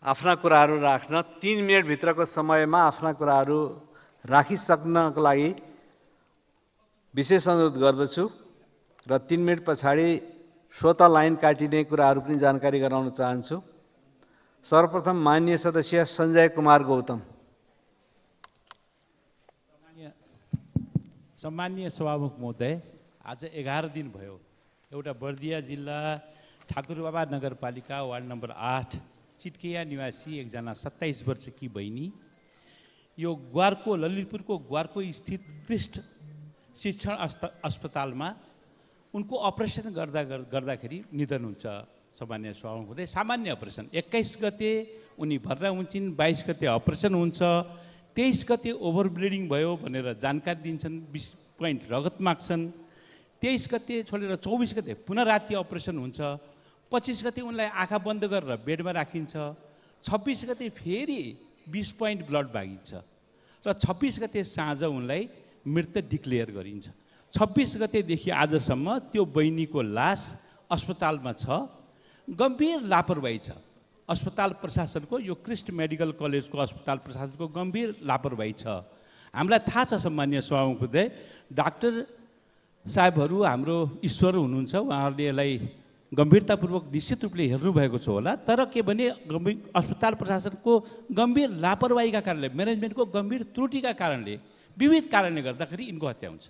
आफ्ना कुराहरू राख्न 3 मिनेट भित्रको समयमा आफ्ना कुराहरू राखिसक्नको लागि विशेष अनुरोध गर्दछु र 3 मिनेट पछाडि स्वतः लाइन काटिने कुराहरू पनि जानकारी गराउन चाहन्छु। सर्वप्रथम माननीय सदस्य सञ्जय कुमार गौतम। सम्माननीय सभामुख महोदय, आज 11 दिन भयो एउटा बर्दिया जिल्ला ठाकुरबाबा नगरपालिका वार्ड नम्बर 8 चिटकेया निवासी एकजना 27 वर्षकी बहिनी यो ग्वारको ललितपुरको ग्वारको स्थित कृष्ण शिक्षण अस्पतालमा उनको अपरेसन गर्दाखेरि निधन हुन्छ। सम्माननीय सभामुख महोदय, सामान्य अपरेसन 21 गते उनी भर्ना हुन्छन्, 22 गते अपरेसन हुन्छ, 23 गते ओभर ब्लिडिङ भयो भनेर जानकारी दिन्छन्, 20 पोइन्ट रगत माग्छन्, 23 गते छोडेर 24 गते पुनः राति अपरेसन हुन्छ, 25 गते उनलाई आँखा बन्द गरेर बेडमा राखिन्छ, 26 गते फेरि 20 पोइन्ट ब्लड मागिन्छ र 26 गते साँझ उनलाई मृत डिक्लेयर गरिन्छ। 26 गतेदेखि आजसम्म त्यो बहिनीको लास अस्पतालमा छ। गम्भीर लापरवाही छ अस्पताल प्रशासनको, यो कृष्ण मेडिकल कलेजको अस्पताल प्रशासनको गम्भीर लापरवाही छ। हामीलाई थाहा छ सम्माननीय सभामुख महोदय, डाक्टर साहेबहरू हाम्रो ईश्वर हुनुहुन्छ, उहाँहरूले यसलाई गम्भीरतापूर्वक निश्चित रूपले हेर्नुभएको छ होला। तर के भने अस्पताल प्रशासनको गम्भीर लापरवाहीका कारणले, म्यानेजमेन्टको गम्भीर त्रुटिका कारणले, विविध कारणले गर्दाखेरि यिनको हत्या हुन्छ।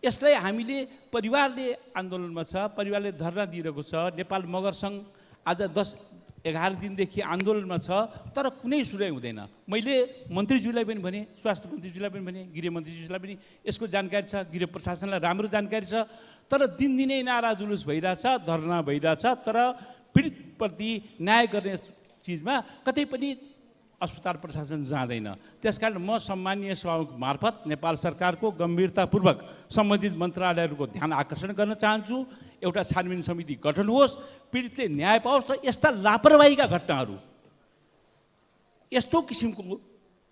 यसलाई हामीले परिवारले आन्दोलनमा छ, परिवारले धरना दिइरहेको छ। नेपाल मगर सङ्घ आज 10-11 दिनदेखि आन्दोलनमा छ, तर कुनै सुनाइ हुँदैन। मैले मन्त्रीज्यूलाई पनि भने, स्वास्थ्य मन्त्रीज्यूलाई पनि भने, गृह मन्त्रीज्यूलाई पनि यसको जानकारी छ, गृह प्रशासनलाई राम्रो जानकारी छ, तर दिनदिनै नारा जुलुस भइरहेछ, धरना भइरहेछ, तर पीडितप्रति न्याय गर्ने चिजमा कतै पनि अस्पताल प्रशासन जाँदैन। त्यसकारण म सम्माननीय सभामुख मार्फत नेपाल सरकारको गम्भीरतापूर्वक सम्बन्धित मन्त्रालयहरूको ध्यान आकर्षण गर्न चाहन्छु। एउटा छानबिन समिति गठन होस्, पीडितले न्याय पाओस् र यस्ता लापरवाहीका घटनाहरू यस्तो किसिमको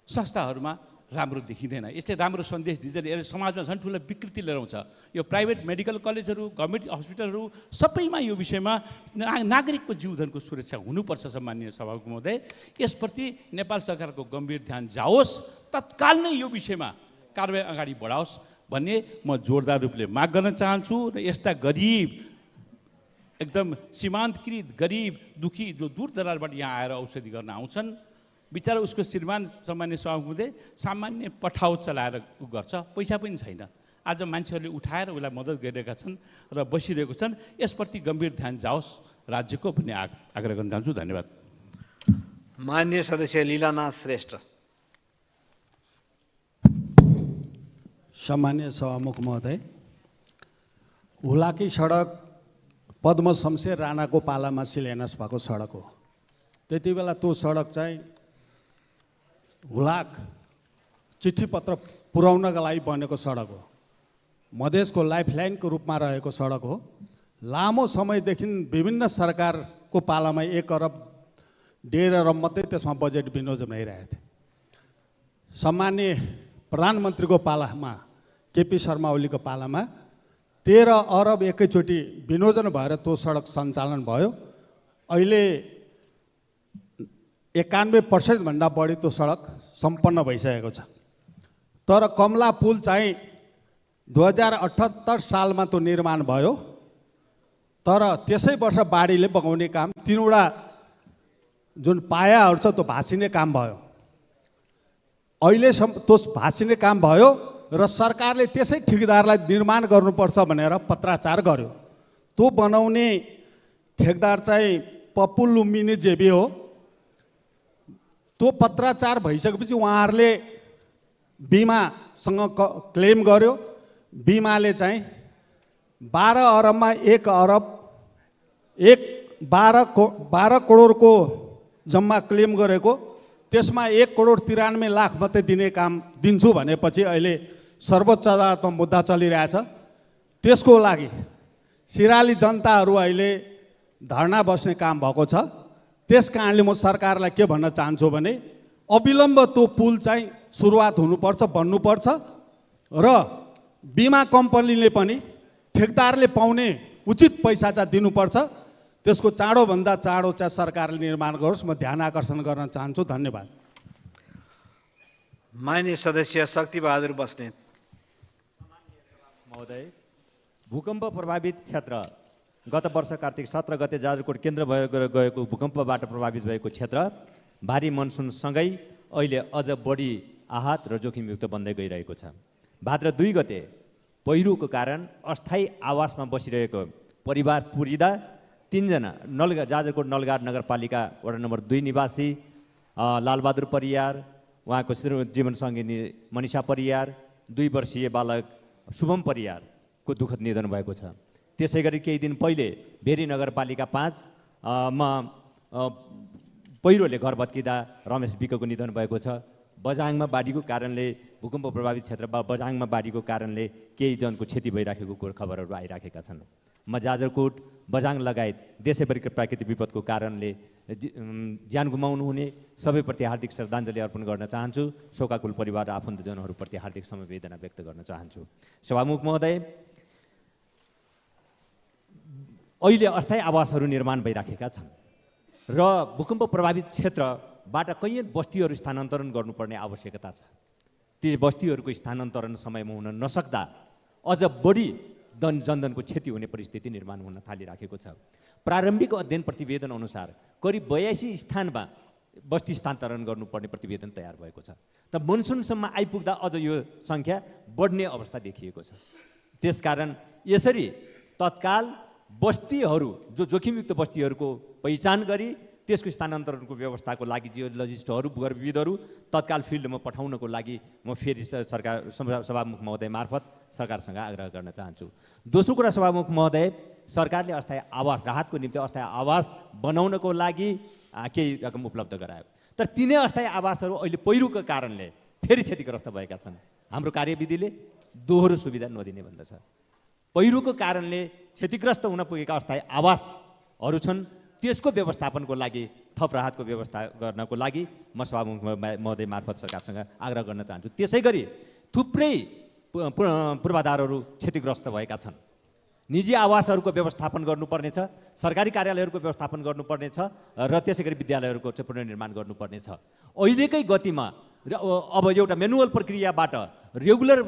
संस्थाहरूमा राम्रो देखिँदैन। यसले राम्रो सन्देश दिँदैन, यसले समाजमा झन् ठुलो विकृति लिएर आउँछ। यो प्राइभेट मेडिकल कलेजहरू, गभर्मेन्ट हस्पिटलहरू सबैमा यो विषयमा नागरिकको जीवधनको सुरक्षा हुनुपर्छ। सम्माननीय सभामुख महोदय, यसप्रति नेपाल सरकारको गम्भीर ध्यान जाओस्, तत्काल नै यो विषयमा कारबाही अगाडि बढाओस् भन्ने म जोरदार रूपले माग गर्न चाहन्छु। र यस्ता गरिब, एकदम सीमान्तकृत गरिब दुखी जो दूर दराजबाट यहाँ आएर औषधि गर्न आउँछन्, बिचरा उसको श्रीमान सम्मान्य सभामुख महोदय सामान्य पठाउ चलाएर गर्छ, पैसा पनि छैन। आज मान्छेहरूले उठाएर उसलाई मद्दत गरिरहेका छन् र बसिरहेको छन्। यसप्रति गम्भीर ध्यान जाओस् राज्यको भन्ने आग्रह गर्न चाहन्छु। धन्यवाद। माननीय सदस्य लीलानाथ श्रेष्ठ। सम्मान्य सभामुख महोदय, हुलाकी सडक पद्म शमशेर राणाको पालामा शिलान्यास भएको सडक हो। त्यति बेला त्यो सडक चाहिँ हुलाक चिठी पत्र पुर्याउनका लागि बनेको सडक हो। मधेसको लाइफलाइनको रूपमा रहेको सडक हो। लामो समयदेखि विभिन्न सरकारको पालामा 1 अरब 1.5 अरब मात्रै त्यसमा बजेट विनियोजन भइरहेको थियो। सम्मान्य प्रधानमन्त्रीको पालामा, केपी शर्मा ओलीको पालामा 13 अरब एकैचोटि विनियोजन भएर त्यो सडक सञ्चालन भयो। अहिले 91% भन्दा बढी त्यो सडक सम्पन्न भइसकेको छ। तर कमला पुल चाहिँ 2078 सालमा त्यो निर्माण भयो, तर त्यसै वर्ष बाढीले बगाउने काम, 3वटा जुन पायाहरू छ त्यो भासिने काम भयो। अहिलेसम्म त्यो भासिने काम भयो र सरकारले त्यसै ठेकेदारलाई निर्माण गर्नुपर्छ भनेर पत्राचार गर्यो। त्यो बनाउने ठेकेदार चाहिँ पप्पू लुम्बिनी जेबी हो। त्यो पत्राचार भइसकेपछि उहाँहरूले बिमासँग क्लेम गर्यो। बिमाले चाहिँ 12 अरबमा 1 अरब 12 करोडको जम्मा क्लेम गरेको, त्यसमा 1 करोड 93 लाख मात्रै दिने काम दिन्छु भनेपछि अहिले सर्वोच्च अदालतमा मुद्दा चलिरहेछ। त्यसको लागि सिराली जनताहरू अहिले धरना बस्ने काम भएको छ। त्यस कारणले म सरकारलाई के भन्न चाहन्छु भने अविलम्ब त्यो पुल चाहिँ सुरुवात हुनुपर्छ, बन्नुपर्छ र बिमा कम्पनीले पनि ठेकेदारले पाउने उचित पैसा चाहिँ दिनुपर्छ। त्यसको चाँडोभन्दा चाँडो चाहिँ सरकारले निर्माण गरोस्। म ध्यान आकर्षण गर्न चाहन्छु। धन्यवाद। माननीय सदस्य शक्तिबहादुर बस्नेत। महोदय, भूकम्प प्रभावित क्षेत्र गत वर्ष कार्तिक 17 गते जाजरकोट केन्द्र गएको भूकम्पबाट प्रभावित भएको क्षेत्र भारी मनसुनसँगै अहिले अझ बढी आहत र जोखिमयुक्त बन्दै गइरहेको छ। भाद्र 2 गते पहिरोको कारण अस्थायी आवासमा बसिरहेको परिवार पुरिँदा 3 जना जाजरकोट नलगाड नगरपालिका वडा नम्बर 2 निवासी लालबहादुर परियार, उहाँको जीवनसङ्गिनी मनिषा परियार, 2 वर्षीय बालक शुभम परियारको दुःखद निधन भएको छ। त्यसै गरी केही दिन पहिले भेरी नगरपालिका 5 मा पहिरोले घर भत्किँदा रमेश विकको निधन भएको छ। बझाङमा बाढीको कारणले भूकम्प प्रभावित क्षेत्र बझाङमा बाढीको कारणले केही जनको क्षति भइराखेको खबरहरू आइराखेका छन्। म जाजरकोट बझाङ लगायत देशैभरिका प्राकृतिक विपदको कारणले ज्यान गुमाउनु हुने सबैप्रति हार्दिक श्रद्धाञ्जली अर्पण गर्न चाहन्छु। शोकाकुल परिवार र आफन्तजनहरूप्रति हार्दिक समवेदना व्यक्त गर्न चाहन्छु। सभामुख महोदय, अहिले अस्थायी आवासहरू निर्माण भइराखेका छन् र भूकम्प प्रभावित क्षेत्रबाट कैयन बस्तीहरू स्थानान्तरण गर्नुपर्ने आवश्यकता छ। ती बस्तीहरूको स्थानान्तरण समयमा हुन नसक्दा अझ बढी जनधनको क्षति हुने परिस्थिति निर्माण हुन थालिराखेको छ। प्रारम्भिक अध्ययन प्रतिवेदन अनुसार करिब 82 स्थानमा बस्ती स्थानान्तरण गर्नुपर्ने प्रतिवेदन तयार भएको छ। त मनसुनसम्म आइपुग्दा अझ यो सङ्ख्या बढ्ने अवस्था देखिएको छ। त्यसकारण यसरी तत्काल बस्तीहरू जो जोखिमयुक्त बस्तीहरूको पहिचान गरी त्यसको स्थानान्तरणको व्यवस्थाको लागि जियोलजिस्टहरू भूगर्भविदहरू तत्काल फिल्डमा पठाउनको लागि म फेरि सरकार सभामुख महोदय मार्फत सरकारसँग आग्रह गर्न चाहन्छु। दोस्रो कुरा सभामुख महोदय, सरकारले अस्थायी आवास राहतको निम्ति अस्थायी आवास बनाउनको लागि केही रकम उपलब्ध गरायो, तर तिनै अस्थायी आवासहरू अहिले पहिरोको कारणले फेरि क्षतिग्रस्त भएका छन्। हाम्रो कार्यविधिले दोहोरो सुविधा नदिने भन्दछ। पहिरोको कारणले क्षतिग्रस्त हुन पुगेका अस्थायी आवासहरू छन्, त्यसको व्यवस्थापनको लागि थप राहतको व्यवस्था गर्नको लागि म सभामुख महोदय मार्फत सरकारसँग आग्रह गर्न चाहन्छु। त्यसै गरी थुप्रै पूर्वाधारहरू क्षतिग्रस्त भएका छन्। निजी आवासहरूको व्यवस्थापन गर्नुपर्नेछ, सरकारी कार्यालयहरूको व्यवस्थापन गर्नुपर्नेछ र त्यसै गरी विद्यालयहरूको चाहिँ पुनर्निर्माण गर्नुपर्नेछ। अहिलेकै गतिमा अब एउटा म्यानुअल प्रक्रियाबाट रेगुलर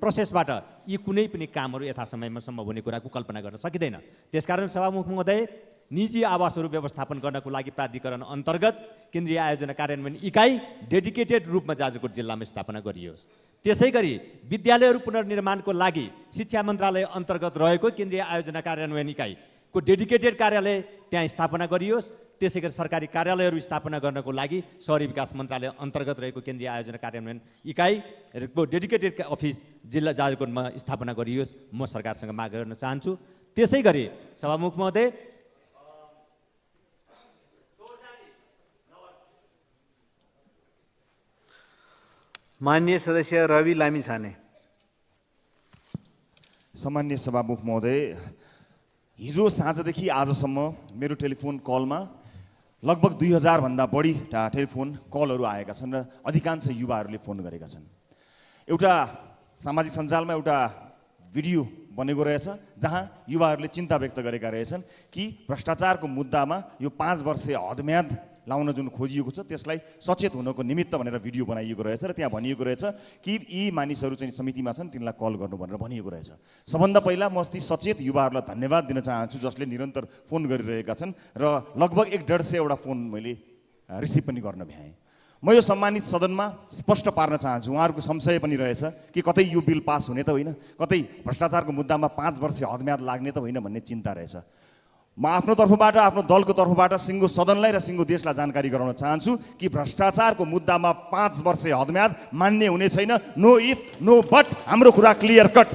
प्रोसेसबाट यी कुनै पनि कामहरू यथासमयमा सम्भव हुने कुराको कल्पना गर्न सकिँदैन। त्यसकारण सभामुख महोदय, निजी आवासहरू व्यवस्थापन गर्नको लागि प्राधिकरण अन्तर्गत केन्द्रीय आयोजना कार्यान्वयन इकाइ डेडिकेटेड रूपमा जाजरकोट जिल्लामा स्थापना गरियोस्। त्यसै गरी विद्यालयहरू पुनर्निर्माणको लागि शिक्षा मन्त्रालय अन्तर्गत रहेको केन्द्रीय आयोजना कार्यान्वयन इकाइको डेडिकेटेड कार्यालय त्यहाँ स्थापना गरियोस्। त्यसै गरी सरकारी कार्यालयहरू स्थापना गर्नको लागि शहरी विकास मन्त्रालय अन्तर्गत रहेको केन्द्रीय आयोजना कार्यान्वयन इकाइको डेडिकेटेड अफिस जिल्ला जाजरकोटमा स्थापना गरियोस्। म सरकारसँग माग गर्न चाहन्छु। त्यसै गरी सभामुख महोदय, माननीय सदस्य रवि लामिछाने। सम्माननीय सभामुख महोदय, हिजो साँझदेखि आजसम्म मेरो टेलिफोन कलमा लगभग 2000 भन्दा बढी टेलिफोन कलहरू आएका छन् र अधिकांश युवाहरूले फोन गरेका छन्। एउटा सामाजिक सञ्जालमा एउटा भिडियो बनेको रहेछ जहाँ युवाहरूले चिन्ता व्यक्त गरेका रहेछन् कि भ्रष्टाचारको मुद्दामा यो 5 वर्षे हदम्याद लाउन जुन खोजिएको छ त्यसलाई सचेत हुनको निमित्त भनेर भिडियो बनाइएको रहेछ र त्यहाँ भनिएको रहेछ कि यी मानिसहरू चाहिँ समितिमा छन्, तिनलाई कल गर्नु भनेर भनिएको रहेछ। सबभन्दा पहिला म अस्ति सचेत युवाहरूलाई धन्यवाद दिन चाहन्छु जसले निरन्तर फोन गरिरहेका छन् र लगभग 150-150 फोन मैले रिसिभ पनि गर्न भ्याएँ। म यो सम्मानित सदनमा स्पष्ट पार्न चाहन्छु, उहाँहरूको संशय पनि रहेछ कि कतै यो बिल पास हुने त होइन, कतै भ्रष्टाचारको मुद्दामा 5 वर्ष हदम्याद लाग्ने त होइन भन्ने चिन्ता रहेछ। म आफ्नो तर्फबाट, आफ्नो दलको तर्फबाट सिङ्गो सदनलाई र सिङ्गो देशलाई जानकारी गराउन चाहन्छु कि भ्रष्टाचारको मुद्दामा 5 वर्ष हदम्याद मान्य हुने छैन। नो इफ नो बट, हाम्रो कुरा क्लियर कट,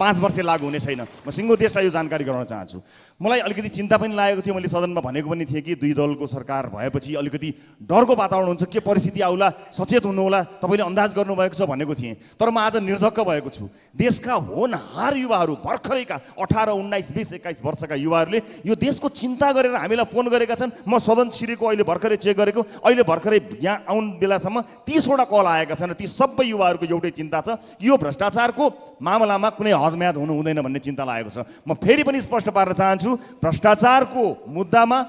5 वर्ष लागू हुने छैन। म सिङ्गो देशलाई यो जानकारी गराउन चाहन्छु। मलाई अलिकति चिन्ता पनि लागेको थियो, मैले सदनमा भनेको पनि थिएँ कि 2 दलको सरकार भएपछि अलिकति डरको वातावरण हुन्छ, के परिस्थिति आउला, सचेत हुनुहोला, तपाईँले अन्दाज गर्नुभएको छ भनेको थिएँ। तर म आज निर्धक्क भएको छु। देशका होनहार युवाहरू, भर्खरैका 18, 19, 20, 21 वर्षका युवाहरूले यो देशको चिन्ता गरेर हामीलाई फोन गरेका छन्। म सदन छिरेको अहिले भर्खरै चेक गरेको, अहिले भर्खरै यहाँ आउनु बेलासम्म 30 वटा कल आएका छन् र ती सबै युवाहरूको एउटै चिन्ता छ, यो भ्रष्टाचारको मामलामा कुनै हदम्याद हुनु हुँदैन भन्ने चिन्ता लागेको छ। म फेरि पनि स्पष्ट पार्न चाहन्छु, भ्रष्टाचारको मुद्दामा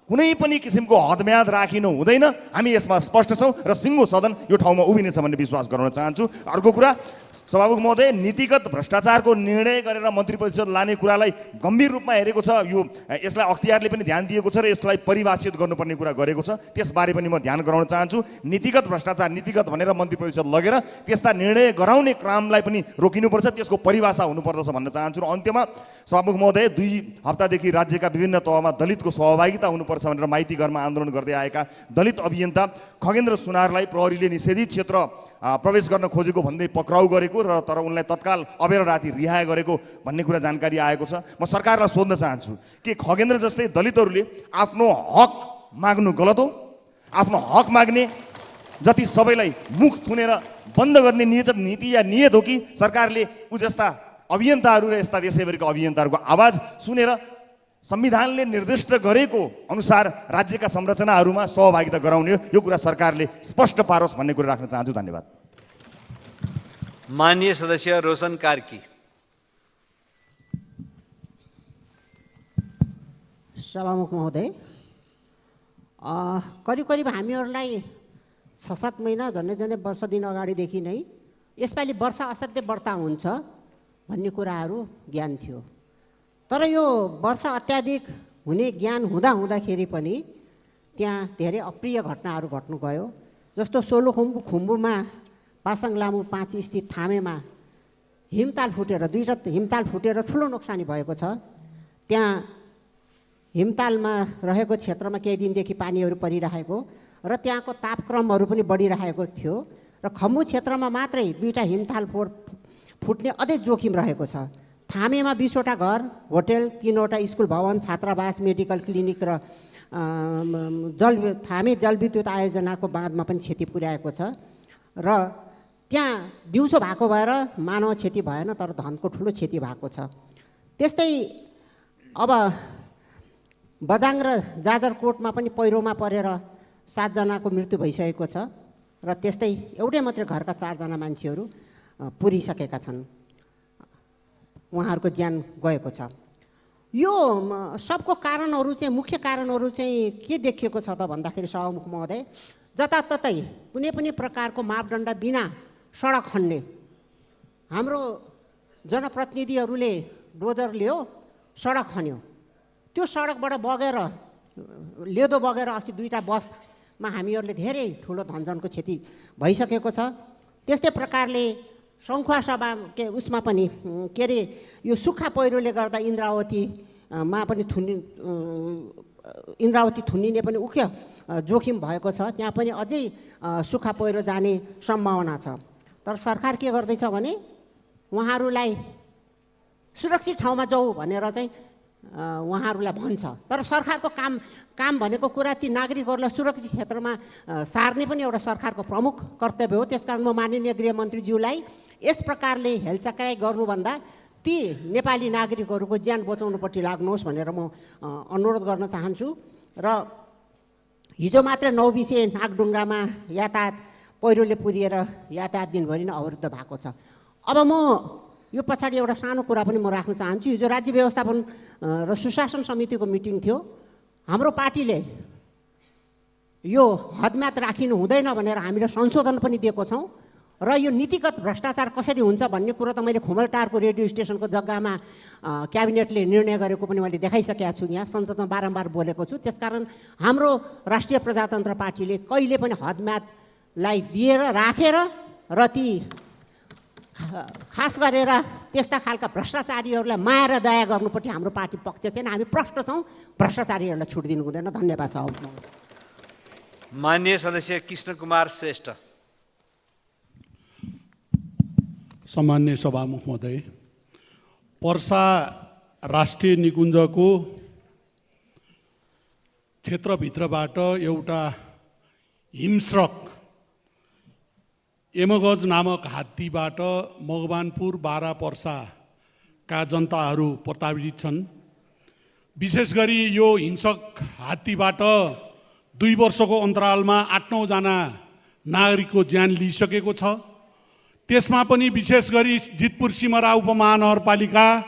कुनै पनि किसिमको हदम्याद राखिनु हुँदैन। हामी यसमा स्पष्ट छौँ र सिङ्गो सदन यो ठाउँमा उभिनेछ भन्ने विश्वास गराउन चाहन्छु। अर्को कुरा, सभामुख महोदय, नीतिगत भ्रष्टाचारको निर्णय गरेर मन्त्री परिषद लाने कुरालाई गम्भीर रूपमा हेरेको छ। यसलाई अख्तियारले पनि ध्यान दिएको छ र यसलाई परिभाषित गर्नुपर्ने कुरा गरेको छ। त्यसबारे पनि म ध्यान गराउन चाहन्छु। नीतिगत भ्रष्टाचार नीतिगत भनेर मन्त्री परिषद लगेर त्यस्ता निर्णय गराउने क्रमलाई पनि रोकिनुपर्छ, त्यसको परिभाषा हुनुपर्दछ भन्न चाहन्छु। र अन्त्यमा सभामुख महोदय, 2 हप्तादेखि राज्यका विभिन्न तहमा दलितको सहभागिता हुनुपर्छ भनेर माइती घरमा आन्दोलन गर्दै आएका दलित अभियन्ता खगेन्द्र सुनारलाई प्रहरीले निषेधित क्षेत्र प्रवेश गर्न खोजेको भन्दै पक्राउ गरेको र तर उनलाई तत्काल अबेर राति रिहाई गरेको भन्ने कुरा जानकारी आएको छ। म सरकारलाई सोध्न चाहन्छु कि खगेन्द्र जस्तै दलितहरूले आफ्नो हक माग्नु गलत हो? आफ्नो हक माग्ने जति सबैलाई मुख थुनेर बन्द गर्ने नीति या नियत हो कि सरकारले उ जस्ता अभियन्ताहरू र यस्ता देशैभरिका अभियन्ताहरूको आवाज सुनेर संविधानले निर्दिष्ट गरेको अनुसार राज्यका संरचनाहरूमा सहभागिता गराउने यो कुरा सरकारले स्पष्ट पारोस् भन्ने कुरा राख्न चाहन्छु। धन्यवाद। माननीय सदस्य रोशन कार्की। सभामुख महोदय, करिब हामीहरूलाई 6-7 महिना झन्डै वर्ष दिन अगाडिदेखि नै यसपालि वर्षा असाध्यै बढ्ता हुन्छ भन्ने कुराहरू ज्ञान थियो। तर यो वर्षा अत्याधिक हुने ज्ञान हुँदाखेरि पनि त्यहाँ धेरै अप्रिय घटनाहरू घट्नु गयो। जस्तो सोलुखुम्बुमा पासाङ लामु 5 स्थित थामेमा हिमताल फुटेर 2टा हिमताल फुटेर ठुलो नोक्सानी भएको छ। त्यहाँ हिमतालमा रहेको क्षेत्रमा केही दिनदेखि पानीहरू परिरहेको र त्यहाँको तापक्रमहरू पनि बढिरहेको थियो र खम्बु क्षेत्रमा मात्रै 2टा हिमताल फुट्ने अझै जोखिम रहेको छ। थामेमा 20वटा घर, होटल, 3वटा स्कुल भवन, छात्रावास, मेडिकल क्लिनिक र थामे जलविद्युत आयोजनाको बाँधमा पनि क्षति पुर्याएको छ र त्यहाँ दिउँसो भएको भएर मानव क्षति भएन तर धनको ठुलो क्षति भएको छ। त्यस्तै अब बजाङ र जाजरकोटमा पनि पहिरोमा परेर 7 जनाको मृत्यु भइसकेको छ र त्यस्तै एउटै मात्रै घरका 4 जना मान्छेहरू पुरिसकेका छन्, उहाँहरूको ज्यान गएको छ। यो सबको कारणहरू चाहिँ मुख्य कारणहरू चाहिँ के देखिएको छ त भन्दाखेरि सभामुख महोदय, जताततै कुनै पनि प्रकारको मापदण्ड बिना सडक खन्ने, हाम्रो जनप्रतिनिधिहरूले डोजर ल्यायो सडक खन्यो, त्यो सडकबाट बगेर लेदो बगेर अस्ति 2टा बसमा हामीहरूले धेरै ठुलो धनजनको क्षति भइसकेको छ। त्यस्तै प्रकारले सङ्खुवासभा उसमा पनि के अरे यो सुक्खा पहिरोले गर्दा इन्द्रावतीमा पनि इन्द्रावती थुनिने पनि मुख्य जोखिम भएको छ। त्यहाँ पनि अझै सुक्खा पहिरो जाने सम्भावना छ। तर सरकार के गर्दैछ भने उहाँहरूलाई सुरक्षित ठाउँमा जाऊ भनेर चाहिँ उहाँहरूलाई भन्छ, तर सरकारको काम भनेको कुरा ती नागरिकहरूलाई सुरक्षित क्षेत्रमा सार्ने पनि एउटा सरकारको प्रमुख कर्तव्य हो। त्यसकारण म माननीय गृहमन्त्रीज्यूलाई यस प्रकारले हेलचक्राइ गर्नुभन्दा ती नेपाली नागरिकहरूको ज्यान बचाउनुपट्टि लाग्नुहोस् भनेर म अनुरोध गर्न चाहन्छु। र हिजो मात्र 9 बिसे नागडुङ्गामा यातायात पहिरोले पुरिएर यातायात दिनभरि नै अवरुद्ध भएको छ। अब म यो पछाडि एउटा सानो कुरा पनि म राख्न चाहन्छु। हिजो राज्य व्यवस्थापन र सुशासन समितिको मिटिङ थियो। हाम्रो पार्टीले यो हदम्याद राखिनु हुँदैन भनेर हामीले संशोधन पनि दिएको छौँ र यो नीतिगत भ्रष्टाचार कसरी हुन्छ भन्ने कुरो त मैले खुमलटारको रेडियो स्टेसनको जग्गामा क्याबिनेटले निर्णय गरेको पनि मैले देखाइसकेको छु, यहाँ संसदमा बारम्बार बोलेको छु। त्यसकारण हाम्रो राष्ट्रिय प्रजातन्त्र पार्टीले कहिले पनि हदम्यादलाई दिएर राखेर र ती खास गरेर त्यस्ता खालका भ्रष्टाचारीहरूलाई माया र दया गर्नुपट्टि हाम्रो पार्टी पक्ष छैन। हामी प्रष्ट छौँ, भ्रष्टाचारीहरूलाई छुट दिनु हुँदैन। धन्यवाद साहब। माननीय सदस्य कृष्णकुमार श्रेष्ठ। सम्माननीय सभामुख महोदय, पर्सा राष्ट्रिय निकुञ्जको क्षेत्रभित्रबाट एउटा हिंस्रक एमगज नामक हात्तीबाट मगवानपुर, बारा, पर्साका जनताहरू प्रताडित छन्। विशेष गरी यो हिंसक हात्तीबाट 2 वर्षको अन्तरालमा 8-9 जना नागरिकको ज्यान लिइसकेको छ। त्यसमा पनि विशेष गरी जितपुर सिमरा उपमहानगरपालिका,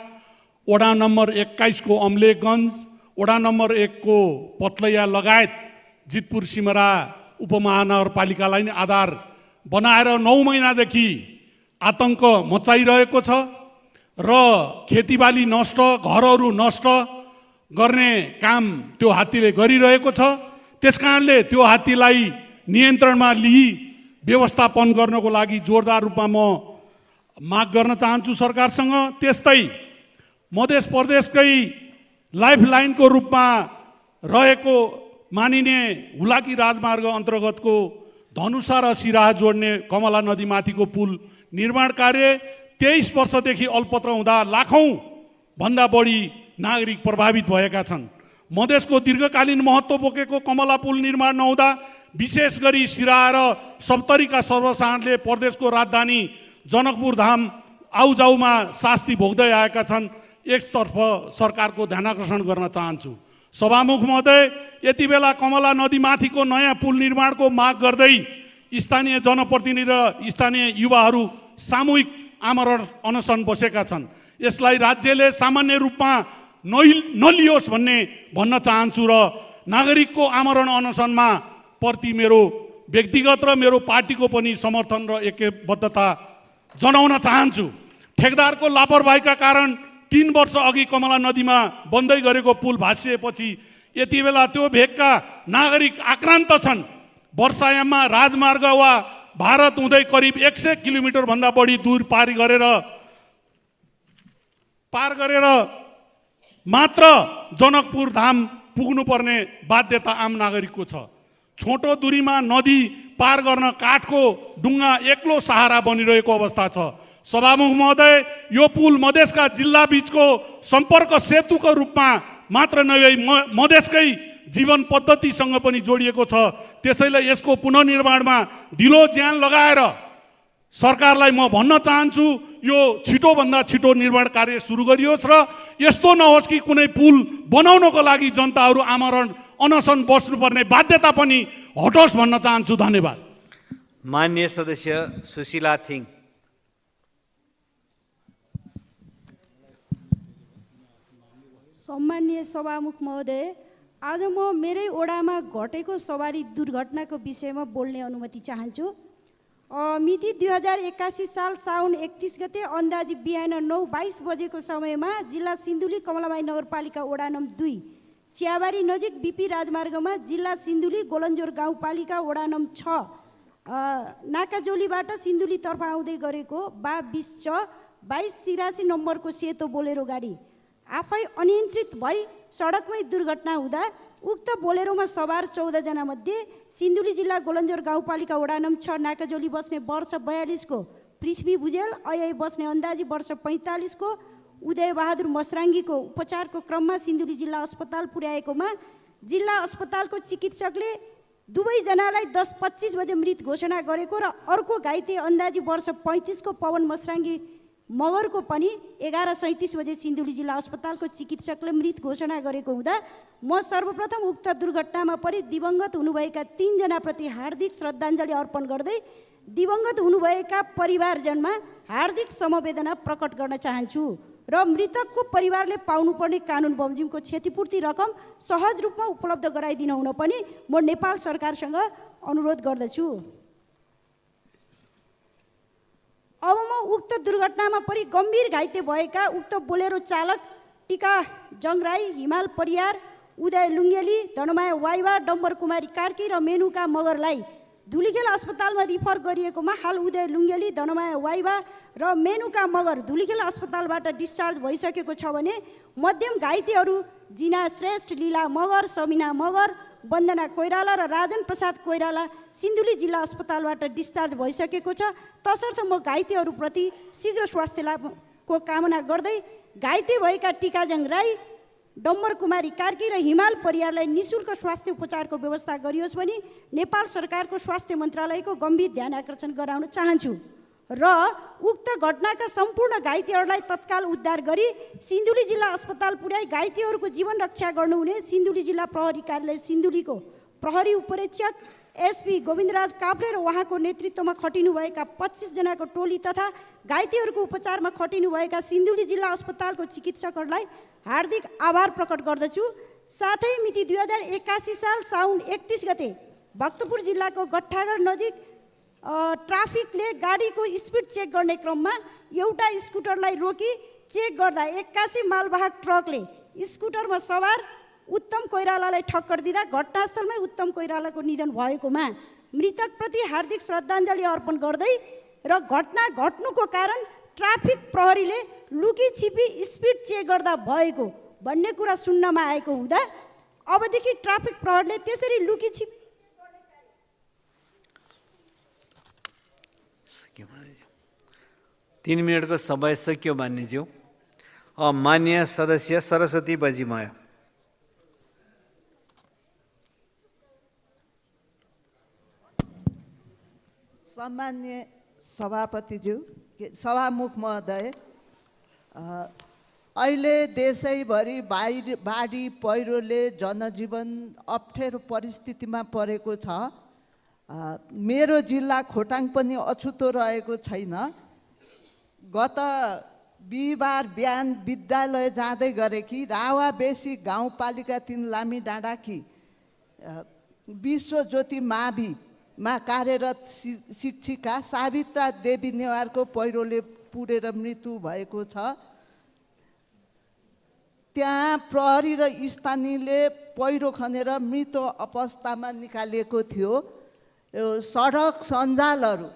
वडा नम्बर 21 को अम्लेखगञ्ज, वडा नम्बर 1 को पत्लैया लगायत जितपुर सिमरा उपमहानगरपालिकालाई नै आधार बनाएर 9 महिनादेखि आतंक मचाइरहेको छ र खेतीबाली नष्ट, घरहरू नष्ट गर्ने काम त्यो हात्तीले गरिरहेको छ। त्यसकारणले त्यो हात्तीलाई नियन्त्रणमा लिई व्यवस्थापन गर्नको लागि जोरदार रूपमा म माग गर्न चाहन्छु सरकारसँग। त्यस्तै मध्य प्रदेशकै लाइफलाइनको रूपमा रहेको मानिने हुलाकी राजमार्ग अन्तर्गतको धनुषा र सिराहा जोड्ने कमला नदीमाथिको पुल निर्माण कार्य 23 वर्षदेखि अल्पत्र हुँदा लाखौं भन्दा बढी नागरिक प्रभावित भएका छन्। मधेसको दीर्घकालीन महत्त्व बोकेको कमला पुल निर्माण नहुँदा विशेष गरी सिराहा र सप्तरीका सर्वसाधारणले प्रदेशको राजधानी जनकपुर धाम आउजाउमा शास्ति भोग्दै आएका छन्। एकतर्फ सरकारको ध्यानाकर्षण गर्न चाहन्छु। सभामुख महोदय, यति बेला कमला नदीमाथिको नयाँ पुल निर्माणको माग गर्दै स्थानीय जनप्रतिनिधि र स्थानीय युवाहरू सामूहिक आमरण अनसन बसेका छन्। यसलाई राज्यले सामान्य रूपमा नलियोस् भन्न चाहन्छु र नागरिकको आमरण अनसनमा प्रति मेरो व्यक्तिगत र मेरो पार्टीको पनि समर्थन र एकबद्धता जनाउन चाहन्छु। ठेकदारको लापरवाहीका कारण 3 वर्ष अघि कमला नदीमा बन्दै गरेको पुल भासिएपछि यति बेला त्यो भेगका नागरिक आक्रान्त छन्। वर्षायाममा राजमार्ग वा भारत हुँदै करिब 100 किलोमिटर भन्दा बढी दूर पार गरेर मात्र जनकपुर धाम पुग्नुपर्ने बाध्यता आम नागरिकको छ। छोटो दूरीमा नदी पार गर्न काठको डुङ्गा एक्लो सहारा बनिरहेको अवस्था छ। सभामुख महोदय, यो पुल मधेसका जिल्ला बीचको सम्पर्क सेतुको रूपमा मात्र नभई मधेसकै जीवन पद्धतिसँग पनि जोडिएको छ। त्यसैले यसको पुनर्निर्माणमा ढिलो ज्यान लगाएर सरकारलाई म भन्न चाहन्छु, यो छिटोभन्दा छिटो निर्माण कार्य सुरु गरियोस् र यस्तो नहोस् कि कुनै पुल बनाउनको लागि जनताहरू आमरण अनसन बस्नुपर्ने बाध्यता पनि हटोस् भन्न चाहन्छु। धन्यवाद। माननीय सदस्य सुशीला थिङ। सम्माननीय सभामुख महोदय, आज म मेरै ओडामा घटेको सवारी दुर्घटनाको विषयमा बोल्ने अनुमति चाहन्छु। मिति 2081 साल साउन 31 गते अन्दाजी बिहान 9:22 बजेको समयमा जिल्ला सिन्धुली कमलाबाई नगरपालिका वडा नम्बर 2 चियाबारी नजिक बिपी राजमार्गमा जिल्ला सिन्धुली गोलन्जोर गाउँपालिका वडा नम्बर 6 नाकाजोलीबाट सिन्धुलीतर्फ आउँदै गरेको 2283 नम्बरको सेतो बोलेरो गाडी आफै अनियन्त्रित भई सडकमै दुर्घटना हुँदा उक्त बोलेरोमा सवार 14 जना मध्ये सिन्धुली जिल्ला गोलन्जोर गाउँपालिका वडा नम्बर 6 नाकाजोली बस्ने वर्ष 42 को पृथ्वी भुजेल, अहिले बस्ने अन्दाजी वर्ष 45 को उदय बहादुर मसराङ्गीको उपचारको क्रममा सिन्धुली जिल्ला अस्पताल पुर्याएकोमा जिल्ला अस्पतालको चिकित्सकले दुवैजनालाई 10:25 बजे मृत घोषणा गरेको र अर्को घाइते अन्दाजी वर्ष 35 को पवन मसराङ्गी मगरको पनि 11:37 बजे सिन्धुली जिल्ला अस्पतालको चिकित्सकले मृत घोषणा गरेको हुँदा म सर्वप्रथम उक्त दुर्घटनामा परि दिवंगत हुनुभएका 3 जनाप्रति हार्दिक श्रद्धाञ्जली अर्पण गर्दै दिवंगत हुनुभएका परिवारजनमा हार्दिक समवेदना प्रकट गर्न चाहन्छु र मृतकको परिवारले पाउनुपर्ने कानुन बमोजिमको क्षतिपूर्ति रकम सहज रूपमा उपलब्ध गराइदिन हुन पनि म नेपाल सरकारसँग अनुरोध गर्दछु। अब म उक्त दुर्घटनामा परि गम्भीर घाइते भएका उक्त बोलेरो चालक टिका जङराई, हिमाल परियार, उदय लुङ्गेली, धनमाया वाइवा, डम्बर कुमारी कार्की र मेनुका मगरलाई धुलीखेल अस्पतालमा रिफर गरिएकोमा हाल उदय लुङ्गेली, धनमाया वाइवा र मेनुका मगर धुलीखेल अस्पतालबाट डिस्चार्ज भइसकेको छ भने मध्यम घाइतेहरू जिना श्रेष्ठ, लीला मगर, समिना मगर, वन्दना कोइराला र राजन प्रसाद कोइराला सिन्धुली जिल्ला अस्पतालबाट डिस्चार्ज भइसकेको छ। तसर्थ म घाइतेहरूप्रति शीघ्र स्वास्थ्य लाभको कामना गर्दै घाइते भएका टिकाजङ राई, डम्बर कुमारी कार्की र हिमाल परियारलाई निःशुल्क स्वास्थ्य उपचारको व्यवस्था गरियोस् भनी नेपाल सरकारको स्वास्थ्य मन्त्रालयको गम्भीर ध्यान आकर्षण गराउन चाहन्छु र उक्त घटनाका सम्पूर्ण घाइतेहरूलाई तत्काल उद्धार गरी सिन्धुली जिल्ला अस्पताल पुर्याई घाइतेहरूको जीवन रक्षा गर्नुहुने सिन्धुली जिल्ला प्रहरी कार्यालय सिन्धुलीको प्रहरी उपरीक्षक एसपी गोविन्दराज काफ्ले र उहाँको नेतृत्वमा खटिनुभएका 25 जनाको टोली तथा घाइतेहरूको उपचारमा खटिनुभएका सिन्धुली जिल्ला अस्पतालको चिकित्सकहरूलाई हार्दिक आभार प्रकट गर्दछु। साथै मिति 2081 साल साउन 31 गते भक्तपुर जिल्लाको गट्ठागर नजिक ट्राफिकले गाडीको स्पिड चेक गर्ने क्रममा एउटा स्कुटरलाई रोकी चेक गर्दा 81 मालवाहक ट्रकले स्कुटरमा सवार उत्तम कोइरालालाई ठक्कर दिँदा घटनास्थलमै उत्तम कोइरालाको निधन भएकोमा मृतकप्रति हार्दिक श्रद्धाञ्जली अर्पण गर्दै र घटना घट्नुको कारण ट्राफिक प्रहरीले लुकी छिपी स्पिड चेक गर्दा भएको भन्ने कुरा सुन्नमा आएको हुँदा अबदेखि ट्राफिक प्रहरीले त्यसरी लुकी छिपी 3 मिनटको समय सक्यो मान्यज्यू। मान्य सदस्य सरस्वती बजीमय। सम्मान्य सभापतिज्यू, सभामुख महोदय, अहिले देशैभरि बाढी पहिरोले जनजीवन अप्ठ्यारो परिस्थितिमा परेको छ। मेरो जिल्ला खोटाङ पनि अछुतो रहेको छैन। गत बिहिबार बिहान विद्यालय जाँदै गरेकी रावा बेसी गाउँपालिका 3 लामी डाँडाकी विश्वज्योति माविमा कार्यरत शिक्षिका सावित्रा देवी नेवारको पहिरोले पुरेर मृत्यु भएको छ। त्यहाँ प्रहरी र स्थानीयले पहिरो खनेर मृत अवस्थामा निकालिएको थियो। यो सडक सञ्जालहरू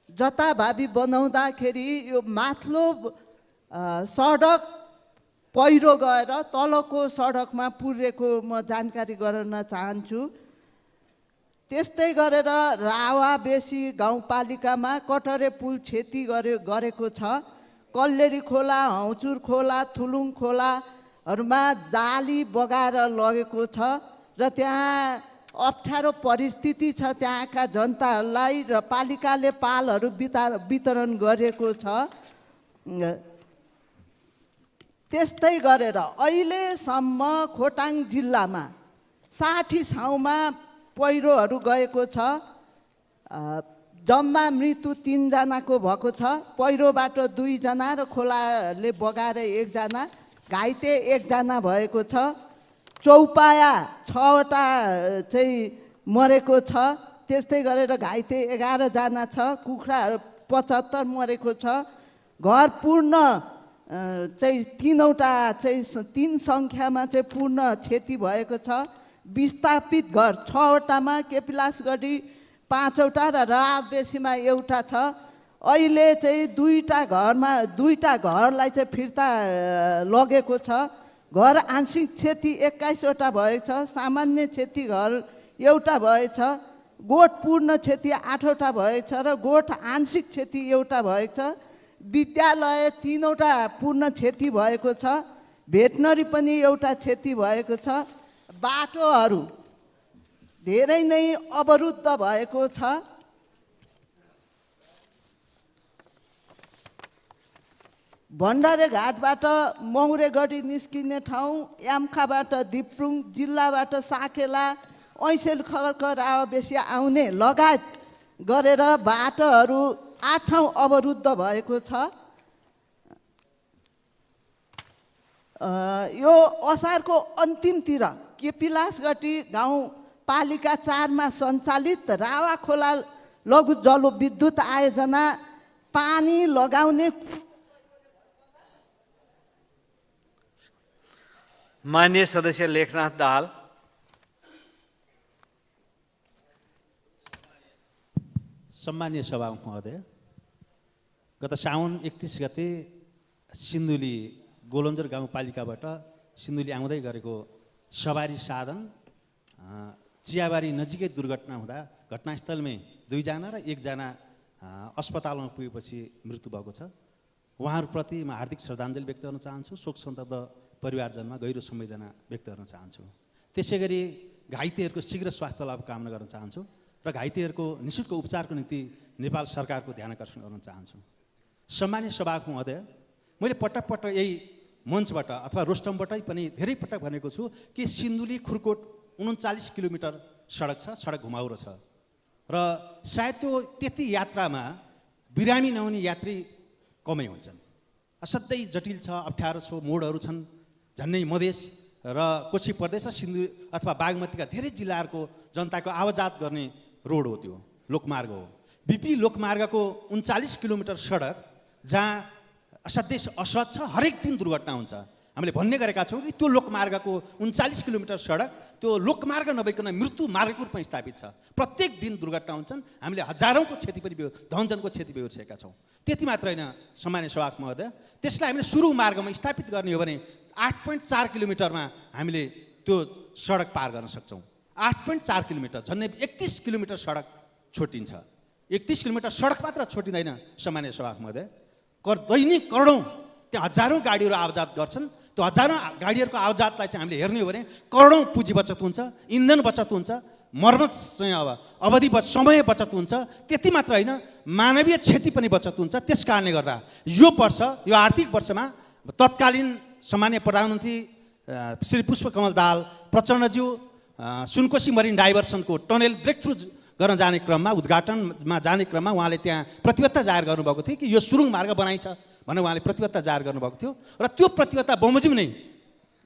जताभावी बनाउँदाखेरि यो माथिल्लो सडक पहिरो गएर तलको सडकमा पुरेको म जानकारी गराउन चाहन्छु। त्यस्तै गरेर रावा बेसी गाउँपालिकामा कटरे पुल क्षति गरेको छ। कल्लेरी खोला, हौचुर खोला, थुलुङ खोलाहरूमा जाली बगाएर लगेको छ र त्यहाँ अप्ठ्यारो परिस्थिति छ त्यहाँका जनताहरूलाई र पालिकाले पालहरू वितरण गरेको छ। त्यस्तै गरेर अहिलेसम्म खोटाङ जिल्लामा 60 ठाउँमा पहिरोहरू गएको छ। जम्मा मृत्यु 3 जनाको भएको छ। पहिरोबाट 2 जना र खोलाले बगाएर 1 जना, घाइते 1 जना भएको छ। चौपाया 6 वटा चाहिँ मरेको छ। त्यस्तै गरेर घाइते 11 जना छ। कुखुराहरू 75 मरेको छ। घर पूर्ण चाहिँ 3 वटा चाहिँ 3 सङ्ख्यामा चाहिँ पूर्ण क्षति भएको छ। विस्थापित घर 6 वटामा केपिलासगढी 5 वटा र राबेसीमा 1 छ। अहिले चाहिँ 2टा घरलाई चाहिँ फिर्ता लगेको छ। घर आंशिक क्षति 21 वटा भएछ। सामान्य क्षति घर 1 भएछ। गोठ पूर्ण क्षति 8 वटा भएछ र गोठ आंशिक क्षति 1 भएछ। विद्यालय 3 वटा पूर्ण क्षति भएको छ। भेटनरी पनि 1 क्षति भएको छ। बाटोहरू धेरै नै अवरुद्ध भएको छ। भण्डारे घाटबाट मौरेगढी निस्किने ठाउँ, यामखाबाट दिप्रुङ, जिल्लाबाट साकेला, ऐसेल खर्क रावा बेसी आउने लगायत गरेर बाटोहरू 8 ठाउँ अवरुद्ध भएको छ। यो असारको अन्तिमतिर केपिलासगढी गाउँपालिका 4 मा सञ्चालित रावा खोला लघु जलविद्युत आयोजना पानी लगाउने। मान्य सदस्य लेखनाथ दाहाल। सम्मान्य सभामुख महोदय, गत साउन 31 गते सिन्धुली गोलन्जर गाउँपालिकाबाट सिन्धुली आउँदै गरेको सवारी साधन चियाबारी नजिकै दुर्घटना हुँदा घटनास्थलमै 2 जना र 1 जना अस्पतालमा पुगेपछि मृत्यु भएको छ। उहाँहरूप्रति म हार्दिक श्रद्धाञ्जली व्यक्त गर्न चाहन्छु। शोक सन्तप्त परिवारजनमा गहिरो संवेदना व्यक्त गर्न चाहन्छु। त्यसै गरी घाइतेहरूको शीघ्र स्वास्थ्य लाभ कामना गर्न चाहन्छु र घाइतेहरूको निःशुल्क उपचारको निम्ति नेपाल सरकारको ध्यान आकर्षण गर्न चाहन्छु। सम्मान्य सभामुख महोदय, मैले पटक पटक यही मञ्चबाट अथवा रोस्टमबाटै पनि धेरै पटक भनेको छु कि सिन्धुली खुर्कोट 39 किलोमिटर सडक छ, सडक घुमाउरो छ। र सायद त्यो त्यति यात्रामा बिरामी नहुने यात्री कमै हुन्छन्। असाध्यै जटिल छ, अप्ठ्यारो छ, मोडहरू छन्, झन्नै मधेस र कोशी प्रदेश र सिन्धु अथवा बागमतीका धेरै जिल्लाहरूको जनताको आवाजात गर्ने रोड हो, त्यो लोकमार्ग हो। बिपी लोकमार्गको 39 किलोमिटर सडक जहाँ असाध्यै असहज छ, हरेक दिन दुर्घटना हुन्छ। हामीले भन्ने गरेका छौँ कि त्यो लोकमार्गको 39 किलोमिटर सडक त्यो लोकमार्ग नभइकन मृत्यु मार्गको रूपमा स्थापित छ। प्रत्येक दिन दुर्घटना हुन्छन्। हामीले हजारौँको क्षति पनि धनजनको क्षति बेहोर्सेका छौँ। त्यति मात्र होइन सामान्य सभामुख महोदय, त्यसलाई हामीले सुरु मार्गमा स्थापित गर्ने हो भने 8.4 किलोमिटरमा हामीले त्यो सडक पार गर्न सक्छौँ। 8.4 किलोमिटर, झन्डै 31 किलोमिटर सडक छोटिन्छ। 31 किलोमिटर सडक मात्र छोटिँदैन सामान्य सभामुख महोदय, दैनिक करोडौँ त्यहाँ हजारौँ गाडीहरू आवाजात गर्छन्। त्यो हजारौँ गाडीहरूको आवाजातलाई चाहिँ हामीले हेर्ने हो भने करोडौँ पुँजी बचत हुन्छ, इन्धन बचत हुन्छ, मर्मत चाहिँ अवधि समय बचत हुन्छ। त्यति मात्र होइन, मानवीय क्षति पनि बचत हुन्छ। त्यस कारणले गर्दा यो वर्ष, यो आर्थिक वर्षमा तत्कालीन सामान्य प्रधानमन्त्री श्री पुष्पकमल दाहाल प्रचण्डज्यू सुनकोशी मरिन डाइभर्सनको टनेल ब्रेक थ्रु गर्न जाने क्रममा, उद्घाटनमा जाने क्रममा उहाँले त्यहाँ प्रतिबद्धता जाहेर गर्नुभएको थियो कि यो सुरुङ मार्ग बनाइन्छ भनेर उहाँले प्रतिबद्धता जाहेर गर्नुभएको थियो। र त्यो प्रतिबद्धता बमोजिम नै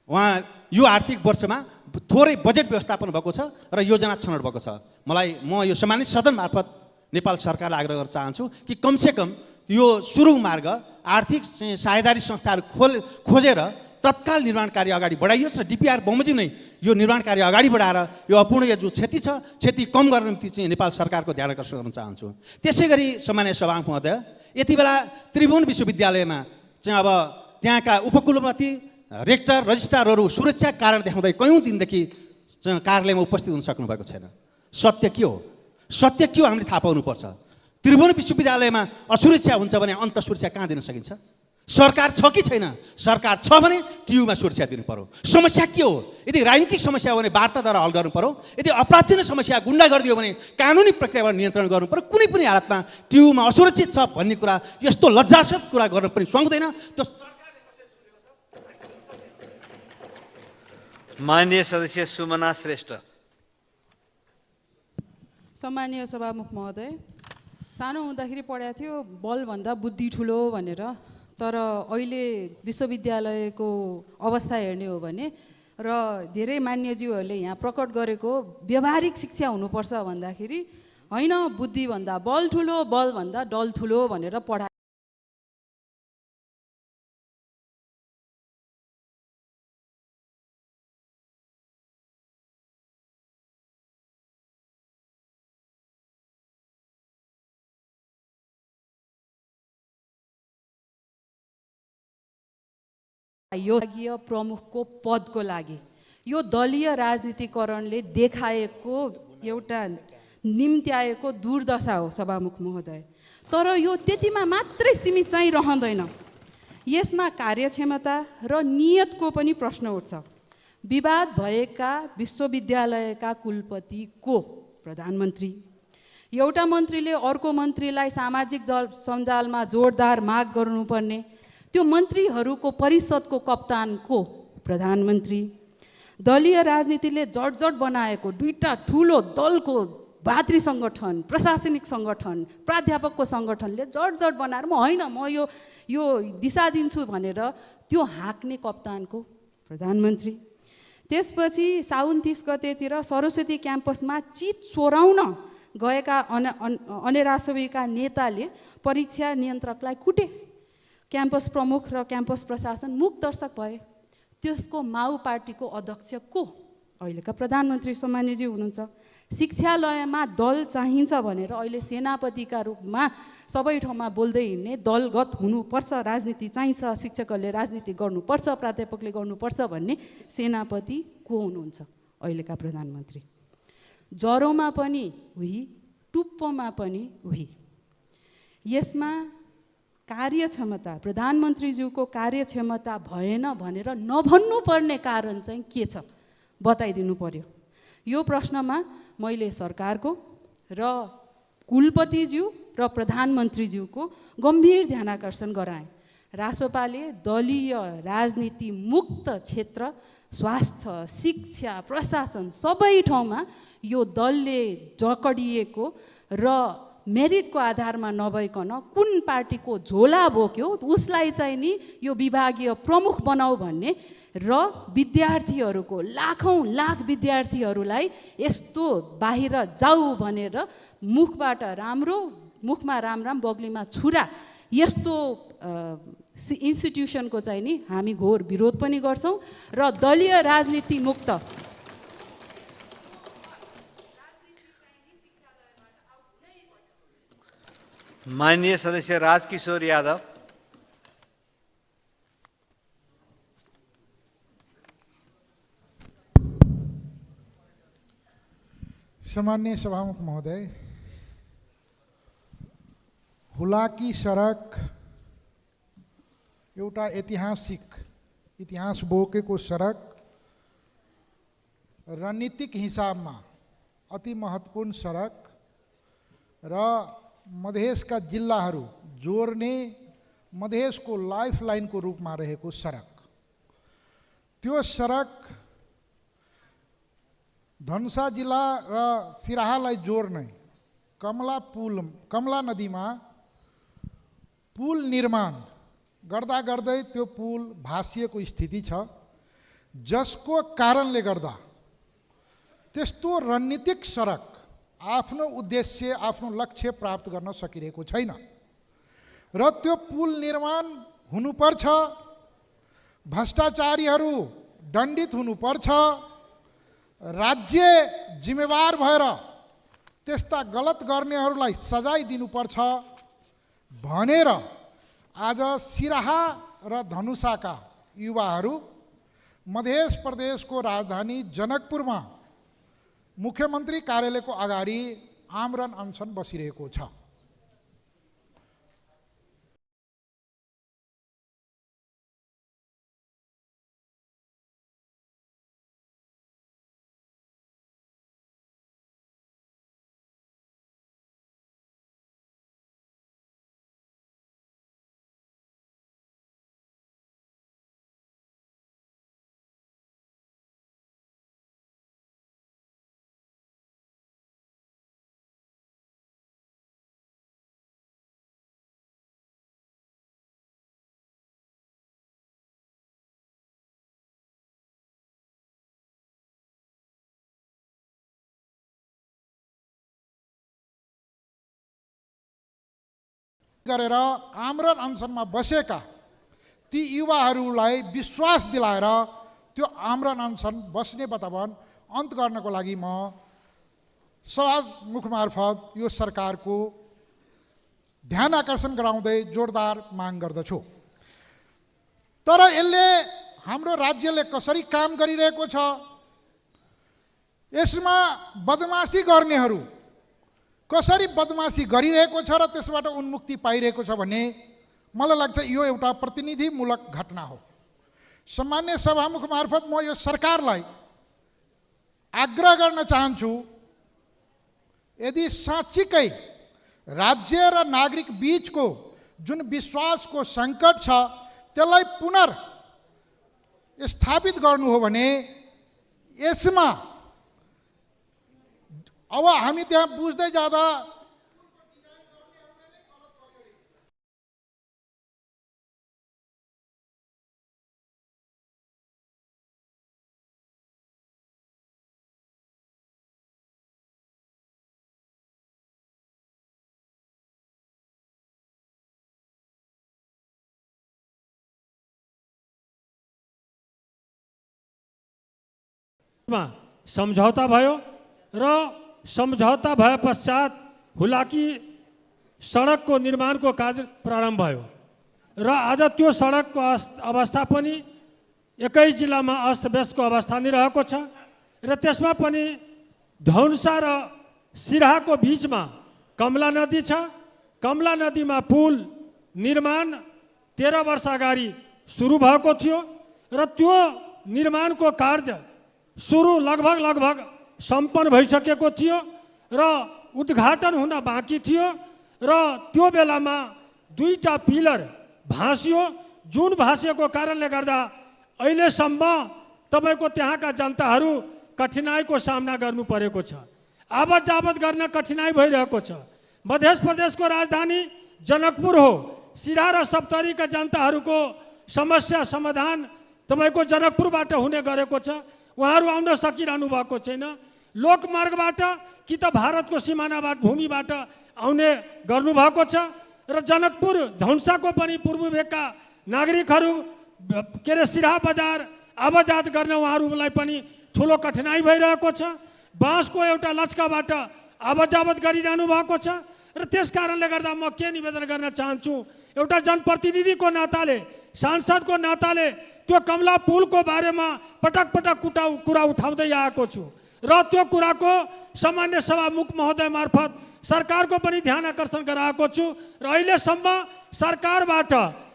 उहाँ यो आर्थिक वर्षमा थोरै बजेट व्यवस्थापन भएको छ र योजना छनौट भएको छ। म यो सामान्य सदन मार्फत नेपाल सरकारलाई आग्रह गर्न चाहन्छु कि कमसेकम यो सुरुङ मार्ग आर्थिक साझेदारी संस्थाहरू खोजेर तत्काल निर्माण कार्य अगाडि बढाइयोस् र डिपिआर बमोजिम नै यो निर्माण कार्य अगाडि बढाएर यो अपूर्णीय जो क्षति छ, क्षति कम गर्ने निम्ति चाहिँ नेपाल सरकारको ध्यान आकर्षण गर्न चाहन्छु। त्यसै गरी सामान्य सभामुख महोदय, यति बेला त्रिभुवन विश्वविद्यालयमा चाहिँ अब त्यहाँका उपकुलपति, रेक्टर, रजिस्ट्रारहरू सुरक्षा कारण देखाउँदै कयौँ दिनदेखि कार्यालयमा उपस्थित हुन सक्नुभएको छैन। सत्य के हो? सत्य के हो हामीले थाहा पाउनुपर्छ। त्रिभुवन विश्वविद्यालयमा असुरक्षा हुन्छ भने अन्त सुरक्षा कहाँ दिन सकिन्छ? सरकार छ कि छैन? सरकार छ भने टियुमा सुरक्षा दिनु पर्यो। समस्या के हो? यदि राजनीतिक समस्या हो भने वार्ताद्वारा हल गर्नु पर्यो। यदि अपराधजन्य समस्या गुन्डागर्दी हो भने कानुनी प्रक्रियाबाट नियन्त्रण गर्नु पर्यो। कुनै पनि हालतमा टियुमा असुरक्षित छ भन्ने कुरा, यस्तो लज्जास्पद कुरा गर्न पनि सक्दैन। त्यो माननीय सदस्य सुमना श्रेष्ठ। सम्मानीय सभामुख महोदय, सानो हुँदाखेरि पढाएको थियो बलभन्दा बुद्धि ठुलो भनेर, तर अहिले विश्वविद्यालयको अवस्था हेर्ने हो भने र धेरै मान्यज्यूहरूले यहाँ प्रकट गरेको व्यावहारिक शिक्षा हुनुपर्छ भन्दाखेरि होइन, बुद्धिभन्दा बल ठुलो, बलभन्दा डल ठुलो भनेर पढा योगीय प्रमुखको पदको लागि यो दलीय राजनीतिकरणले देखाएको एउटा निम्त्याएको दुर्दशा हो सभामुख महोदय। तर यो त्यतिमा मात्रै सीमित चाहिँ रहँदैन, यसमा कार्यक्षमता र नियतको पनि प्रश्न उठ्छ। विवाद भएका विश्वविद्यालयका कुलपति को? प्रधानमन्त्री। एउटा मन्त्रीले अर्को मन्त्रीलाई सामाजिक सञ्जालमा जोरदार माग गर्नुपर्ने, त्यो मन्त्रीहरूको परिषदको कप्तान को? प्रधानमन्त्री। दलीय राजनीतिले जडजड बनाएको दुईटा ठुलो दलको भातृ सङ्गठन, प्रशासनिक सङ्गठन, प्राध्यापकको सङ्गठनले जडजड बनाएर म यो दिशा दिन्छु भनेर त्यो हाँक्ने कप्तान को? प्रधानमन्त्री। त्यसपछि साउन 30 गतेतिर सरस्वती क्याम्पसमा चित चोराउन गएका अनेरासवीका नेताले परीक्षा नियन्त्रकलाई कुटे। क्याम्पस प्रमुख र क्याम्पस प्रशासन मुखदर्शक भए। त्यसको माओ पार्टीको अध्यक्ष को? अहिलेका प्रधानमन्त्री सम्मानीजी हुनुहुन्छ। शिक्षालयमा दल चाहिन्छ भनेर अहिले सेनापतिका रूपमा सबै ठाउँमा बोल्दै हिँड्ने, दलगत हुनुपर्छ, राजनीति चाहिन्छ, शिक्षकहरूले राजनीति गर्नुपर्छ, प्राध्यापकले गर्नुपर्छ भन्ने सेनापति को हुनुहुन्छ? अहिलेका प्रधानमन्त्री। ज्वरोमा पनि उही, टुप्पोमा पनि उही। यसमा कार्यक्षमता, प्रधानमन्त्रीज्यूको कार्यक्षमता भएन भनेर नभन्नुपर्ने कारण चाहिँ के छ बताइदिनु पर्यो। यो प्रश्नमा मैले सरकारको र कुलपतिज्यू र प्रधानमन्त्रीज्यूको गम्भीर ध्यानाकर्षण गराएँ। रासोपाले दलीय राजनीति मुक्त क्षेत्र स्वास्थ्य, शिक्षा, प्रशासन सबै ठाउँमा यो दलले जकडिएको र मेरिटको आधारमा नभइकन कुन पार्टीको झोला बोक्यो उसलाई चाहिँ नि यो विभागीय प्रमुख बनाऊ भन्ने र विद्यार्थीहरूको लाखौँ लाख विद्यार्थीहरूलाई यस्तो बाहिर जाऊ भनेर मुखमा राम बग्लीमा छुरा यस्तो इन्स्टिट्युसनको चाहिँ नि हामी घोर विरोध पनि गर्छौँ र दलीय राजनीति मुक्त माननीय सदस्य राजकिशोर यादव। सम्माननीय सभामुख महोदय, हुलाकी सडक एउटा इतिहास बोकेको सडक रणनीतिक हिसाबमा अति महत्त्वपूर्ण सडक र मधेसका जिल्लाहरू जोड्ने मधेसको लाइफलाइनको रूपमा रहेको सडक। त्यो सडक धनुषा जिल्ला र सिराहालाई जोड्ने कमला नदीमा पुल निर्माण गर्दा गर्दै त्यो पुल भासिएको स्थिति छ, जसको कारणले गर्दा त्यस्तो रणनीतिक सडक आफ्नो उद्देश्य आफ्नो लक्ष्य प्राप्त गर्न सकिरहेको छैन र त्यो पुल निर्माण हुनुपर्छ, भ्रष्टाचारीहरू दण्डित हुनुपर्छ, राज्य जिम्मेवार भएर त्यस्ता गलत गर्नेहरूलाई सजाय दिनुपर्छ भनेर आज सिराहा र धनुषाका युवाहरू मध्य प्रदेशको राजधानी जनकपुरमा मुख्यमन्त्री कार्यालयको अगाडि आमरण अनसन बसिरहेको छ। गरेर आमरण अनसनमा बसेका ती युवाहरूलाई विश्वास दिलाएर त्यो आमरण अनसन बस्ने वातावरण अन्त गर्नको लागि म सभामुख मार्फत यो सरकारको ध्यान आकर्षण गराउँदै जोरदार माग गर्दछु। तर यसले हाम्रो राज्यले कसरी काम गरिरहेको छ, यसमा बदमासी गर्नेहरू कसरी बदमासी गरिरहेको छ र त्यसबाट उन्मुक्ति पाइरहेको छ भने मलाई लाग्छ यो एउटा प्रतिनिधिमूलक घटना हो। सम्मान्य सभामुख मार्फत म यो सरकारलाई आग्रह गर्न चाहन्छु, यदि साँच्चीकै राज्य र नागरिक बीचको जुन विश्वासको सङ्कट छ त्यसलाई पुनर्स्थापित गर्नु हो भने यसमा अब हामी त्यहाँ बुझ्दै जाँदा सम्झौता भयो र सम्झौता भए पश्चात हुलाकी सडकको निर्माणको कार्य प्रारम्भ भयो र आज त्यो सडकको अवस्था पनि एकै जिल्लामा अस्तव्यस्तको अवस्था नै रहेको छ र त्यसमा पनि धनुषा र सिराहाको बिचमा कमला नदी छ। कमला नदीमा पुल निर्माण 13 वर्ष अगाडि सुरु भएको थियो र त्यो निर्माणको कार्य सुरु लगभग सम्पन्न भइसकेको थियो र उद्घाटन हुन बाँकी थियो र त्यो बेलामा 2टा पिलर भाँसियो, जुन भाँसिएको कारणले गर्दा अहिलेसम्म तपाईँको त्यहाँका जनताहरू कठिनाइको सामना गर्नु परेको छ। आवत जावत गर्न कठिनाइ भइरहेको छ। मध्य प्रदेशको राजधानी जनकपुर हो। सिरा र सप्तरीका जनताहरूको समस्या समाधान तपाईँको जनकपुरबाट हुने गरेको छ। उहाँहरू आउन सकिरहनु भएको छैन। लोकमार्गबाट कि त भारतको सिमानाबाट भूमिबाट आउने गर्नुभएको छ र जनकपुर धौन्साको पनि पूर्व भेगका नागरिकहरू के अरे सिराहा बजार आवाजात गर्न उहाँहरूलाई पनि ठुलो कठिनाइ भइरहेको छ। बाँसको एउटा लचकाबाट आवाजावत गरिरहनु भएको छ र त्यस कारणले गर्दा म के निवेदन गर्न चाहन्छु, एउटा जनप्रतिनिधिको नाताले, सांसदको नाताले त्यो कमला पुलको बारेमा पटक पटक कुरा उठाउँदै आएको छु र त्यो कुराको सामान्य सभामुख महोदय मार्फत सरकारको पनि ध्यान आकर्षण गराएको छु र अहिलेसम्म सरकारबाट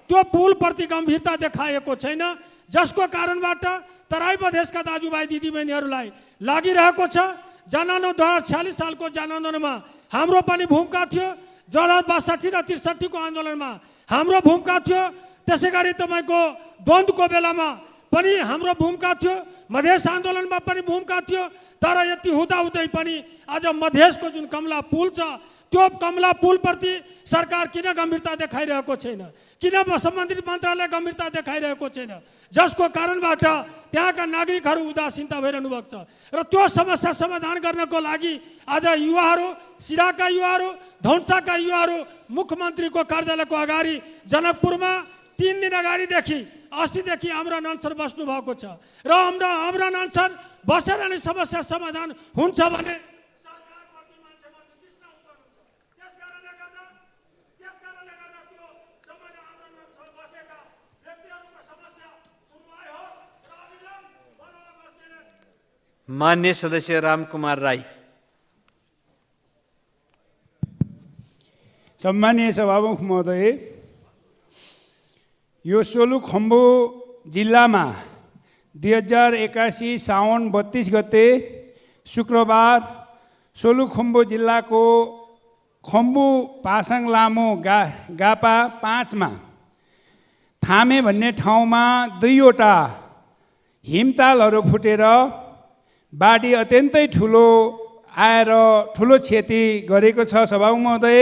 त्यो पुलप्रति गम्भीरता देखाएको छैन, जसको कारणबाट तराई प्रदेशका दाजुभाइ दिदीबहिनीहरूलाई लागिरहेको छ। जनआन्दोलन 2046 सालको जनआन्दोलनमा हाम्रो पनि भूमिका थियो। 2062 र 63 को आन्दोलनमा हाम्रो भूमिका थियो। त्यसै गरी तपाईँको द्वन्द्वको बेलामा पनि हाम्रो भूमिका थियो। मधेस आन्दोलनमा पनि भूमिका थियो। तर यति हुँदाहुँदै पनि आज मधेसको जुन कमला पुल छ त्यो कमला पुलप्रति सरकार किन गम्भीरता देखाइरहेको छैन, किन सम्बन्धित मन्त्रालय गम्भीरता देखाइरहेको छैन, जसको कारणबाट त्यहाँका नागरिकहरू उदासीनता भइरहनु भएको छ। र त्यो समस्या समाधान गर्नको लागि आज युवाहरू, सिराका युवाहरू, धौन्साका युवाहरू मुख्यमन्त्रीको कार्यालयको अगाडि जनकपुरमा 3 दिन अगाडिदेखि अस्तिदेखि आमरण अनसन बस्नु भएको छ र आमरण अनसन बसेर नै समस्या समाधान हुन्छ भने सरकारप्रति मान्छेमा वितृष्णा उत्पन्न हुन्छ। त्यसकारणले गर्दा त्यो समयमा आमरण अनसन बसेका व्यक्तिहरूको समस्या सुनवाई होस् र अविलम्ब बनाउन बस्ने। मान्य सदस्य रामकुमार राई। सम्मानीय सभामुख महोदय, यो सोलुखुम्बु जिल्लामा 2081 साउन 32 गते शुक्रबार सोलुखुम्बु जिल्लाको खम्बु पासाङ लामो गापा 5 मा थामे भन्ने ठाउँमा 2वटा हिमतालहरू फुटेर बाढी अत्यन्तै ठुलो आएर ठुलो क्षति गरेको छ। सभामुख महोदय,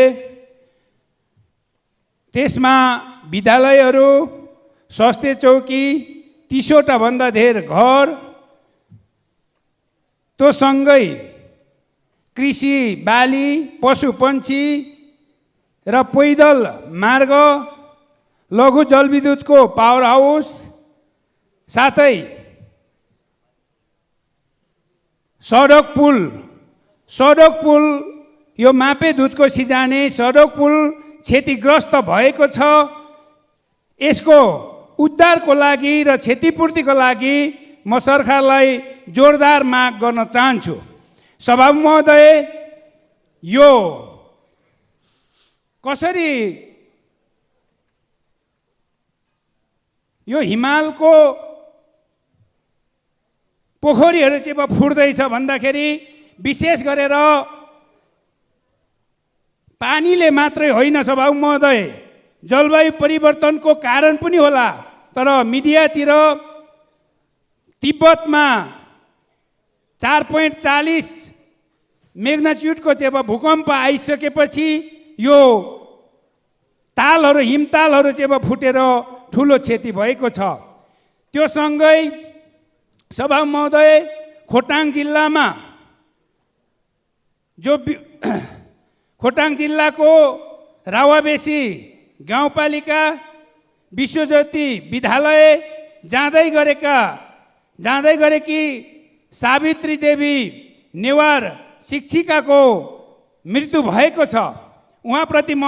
त्यसमा विद्यालयहरू, स्वास्थ्य चौकी, 30वटा भन्दा धेर घर, त्यो सँगै कृषि बाली, पशुपन्छी र पैदल मार्ग, लघु जलविद्युतको पावर हाउस, साथै सडक पुल यो मापेदुधको सिजाने सडक पुल क्षतिग्रस्त भएको छ। यसको उद्धारको लागि र क्षतिपूर्तिको लागि म सरकारलाई जोरदार माग गर्न चाहन्छु। सभामुख महोदय, यो कसरी यो हिमालको पोखरीहरू चाहिँ अब फुट्दैछ भन्दाखेरि विशेष गरेर पानीले मात्रै होइन सभामुख महोदय, जलवायु परिवर्तनको कारण पनि होला। तर मिडियातिर तिब्बतमा 4.40 मेग्निट्युडको चाहिँ अब भूकम्प आइसकेपछि यो तालहरू, हिमतालहरू चाहिँ अब फुटेर ठुलो क्षति भएको छ। त्यो सँगै सभामुख महोदय, खोटाङ जिल्लामा खोटाङ जिल्लाको रावाबेसी गाउँपालिका विश्वज्योति विद्यालय जाँदै गरेकी सावित्री देवी नेवार शिक्षिकाको मृत्यु भएको छ। उहाँप्रति म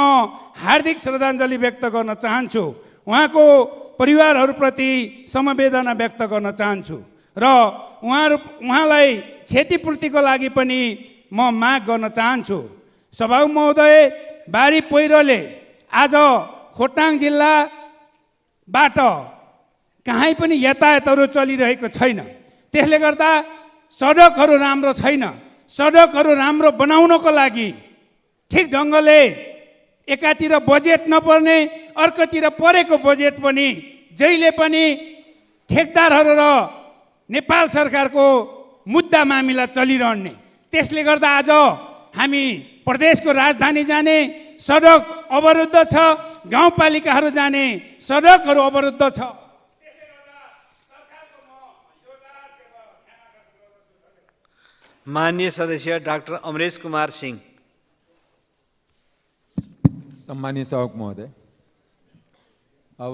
हार्दिक श्रद्धाञ्जली व्यक्त गर्न चाहन्छु। उहाँको परिवारहरूप्रति समवेदना व्यक्त गर्न चाहन्छु र उहाँलाई क्षतिपूर्तिको लागि पनि म माग गर्न चाहन्छु। सभामुख महोदय, बाढी पहिरोले आज खोटाङ जिल्लाबाट कहीँ पनि यातायातहरू चलिरहेको छैन। त्यसले गर्दा सडकहरू राम्रो छैन। सडकहरू राम्रो बनाउनको लागि ठिक ढङ्गले एकातिर बजेट नपर्ने, अर्कोतिर परेको बजेट पनि जहिले पनि ठेकदारहरू र नेपाल सरकारको मुद्दा मामिला चलिरहने। त्यसले गर्दा आज हामी प्रदेशको राजधानी जाने सडक अवरुद्ध छ, गाउँपालिकाहरू जाने सडकहरू अवरुद्ध छ। माननीय सदस्य डाक्टर अमरेश कुमार सिंह। सम्मानीय सभामुख महोदय, अब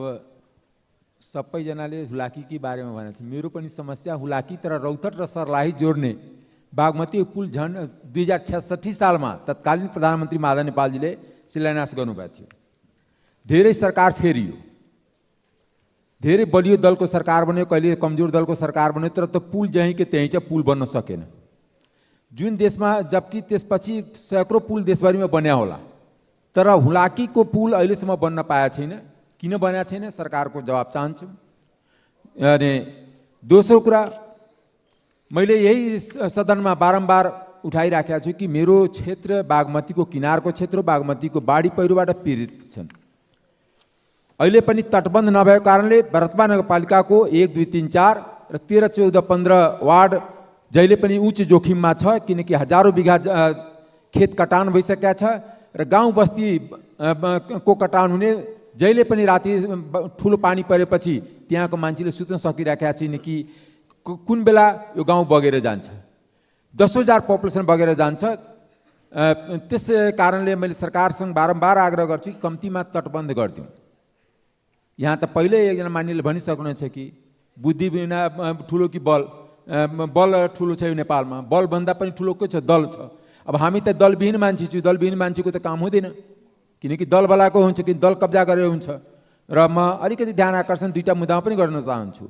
सबैजनाले हुलाकीकै बारेमा भनेको थियो। मेरो पनि समस्या हुलाकी तर रौतहट र सर्लाही जोड्ने बागमती पुल झन् 2066 सालमा तत्कालीन प्रधानमन्त्री माधव नेपालजीले शिलान्यास गर्नुभएको थियो। धेरै सरकार फेरियो, धेरै बलियो दलको सरकार बन्यो, कहिले कमजोर दलको सरकार बन्यो, तर त्यो पुल जहीँ कि त्यहीँ चाहिँ पुल बन्न सकेन। जुन देशमा जबकि त्यसपछि सैकड़ों पुल देशभरिमा बन्या होला, तर हुलाकीको पुल अहिलेसम्म बन्न पाएको छैन। किन बनेको छैन, सरकारको जवाब चाहन्छु। अनि दोस्रो कुरा, मैले यही सदनमा बारम्बार उठाइराखेको छु कि मेरो क्षेत्र बागमतीको किनारको क्षेत्र, बागमतीको बाढी पहिरोबाट पीडित छन्। अहिले पनि तटबन्ध नभएको कारणले भरतपुर नगरपालिकाको 1, 2, 3, 4 र 13, 14, 15 वार्ड जहिले पनि उच्च जोखिममा छ, किनकि हजारौँ बिघा खेत कटान भइसकेका छ र गाउँ बस्ती को कटान हुने। जहिले पनि राति ठुलो पानी परेपछि त्यहाँको मान्छेले सुत्न सकिरहेका छैन कि कुन बेला यो गाउँ बगेर जान्छ। 10,000 पपुलेसन बगेर जान्छ। त्यस कारणले मैले सरकारसँग बारम्बार आग्रह गर्छु कि कम्तीमा तटबन्ध गरिदिउँ। यहाँ त पहिले एकजना मानिसले भनिसक्नुहुन्छ कि बुद्धि बिना ठुलो कि बल, बल ठुलो छ यो नेपालमा, बलभन्दा पनि ठुलो के छ, दल छ। अब हामी त दलविहीन मान्छे छु, दलविहीन मान्छेको त काम हुँदैन, किनकि दल बलाको हुन्छ कि दल कब्जा गरेर हुन्छ। र म अलिकति ध्यान आकर्षण दुईटा मुद्दामा पनि गर्न चाहन्छु।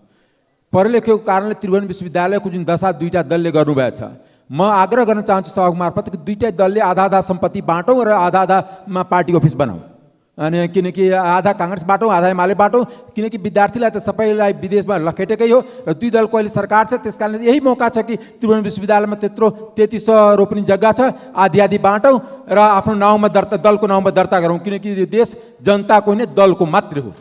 पढेलेखेको कारणले त्रिभुवन विश्वविद्यालयको जुन दशा दुईटा दलले गर्नुभएको छ, म आग्रह गर्न चाहन्छु सभाको मार्फत कि दुईटै दलले आधा आधा सम्पत्ति बाँटौँ र आधा आधामा पार्टी अफिस बनाऊ। अनि किनकि आधा काङ्ग्रेस बाटौँ, आधा एमाले बाटौँ, किनकि विद्यार्थीलाई त सबैलाई विदेशमा लखेटेकै हो र दुई दलको अहिले सरकार छ। त्यस कारणले यही मौका छ कि त्रिभुवन विश्वविद्यालयमा त्यत्रो 3300 रोपनी जग्गा छ, आधी आधी बाँटौँ र आफ्नो नाउँमा दर्ता, दलको नाउँमा दर्ता गरौँ, किनकि यो देश जनताको होइन दलको मात्र हो।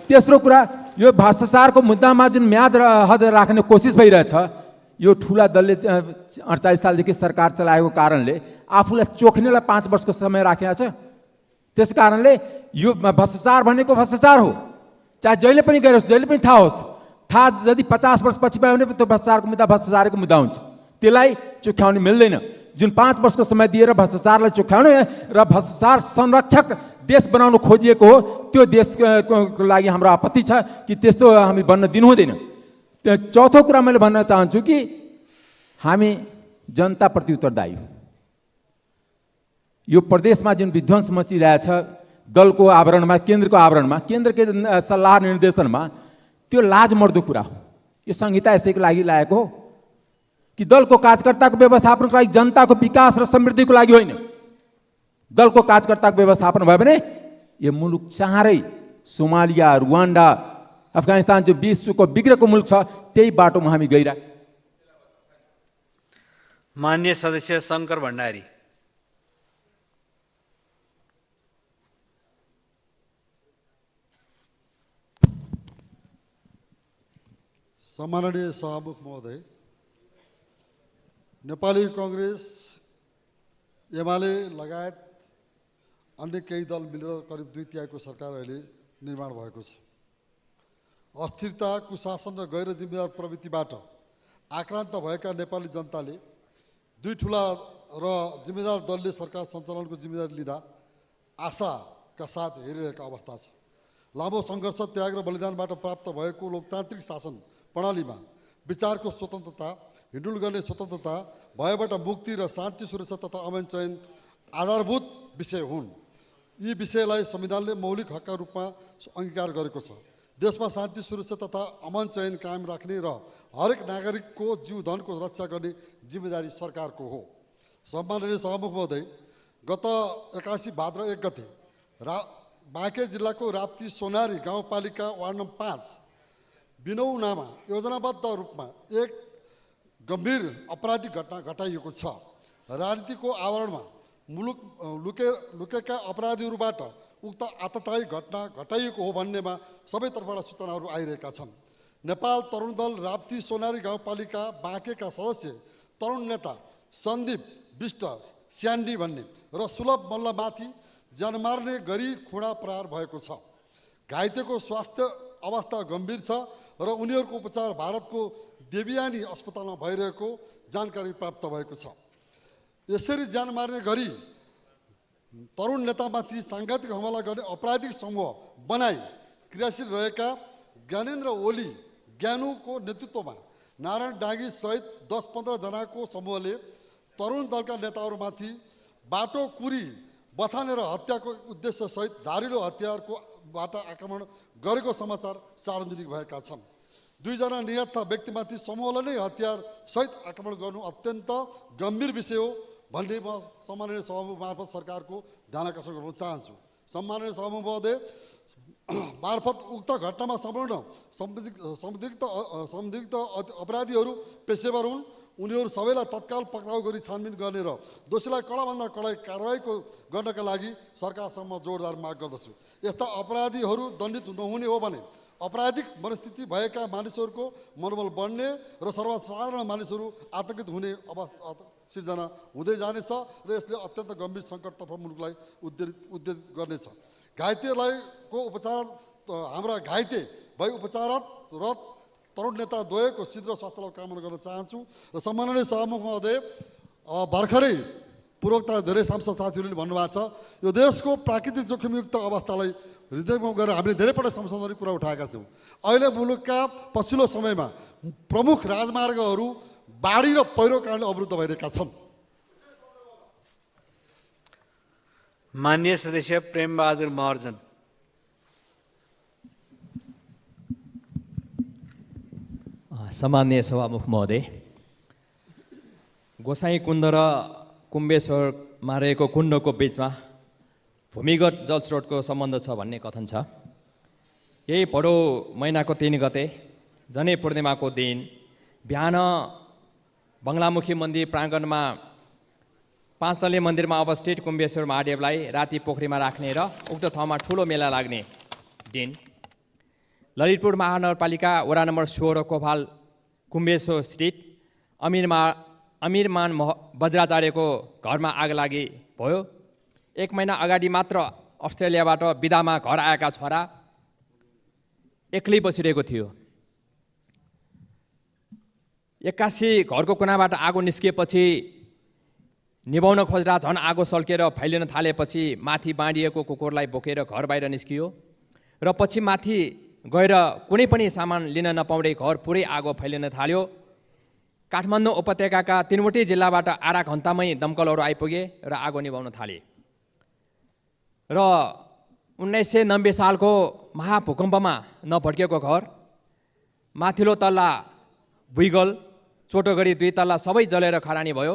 तेस्रो कुरा, यो भ्रष्टाचारको मुद्दामा जुन म्याद हद राख्ने कोसिस भइरहेछ, यो ठुला दलले 48 सालदेखि सरकार चलाएको कारणले आफूलाई चोख्नेलाई 5 वर्षको समय राखेको छ। त्यस कारणले यो भ्रष्टाचार भनेको भ्रष्टाचार हो, चाहे जहिले पनि गइरोस्, जहिले पनि थाहा होस्। थाहा यदि 50 वर्ष पछि पायो भने त्यो भ्रष्टाचारको मुद्दा भ्रष्टाचारको मुद्दा हुन्छ, त्यसलाई चोख्याउनु मिल्दैन। जुन 5 वर्षको समय दिएर भ्रष्टाचारलाई चोख्याउने र भ्रष्टाचार संरक्षक देश बनाउनु खोजिएको हो, त्यो देशको लागि हाम्रो आपत्ति छ कि त्यस्तो हामी बन्न दिनु हुँदैन। चौथो कुरा मैले भन्न चाहन्छु कि हामी जनताप्रति उत्तरदायी हो। यो प्रदेशमा जुन विध्वंस मचिरहेछ दलको आवरणमा, केन्द्रको आवरणमा, केन्द्रको सल्लाह निर्देशनमा, त्यो लाजमर्दो कुरा हो। यो संहिता यसैको लागि लागेको हो कि दलको कार्यकर्ताको व्यवस्थापनको लागि, जनताको विकास र समृद्धिको लागि होइन। दलको कार्यकर्ताको व्यवस्थापन भयो भने यो मुलुक चाँडै सोमालिया, रुवान्डा, अफगानिस्तान जो विश्वको बिग्रेको मुलुक छ त्यही बाटोमा हामी गइरहेका। माननीय सदस्य शङ्कर भण्डारी। सम्माननीय सभामुख महोदय, नेपाली कांग्रेस, एमाले लगायत अन्य केही दल मिलेर करिब 2/3 सरकार अहिले निर्माण भएको छ। अस्थिरता, कुशासन र गैर जिम्मेदार प्रवृत्तिबाट आक्रान्त भएका नेपाली जनताले दुई ठुला र जिम्मेदार दलले सरकार सञ्चालनको जिम्मेदारी लिँदा आशाका साथ हेरिरहेको अवस्था छ। लामो सङ्घर्ष, त्याग र बलिदानबाट प्राप्त भएको लोकतान्त्रिक शासन प्रणालीमा विचारको स्वतन्त्रता, हिँडुल गर्ने स्वतन्त्रता, भयबाट मुक्ति र शान्ति, सुरक्षा तथा अमन चयन आधारभूत विषय हुन्। यी विषयलाई संविधानले मौलिक हकका रूपमा अङ्गीकार गरेको छ। देशमा शान्ति, सुरक्षा तथा अमन चयन कायम राख्ने र हरेक नागरिकको जीवधनको रक्षा गर्ने जिम्मेदारी सरकारको हो। सम्माननीय सभामुख महोदय, गत 81 भाद्र 1 गते बाँके जिल्लाको राप्ती सोनारी गाउँपालिका वार्ड नम्बर 5 बिनौनामा योजनाबद्ध रूपमा एक गम्भीर आपराधिक घटना घटाइएको छ। राजनीतिको आवरणमा लुकेका अपराधीहरूबाट उक्त आततायी घटना घटाइएको हो भन्नेमा सबैतर्फबाट सूचनाहरू आइरहेका छन्। नेपाल तरुण दल राप्ती सोनारी गाउँपालिका बाँकेका सदस्य तरुण नेता सन्दीप विष्ट स्यान्डी भन्ने र सुलभ मल्लमाथि ज्यान मार्ने गरी खुँडा प्रहार भएको छ। घाइतेको स्वास्थ्य अवस्था गम्भीर छ र उनीहरूको उपचार भारतको देवियानी अस्पतालमा भइरहेको जानकारी प्राप्त भएको छ। यसरी ज्यान मार्ने गरी तरुण नेतामाथि साङ्घातिक हमला गर्ने अपराधिक समूह बनाई क्रियाशील रहेका ज्ञानेन्द्र ओली ज्ञानुको नेतृत्वमा नारायण डाँगी सहित 10-15 जनाको समूहले तरुण दलका नेताहरूमाथि बाटो कुरी बथानेर हत्याको उद्देश्य सहित धारिलो हतियारकोबाट आक्रमण गरेको समाचार सार्वजनिक भएका छन्। 2 जना निहत्था व्यक्तिमाथि समूहले नै हतियार सहित आक्रमण गर्नु अत्यन्त गम्भीर विषय हो भन्ने म सम्माननीय सभामुख मार्फत सरकारको ध्यान आकर्षण गर्न चाहन्छु। सम्माननीय सभामुख महोदय मार्फत उक्त घटनामा सम्पूर्ण संदिग्ध अपराधीहरू पेशेवर हुन्। उनीहरू सबैलाई तत्काल पक्राउ गरी छानबिन गर्ने र दोषीलाई कडाभन्दा कडा कारवाहीको गर्नका लागि सरकारसम्म जोरदार माग गर्दछु। यस्ता अपराधीहरू दण्डित नहुने हो भने अपराधिक मनस्थिति भएका मानिसहरूको मनोबल बढ्ने र सर्वसाधारण मानिसहरू आतंकित हुने अवस्था सिर्जना हुँदै जानेछ र यसले अत्यन्त गम्भीर सङ्कटतर्फ मुलुकलाई उद्यत गर्नेछ। घाइतेको उपचार हाम्रा घाइते भई उपचाररत तरुण नेता द्वयको शीघ्र स्वास्थ्य लाभ कामना गर्न चाहन्छु। र सम्माननीय सभामुख महोदय भर्खरै पूर्वकता धेरै सांसद साथीहरूले भन्नुभएको छ यो देशको प्राकृतिक जोखिमयुक्त अवस्थालाई हृदयमा गरेर हामीले धेरैपल्ट संसदमा कुरा उठाएका थियौँ। अहिले मुलुकका पछिल्लो समयमा प्रमुख राजमार्गहरू बाढी र पहिरो कारणले अवरुद्ध भइरहेका छन्। माननीय सदस्य प्रेमबहादुर महर्जन। सम्माननीय सभामुख महोदय, गोसाइँकुण्ड र कुम्बेश्वरमा रहेको कुण्डको बिचमा भूमिगत जलस्रोतको सम्बन्ध छ भन्ने कथन छ। यही भदौ महिनाको 3 गते जनै पूर्णिमाको दिन बिहान बङ्गलामुखी मन्दिर प्राङ्गणमा 5 तले मन्दिरमा अवस्थित कुम्बेश्वर महादेवलाई राति पोखरीमा राख्ने र उक्त ठाउँमा ठुलो मेला लाग्ने दिन ललितपुर महानगरपालिका वडा नम्बर 16 कोफाल कुम्बेश्वर स्थित अमिरमान वज्राचार्यको घरमा आग लागि भयो। 1 महिना अगाडि मात्र अस्ट्रेलियाबाट बिदामा घर आएका छोरा एक्लै बसिरहेको थियो। 81 घरको कुनाबाट आगो निस्किएपछि निभाउन खोज्दा झन् आगो सल्केर फैलिन थालेपछि माथि बाँडिएको कुकुरलाई बोकेर घर बाहिर निस्कियो र पछि माथि गएर कुनै पनि सामान लिन नपाउँदै घर पुरै आगो फैलिन थाल्यो। काठमाडौँ उपत्यकाका 3वटै जिल्लाबाट आधा घन्टामै दमकलहरू आइपुगे र आगो निभाउन थाले र 1990 सालको महाभूकम्पमा नभड्केको घर, माथिल्लो तल्ला भुइँगल, चोटो गरी 2 तल्ला सबै जलेर खरानी भयो।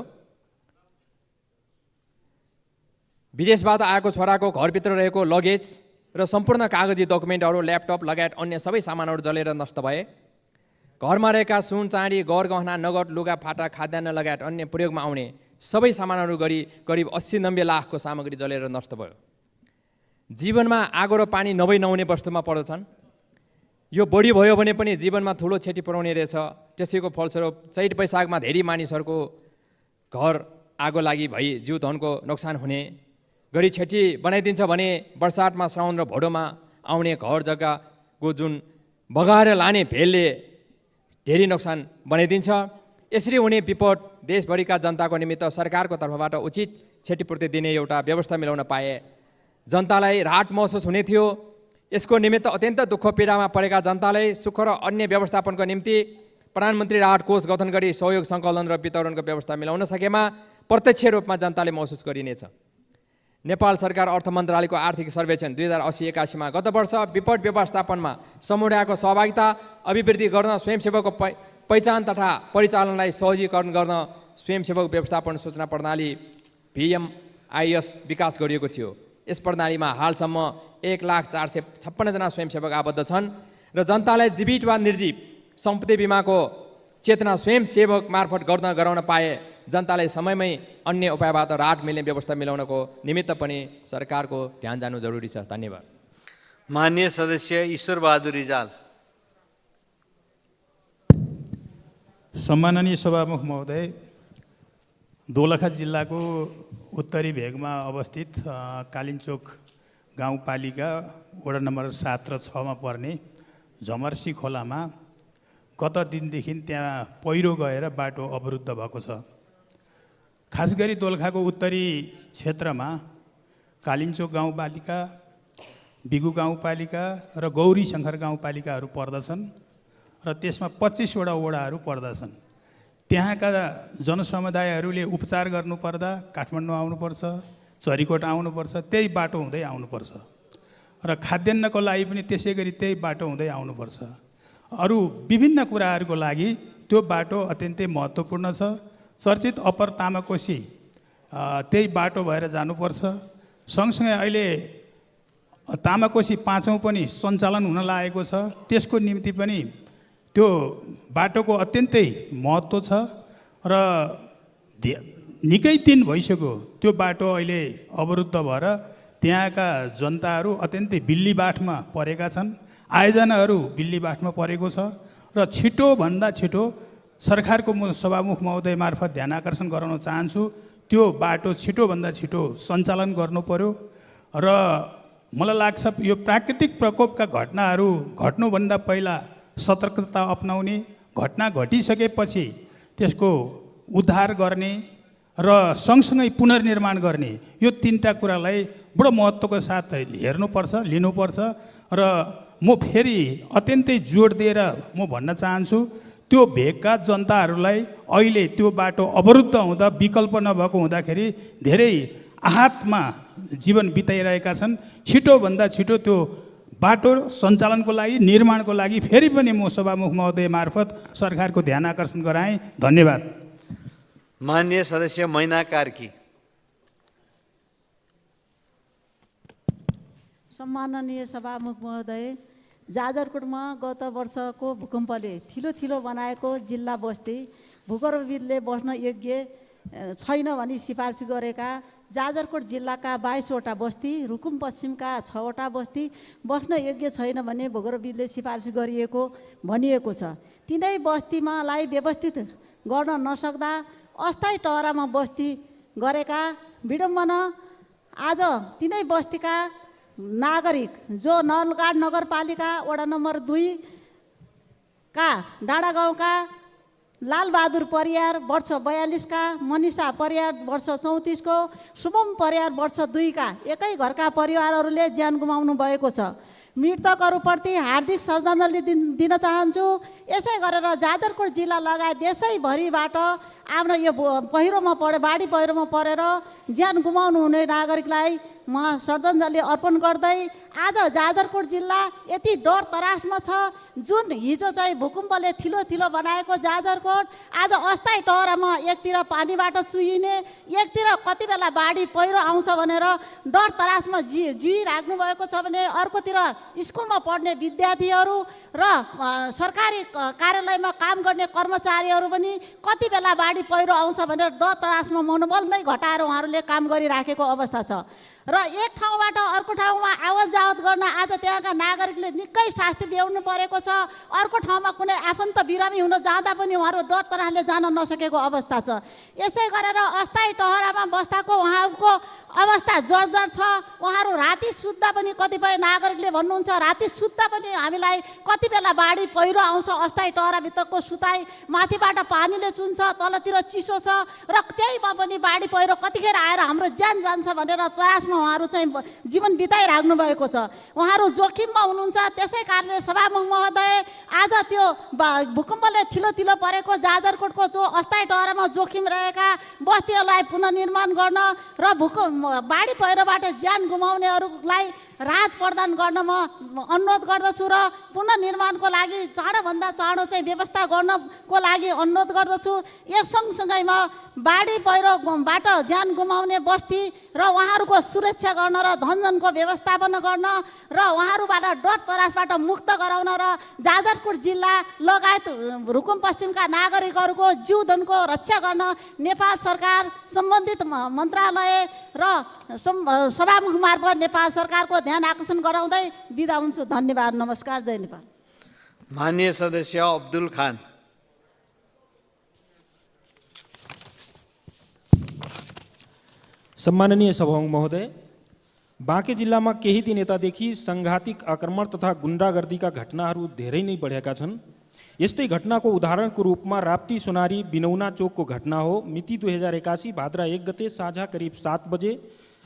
विदेशबाट आएको छोराको घरभित्र रहेको लगेज र सम्पूर्ण कागजी डकुमेन्टहरू, ल्यापटप लगायत अन्य सबै सामानहरू जलेर नष्ट भए। घरमा रहेका सुन, चाँडी, गहना, नगद, लुगा फाटा, खाद्यान्न लगायत अन्य प्रयोगमा आउने सबै सामानहरू गरी करिब 80-90 लाखको सामग्री जलेर नष्ट भयो। जीवनमा आगो र पानी नहुने वस्तुमा पर्दछन्। यो बढी भयो भने पनि जीवनमा ठुलो क्षति पुर्याउने रहेछ। त्यसैको फलस्वरूप चैत वैशाखमा धेरै मानिसहरूको घर आगो लागि भई जीव धनको नोक्सान हुने गरी क्षति बनाइदिन्छ भने बर्सातमा श्रावण र भदौमा आउने घर जग्गाको जुन बगाएर लाने भेलले धेरै नोक्सान बनाइदिन्छ। यसरी हुने विपद देशभरिका जनताको निमित्त सरकारको तर्फबाट उचित क्षतिपूर्ति दिने एउटा व्यवस्था मिलाउन पाए जनतालाई राहत महसुस हुने थियो। यसको निमित्त अत्यन्त दुःख पीडामा परेका जनतालाई सुख र अन्य व्यवस्थापनको निम्ति प्रधानमन्त्री राहत कोष गठन गरी सहयोग सङ्कलन र वितरणको व्यवस्था मिलाउन सकेमा प्रत्यक्ष रूपमा जनताले महसुस गरिनेछ। नेपाल सरकार अर्थ मन्त्रालयको आर्थिक सर्वेक्षण 2080-81 गत वर्ष विपद व्यवस्थापनमा समुदायको सहभागिता अभिवृद्धि गर्न स्वयंसेवकको पहिचान तथा परिचालनलाई सहजीकरण गर्न स्वयंसेवक व्यवस्थापन सूचना प्रणाली VMIS विकास गरिएको थियो। यस प्रणालीमा हालसम्म 1,456 जना स्वयंसेवक आबद्ध छन् र जनतालाई जीवित वा निर्जीव सम्पत्ति बिमाको चेतना स्वयंसेवक मार्फत गराउन पाए जनतालाई समयमै अन्य उपायबाट राहत मिल्ने व्यवस्था मिलाउनको निमित्त पनि सरकारको ध्यान जानु जरुरी छ। धन्यवाद। माननीय सदस्य ईश्वर बहादुर रिजाल। सम्माननीय सभामुख महोदय, दोलखा जिल्लाको उत्तरी भेगमा अवस्थित कालिन्चोक गाउँपालिका वडा नम्बर 7 र 6 मा पर्ने झमर्सी खोलामा गत दिनदेखि त्यहाँ पहिरो गएर बाटो अवरुद्ध भएको छ। खास गरी दोलखाको उत्तरी क्षेत्रमा कालिन्चोक गाउँपालिका, बिगु गाउँपालिका र गौरी शङ्कर गाउँपालिकाहरू पर्दछन् र त्यसमा 25 वटा वडाहरू पर्दछन्। त्यहाँका जनसमुदायहरूले उपचार गर्नुपर्दा काठमाडौँ आउनुपर्छ, चरीकोट आउनुपर्छ, त्यही बाटो हुँदै आउनुपर्छ र खाद्यान्नको लागि पनि त्यसै गरी त्यही बाटो हुँदै आउनुपर्छ। अरू विभिन्न कुराहरूको लागि त्यो बाटो अत्यन्तै महत्त्वपूर्ण छ। चर्चित अप्पर तामाकोशी त्यही बाटो भएर जानुपर्छ। सँगसँगै अहिले तामाकोशी 5औँ पनि सञ्चालन हुन लागेको छ, त्यसको निम्ति पनि त्यो बाटोको अत्यन्तै महत्त्व छ र निकै दिन भइसक्यो त्यो बाटो अहिले अवरुद्ध भएर त्यहाँका जनताहरू अत्यन्तै बिल्लीबाठमा परेका छन्, आयोजनाहरू बिल्लीबाठमा परेको छ र छिटोभन्दा छिटो सरकारको म सभामुख महोदय मार्फत ध्यान आकर्षण गराउन चाहन्छु, त्यो बाटो छिटोभन्दा छिटो सञ्चालन गर्नु पर्यो र मलाई लाग्छ यो प्राकृतिक प्रकोपका घटनाहरू घट्नुभन्दा पहिला सतर्कता अपनाउने, घटना घटिसकेपछि त्यसको उद्धार गर्ने र सँगसँगै पुनर्निर्माण गर्ने, यो तीनटा कुरालाई बडो महत्त्वको साथ हेर्नुपर्छ, लिनुपर्छ र म फेरि अत्यन्तै जोड दिएर म भन्न चाहन्छु त्यो भेगका जनताहरूलाई अहिले त्यो बाटो अवरुद्ध हुँदा विकल्प नभएको हुँदाखेरि धेरै आहतमा जीवन बिताइरहेका छन्। छिटोभन्दा छिटो त्यो बाटो सञ्चालनको लागि, निर्माणको लागि फेरि पनि म सभामुख महोदय मार्फत सरकारको ध्यान आकर्षण गराएँ। धन्यवाद। माननीय सदस्य मैना कार्की। सम्माननीय सभामुख महोदय, जाजरकोटमा गत वर्षको भूकम्पले थिलो बनाएको जिल्ला बस्ती भूगर्भविदले बस्न योग्य छैन भनी सिफारिस गरेका जाजरकोट जिल्लाका 22 वटा बस्ती, रुकुम पश्चिमका 6 वटा बस्ती बस्न योग्य छैन भन्ने भूगर्भविदले सिफारिस गरिएको भनिएको छ। तिनै बस्तीमालाई व्यवस्थित गर्न नसक्दा अस्थायी टहरामा बस्ती गरेका विडम्बना आज तिनै बस्तीका नागरिक जो नलगाड नगरपालिका वडा नम्बर 2 का डाँडा गाउँका लालबहादुर परियार वर्ष 42 का, मनिषा परियार वर्ष 34 को, शुभम परियार वर्ष 2 का एकै घरका परिवारहरूले ज्यान गुमाउनु भएको छ। मृतकहरूप्रति हार्दिक श्रद्धाञ्जली दिन चाहन्छु। यसै गरेर जाजरकोट जिल्ला लगायत देशैभरिबाट आफ्नो यो पहिरोमा परे बाढी पहिरोमा परेर ज्यान गुमाउनु हुने नागरिकलाई म श्रद्धाञ्जली अर्पण गर्दै आज जाजरकोट जिल्ला यति डर तरासमा छ, जुन हिजो चाहिँ भूकम्पले थिलो बनाएको जाजरकोट आज अस्थायी टहरामा एकतिर पानीबाट चुहिने, एकतिर कति बेला बाढी पहिरो आउँछ भनेर डर तरासमा जिइराख्नु भएको छ भने अर्कोतिर स्कुलमा पढ्ने विद्यार्थीहरू र सरकारी कार्यालयमा काम गर्ने कर्मचारीहरू पनि कति बेला बाढी पहिरो आउँछ भनेर डर तरासमा मनोबल नै घटाएर उहाँहरूले काम गरिराखेको अवस्था छ र एक ठाउँबाट अर्को ठाउँमा आवत जावत गर्न आज त्यहाँका नागरिकले निकै शास्ति बेहोर्नु परेको छ। अर्को ठाउँमा कुनै आफन्त बिरामी हुन जाँदा पनि उहाँहरू डर तरासले जान नसकेको अवस्था छ। यसै गरेर अस्थायी टहरामा बस्दाको उहाँहरूको अवस्था जर्जर छ। उहाँहरू राति सुत्दा पनि कतिपय नागरिकले भन्नुहुन्छ राति सुत्दा पनि हामीलाई कति बेला बाढी पहिरो आउँछ, अस्थायी टहराभित्रको सुताइ माथिबाट पानीले चुन्छ, तलतिर चिसो छ र त्यहीमा पनि बाढी पहिरो कतिखेर आएर हाम्रो ज्यान जान्छ भनेर तरासमा उहाँहरू चाहिँ जीवन बिताइराख्नु भएको छ। उहाँहरू जोखिममा हुनुहुन्छ। त्यसै कारणले सभामुख महोदय आज त्यो भूकम्पले थिलो परेको जाजरकोटको जो अस्थायी टहरामा जोखिम रहेका बस्तीहरूलाई पुनर्निर्माण गर्न र बाढी पहिरोबाट ज्यान गुमाउनेहरूलाई राहत प्रदान गर्न म अनुरोध गर्दछु र पुनर्निर्माणको लागि चाँडोभन्दा चाँडो चाहिँ व्यवस्था गर्नको लागि अनुरोध गर्दछु। एक सँगसँगैमा बाढी पहिरोबाट ज्यान गुमाउने बस्ती र उहाँहरूको सुरक्षा गर्न र धनजनको व्यवस्थापन गर्न र उहाँहरूबाट डर तरासबाट मुक्त गराउन र जाजरकोट जिल्ला लगायत रुकुम पश्चिमका नागरिकहरूको जीवधनको रक्षा गर्न नेपाल सरकार सम्बन्धित मन्त्रालय र सभामुख मार्फत नेपाल सरकारको ध्यान आकर्षण गराउँदै बिदा हुन्छु। धन्यवाद। नमस्कार। जय नेपाल। माननीय सदस्य अब्दुल खान। सम्माननीय सभामुख महोदय, बाँके जिल्लामा केही दिन यतादेखि सङ्घातिक आक्रमण तथा गुन्डागर्दीका घटनाहरू धेरै नै बढेका छन्। यस्तै घटनाको उदाहरणको रूपमा राप्ती सोनारी बिनौना चोकको घटना हो। मिति 2081 भाद्र 1 गते साँझ करिब 7 बजे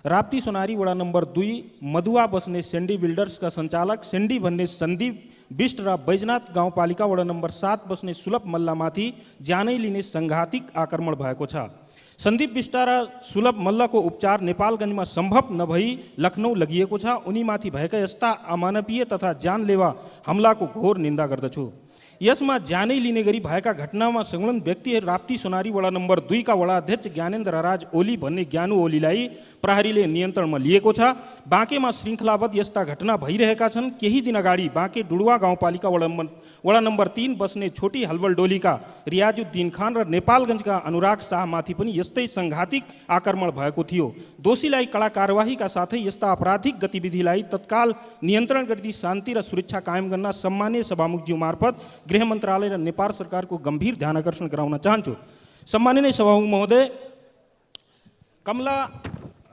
राप्ती सोनारी वडा नम्बर 2 मधुवा बस्ने सेन्डी बिल्डर्सका सञ्चालक सेन्डी भन्ने सन्दीप बिष्ट र बैजनाथ गाउँपालिका वडा नम्बर 7 बस्ने सुलभ मल्लमाथि ज्यानै लिने सङ्घातिक आक्रमण भएको छ। सन्दीप बिष्ट र सुलभ मल्लको उपचार नेपालगञ्जमा सम्भव नभई लखनऊ लगिएको छ। उनीमाथि भएका यस्ता अमानवीय तथा जानलेवा हमलाको घोर निन्दा गर्दछु। यसमा ज्यानै लिने गरी भएका घटनामा संलग्न व्यक्ति राप्ती सोनारी वडा नम्बर 2 का वडा अध्यक्ष ज्ञानेन्द्र राज ओली भन्ने ज्ञानु ओलीलाई प्रहरीले नियन्त्रणमा लिएको छ। बाँकेमा श्रृङ्खलाबद्ध यस्ता घटना भइरहेका छन्। केही दिन अगाडि बाँके डुडुवा गाउँपालिका वडा नम्बर 3 बस्ने छोटी हलवल डोलीका रियाजुद्दिन खान र नेपालगञ्जका अनुराग शाहमाथि पनि यस्तै सङ्घातिक आक्रमण भएको थियो। दोषीलाई कडा कारवाहीका साथै यस्ता आपराधिक गतिविधिलाई तत्काल नियन्त्रण गर्दै शान्ति र सुरक्षा कायम गर्न सम्माननीय सभामुखज्यू मार्फत गृह मन्त्रालय र नेपाल सरकारको गम्भीर ध्यान आकर्षण गराउन चाहन्छु। सम्माननीय सभामुख महोदय, कमला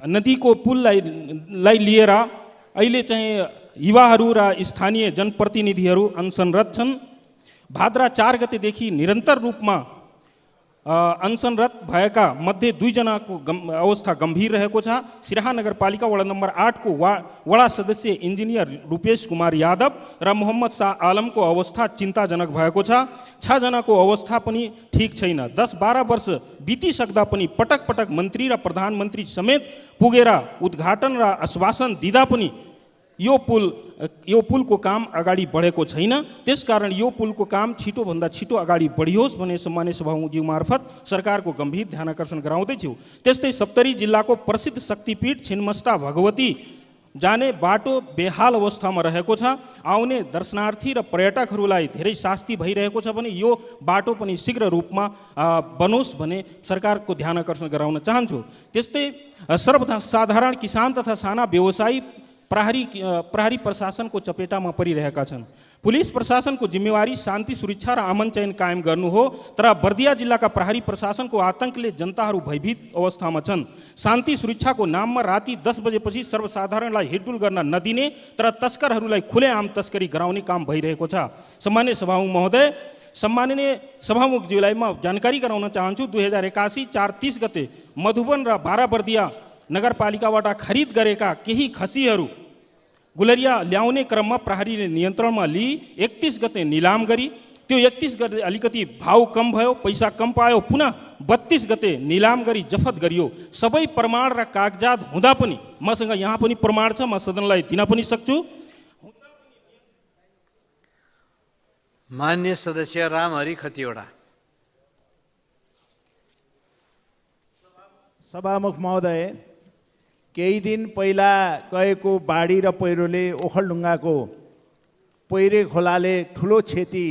नदीको पुललाई लिएर अहिले चाहिँ युवाहरू र स्थानीय जनप्रतिनिधिहरू अनसनरत छन्। भाद्र 4 गतेदेखि निरन्तर रूपमा अनसनरत भएका मध्ये 2 जनाको अवस्था गम्भीर रहेको छ। सिराहा नगरपालिका वडा नम्बर 8 को वडा सदस्य इन्जिनियर रूपेश कुमार यादव र मोहम्मद शाह आलमको अवस्था चिन्ताजनक भएको छ। 6 जनाको अवस्था पनि ठिक छैन। 10-12 वर्ष बितिसक्दा पनि पटक पटक मन्त्री र प्रधानमन्त्री समेत पुगेर उद्घाटन र आश्वासन दिँदा पनि यो पुलको काम अगाडि बढेको छैन। त्यसकारण यो पुलको काम छिटोभन्दा छिटो अगाडि बढियोस् भन्ने सम्मान्य सभामुखज्यू मार्फत सरकारको गम्भीर ध्यान आकर्षण गराउँदैछु। त्यस्तै सप्तरी जिल्लाको प्रसिद्ध शक्तिपीठ छिन्मस्ता भगवती जाने बाटो बेहाल अवस्थामा रहेको छ। आउने दर्शनार्थी र पर्यटकहरूलाई धेरै शास्ति भइरहेको छ भने यो बाटो पनि शीघ्र रूपमा बनोस् भने सरकारको ध्यान आकर्षण गराउन चाहन्छु। त्यस्तै सर्वसाधारण किसान तथा साना व्यवसायी प्रहरी प्रशासनको चपेटामा परिरहेका छन्। पुलिस प्रशासनको जिम्मेवारी शान्ति सुरक्षा र अमन चयन कायम गर्नु हो, तर बर्दिया जिल्लाका प्रहरी प्रशासनको आतंकले जनताहरू भयभीत अवस्थामा छन्। शान्ति सुरक्षाको नाममा राति 10 बजेपछि सर्वसाधारणलाई हिडडुल गर्न नदिने तर तस्करहरूलाई खुलेआम तस्करी गराउने काम भइरहेको छ। सम्मान्य सभामुख महोदय, सम्माननीय सभामुखज्यूलाई म जानकारी गराउन चाहन्छु। 2081 4-30 गते मधुबन र बाराबर्दिया नगरपालिकाबाट खरिद गरेका केही खसीहरू गुलरिया ल्याउने क्रममा प्रहरीले नियन्त्रणमा लिई 31 गते निलाम गरी त्यो 31 गते अलिकति भाउ कम भयो, पैसा कम पायो, पुनः 32 गते निलाम गरी जफत गरियो। सबै प्रमाण र कागजात हुँदा पनि मसँग यहाँ पनि प्रमाण छ, म सदनलाई दिन पनि सक्छु। मान्य सदस्य रामहरि खतिवडा। सभामुख महोदय, केही दिन पहिला गएको बाढी र पहिरोले ओखलढुङ्गाको पहिरे खोलाले ठुलो क्षति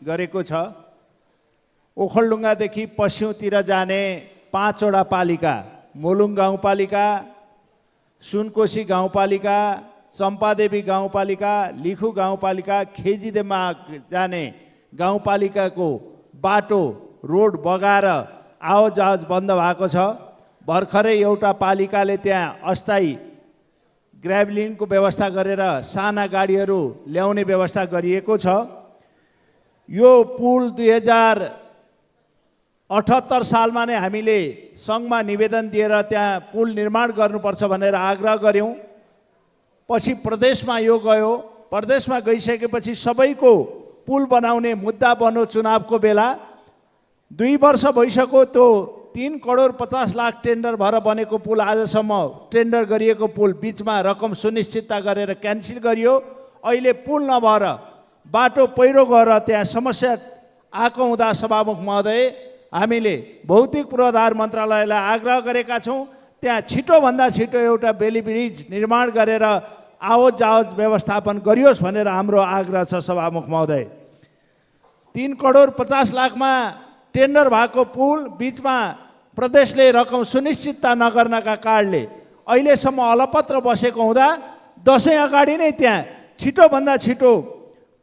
गरेको छ। ओखलढुङ्गादेखि पश्चिमतिर जाने 5 वटा पालिका, मोलुङ गाउँपालिका, सुनकोशी गाउँपालिका, चम्पादेवी गाउँपालिका, लिखु गाउँपालिका, खेजीदेमा जाने गाउँपालिकाको बाटो रोड बगाएर आवाजावज बन्द भएको छ। भर्खरै एउटा पालिकाले त्यहाँ अस्थायी ग्राभलिङको व्यवस्था गरेर साना गाडीहरू ल्याउने व्यवस्था गरिएको छ। यो पुल 2078 सालमा नै हामीले सङ्घमा निवेदन दिएर त्यहाँ पुल निर्माण गर्नुपर्छ भनेर आग्रह गऱ्यौँ। पछि प्रदेशमा यो गयो। प्रदेशमा गइसकेपछि सबैको पुल बनाउने मुद्दा बन्यो। चुनावको बेला 2 वर्ष भइसक्यो। त्यो 3 करोड 50 लाख टेन्डर भएर बनेको पुल आजसम्म टेन्डर गरिएको पुल बिचमा रकम सुनिश्चितता गरेर क्यान्सल गरियो। अहिले पुल नभएर बाटो पहिरो गएर त्यहाँ समस्या आएको हुँदा सभामुख महोदय हामीले भौतिक पूर्वाधार मन्त्रालयलाई आग्रह गरेका छौँ त्यहाँ छिटोभन्दा छिटो एउटा बेली ब्रिज निर्माण गरेर आवत जावत व्यवस्थापन गरियोस् भनेर हाम्रो आग्रह छ सभामुख महोदय। 3 करोड 50 लाखमा टेन्डर भएको पुल बिचमा प्रदेशले रकम सुनिश्चितता नगर्नका कारणले अहिलेसम्म अलपत्र बसेको हुँदा दसैँ अगाडि नै त्यहाँ छिटोभन्दा छिटो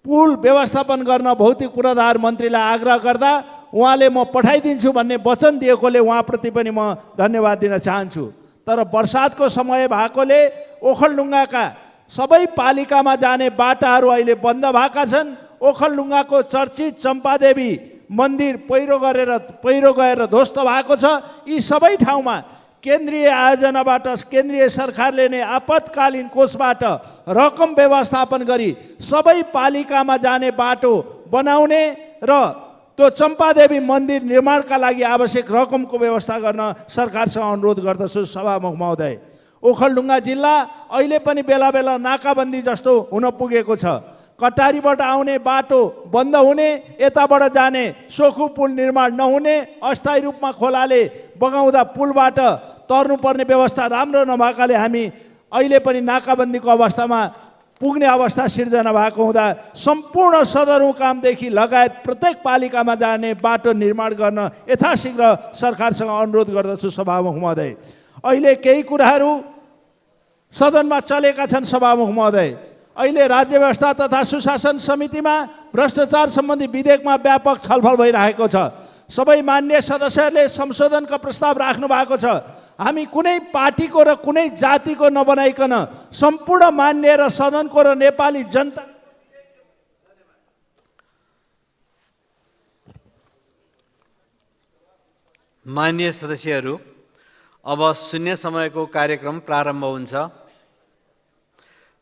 पुल व्यवस्थापन गर्न भौतिक पूर्वाधार मन्त्रीलाई आग्रह गर्दा उहाँले म पठाइदिन्छु भन्ने वचन दिएकोले उहाँप्रति पनि म धन्यवाद दिन चाहन्छु। तर बर्सातको समय भएकोले ओखलढुङ्गाका सबै पालिकामा जाने बाटाहरू अहिले बन्द भएका छन्। ओखलढुङ्गाको चर्चित चम्पादेवी मन्दिर पहिरो गएर ध्वस्त भएको छ। यी सबै ठाउँमा केन्द्रीय आयोजनाबाट केन्द्रीय सरकारले नै आपतकालीन कोषबाट रकम व्यवस्थापन गरी सबै पालिकामा जाने बाटो बनाउने र त्यो चम्पादेवी मन्दिर निर्माणका लागि आवश्यक रकमको व्यवस्था गर्न सरकारसँग अनुरोध गर्दछु सभामुख महोदय। ओखलढुङ्गा जिल्ला अहिले पनि बेला बेला नाकाबन्दी जस्तो हुन पुगेको छ। कटारीबाट आउने बाटो बन्द हुने, यताबाट जाने सोखु पुल निर्माण नहुने, अस्थायी रूपमा खोलाले बगाउँदा पुलबाट तर्नुपर्ने व्यवस्था राम्रो नभएकाले हामी अहिले पनि नाकाबन्दीको अवस्थामा पुग्ने अवस्था सिर्जना भएको हुँदा सम्पूर्ण सदरमुकामदेखि लगायत प्रत्येक पालिकामा जाने बाटो निर्माण गर्न यथाशीघ्र सरकारसँग अनुरोध गर्दछु सभामुख महोदय। अहिले केही कुराहरू सदनमा चलेका छन् सभामुख महोदय। अहिले राज्य व्यवस्था तथा सुशासन समितिमा भ्रष्टाचार सम्बन्धी विधेयकमा व्यापक छलफल भइरहेको छ। सबै मान्य सदस्यहरूले संशोधनका प्रस्ताव राख्नु भएको छ। हामी कुनै पार्टीको र कुनै जातिको नबनाइकन सम्पूर्ण मान्य र सदनको र नेपाली जनता मान्य सदस्यहरू, अब शून्य समयको कार्यक्रम प्रारम्भ हुन्छ।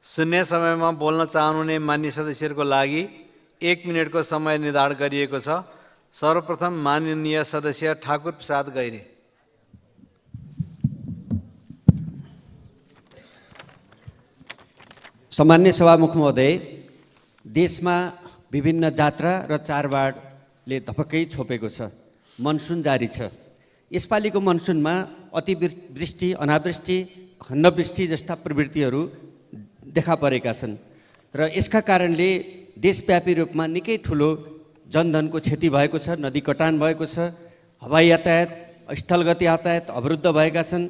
शून्य समयमा बोल्न चाहनुहुने मान्य सदस्यहरूको लागि 1 मिनेटको समय निर्धारण गरिएको छ। सर्वप्रथम माननीय सदस्य ठाकुर प्रसाद गैरे। सम्मान्य सभामुख महोदय, देशमा विभिन्न जात्रा र चाडबाडले धपक्कै छोपेको छ। मनसुन जारी छ। यसपालिको मनसुनमा अतिवृष्टि, अनावृष्टि, खण्डवृष्टि जस्ता प्रवृत्तिहरू देखा परेका छन् र यसका कारणले देशव्यापी रूपमा निकै ठुलो जनधनको क्षति भएको छ। नदी कटान भएको छ। हवाई यातायात, स्थलगत यातायात अवरुद्ध भएका छन्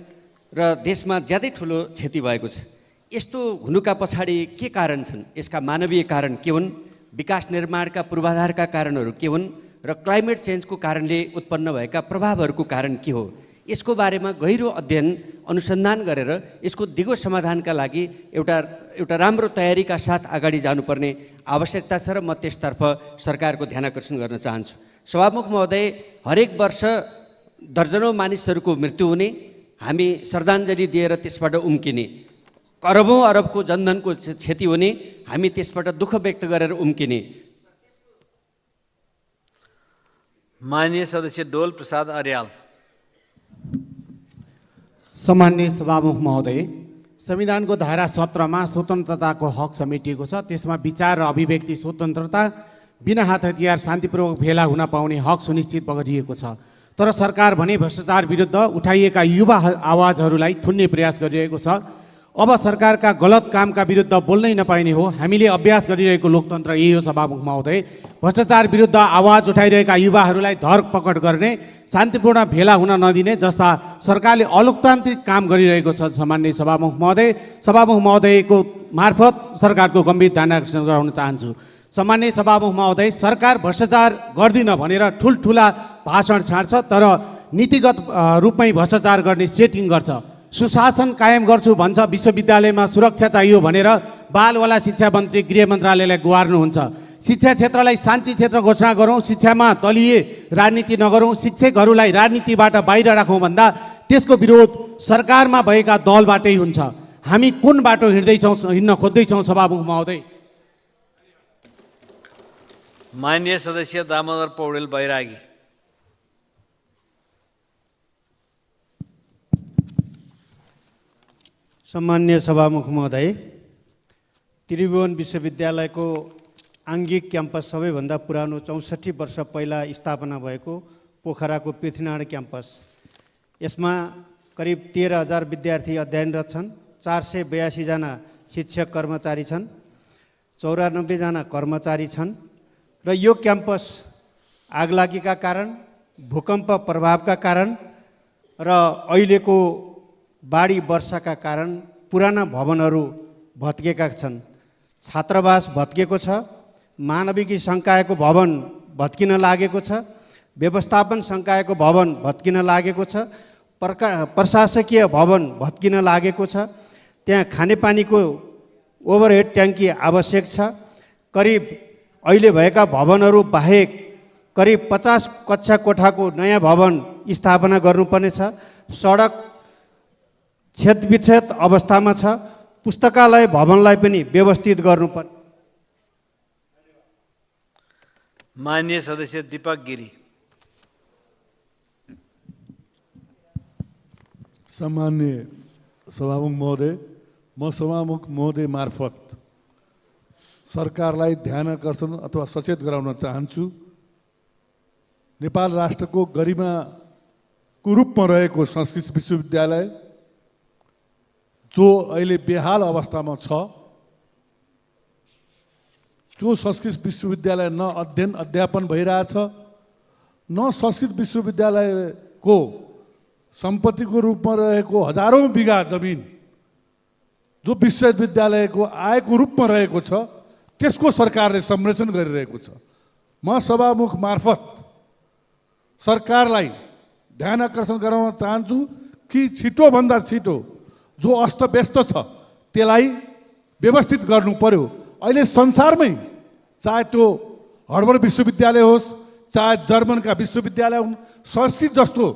र देशमा ज्यादै ठुलो क्षति भएको छ। यस्तो हुनुका पछाडि के कारण छन्? यसका मानवीय कारण के हुन्? विकास निर्माणका पूर्वाधारका कारणहरू के हुन्? र क्लाइमेट चेन्जको कारणले उत्पन्न भएका प्रभावहरूको कारण के हो? यसको बारेमा गहिरो अध्ययन अनुसन्धान गरेर यसको दिगो समाधानका लागि एउटा राम्रो तयारीका साथ अगाडि जानुपर्ने आवश्यकता छ र म त्यसतर्फ सरकारको ध्यानाकर्षण गर्न चाहन्छु। सभामुख महोदय, हरेक वर्ष दर्जनौँ मानिसहरूको मृत्यु हुने, हामी श्रद्धाञ्जली दिएर त्यसबाट उम्किने, अरबौँ अरबको जनधनको क्षति हुने, हामी त्यसबाट दुःख व्यक्त गरेर उम्किने। माननीय सदस्य डोल प्रसाद अर्याल। सम्मान्य सभामुख महोदय, संविधानको धारा 17 मा स्वतन्त्रताको हक समेटिएको छ। त्यसमा विचार र अभिव्यक्ति स्वतन्त्रता, बिना हात हतियार शान्तिपूर्वक भेला हुन पाउने हक सुनिश्चित गरिएको छ। तर सरकार भने भ्रष्टाचार विरुद्ध उठाइएका युवा आवाजहरूलाई थुन्ने प्रयास गरिरहेको छ। अब सरकारका गलत कामका विरुद्ध बोल्नै नपाइने हो। हामीले अभ्यास गरिरहेको लोकतन्त्र यही हो सभामुख महोदय। भ्रष्टाचार विरुद्ध आवाज उठाइरहेका युवाहरूलाई धरपकड गर्ने, शान्तिपूर्ण भेला हुन नदिने जस्ता सरकारले अलोकतान्त्रिक काम गरिरहेको छ। सामान्य सभामुख महोदयको मार्फत सरकारको गम्भीर ध्यान आकर्षण गराउन चाहन्छु। सामान्य सभामुख महोदय, सरकार भ्रष्टाचार गर्दिन भनेर ठुल्ठुला भाषण छाड्छ तर नीतिगत रूपमै भ्रष्टाचार गर्ने सेटिङ गर्छ। सुशासन कायम गर्छु भन्छ, विश्वविद्यालयमा सुरक्षा चाहियो भनेर बालवाला शिक्षा मन्त्री गृह मन्त्रालयलाई गुहार्नुहुन्छ। शिक्षा क्षेत्रलाई शान्ति क्षेत्र घोषणा गरौँ, शिक्षामा दलीय राजनीति नगरौँ, शिक्षकहरूलाई राजनीतिबाट बाहिर राखौँ भन्दा त्यसको विरोध सरकारमा भएका दलबाटै हुन्छ। हामी कुन बाटो हिँड्न खोज्दैछौँ सभामुख महोदय? माननीय सदस्य दामोदर पौडेल बैरागी। सम्मान्य सभामुख महोदय, त्रिभुवन विश्वविद्यालयको आङ्गिक क्याम्पस सबैभन्दा पुरानो 64 वर्ष पहिला स्थापना भएको पोखराको पृथ्वीनारायण क्याम्पस, यसमा करिब 13,000 विद्यार्थी अध्ययनरत छन्। 482 जना शिक्षक कर्मचारी छन्, 94 जना कर्मचारी छन् र यो क्याम्पस आगलागीका कारण, भूकम्प प्रभावका कारण र अहिलेको बाढी वर्षाका कारण पुराना भवनहरू भत्केका छन्। छात्रावास भत्केको छ, मानविकी सङ्कायको भवन भत्किन लागेको छ, व्यवस्थापन सङ्कायको भवन भत्किन लागेको छ, प्रशासकीय भवन भत्किन लागेको छ। त्यहाँ खानेपानीको ओभरहेड ट्याङ्की आवश्यक छ। करिब अहिले भएका भवनहरू बाहेक करिब 50 कक्षा कोठाको नयाँ भवन स्थापना गर्नुपर्ने छ। सडक क्षतविक्षत अवस्थामा छ। पुस्तकालय भवनलाई पनि व्यवस्थित गर्नुपर्ने। माननीय सदस्य दीपक गिरी। सम्माननीय सभामुख महोदय, म सभामुख महोदय मार्फत सरकारलाई ध्यान आकर्षण अथवा सचेत गराउन चाहन्छु। नेपाल राष्ट्रको गरिमाको रूपमा रहेको संस्कृत विश्वविद्यालय जो अहिले बेहाल अवस्थामा छ, जो संस्कृत विश्वविद्यालय न अध्ययन अध्यापन भइरहेछ, न संस्कृत विश्वविद्यालयको सम्पत्तिको रूपमा रहेको हजारौं बिघा जमिन जो विश्वविद्यालयको आयको रूपमा रहेको छ, त्यसको सरकारले संरक्षण गरिरहेको छ। म सभामुख मार्फत सरकारलाई ध्यान आकर्षण गराउन चाहन्छु कि छिटोभन्दा छिटो जो अस्तव्यस्त छ त्यसलाई व्यवस्थित गर्नु पर्यो। अहिले संसारमै चाहे त्यो हार्वर्ड विश्वविद्यालय होस्, चाहे जर्मनका विश्वविद्यालय हुन्, संस्कृत जस्तो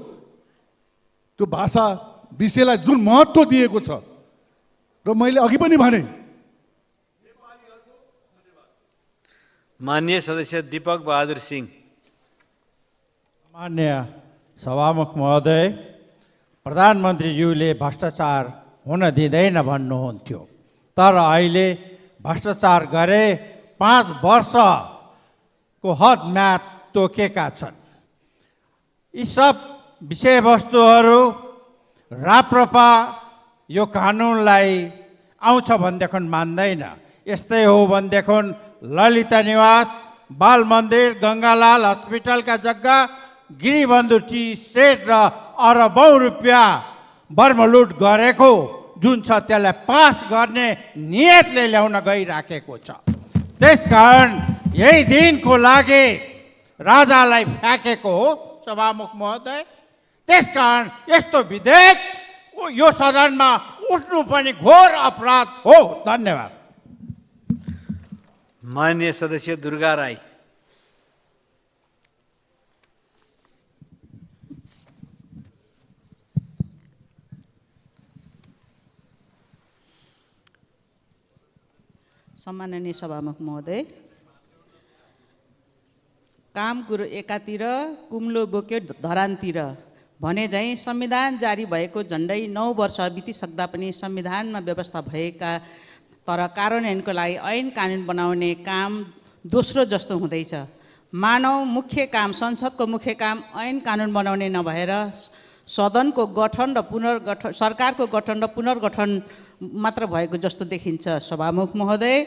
त्यो भाषा विषयलाई जुन महत्त्व दिएको छ र मैले अघि पनि भने। माननीय सदस्य दीपक बहादुर सिंह। मान्य सभामुख महोदय, प्रधानमन्त्रीज्यूले भ्रष्टाचार हुन दिँदैन भन्नुहुन्थ्यो, तर अहिले भ्रष्टाचार गरे 5 वर्षको हद म्याद तोकेका छन्। यी सब विषयवस्तुहरू राप्रपा यो कानुनलाई आउँछ भनेदेखि मान्दैन। यस्तै हो भनेदेखि ललिता निवास, बाल मन्दिर, गङ्गालाल हस्पिटलका जग्गा, गिरिबन्धु टी सेट र अरबौं रुपियाँ बर्मलुट गरेको जुन छ त्यसलाई पास गर्ने नियतले ल्याउन गइराखेको छ। त्यसकारण यही दिनको लागि राजालाई फ्याँकेको हो सभामुख महोदय। त्यसकारण यस्तो विधेयक यो सदनमा उठ्नु पनि घोर अपराध हो। धन्यवाद। माननीय सदस्य दुर्गा राई। सम्माननीय सभामुख महोदय, काम कुरो एकातिर कुम्लो बोक्यो धरानतिर भने झैँ संविधान जारी भएको झन्डै 9 वर्ष बितिसक्दा पनि संविधानमा व्यवस्था भएका तर कार्यान्वयनको लागि ऐन कानुन बनाउने काम दोस्रो जस्तो हुँदैछ। मानव मुख्य काम, संसदको मुख्य काम ऐन कानुन बनाउने नभएर सदनको गठन र पुनर्गठन, सरकारको गठन र पुनर्गठन मात्र भएको जस्तो देखिन्छ। सभामुख महोदय,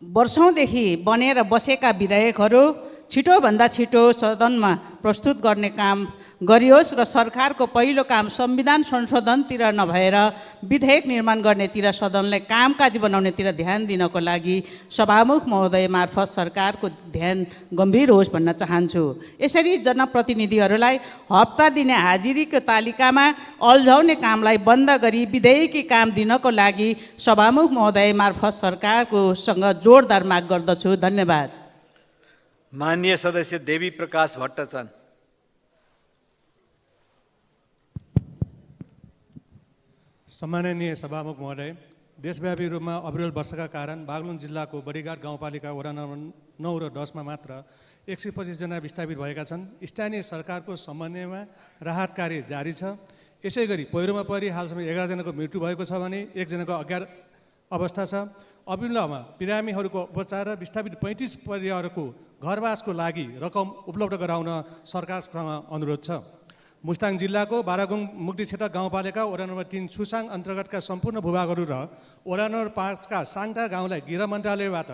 वर्षौँदेखि बनेर बसेका विधेयकहरू छिटोभन्दा छिटो सदनमा प्रस्तुत गर्ने काम गरियोस् र सरकारको पहिलो काम संविधान संशोधनतिर नभएर विधेयक निर्माण गर्नेतिर, सदनलाई कामकाजी बनाउनेतिर ध्यान दिनको लागि सभामुख महोदय मार्फत सरकारको ध्यान गम्भीर होस् भन्न चाहन्छु। यसरी जनप्रतिनिधिहरूलाई हप्ता दिने हाजिरीको तालिकामा अल्झाउने कामलाई बन्द गरी विधेयकी काम दिनको लागि सभामुख महोदय मार्फत सरकारकोसँग जोरदार माग गर्दछु। धन्यवाद। माननीय सदस्य देवी प्रकाश भट्टचन्द। सम्माननीय सभामुख महोदय, देशव्यापी रूपमा अविरल वर्षाका कारण बागलुङ जिल्लाको बडीघाट गाउँपालिका वडा नम्बर 9 र 10 मा मात्र 125 जना विस्थापित भएका छन्। स्थानीय सरकारको समन्वयमा राहत कार्य जारी छ। यसै गरी पहिरोमा परि हालसम्म 11 जनाको मृत्यु भएको छ भने 1 जनाको अज्ञात अवस्था छ। अविलम्बमा बिरामीहरूको उपचार र विस्थापित 35 परिवारको घरवासको लागि रकम उपलब्ध गराउन सरकारसँग अनुरोध छ। मुस्ताङ जिल्लाको बारागुङ मुक्ति क्षेत्र गाउँपालिका वडा नम्बर 3 सुसाङ अन्तर्गतका सम्पूर्ण भूभागहरू र वडा नम्बर 5 का साङटा गाउँलाई गृह मन्त्रालयबाट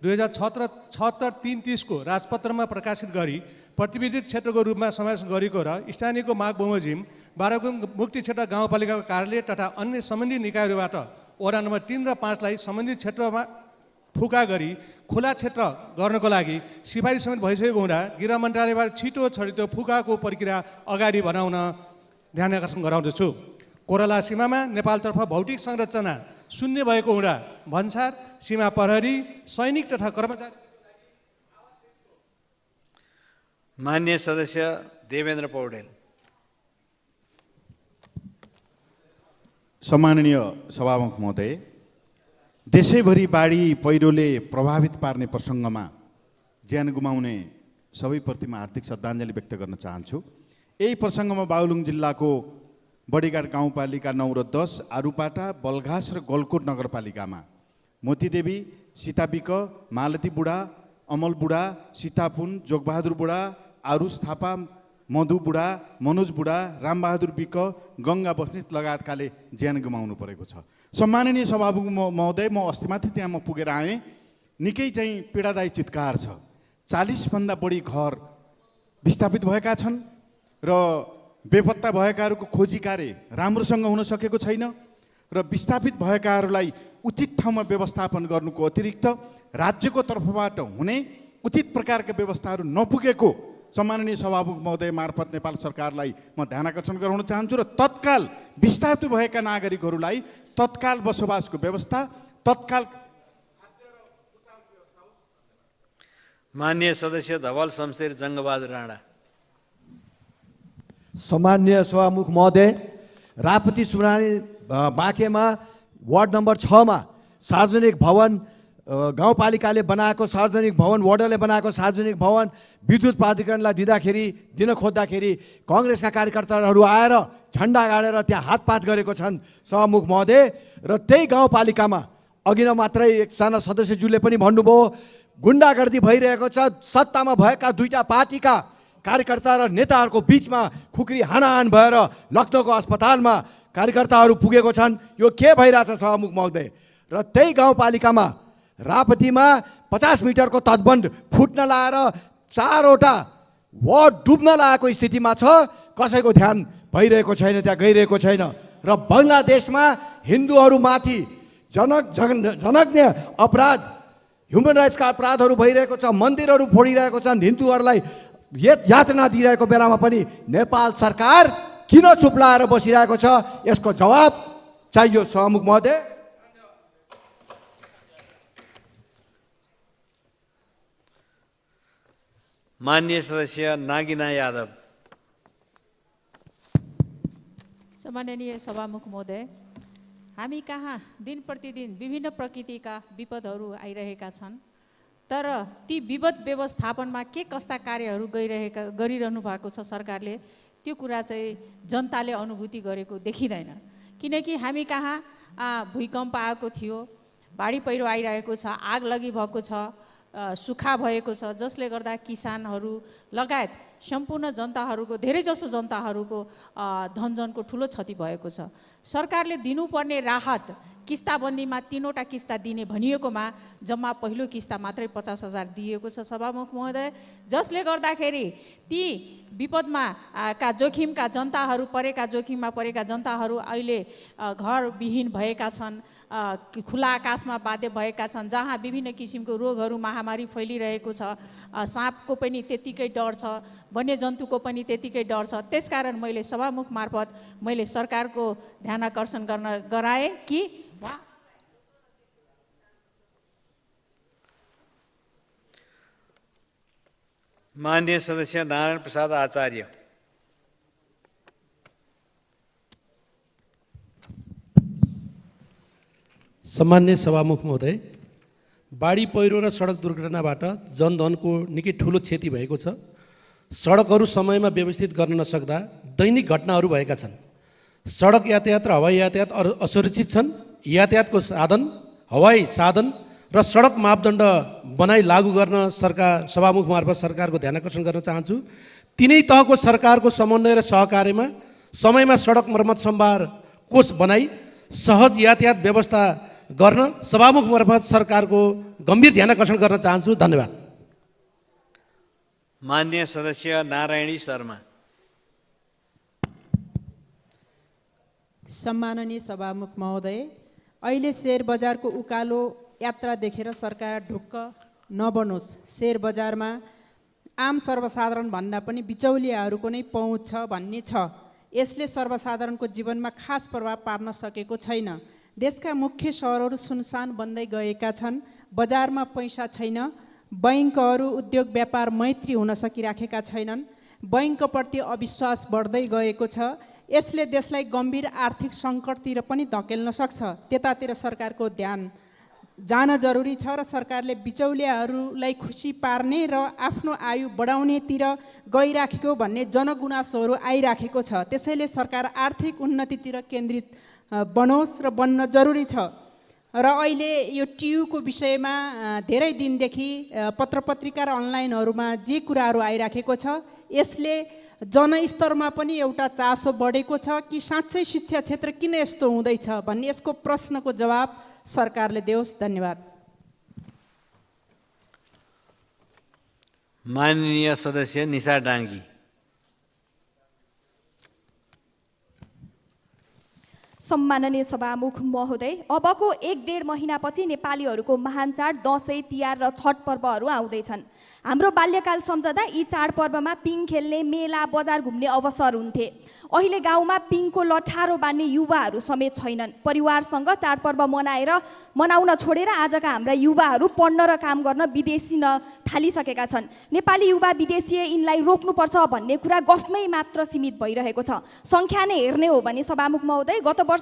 2076-33 को राजपत्रमा प्रकाशित गरी प्रतिवेदित क्षेत्रको रूपमा समावेश गरेको र स्थानीयको माग बमोजिम बारागुङ मुक्ति क्षेत्र गाउँपालिकाको कार्यालय तथा अन्य सम्बन्धित निकायहरूबाट वडा नम्बर 3 र 5 लाई सम्बन्धित क्षेत्रमा फुका गरी खुला क्षेत्र गर्नको लागि सिफारिस समेत भइसकेको हुँदा गृह मन्त्रालयबाट छिटो छरितो फुकाको प्रक्रिया अगाडि बढाउन ध्यान आकर्षण गराउँदछु। कोरला सीमामा नेपालतर्फ भौतिक संरचना शून्य भएको हुँदा भन्सार, सीमा प्रहरी, सैनिक तथा कर्मचारी। मान्य सदस्य देवेन्द्र पौडेल। सम्माननीय सभामुख महोदय, देशैभरि बाढी पहिरोले प्रभावित पार्ने प्रसङ्गमा ज्यान गुमाउने सबैप्रतिमा हार्दिक श्रद्धाञ्जली व्यक्त गर्न चाहन्छु। यही प्रसङ्गमा बागलुङ जिल्लाको बडीघाट गाउँपालिका 9 र 10, आरुपाटा, बलघास र गलकोट नगरपालिकामा मोतीदेवी, सीताबिक, मालती बुढा, अमल बुढा, सीतापुन, जोगबहादुर बुढा, आरुष थापा, मधु बुढा, मनोज बुढा, रामबहादुर बिक, गङ्गा बस्नेत लगायतकाले ज्यान गुमाउनु परेको छ। सम्माननीय सभामुख महोदय, म अस्तिमाथि त्यहाँ म पुगेर आएँ। निकै चाहिँ पीडादायी चितकार छ। 40 भन्दा बढी घर विस्थापित भएका छन् र बेपत्ता भएकाहरूको खोजी कार्य राम्रोसँग हुन सकेको छैन र विस्थापित भएकाहरूलाई उचित ठाउँमा व्यवस्थापन गर्नुको अतिरिक्त राज्यको तर्फबाट हुने उचित प्रकारका व्यवस्थाहरू नपुगेको सम्माननीय सभामुख महोदय मार्फत नेपाल सरकारलाई म ध्यान आकर्षण गराउन चाहन्छु र तत्काल विस्थापित भएका नागरिकहरूलाई तत्काल बसोबासको व्यवस्था, तत्काल। मान्य सदस्य धवल शमशेर जङ्गबहादुर राणा। सम्मान्य सभामुख महोदय, राप्ती सुनानी बाँकेमा वार्ड नम्बर 6 मा सार्वजनिक भवन, गाउँपालिकाले बनाएको सार्वजनिक भवन, वार्डले बनाएको सार्वजनिक भवन विद्युत प्राधिकरणलाई दिन खोज्दाखेरि कङ्ग्रेसका कार्यकर्ताहरू आएर झन्डा गाडेर त्यहाँ हातपात गरेको छन् सभामुख महोदय। र त्यही गाउँपालिकामा अघि न मात्रै एकजना सदस्यज्यूले पनि भन्नुभयो गुन्डागर्दी भइरहेको छ। सत्तामा भएका दुईटा पार्टीका कार्यकर्ता र नेताहरूको बिचमा खुकुरी हानाहान भएर लखनऊको अस्पतालमा कार्यकर्ताहरू पुगेको छन्। यो के भइरहेछ सभामुख महोदय? र त्यही गाउँपालिकामा राप्तीमा 50 मिटरको तटबन्ध फुट्न लाएर 4वटा वार्ड डुब्न लागेको स्थितिमा छ। कसैको ध्यान भइरहेको छैन, त्यहाँ गइरहेको छैन। र बङ्गलादेशमा हिन्दूहरूमाथि जनज्ञ अपराध, ह्युमन राइट्सका अपराधहरू भइरहेको छ। मन्दिरहरू फोडिरहेको छन्, हिन्दूहरूलाई यातना दिइरहेको बेलामा पनि नेपाल सरकार किन चुप लाएर बसिरहेको छ? यसको जवाब चाहियो सभामुख महोदय। मान्य सदस्य नागिना यादव। सम्माननीय सभामुख महोदय, हामी कहाँ दिन प्रतिदिन विभिन्न प्रकृतिका विपदहरू आइरहेका छन्, तर ती विपद व्यवस्थापनमा के कस्ता कार्यहरू गरिरहनु भएको छ सरकारले, त्यो कुरा चाहिँ जनताले अनुभूति गरेको देखिँदैन। किनकि हामी कहाँ भूकम्प आएको थियो, बाढी पहिरो आइरहेको छ, आग लगी भएको छ, सुक्खा भएको छ, जसले गर्दा किसानहरू लगायत सम्पूर्ण जनताहरूको, धेरैजसो जनताहरूको धनजनको ठुलो क्षति भएको छ। सरकारले दिनुपर्ने राहत किस्ताबन्दीमा 3वटा किस्ता दिने भनिएकोमा जम्मा पहिलो किस्ता मात्रै 50,000 दिएको छ सभामुख महोदय, जसले गर्दाखेरि ती विपदमा का जोखिमका जनताहरू, जोखिममा परेका जनताहरू अहिले घरविहीन भएका छन्, खुला आकाशमा बाध्य भएका छन्, जहाँ विभिन्न किसिमको रोगहरू, महामारी फैलिरहेको छ। साँपको पनि त्यत्तिकै डर छ, वन्यजन्तुको पनि त्यत्तिकै डर छ। त्यसकारण मैले सभामुख मार्फत मैले सरकारको ध्यान आकर्षण गराएँ कि माननीय सदस्य नारायण प्रसाद आचार्य। सम्मान्य सभामुख महोदय, बाढी पहिरो र सडक दुर्घटनाबाट जनधनको निकै ठुलो क्षति भएको छ। सडकहरू समयमा व्यवस्थित गर्न नसक्दा दैनिक घटनाहरू भएका छन्। सडक यातायात र हवाई यातायात असुरक्षित छन्। यातायातको साधन, हवाई साधन र सडक मापदण्ड बनाई लागू गर्न सभामुख मार्फत सरकारको ध्यान आकर्षण गर्न चाहन्छु। तिनै तहको सरकारको समन्वय र सहकार्यमा समयमा सडक मर्मत सम्भार कोष बनाई सहज यातायात व्यवस्था गर्न सभामुख मार्फत सरकारको गम्भीर ध्यान आकर्षण गर्न चाहन्छु। धन्यवाद। मान्य सदस्य नारायणी शर्मा। सम्माननीय सभामुख महोदय, अहिले शेयर बजारको उकालो यात्रा देखेर सरकार ढुक्क नबनोस्। सेयर बजारमा आम सर्वसाधारण भन्दा पनि बिचौलियाहरूको नै पहुँच छ भन्ने छ। यसले सर्वसाधारणको जीवनमा खास प्रभाव पार्न सकेको छैन। देशका मुख्य सहरहरू सुनसान बन्दै गएका छन्। बजारमा पैसा छैन। बैङ्कहरू उद्योग व्यापार मैत्री हुन सकिराखेका छैनन्। बैङ्कप्रति अविश्वास बढ्दै गएको छ। यसले देशलाई गम्भीर आर्थिक सङ्कटतिर पनि धकेल्न सक्छ। त्यतातिर सरकारको ध्यान जान जरुरी छ र सरकारले बिचौलियाहरूलाई खुसी पार्ने र आफ्नो आयु बढाउनेतिर गइराखेको भन्ने जनगुनासोहरू आइराखेको छ। त्यसैले सरकार आर्थिक उन्नतितिर केन्द्रित बनोस् र बन्न जरुरी छ। र अहिले यो टियुको विषयमा धेरै दिनदेखि पत्रपत्रिका र अनलाइनहरूमा जे कुराहरू आइराखेको छ यसले जनस्तरमा पनि एउटा चासो बढेको छ कि साँच्चै शिक्षा क्षेत्र किन यस्तो हुँदैछ भन्ने यसको प्रश्नको जवाब सरकारले देओस्। धन्यवाद। माननीय सदस्य निशा डाङ्गी। सम्माननीय सभामुख महोदय, अबको 1-1.5 महिनापछि नेपालीहरूको महान चाड दसैँ, तिहार र छठ पर्वहरू आउँदैछन्। हाम्रो बाल्यकाल सम्झदा यी चाडपर्वमा पिङ खेल्ने, मेला बजार घुम्ने अवसर हुन्थे। अहिले गाउँमा पिङको लठारो बान्ने युवाहरू समेत छैनन्। परिवारसँग चाडपर्व मनाउन छोडेर आजका हाम्रा युवाहरू पढ्न र काम गर्न विदेशिन थालिसकेका छन्। नेपाली युवा विदेशीय यिनलाई रोक्नुपर्छ भन्ने कुरा गफमै मात्र सीमित भइरहेको छ। सङ्ख्या नै हेर्ने हो भने सभामुख महोदय, गत वर्ष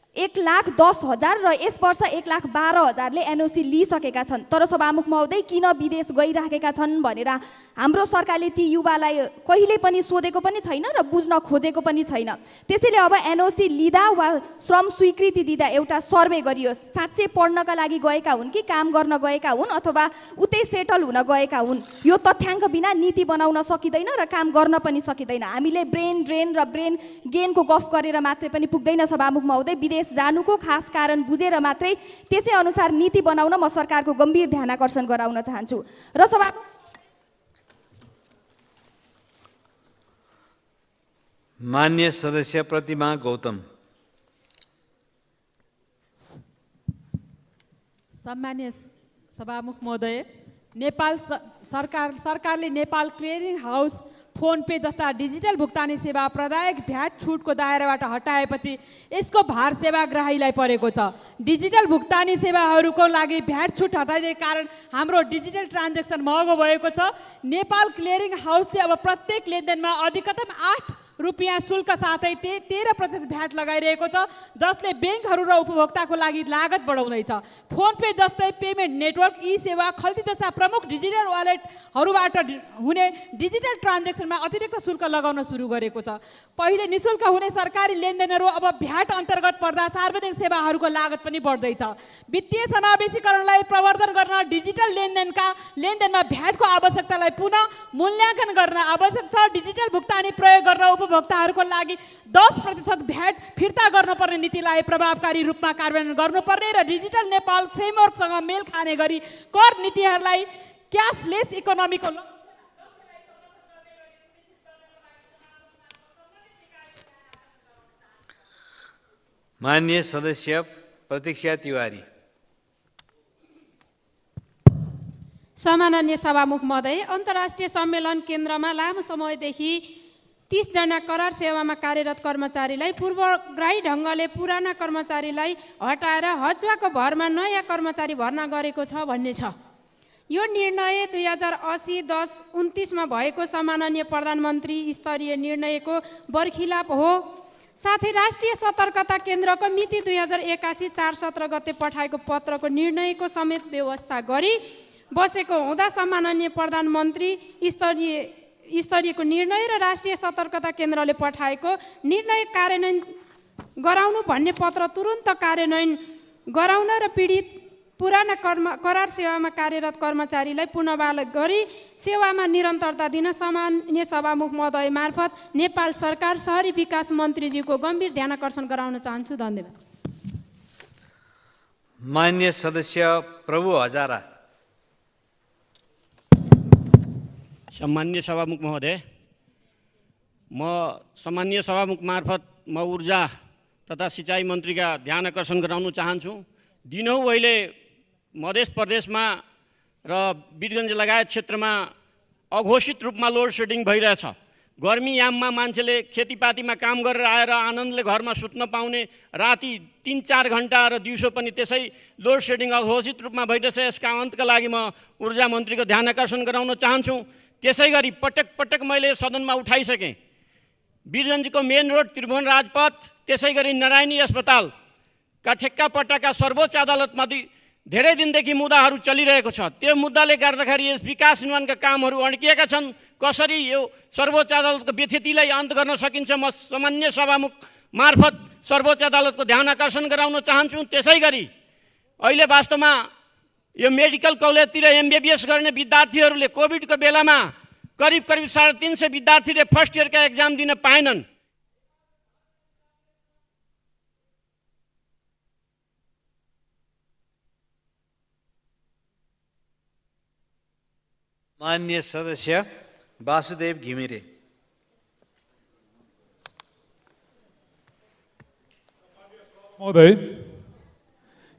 1,10,000 र यस वर्ष 1,12,000ले एनओसी लिइसकेका छन्। तर सभामुख महोदय किन विदेश गइराखेका छन् भनेर हाम्रो सरकारले ती युवालाई कहिले पनि सोधेको पनि छैन र बुझ्न खोजेको पनि छैन। त्यसैले अब एनओसी लिँदा वा श्रम स्वीकृति दिँदा एउटा सर्वे गरियोस्। साँच्चै पढ्नका लागि गएका हुन् कि काम गर्न गएका हुन् अथवा उतै सेटल हुन गएका हुन्। यो तथ्याङ्क बिना नीति बनाउन सकिँदैन र काम गर्न पनि सकिँदैन। हामीले ब्रेन ड्रेन र ब्रेन गेनको गफ गरेर मात्रै पनि पुग्दैन सभामुख महोदय। विदेश जानुको खास कारण बुझेर मात्रै त्यसै अनुसार नीति बनाउन म सरकारको गम्भीर ध्यानाकर्षण गराउन चाहन्छु। र मान्य सदस्य प्रतिमा गौतम। सम्मान्य सभामुख महोदय, सरकारले Nepal clearing house, phone pay जस्ता डिजिटल भुक्तानी सेवा प्रदायक भ्याट छुटको दायराबाट हटाएपछि यसको भार सेवाग्राहीलाई परेको छ। डिजिटल भुक्तानी सेवाहरूको लागि भ्याट छुट हटाइदिएको कारण हाम्रो डिजिटल ट्रान्जेक्सन महँगो भएको छ। नेपाल क्लियरिङ हाउसले अब प्रत्येक लेनदेनमा अधिकतम 8 रुपियाँ शुल्क साथै 13% भ्याट लगाइरहेको छ, जसले ब्याङ्कहरू र उपभोक्ताको लागि लागत बढाउँदैछ। फोन पे जस्तै पेमेन्ट नेटवर्क, ई सेवा, खल्ती जस्ता प्रमुख डिजिटल वालेटहरूबाट हुने डिजिटल ट्रान्जेक्सनमा अतिरिक्त शुल्क लगाउन सुरु गरेको छ। पहिले निशुल्क हुने सरकारी लेनदेनहरू अब भ्याट अन्तर्गत पर्दा सार्वजनिक सेवाहरूको लागत पनि बढ्दैछ। वित्तीय समावेशीकरणलाई प्रवर्धन गर्न डिजिटल लेनदेनमा भ्याटको आवश्यकतालाई पुनः मूल्याङ्कन गर्न आवश्यक छ। डिजिटल भुक्तानी प्रयोग गर्न उपभोक्ताहरूको लागि 10% भ्याट फिर्ता गर्नुपर्ने नीतिलाई प्रभावकारी रूपमा कार्यान्वयन गर्नुपर्ने र डिजिटल नेपाल फ्रेमवर्कसँग मेल खाने गरी कर नीतिहरूलाई क्यासलेस इकोनोमीको माननीय सदस्य प्रतीक्षा तिवारी। सम्माननीय सभामुख महोदय, अन्तर्राष्ट्रिय सम्मेलन केन्द्रमा लामो समयदेखि 30 जना करार सेवामा कार्यरत कर्मचारीलाई पूर्वग्राही ढङ्गले पुराना कर्मचारीलाई हटाएर हचुवाको भरमा नयाँ कर्मचारी भर्ना गरेको छ भन्ने छ। यो निर्णय 2080-10-29 भएको सम्माननीय प्रधानमन्त्री स्तरीय निर्णयको बरखिलाप हो। साथै राष्ट्रिय सतर्कता केन्द्रको मिति 2081-4-17 गते पठाएको पत्रको निर्णयको समेत व्यवस्था गरी बसेको हुँदा सम्माननीय प्रधानमन्त्री स्तरीयको निर्णय र राष्ट्रिय सतर्कता केन्द्रले पठाएको निर्णय कार्यान्वयन गराउनु भन्ने पत्र तुरुन्त कार्यान्वयन गराउन र पीडित पुराना करार सेवामा कार्यरत कर्मचारीलाई पुनर्बहाल गरी सेवामा निरन्तरता दिन सामान्य सभामुख महोदय मार्फत नेपाल सरकार शहरी विकास मन्त्रीज्यूको गम्भीर ध्यानाकर्षण गराउन चाहन्छु। धन्यवाद। मान्य सदस्य प्रभु हजारा। सम्मान्य सभामुख महोदय, म सम्मान्य सभामुख मार्फत म ऊर्जा तथा सिँचाइ मन्त्रीका ध्यान आकर्षण गराउन चाहन्छु। दिनौँ अहिले मध्य प्रदेशमा र वीरगञ्ज लगायत क्षेत्रमा अघोषित रूपमा लोड सेडिङ भइरहेछ। गर्मी याममा मान्छेले खेतीपातीमा काम गरेर आएर आनन्दले घरमा सुत्न पाउने, राति 3-4 घन्टा र दिउँसो पनि त्यसै लोड सेडिङ अघोषित रूपमा भइरहेछ। यसका अन्तका लागि म ऊर्जा मन्त्रीको ध्यान आकर्षण गराउन चाहन्छु। त्यसै गरी पटक पटक मैले सदनमा उठाइसकेँ, वीरगञ्जको मेन रोड त्रिभुवन राजपथ, त्यसै गरी नारायणी अस्पतालका ठेक्का पट्टाका सर्वोच्च अदालतमा धेरै दिनदेखि मुद्दाहरू चलिरहेको छ। त्यो मुद्दाले गर्दाखेरि यस विकास निर्माणका कामहरू अड्किएका छन्। कसरी यो सर्वोच्च अदालतको व्यथितिलाई अन्त गर्न सकिन्छ, म सामान्य सभामुख मार्फत सर्वोच्च अदालतको ध्यान आकर्षण गराउन चाहन्छु। त्यसै गरी अहिले वास्तवमा यो मेडिकल कलेजतिर MBBS गर्ने विद्यार्थीहरूले कोभिडको बेलामा करिब 350 विद्यार्थीले फर्स्ट इयरका एक्जाम दिन पाएनन्। माननीय सदस्य वासुदेव घिमिरे। महोदय,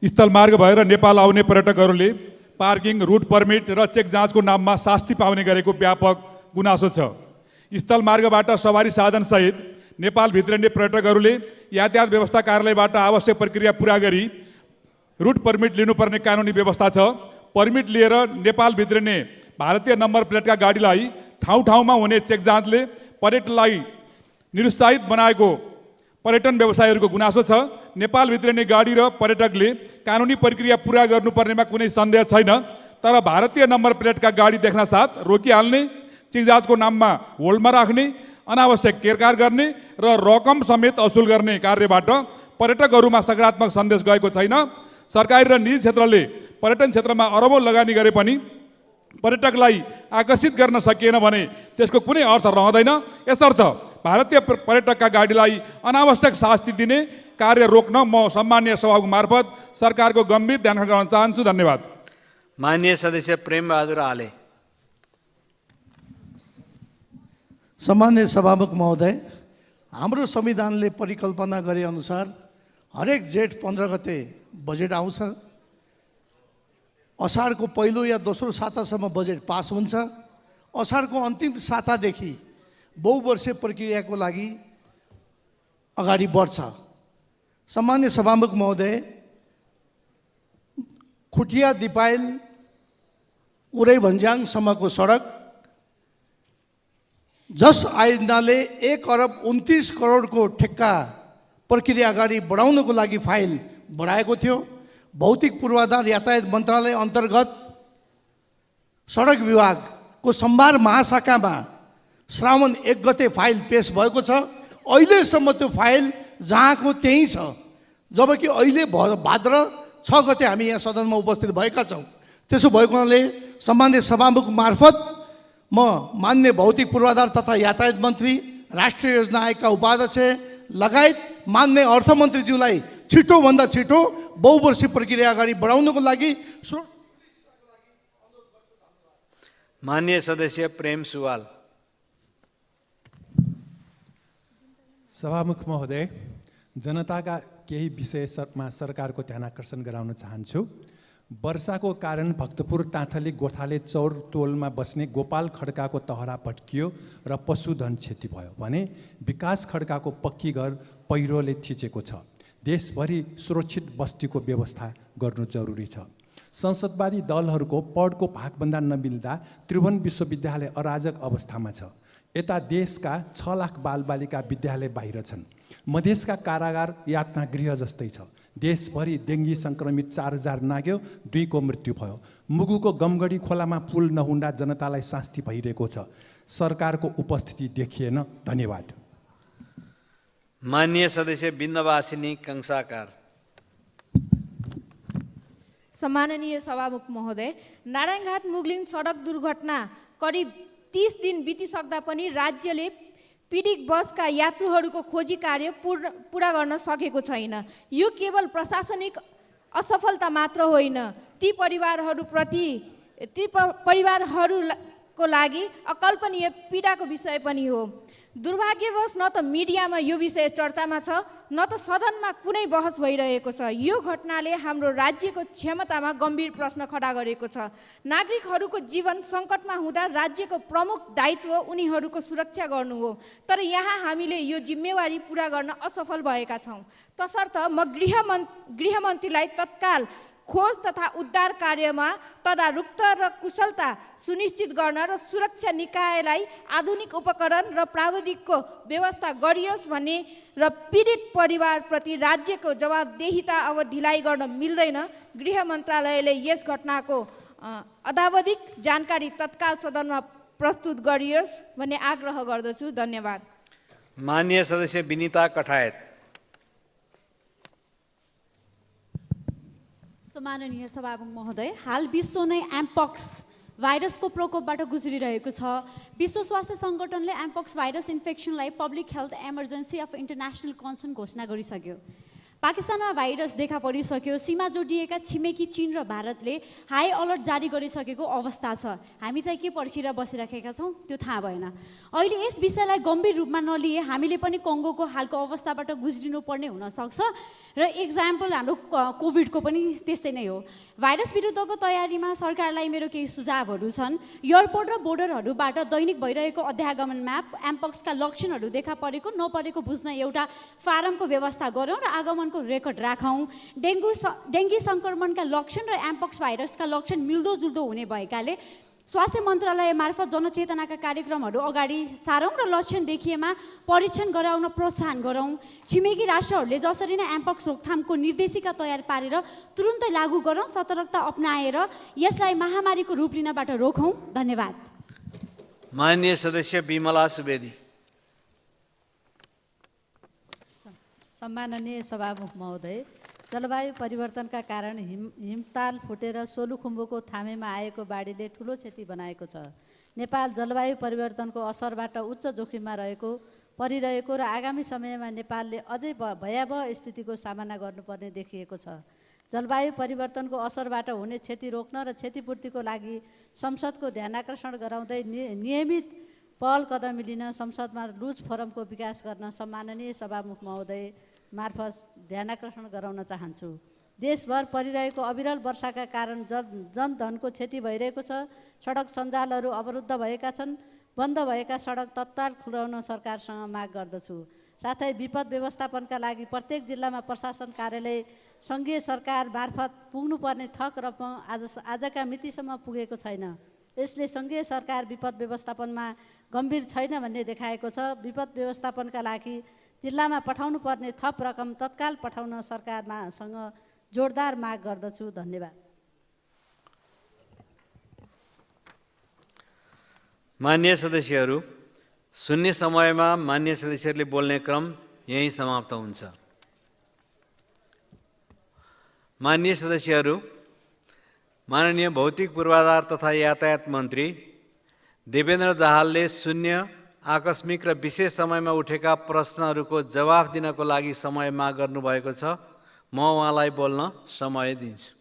स्थलमार्ग भएर नेपाल आउने पर्यटकहरूले पार्किङ, रुट पर्मिट र चेक जाँचको नाममा शास्ति पाउने गरेको व्यापक गुनासो छ। स्थलमार्गबाट सवारी साधनसहित नेपाल भित्रने पर्यटकहरूले यातायात व्यवस्था कार्यालयबाट आवश्यक प्रक्रिया पुरा गरी रुट पर्मिट लिनुपर्ने कानुनी व्यवस्था छ। पर्मिट लिएर नेपाल भित्रने भारतीय नम्बर प्लेटका गाडीलाई ठाउँ ठाउँमा हुने चेक जाँचले पर्यटनलाई निरुत्साहित बनाएको पर्यटन व्यवसायीहरूको गुनासो छ। नेपाल भित्रने गाडी र पर्यटकले कानुनी प्रक्रिया पुरा गर्नुपर्नेमा कुनै सन्देह छैन, तर भारतीय नम्बर प्लेटका गाडी देख्न साथ रोकिहाल्ने, चेक जाँचको नाममा होल्डमा राख्ने, अनावश्यक केरकार गर्ने र रकम समेत असुल गर्ने कार्यबाट पर्यटकहरूमा सकारात्मक सन्देश गएको छैन। सरकारी र निजी क्षेत्रले पर्यटन क्षेत्रमा अरबौं लगानी गरे पनि पर्यटकलाई आकर्षित गर्न सकिएन भने त्यसको कुनै अर्थ रहँदैन। यसर्थ भारतीय पर्यटकका गाडीलाई अनावश्यक शास्ति दिने कार्य रोक्न म सम्माननीय सभाको मार्फत सरकारको गम्भीर ध्यान गराउन चाहन्छु। धन्यवाद। माननीय सदस्य प्रेमबहादुर आले। सम्माननीय सभामुख महोदय, हाम्रो संविधानले परिकल्पना गरे अनुसार हरेक जेठ 15 गते बजेट आउँछ। असारको पहिलो या दोस्रो सातासम्म बजेट पास हुन्छ। असारको अन्तिम सातादेखि बहुवर्षीय प्रक्रियाको लागि अगाडि बढ्छ। सम्माननीय सभामुख महोदय, खुटिया दिपायल उरै भन्ज्याङसम्मको सडक जस आयोजनाले 1 अरब 29 करोडको ठेक्का प्रक्रिया अगाडि बढाउनको लागि फाइल बढाएको थियो। भौतिक पूर्वाधार यातायात मन्त्रालय अन्तर्गत सडक विभागको सम्भार महाशाखामा श्रावण 1 गते फाइल पेश भएको छ। अहिलेसम्म त्यो फाइल जहाँको त्यहीँ छ, जबकि अहिले भाद्र 6 गते हामी यहाँ सदनमा उपस्थित भएका छौँ। त्यसो भएको हुनाले सम्माननीय सभामुख मार्फत म मान्य भौतिक पूर्वाधार तथा यातायात मन्त्री, राष्ट्रिय योजना आयोगका उपाध्यक्ष लगायत मान्य अर्थमन्त्रीज्यूलाई छिटोभन्दा छिटो बहुवर्षीय प्रक्रिया अगाडि बढाउनको लागि माननीय सदस्य प्रेम सुवाल। सभामुख महोदय, जनताका केही विषयमा सरकारको ध्यान आकर्षण गराउन चाहन्छु। वर्षाको कारण भक्तपुर ताँथली गोठाले चौर टोलमा बस्ने गोपाल खड्काको तहरा भट्कियो र पशुधन क्षति भयो भने विकास खड्काको पक्की घर पहिरोले थिचेको छ। देशभरि सुरक्षित बस्तीको व्यवस्था गर्नु जरुरी छ। संसदवादी दलहरूको पढको भागभन्दा नमिल्दा त्रिभुवन विश्वविद्यालय अराजक अवस्थामा छ। यता देशका 6 लाख बालबालिका विद्यालय बाहिर छन्। मधेसका कारागार यातना गृह जस्तै छ। देशभरि डेङ्गी सङ्क्रमित 4000 नाग्यो, 2 को मृत्यु भयो। मुगुको गमगढी खोलामा पुल नहुँदा जनतालाई शास्ति भइरहेको छ। सरकारको उपस्थिति देखिएन। धन्यवाद। माननीय सदस्य बिन्दवासिनी कंसाकार। सम्माननीय सभामुख महोदय, नारायणघाट मुगलिङ सडक दुर्घटना करिब 30 दिन बितिसक्दा पनि राज्यले पीडित बसका यात्रुहरूको खोजी कार्य पुरा गर्न सकेको छैन। यो केवल प्रशासनिक असफलता मात्र होइन, ती परिवारहरूको को लागि अकल्पनीय पीडाको विषय पनि हो। दुर्भाग्यवश न त मिडियामा यो विषय चर्चामा छ, न त सदनमा कुनै बहस भइरहेको छ। यो घटनाले हाम्रो राज्यको क्षमतामा गम्भीर प्रश्न खडा गरेको छ। नागरिकहरूको जीवन सङ्कटमा हुँदा राज्यको प्रमुख दायित्व उनीहरूको सुरक्षा गर्नु हो, तर यहाँ हामीले यो जिम्मेवारी पुरा गर्न असफल भएका छौँ। तसर्थ म गृहमन्त्रीलाई तत्काल खोज तथा उद्धार कार्यमा तदारुकता र कुशलता सुनिश्चित गर्न र सुरक्षा निकायलाई आधुनिक उपकरण र प्राविधिकको व्यवस्था गरियोस् भन्ने र पीडित परिवारप्रति राज्यको जवाबदेहिता अब ढिलाइ गर्न मिल्दैन। गृह मन्त्रालयले यस घटनाको अद्यावधिक जानकारी तत्काल सदनमा प्रस्तुत गरियोस् भन्ने आग्रह गर्दछु। धन्यवाद। माननीय सदस्य विनिता कठायत। सम्माननीय सभामुख महोदय, हाल विश्व नै एम्पक्स भाइरसको प्रकोपबाट गुज्रिरहेको छ। विश्व स्वास्थ्य सङ्गठनले एम्पक्स भाइरस इन्फेक्सनलाई public health emergency of international concern घोषणा गरिसक्यो। पाकिस्तानमा भाइरस देखा परिसक्यो। सीमा जोडिएका छिमेकी चीन र भारतले हाई अलर्ट जारी गरिसकेको अवस्था छ। हामी चाहिँ के पर्खिएर बसिराखेका छौँ त्यो थाहा भएन। अहिले यस विषयलाई गम्भीर रूपमा नलिए हामीले पनि कङ्गोको हालको अवस्थाबाट गुज्रिनु पर्ने हुनसक्छ र इक्जाम्पल हाम्रो कोभिडको पनि त्यस्तै नै हो। भाइरस विरुद्धको तयारीमा सरकारलाई मेरो केही सुझावहरू छन्। एयरपोर्ट र बोर्डरहरूबाट दैनिक भइरहेको अध्यागमन म्याप, एम्पक्सका लक्षणहरू देखा परेको नपरेको बुझ्न एउटा फारमको व्यवस्था गरौँ र आगमन रेकर्ड राखौँ। डेङ्गी सङ्क्रमणका लक्षण र एम्पक्स भाइरसका लक्षण मिल्दोजुल्दो हुने भएकाले स्वास्थ्य मन्त्रालय मार्फत जनचेतनाका कार्यक्रमहरू अगाडि सारौँ र लक्षण देखिएमा परीक्षण गराउन प्रोत्साहन गरौँ। छिमेकी राष्ट्रहरूले जसरी नै एम्पक्स रोकथामको निर्देशिका तयार पारेर तुरुन्तै लागू गरौँ। सतर्कता अपनाएर यसलाई महामारीको रूप लिनबाट रोकौँ। धन्यवाद। माननीय सदस्य बिमला सुवेदी। सम्माननीय सभामुख महोदय, जलवायु परिवर्तनका कारण हिमताल फुटेर सोलुखुम्बुको थामेमा आएको बाढीले ठुलो क्षति बनाएको छ। नेपाल जलवायु परिवर्तनको असरबाट उच्च जोखिममा परिरहेको र आगामी समयमा नेपालले अझै भयावह स्थितिको सामना गर्नुपर्ने देखिएको छ। जलवायु परिवर्तनको असरबाट हुने क्षति रोक्न र क्षतिपूर्तिको लागि संसदको ध्यानाकर्षण गराउँदै नियमित पहल कदम लिन संसदमा लुज फोरमको विकास गर्न सम्माननीय सभामुख महोदय मार्फत ध्यानाकर्षण गराउन चाहन्छु। देशभर परिरहेको अविरल वर्षाका कारण जनधनको क्षति भइरहेको छ। सडक सञ्जालहरू अवरुद्ध भएका छन्। बन्द भएका सडक तत्काल खुलाउन सरकारसँग माग गर्दछु। साथै विपद व्यवस्थापनका लागि प्रत्येक जिल्लामा प्रशासन कार्यालय सङ्घीय सरकार मार्फत पुग्नुपर्ने थक रकम आजका मितिसम्म पुगेको छैन। यसले सङ्घीय सरकार विपद व्यवस्थापनमा गम्भीर छैन भन्ने देखाएको छ। विपद व्यवस्थापनका लागि जिल्लामा पठाउनु पर्ने थप रकम तत्काल पठाउन सरकारसँग जोरदार माग गर्दछु। धन्यवाद। माननीय सदस्यहरू, शून्य समयमा माननीय सदस्यहरूले बोल्ने क्रम यही समाप्त हुन्छ। माननीय सदस्यहरू, माननीय भौतिक पूर्वाधार तथा यातायात मन्त्री देवेन्द्र दाहालले शून्य, आकस्मिक र विशेष समयमा उठेका प्रश्नहरूको जवाफ दिनको लागि समय माग गर्नुभएको छ। म उहाँलाई बोल्न समय दिन्छु।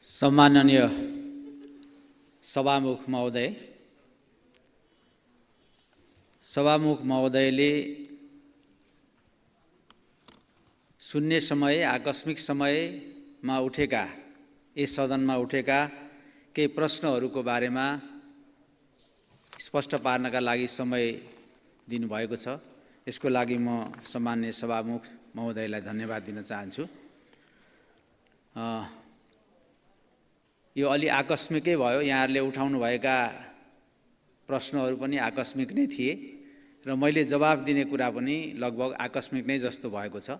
सम्माननीय सभामुख महोदय, सभामुख महोदयले शून्य समय, आकस्मिक समयमा उठेका, यस सदनमा उठेका केही प्रश्नहरूको बारेमा स्पष्ट पार्नका लागि समय दिनुभएको छ। यसको लागि म सम्माननीय सभामुख महोदयलाई धन्यवाद दिन चाहन्छु। यो अलि आकस्मिकै भयो। यहाँहरूले उठाउनुभएका प्रश्नहरू पनि आकस्मिक नै थिए र मैले जवाब दिने कुरा पनि लगभग आकस्मिक नै जस्तो भएको छ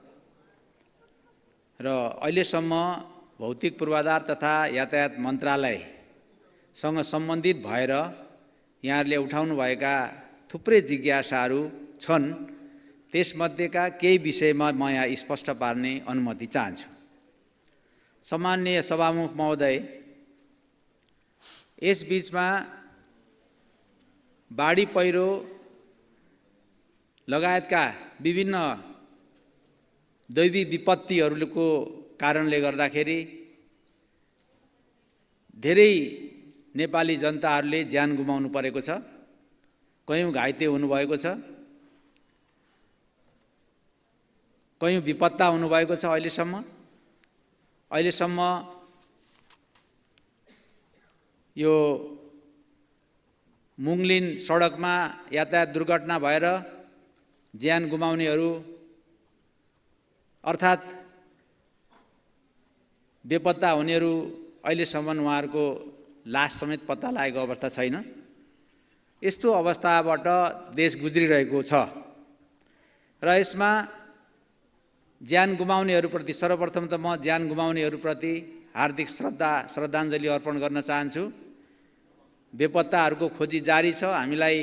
र अहिलेसम्म भौतिक पूर्वाधार तथा यातायात मन्त्रालयसँग सम्बन्धित भएर यहाँहरूले उठाउनुभएका थुप्रै जिज्ञासाहरू छन्। त्यसमध्येका केही विषयमा म यहाँ स्पष्ट पार्ने अनुमति चाहन्छु। सम्माननीय सभामुख महोदय, यस बीचमा बाढी पहिरो लगायतका विभिन्न दैवी विपत्तिहरूको कारणले गर्दाखेरि धेरै नेपाली जनताहरूले ज्यान गुमाउनु परेको छ, कयौँ घाइते हुनुभएको छ, कयौँ विपत्ता हुनुभएको छ। अहिलेसम्म यो मुङलिन सडकमा यातायात दुर्घटना भएर ज्यान गुमाउनेहरू अर्थात् बेपत्ता हुनेहरू अहिलेसम्म उहाँहरूको लास समेत पत्ता लागेको अवस्था छैन। यस्तो अवस्थाबाट देश गुज्रिरहेको छ र यसमा ज्यान गुमाउनेहरूप्रति सर्वप्रथम त म ज्यान गुमाउनेहरूप्रति हार्दिक श्रद्धाञ्जली अर्पण गर्न चाहन्छु। बेपत्ताहरूको खोजी जारी छ। हामीलाई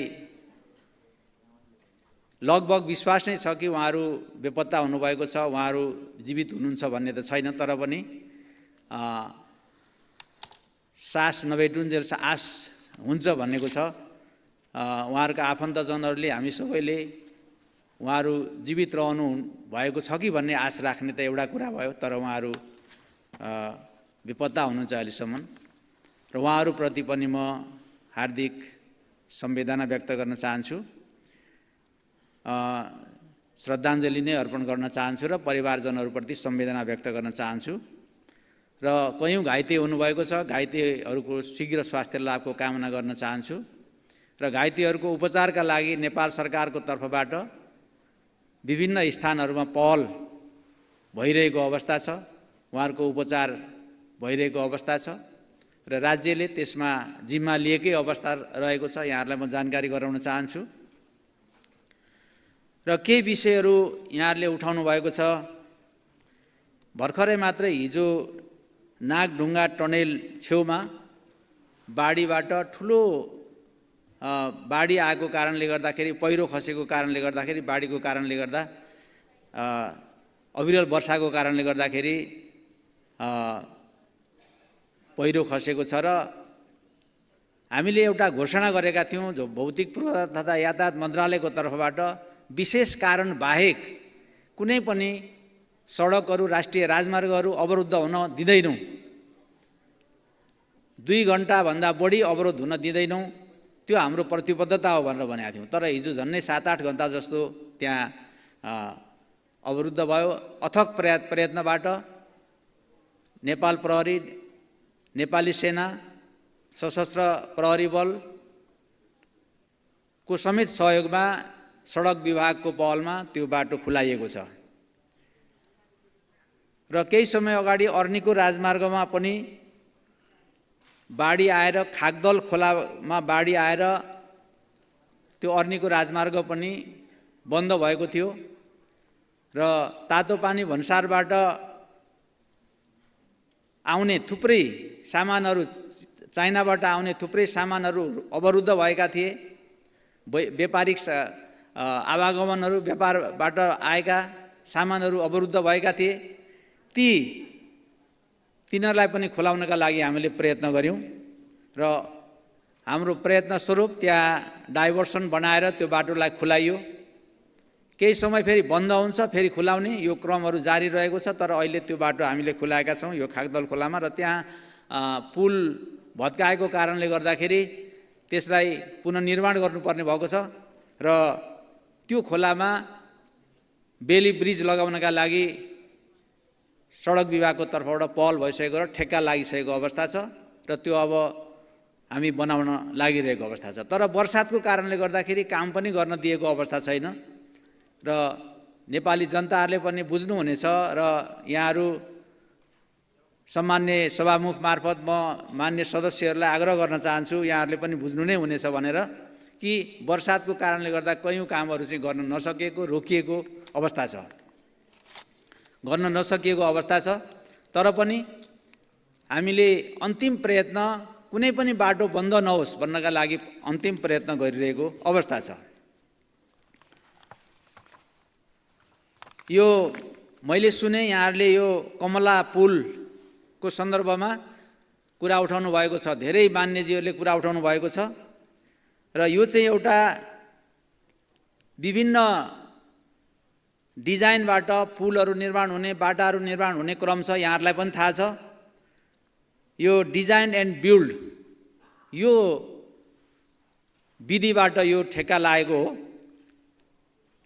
लगभग विश्वास नै छ कि उहाँहरू बेपत्ता हुनुभएको छ, उहाँहरू जीवित हुनुहुन्छ भन्ने त छैन, तर पनि सास नभेटुन्जेल आश हुन्छ भन्नेको छ। उहाँहरूका आफन्तजनहरूले हामी सबैले उहाँहरू जीवित रहनु भएको छ कि भन्ने आश राख्ने त एउटा कुरा भयो, तर उहाँहरू बेपत्ता हुनुहुन्छ अहिलेसम्म र उहाँहरूप्रति पनि म हार्दिक संवेदना व्यक्त गर्न चाहन्छु, श्रद्धाञ्जली नै अर्पण गर्न चाहन्छु र परिवारजनहरूप्रति संवेदना व्यक्त गर्न चाहन्छु र कयौँ घाइते हुनुभएको छ, घाइतेहरूको शीघ्र स्वास्थ्य लाभको कामना गर्न चाहन्छु र घाइतेहरूको उपचारका लागि नेपाल सरकारको तर्फबाट विभिन्न स्थानहरूमा पहल भइरहेको अवस्था छ, उहाँहरूको उपचार भइरहेको अवस्था छ र राज्यले त्यसमा जिम्मा लिएकै अवस्था रहेको छ। यहाँहरूलाई म जानकारी गराउन चाहन्छु र केही विषयहरू यहाँहरूले उठाउनु भएको छ। भर्खरै मात्रै हिजो नागढुङ्गा टनेल छेउमा बाढीबाट ठुलो बाढी आएको कारणले गर्दाखेरि, पहिरो खसेको कारणले गर्दाखेरि, बाढीको कारणले गर्दा, अविरल वर्षाको कारणले गर्दाखेरि पहिरो खसेको छ र हामीले एउटा घोषणा गरेका थियौँ जो भौतिक पूर्वाधार तथा यातायात मन्त्रालयको तर्फबाट विशेष कारण बाहेक कुनै पनि सडकहरू, राष्ट्रिय राजमार्गहरू अवरुद्ध हुन दिँदैनौँ, 2 घण्टाभन्दा बढी अवरोध हुन दिँदैनौँ, त्यो हाम्रो प्रतिबद्धता हो भनेर भनेका थियौँ। तर हिजो झन्डै 7-8 घण्टा जस्तो त्यहाँ अवरुद्ध भयो। अथक प्रयत्नबाट नेपाल प्रहरी, नेपाली सेना, सशस्त्र प्रहरी बलको समेत सहयोगमा सडक विभागको पहलमा त्यो बाटो खुलाइएको छ र केही समय अगाडि अर्नीको राजमार्गमा पनि बाढी आएर, खागदल खोलामा बाढी आएर त्यो अर्नीको राजमार्ग पनि बन्द भएको थियो र तातोपानी भन्सारबाट आउने थुप्रै सामानहरू, चाइनाबाट आउने थुप्रै सामानहरू अवरुद्ध भएका थिए। व्यापारिक आवागमनहरू, व्यापारबाट आएका सामानहरू अवरुद्ध भएका थिए। तिनीहरूलाई पनि खुलाउनका लागि हामीले प्रयत्न गऱ्यौँ र हाम्रो प्रयत्न स्वरूप त्यहाँ डाइभर्सन बनाएर त्यो बाटोलाई खुलाइयो। केही समय फेरि बन्द हुन्छ, फेरि खुलाउने यो क्रमहरू जारी रहेको छ। तर अहिले त्यो बाटो हामीले खुलाएका छौँ यो खागदल खोलामा र त्यहाँ पुल भत्काएको कारणले गर्दाखेरि त्यसलाई पुनर्निर्माण गर्नुपर्ने भएको छ र त्यो खोलामा बेली ब्रिज लगाउनका लागि सडक विभागको तर्फबाट पहल भइसकेको र ठेक्का लागिसकेको अवस्था छ र त्यो अब हामी बनाउन लागिरहेको अवस्था छ। तर बर्सातको कारणले गर्दाखेरि काम पनि गर्न दिएको अवस्था छैन र नेपाली जनताहरूले पनि बुझ्नुहुनेछ र यहाँहरू सम्मान्य सभामुख मार्फत म मान्य सदस्यहरूलाई आग्रह गर्न चाहन्छु, यहाँहरूले पनि बुझ्नु नै हुनेछ भनेर कि वर्षातको कारणले गर्दा कयौँ कामहरू चाहिँ गर्न नसकेको रोकिएको अवस्था छ, गर्न नसकिएको अवस्था छ। तर पनि हामीले अन्तिम प्रयत्न कुनै पनि बाटो बन्द नहोस् भन्नका लागि अन्तिम प्रयत्न गरिरहेको अवस्था छ। यो मैले सुने यहाँहरूले यो कमला पुलको सन्दर्भमा कुरा उठाउनु भएको छ, धेरै मान्यजीहरूले कुरा उठाउनु भएको छ र यो चाहिँ एउटा विभिन्न डिजाइनबाट पुलहरू निर्माण हुने, बाटाहरू निर्माण हुने क्रम छ, यहाँहरूलाई पनि थाहा छ। यो डिजाइन एन्ड बिल्ड यो विधिबाट यो ठेक्का लागेको हो।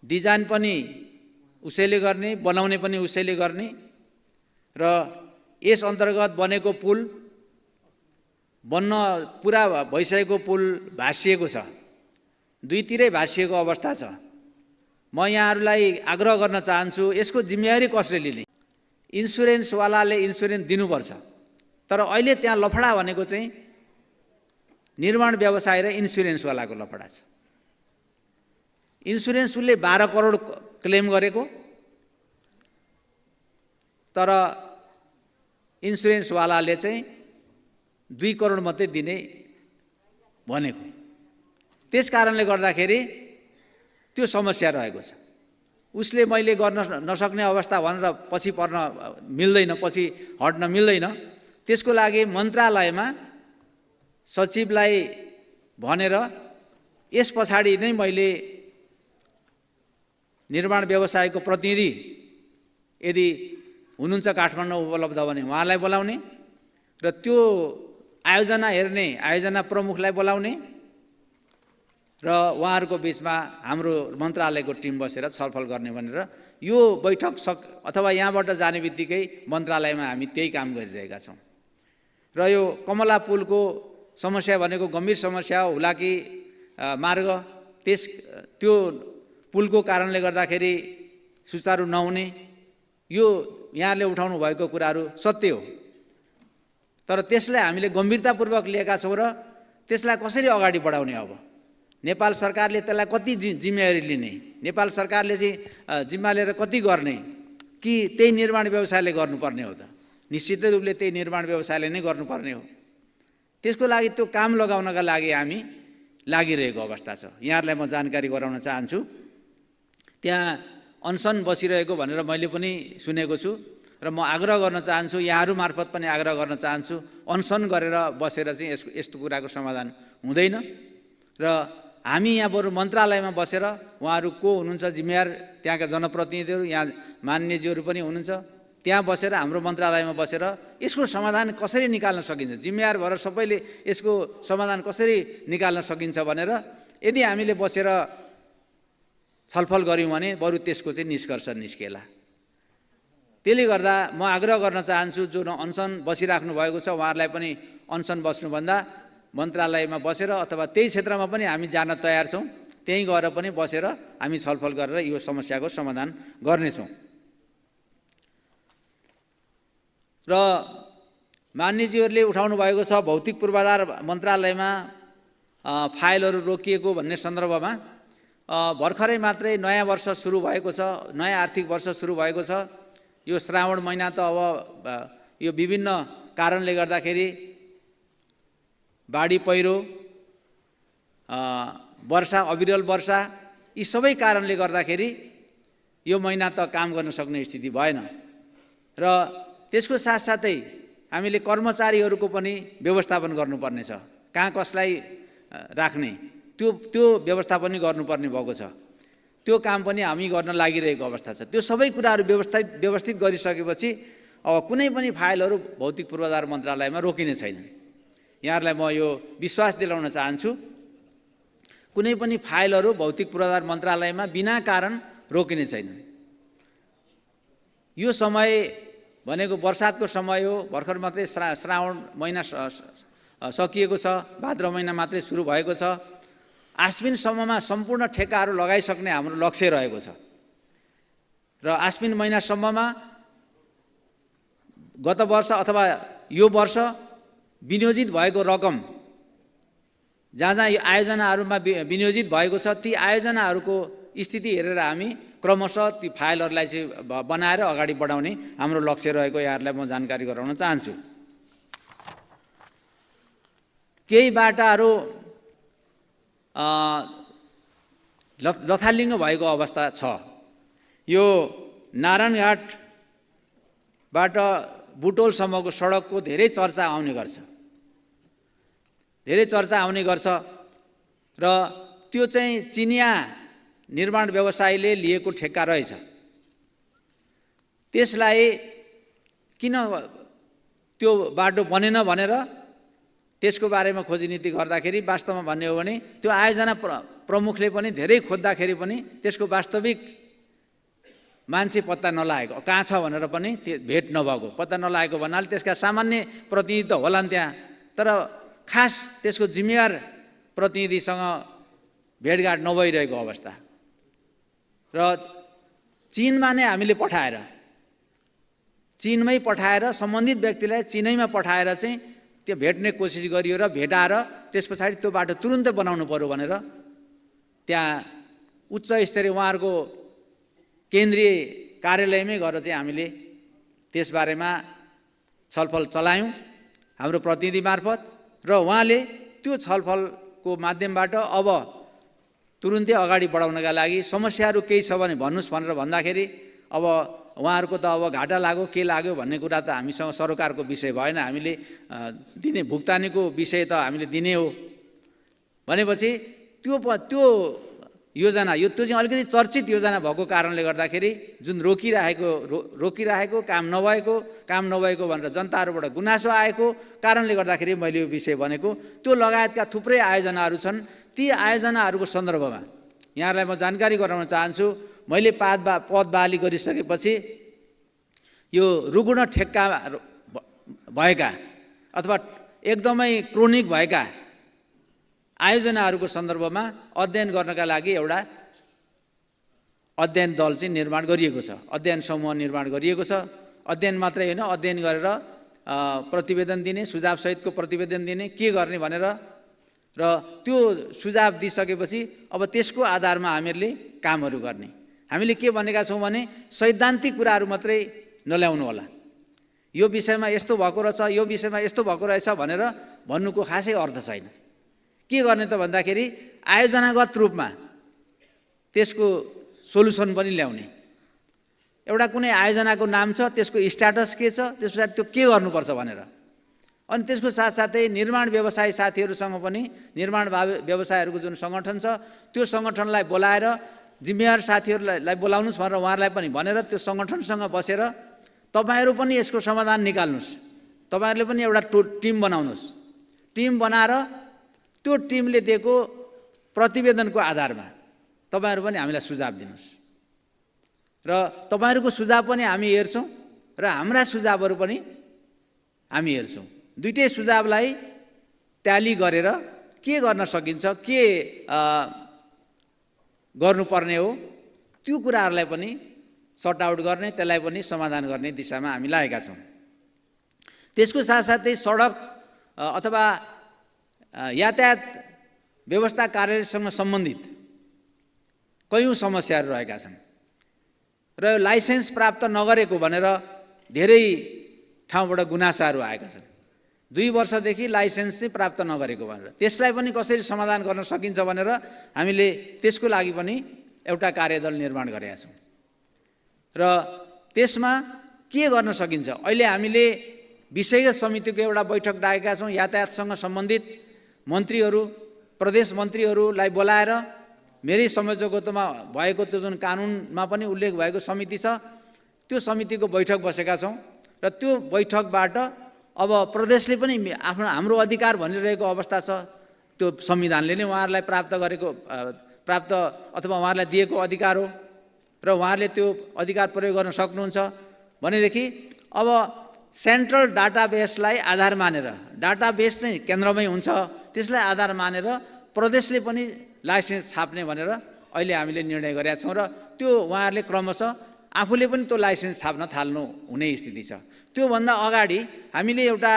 डिजाइन पनि उसैले गर्ने, बनाउने पनि उसैले गर्ने र यस अन्तर्गत बनेको पुल बन्न पुरा भइसकेको पुल भासिएको छ, दुईतिरै भासिएको अवस्था छ। म यहाँहरूलाई आग्रह गर्न चाहन्छु, यसको जिम्मेवारी कसले लिने? इन्सुरेन्सवालाले इन्सुरेन्स दिनुपर्छ। तर अहिले त्यहाँ लफडा भनेको चाहिँ निर्माण व्यवसाय र इन्सुरेन्सवालाको लफडा छ। इन्सुरेन्स उसले 12 करोड क्लेम गरेको, तर इन्सुरेन्सवालाले चाहिँ 2 करोड मात्रै दिने भनेको। त्यस कारणले गर्दाखेरि त्यो समस्या रहेको छ। उसले मैले गर्न नसक्ने अवस्था भनेर पछि पर्न मिल्दैन, पछि हट्न मिल्दैन। त्यसको लागि मन्त्रालयमा सचिवलाई भनेर यस पछाडि नै मैले निर्माण व्यवसायको प्रतिनिधि यदि हुनुहुन्छ काठमाडौँ उपलब्ध भने उहाँलाई बोलाउने र त्यो आयोजना हेर्ने आयोजना प्रमुखलाई बोलाउने र उहाँहरूको बिचमा हाम्रो मन्त्रालयको टिम बसेर छलफल गर्ने भनेर यो बैठक अथवा यहाँबाट जाने बित्तिकै मन्त्रालयमा हामी त्यही काम गरिरहेका छौँ। र यो कमला पुलको समस्या भनेको गम्भीर समस्या हो, हुलाकी मार्ग, त्यो पुलको कारणले गर्दाखेरि सुचारू नहुने, यो यहाँले उठाउनु भएको कुराहरू सत्य हो। तर त्यसलाई हामीले गम्भीरतापूर्वक लिएका छौँ र त्यसलाई कसरी अगाडि बढाउने? अब नेपाल सरकारले त्यसलाई कति जिम्मेवारी लिने? नेपाल सरकारले चाहिँ जिम्मा लिएर कति गर्ने कि त्यही निर्माण व्यवसायले गर्नुपर्ने हो त? निश्चितै रूपले त्यही निर्माण व्यवसायले नै गर्नुपर्ने हो। त्यसको लागि त्यो काम लगाउनका लागि हामी लागिरहेको अवस्था छ। यहाँहरूलाई म जानकारी गराउन चाहन्छु, त्यहाँ अनसन बसिरहेको भनेर मैले पनि सुनेको छु र म आग्रह गर्न चाहन्छु, यहाँहरू मार्फत पनि आग्रह गर्न चाहन्छु, अनसन गरेर बसेर चाहिँ यस्तो कुराको समाधान हुँदैन। र हामी यहाँ बरु मन्त्रालयमा बसेर उहाँहरू को हुनुहुन्छ जिम्मेवार, त्यहाँका जनप्रतिनिधिहरू, यहाँ मान्यजीहरू पनि हुनुहुन्छ, त्यहाँ बसेर हाम्रो मन्त्रालयमा बसेर यसको समाधान कसरी निकाल्न सकिन्छ, जिम्मेवार भएर सबैले यसको समाधान कसरी निकाल्न सकिन्छ भनेर यदि हामीले बसेर छलफल गऱ्यौँ भने बरु त्यसको चाहिँ निष्कर्ष निस्केला। त्यसले गर्दा म आग्रह गर्न चाहन्छु, जो अनसन बसिराख्नु भएको छ उहाँहरूलाई पनि अनसन बस्नुभन्दा मन्त्रालयमा बसेर अथवा त्यही क्षेत्रमा पनि हामी जान तयार छौँ, त्यहीँ गएर पनि बसेर हामी छलफल गरेर यो समस्याको समाधान गर्नेछौँ। र मान्यजीहरूले उठाउनु भएको छ भौतिक पूर्वाधार मन्त्रालयमा फाइलहरू रोकिएको भन्ने सन्दर्भमा भर्खरै मात्रै नयाँ वर्ष सुरु भएको छ, नयाँ आर्थिक वर्ष सुरु भएको छ। यो श्रावण महिना त अब यो विभिन्न कारणले गर्दाखेरि बाढी पहिरो, वर्षा, अविरल वर्षा, यी सबै कारणले गर्दाखेरि यो महिना त काम गर्न सक्ने स्थिति भएन। र त्यसको साथसाथै हामीले कर्मचारीहरूको पनि व्यवस्थापन गर्नुपर्ने छ, कहाँ कसलाई राख्ने त्यो व्यवस्था पनि गर्नुपर्ने भएको छ। त्यो काम पनि हामी गर्न लागिरहेको अवस्था छ। त्यो सबै कुराहरू व्यवस्थित गरिसकेपछि अब कुनै पनि फाइलहरू भौतिक पूर्वाधार मन्त्रालयमा रोकिने छैन। यहाँहरूलाई म यो विश्वास दिलाउन चाहन्छु, कुनै पनि फाइलहरू भौतिक पूर्वाधार मन्त्रालयमा बिना कारण रोकिने छैन। यो समय भनेको वर्षातको समय हो, भर्खर मात्रै श्रावण महिना सकिएको छ, भाद्र महिना मात्रै सुरु भएको छ। आश्विनसम्ममा सम्पूर्ण ठेक्काहरू लगाइसक्ने हाम्रो लक्ष्य रहेको छ र आश्विन महिनासम्ममा गत वर्ष अथवा यो वर्ष विनियोजित भएको रकम जहाँ जहाँ यो आयोजनाहरूमा विनियोजित भएको छ ती आयोजनाहरूको स्थिति हेरेर हामी क्रमशः ती फाइलहरूलाई चाहिँ बनाएर अगाडि बढाउने हाम्रो लक्ष्य रहेको यहाँहरूलाई म जानकारी गराउन चाहन्छु। केही बाटाहरू लथालिङ्ग भएको अवस्था छ। यो नारायणघाटबाट बुटोलसम्मको सडकको धेरै चर्चा आउने गर्छ र त्यो चाहिँ चिनिया निर्माण व्यवसायीले लिएको ठेक्का रहेछ। त्यसलाई किन त्यो बाटो बनेन भनेर त्यसको बारेमा खोजीनीति गर्दाखेरि वास्तवमा भन्ने हो भने त्यो आयोजना प्रमुखले पनि धेरै खोज्दाखेरि पनि त्यसको वास्तविक मान्छे पत्ता नलागेको, कहाँ छ भनेर पनि भेट नभएको, पत्ता नलागेको भन्नाले त्यसका सामान्य प्रतिनिधि त होलान् त्यहाँ, तर खास त्यसको जिम्मेवार प्रतिनिधिसँग भेटघाट नभइरहेको अवस्था र चीनमा नै हामीले चीनमै पठाएर सम्बन्धित व्यक्तिलाई चीनैमा पठाएर चाहिँ त्यो भेट्ने कोसिस गरियो र भेटाएर त्यस पछाडि त्यो बाटो तुरुन्तै बनाउनु पर्यो भनेर त्यहाँ उच्च स्तरीय उहाँहरूको केन्द्रीय कार्यालयमै गएर चाहिँ हामीले त्यसबारेमा छलफल चलायौँ हाम्रो प्रतिनिधि मार्फत र उहाँले त्यो छलफलको माध्यमबाट अब तुरुन्तै अगाडि बढाउनका लागि समस्याहरू केही छ भने भन्नुहोस् भनेर भन्दाखेरि अब उहाँहरूको त अब घाटा लाग्यो के लाग्यो भन्ने कुरा त हामीसँग सरकारको विषय भएन, हामीले दिने भुक्तानीको विषय त हामीले दिने हो भनेपछि त्यो योजना त्यो चाहिँ अलिकति चर्चित योजना भएको कारणले गर्दाखेरि जुन रोकिरहेको काम नभएको भनेर जनताहरूबाट गुनासो आएको कारणले गर्दाखेरि मैले यो विषय भनेको। त्यो लगायतका थुप्रै आयोजनाहरू छन्। ती आयोजनाहरूको सन्दर्भमा यहाँहरूलाई म जानकारी गराउन चाहन्छु। मैले पद बहाली गरिसकेपछि यो रुग्ण ठेक्का भएका अथवा एकदमै क्रोनिक भएका आयोजनाहरूको सन्दर्भमा अध्ययन गर्नका लागि एउटा अध्ययन दल चाहिँ निर्माण गरिएको छ, अध्ययन समूह निर्माण गरिएको छ। अध्ययन मात्रै होइन, अध्ययन गरेर प्रतिवेदन दिने, सुझावसहितको प्रतिवेदन दिने, के गर्ने भनेर र त्यो सुझाव दिइसकेपछि अब त्यसको आधारमा हामीहरूले कामहरू गर्ने। हामीले के भनेका छौँ भने सैद्धान्तिक कुराहरू मात्रै नल्याउनु होला, यो विषयमा यस्तो भएको रहेछ, यो विषयमा यस्तो भएको रहेछ भनेर भन्नुको खासै अर्थ छैन। के गर्ने त भन्दाखेरि आयोजनागत रूपमा त्यसको सोलुसन पनि ल्याउने। एउटा कुनै आयोजनाको नाम छ, त्यसको स्ट्याटस के छ, त्यस पछाडि त्यो के गर्नुपर्छ भनेर, अनि त्यसको साथसाथै निर्माण व्यवसायी साथीहरूसँग पनि निर्माण व्यवसायहरूको जुन सङ्गठन छ त्यो सङ्गठनलाई बोलाएर जिम्मेवार साथीहरूलाई बोलाउनुहोस् भनेर उहाँहरूलाई पनि भनेर त्यो सङ्गठनसँग बसेर तपाईँहरू पनि यसको समाधान निकाल्नुहोस्, तपाईँहरूले पनि एउटा टिम बनाउनुहोस्। टिम बनाएर त्यो टिमले दिएको प्रतिवेदनको आधारमा तपाईँहरू पनि हामीलाई सुझाव दिनुहोस् र तपाईँहरूको सुझाव पनि हामी हेर्छौँ र हाम्रा सुझावहरू पनि हामी हेर्छौँ। दुईटै सुझावलाई ट्याली गरेर के गर्न सकिन्छ, के गर्नुपर्ने हो त्यो कुराहरूलाई पनि सर्ट आउट गर्ने, त्यसलाई पनि समाधान गर्ने दिशामा हामी लागेका छौँ। त्यसको साथसाथै सडक अथवा यातायात व्यवस्था कार्यालयसँग सम्बन्धित कयौँ समस्याहरू रहेका छन् र लाइसेन्स प्राप्त नगरेको भनेर धेरै ठाउँबाट गुनासाहरू आएका छन्। 2 वर्षदेखि लाइसेन्स चाहिँ प्राप्त नगरेको भनेर त्यसलाई पनि कसरी समाधान गर्न सकिन्छ भनेर हामीले त्यसको लागि पनि एउटा कार्यदल निर्माण गरेका छौँ र त्यसमा के गर्न सकिन्छ। अहिले हामीले विषयगत समितिको एउटा बैठक डाकेका छौँ। यातायातसँग सम्बन्धित मन्त्रीहरू, प्रदेश मन्त्रीहरूलाई बोलाएर मेरै संयोजकत्वमा भएको त्यो जुन कानुनमा पनि उल्लेख भएको समिति छ त्यो समितिको बैठक बसेका छौँ र त्यो बैठकबाट अब प्रदेशले पनि हाम्रो अधिकार भनिरहेको अवस्था छ। त्यो संविधानले नै उहाँहरूलाई प्राप्त अथवा उहाँहरूलाई दिएको अधिकार हो र उहाँहरूले त्यो अधिकार प्रयोग गर्न सक्नुहुन्छ भनेदेखि अब सेन्ट्रल डाटाबेसलाई आधार मानेर, डाटाबेस चाहिँ केन्द्रमै हुन्छ, त्यसलाई आधार मानेर प्रदेशले पनि लाइसेन्स छाप्ने भनेर अहिले हामीले निर्णय गरेका छौँ र त्यो उहाँहरूले क्रमशः आफूले पनि त्यो लाइसेन्स छाप्न थाल्नु हुने स्थिति छ। त्योभन्दा अगाडि हामीले एउटा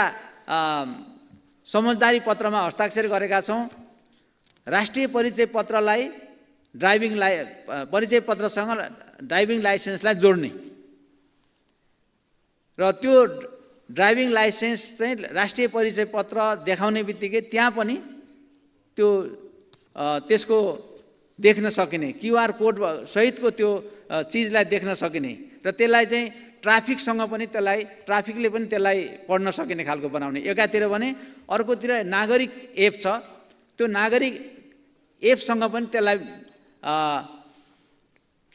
समझदारी पत्रमा हस्ताक्षर गरेका छौँ राष्ट्रिय परिचय पत्रलाई परिचय पत्रसँग ड्राइभिङ लाइसेन्सलाई जोड्ने र त्यो ड्राइभिङ लाइसेन्स चाहिँ राष्ट्रिय परिचय पत्र देखाउने बित्तिकै त्यहाँ पनि त्यो त्यसको देख्न सकिने क्युआर कोड सहितको त्यो चिजलाई देख्न सकिने र त्यसलाई चाहिँ ट्राफिकसँग पनि ट्राफिकले पनि त्यसलाई पढ्न सकिने खालको बनाउने एकातिर भने अर्कोतिर नागरिक एप छ त्यो नागरिक एपसँग पनि त्यसलाई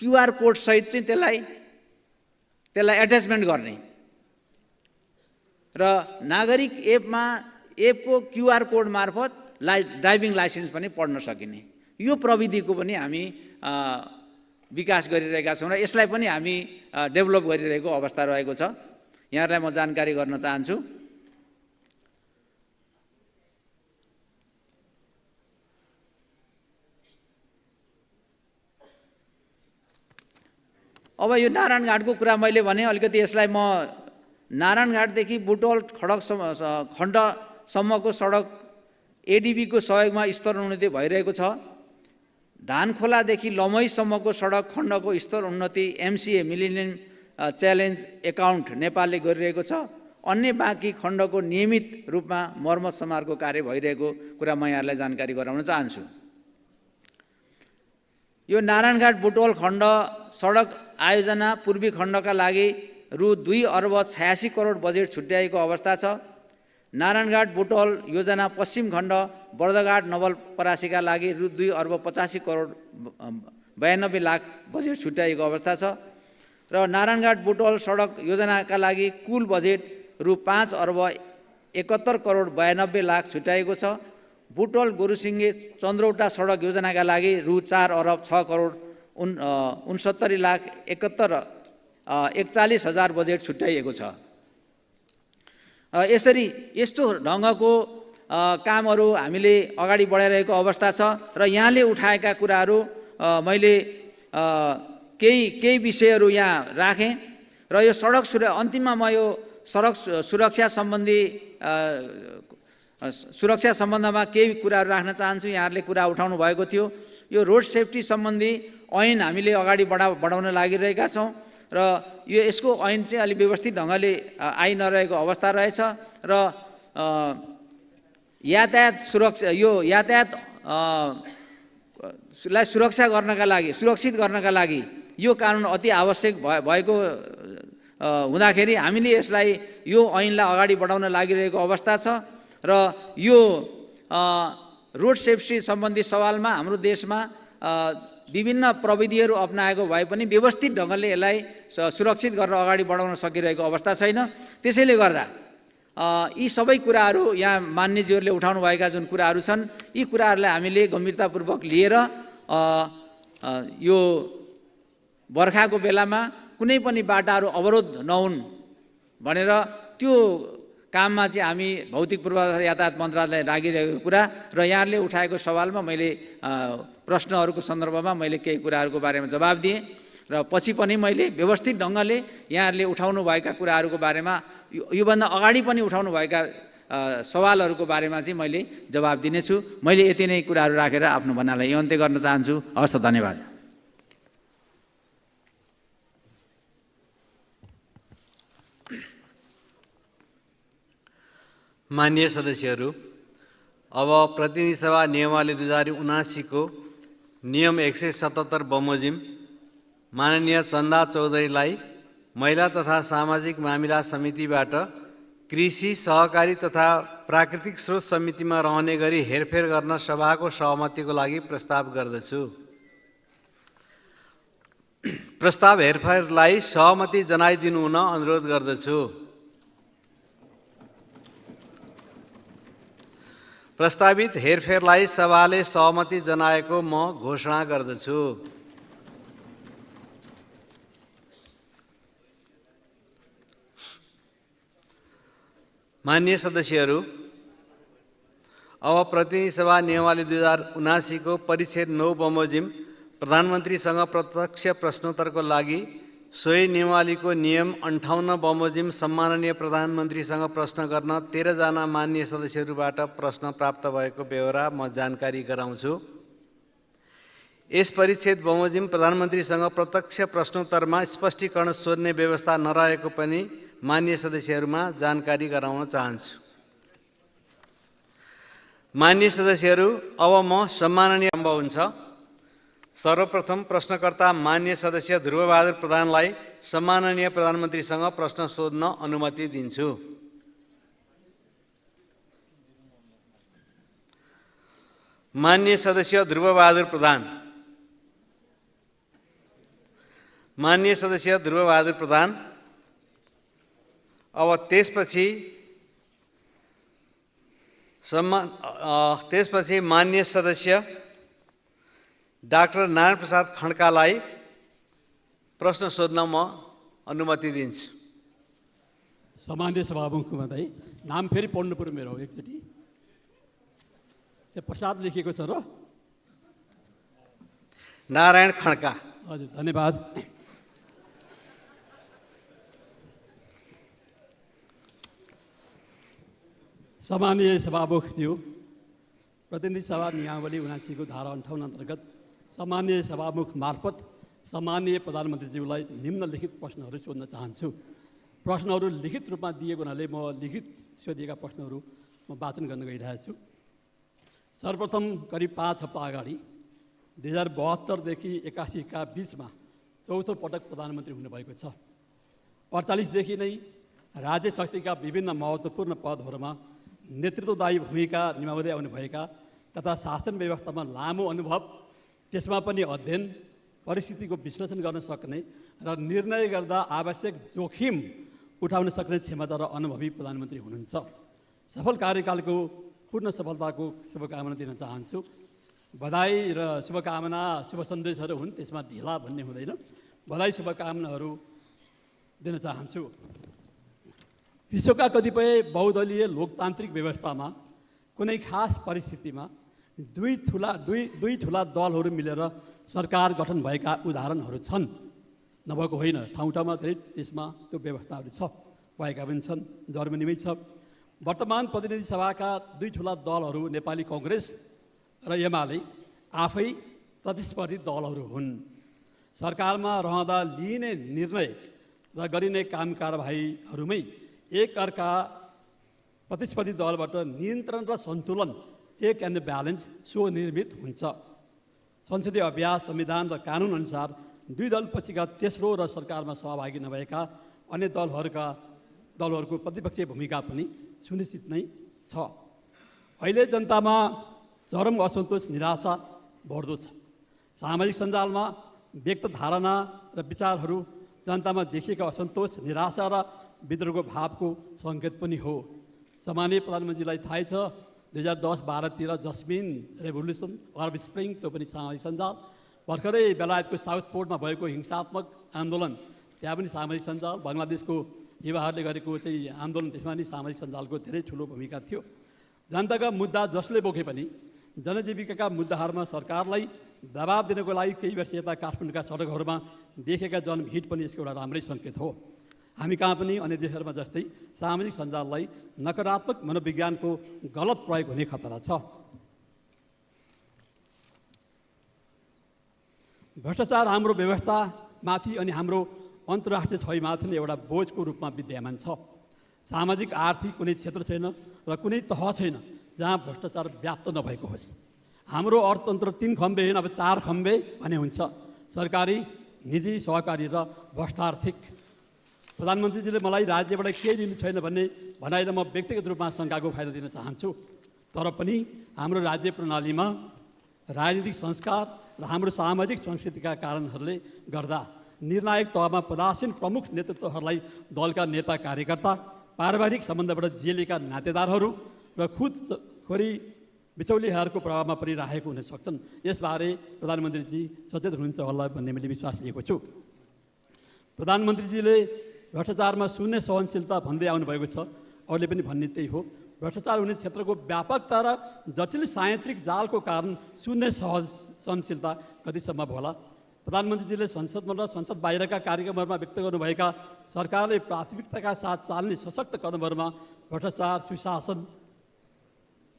क्युआर कोड सहित चाहिँ त्यसलाई एट्याचमेन्ट गर्ने र नागरिक एपको क्युआर कोड मार्फत ड्राइभिङ लाइसेन्स पनि पढ्न सकिने यो प्रविधिको पनि हामी विकास गरिरहेका छौँ र यसलाई पनि हामी डेभलप गरिरहेको अवस्था रहेको छ। यहाँहरूलाई म जानकारी गर्न चाहन्छु। अब यो नारायणघाटको कुरा मैले भने अलिकति यसलाई म नारायणघाटदेखि बुटवल खण्डसम्मको सडक एडिबीको सहयोगमा स्तरोन्नति भइरहेको छ। धानखोलादेखि लमैसम्मको सडक खण्डको स्तर उन्नति एमसिए मिलेनियम च्यालेन्ज एकाउन्ट नेपालले गरिरहेको छ। अन्य बाँकी खण्डको नियमित रूपमा मर्मत समारको कार्य भइरहेको कुरा म यहाँलाई जानकारी गराउन चाहन्छु। यो नारायणघाट बुटवल खण्ड सडक आयोजना पूर्वी खण्डका लागि रु 2 अर्ब 86 करोड बजेट छुट्याएको अवस्था छ। नारायणघाट बुटवल योजना पश्चिम खण्ड बर्दघाट नवलपरासीका लागि रु 2 अर्ब 85 करोड 92 लाख बजेट छुट्याएको अवस्था छ र नारायणघाट बुटवल सडक योजनाका लागि कुल बजेट रु 5 अर्ब 71 करोड 92 लाख छुट्याएको छ। बुटवल गोरुसिङ्गे चन्द्रौटा सडक योजनाका लागि रु 4 अर्ब 6 करोड 69 लाख 41 हजार बजेट छुट्याइएको छ। यसरी यस्तो ढङ्गको कामहरू हामीले अगाडि बढाइरहेको अवस्था छ र यहाँले उठाएका कुराहरू मैले केही विषयहरू यहाँ राखेँ र यो अन्तिममा म यो सडक सुरक्षा सम्बन्धमा केही कुराहरू राख्न चाहन्छु। यहाँहरूले कुरा उठाउनु भएको थियो। यो रोड सेफ्टी सम्बन्धी ऐन हामीले अगाडि बढाउन लागिरहेका छौँ र यसको ऐन चाहिँ अलि व्यवस्थित ढङ्गले आइ नरहेको अवस्था रहेछ र यातायात यातायातलाई सुरक्षित गर्नका लागि यो कानुन अति आवश्यक भएको हुँदाखेरि हामीले यसलाई यो ऐनलाई अगाडि बढाउन लागिरहेको अवस्था छ र यो रोड सेफ्टी सम्बन्धी सवालमा हाम्रो देशमा विभिन्न प्रविधिहरू अप्नाएको भए पनि व्यवस्थित ढङ्गले यसलाई सुरक्षित गरेर अगाडि बढाउन सकिरहेको अवस्था छैन। त्यसैले गर्दा यी सबै कुराहरू यहाँ मान्यज्यूहरूले उठाउनुभएका जुन कुराहरू छन् यी कुराहरूलाई हामीले गम्भीरतापूर्वक लिएर यो बर्खाको बेलामा कुनै पनि बाटाहरू अवरोध नहुन् भनेर त्यो काममा चाहिँ हामी भौतिक पूर्वाधार यातायात मन्त्रालयले लागिरहेको कुरा र यहाँहरूले उठाएको सवालमा मैले प्रश्नहरूको सन्दर्भमा मैले केही कुराहरूको बारेमा जवाब दिएँ र पछि पनि मैले व्यवस्थित ढङ्गले यहाँहरूले उठाउनुभएका कुराहरूको बारेमा योभन्दा अगाडि पनि उठाउनुभएका सवालहरूको बारेमा चाहिँ मैले जवाब दिनेछु। मैले यति नै कुराहरू राखेर आफ्नो भन्नालाई यो अन्त्य गर्न चाहन्छु। हवस्, धन्यवाद। माननीय सदस्यहरू, अब प्रतिनिधि सभा नियमावली 2079 को नियम 177 बमोजिम माननीय चन्दा चौधरीलाई महिला तथा सामाजिक मामिला समितिबाट कृषि सहकारी तथा प्राकृतिक स्रोत समितिमा रहने गरी हेरफेर गर्न सभाको सहमतिको लागि प्रस्ताव गर्दछु। प्रस्ताव हेरफेरलाई सहमति जनाइदिनु हुन अनुरोध गर्दछु। प्रस्तावित हेरफेरलाई सभाले सहमति जनाएको म घोषणा गर्दछु। माननीय सदस्यहरू, अब प्रतिनिधि सभा नियमावली 2079 को परिच्छेद 9 बमोजिम प्रधानमन्त्रीसँग प्रत्यक्ष प्रश्नोत्तरको लागि सोही नियमावलीको नियम 58 बमोजिम सम्माननीय प्रधानमन्त्रीसँग प्रश्न गर्न 13 जना माननीय सदस्यहरूबाट प्रश्न प्राप्त भएको बेहोरा म जानकारी गराउँछु। यस परिच्छेद बमोजिम प्रधानमन्त्रीसँग प्रत्यक्ष प्रश्नोत्तरमा स्पष्टीकरण सोध्ने व्यवस्था नरहेको पनि माननीय सदस्यहरूमा जानकारी गराउन चाहन्छु। माननीय सदस्यहरू, अब म सम्माननीय आरम्भ हुन्छ। सर्वप्रथम प्रश्नकर्ता माननीय सदस्य ध्रुवबहादुर प्रधानलाई सम्माननीय प्रधानमन्त्रीसँग प्रश्न सोध्न अनुमति दिन्छु। माननीय सदस्य ध्रुवबहादुर प्रधान। माननीय सदस्य ध्रुवबहादुर प्रधान। अब त्यसपछि माननीय सदस्य डाक्टर नारायण प्रसाद खड्कालाई प्रश्न सोध्न म अनुमति दिन्छु। सामान्य सभामुख महोदय, नाम फेरि पढ्नु पर्यो मेरो एकचोटि। त्यो प्रसाद लेखिएको छ र? नारायण खड्का। हजुर, धन्यवाद। सामान्य सभामुखज्यू, प्रतिनिधि सभा नियमावली 79 को धारा 58 अन्तर्गत सामान्य सभामुख मार्फत सामान्य प्रधानमन्त्रीज्यूलाई निम्नलिखित प्रश्नहरू सोध्न चाहन्छु। प्रश्नहरू लिखित रूपमा दिएको हुनाले म लिखित सोधिएका प्रश्नहरू म वाचन गर्न गइरहेको छु। सर्वप्रथम करिब 5 हप्ता अगाडि 2072 देखि 81 का बीचमा चौथो पटक प्रधानमन्त्री हुनुभएको छ। 48 देखि नै राज्य शक्तिका विभिन्न महत्त्वपूर्ण पदहरूमा नेतृत्वदायी भूमिका निभाउँदै आउनुभएका तथा शासन व्यवस्थामा लामो अनुभव, त्यसमा पनि अध्ययन, परिस्थितिको विश्लेषण गर्न सक्ने र निर्णय गर्दा आवश्यक जोखिम उठाउन सक्ने क्षमता र अनुभवी प्रधानमन्त्री हुनुहुन्छ। सफल कार्यकालको पूर्ण सफलताको शुभकामना दिन चाहन्छु। बधाई र शुभकामना शुभ सन्देशहरू हुन्, त्यसमा ढिला भन्ने हुँदैन। बधाई शुभकामनाहरू दिन चाहन्छु। विश्वका कतिपय बहुदलीय लोकतान्त्रिक व्यवस्थामा कुनै खास परिस्थितिमा दुई ठुला दलहरू मिलेर सरकार गठन भएका उदाहरणहरू छन्। नभएको होइन, ठाउँ ठाउँमा धेरै त्यसमा त्यो व्यवस्थाहरू छ, भएका पनि छन्। जर्मनीमै छ। वर्तमान प्रतिनिधि सभाका दुई ठुला दलहरू नेपाली कङ्ग्रेस र एमाले आफै प्रतिस्पर्धी दलहरू हुन्। सरकारमा रहँदा लिइने निर्णय र गरिने काम कारबाहीहरूमै एकअर्का प्रतिस्पर्धी दलबाट नियन्त्रण र सन्तुलन, चेक एन्ड ब्यालेन्स स्वनिर्मित हुन्छ। संसदीय अभ्यास, संविधान र कानुन अनुसार दुई दलपछिका तेस्रो र सरकारमा सहभागी नभएका अन्य दलहरूको प्रतिपक्षीय भूमिका पनि सुनिश्चित नै छ। अहिले जनतामा चरम असन्तोष, निराशा बढ्दो छ। सामाजिक सञ्जालमा व्यक्त धारणा र विचारहरू जनतामा देखिएका असन्तोष, निराशा र विद्रोहको भावको सङ्केत पनि हो। सामान्य प्रधानमन्त्रीलाई थाहै छ, 2010-12 जस्मिन रेभोल्युसन, अरब स्प्रिङ, त्यो पनि सामाजिक सञ्जाल। भर्खरै बेलायतको साउथ पोर्टमा भएको हिंसात्मक आन्दोलन, त्यहाँ पनि सामाजिक सञ्जाल। बङ्गलादेशको युवाहरूले गरेको चाहिँ आन्दोलन, त्यसमा पनि सामाजिक सञ्जालको धेरै ठुलो भूमिका थियो। जनताका मुद्दा जसले बोके पनि जनजीविकाका मुद्दाहरूमा सरकारलाई दबाब दिनको लागि केही वर्ष यता काठमाडौँका सडकहरूमा देखेका जनभिड पनि यसको एउटा राम्रै सङ्केत हो। हामी कहाँ पनि अन्य देशहरूमा जस्तै सामाजिक सञ्जाललाई नकारात्मक मनोविज्ञानको गलत प्रयोग हुने खतरा छ। भ्रष्टाचार हाम्रो व्यवस्थामाथि अनि हाम्रो अन्तर्राष्ट्रिय छविमाथि नै एउटा बोझको रूपमा विद्यमान छ। सामाजिक आर्थिक कुनै क्षेत्र छैन र कुनै तह छैन जहाँ भ्रष्टाचार व्याप्त नभएको होस्। हाम्रो अर्थतन्त्र 3 खम्बे होइन, अब 4 खम्बे भन्ने हुन्छ: सरकारी, निजी, सहकारी र भ्रष्टार्थिक। प्रधानमन्त्रीजीले मलाई राज्यबाट केही दिनु छैन भन्ने भनाइले म व्यक्तिगत रूपमा शङ्काको फाइदा दिन चाहन्छु। तर पनि हाम्रो राज्य प्रणालीमा राजनीतिक संस्कार र हाम्रो सामाजिक संस्कृतिका कारणहरूले गर्दा निर्णायक तहमा पदासीन प्रमुख नेतृत्वहरूलाई दलका नेता, कार्यकर्ता, पारिवारिक सम्बन्धबाट जेलेका नातेदारहरू र खुदखोरी बिचौलियाहरूको प्रभावमा परिरहेको हुन सक्छन्। यसबारे प्रधानमन्त्रीजी सचेत हुनुहुन्छ होला भन्ने मैले विश्वास लिएको छु। प्रधानमन्त्रीजीले भ्रष्टाचारमा शून्य सहनशीलता भन्दै आउनुभएको छ। अरूले पनि भन्ने त्यही हो। भ्रष्टाचार हुने क्षेत्रको व्यापकता र जटिल सायन्त्रिक जालको कारण शून्य सहनशीलता कतिसम्म होला? प्रधानमन्त्रीजीले संसदमा र संसद बाहिरका कार्यक्रमहरूमा व्यक्त गर्नुभएका सरकारले प्राथमिकताका साथ चाल्ने सशक्त कदमहरूमा भ्रष्टाचार, सुशासन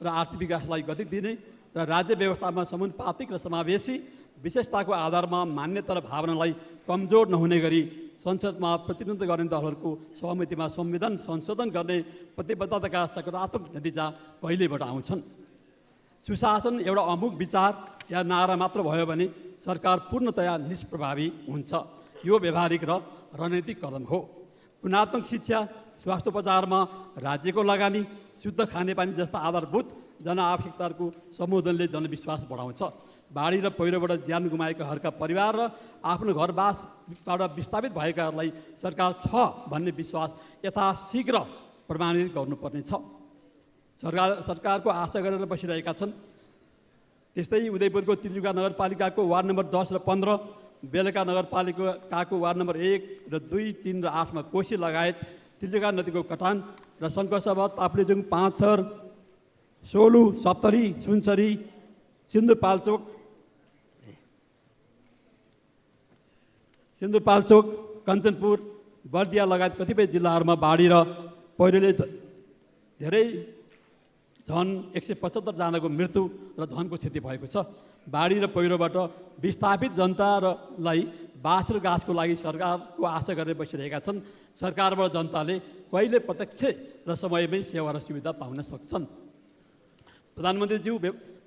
र आर्थिक विकासलाई गति दिने र राज्य व्यवस्थामा समानुपातिक र समावेशी विशेषताको आधारमा मान्यता र भावनालाई कमजोर नहुने गरी संसदमा प्रतिनिधित्व गर्ने दलहरूको सहमतिमा संविधान संशोधन गर्ने प्रतिबद्धताका सकारात्मक नतिजा कहिलेबाट आउँछन्? सुशासन एउटा अमुक विचार या नारा मात्र भयो भने सरकार पूर्णतया निष्प्रभावी हुन्छ। यो व्यवहारिक र रणनीतिक कदम हो। गुणात्मक शिक्षा, स्वास्थ्योपचारमा राज्यको लगानी, शुद्ध खानेपानी जस्ता आधारभूत जनआवश्यकताहरूको सम्बोधनले जनविश्वास बढाउँछ। बाढी र पहिरोबाट ज्यान गुमाएकाहरूका परिवार र आफ्नो घरबासबाट विस्थापित भएकाहरूलाई सरकार छ भन्ने विश्वास यथाशीघ्र प्रमाणित गर्नुपर्नेछ। सरकारको आशा गरेर बसिरहेका छन्। त्यस्तै उदयपुरको तिलजुगा नगरपालिकाको वार्ड नम्बर 10 र 15, बेलका नगरपालिकाको वार्ड नम्बर 1 र 2, 3 र 8 मा कोशी लगायत तिलजुगा नदीको कटान र सङ्कसभा, ताप्लेजुङ, पाँथर, सोलु, सप्तरी, सुनसरी, सिन्धुपाल्चोक, कञ्चनपुर, बर्दिया लगायत कतिपय जिल्लाहरूमा बाढी र पहिरोले धेरै झन् 175 जनाको मृत्यु र धनको क्षति भएको छ। बाढी र पहिरोबाट विस्थापित जनतालाई बाँस र घाँसको लागि सरकारको आशा गरेर बसिरहेका छन्। सरकारबाट जनताले कहिले प्रत्यक्ष र समयमै सेवा र सुविधा पाउन सक्छन्। प्रधानमन्त्रीज्यू,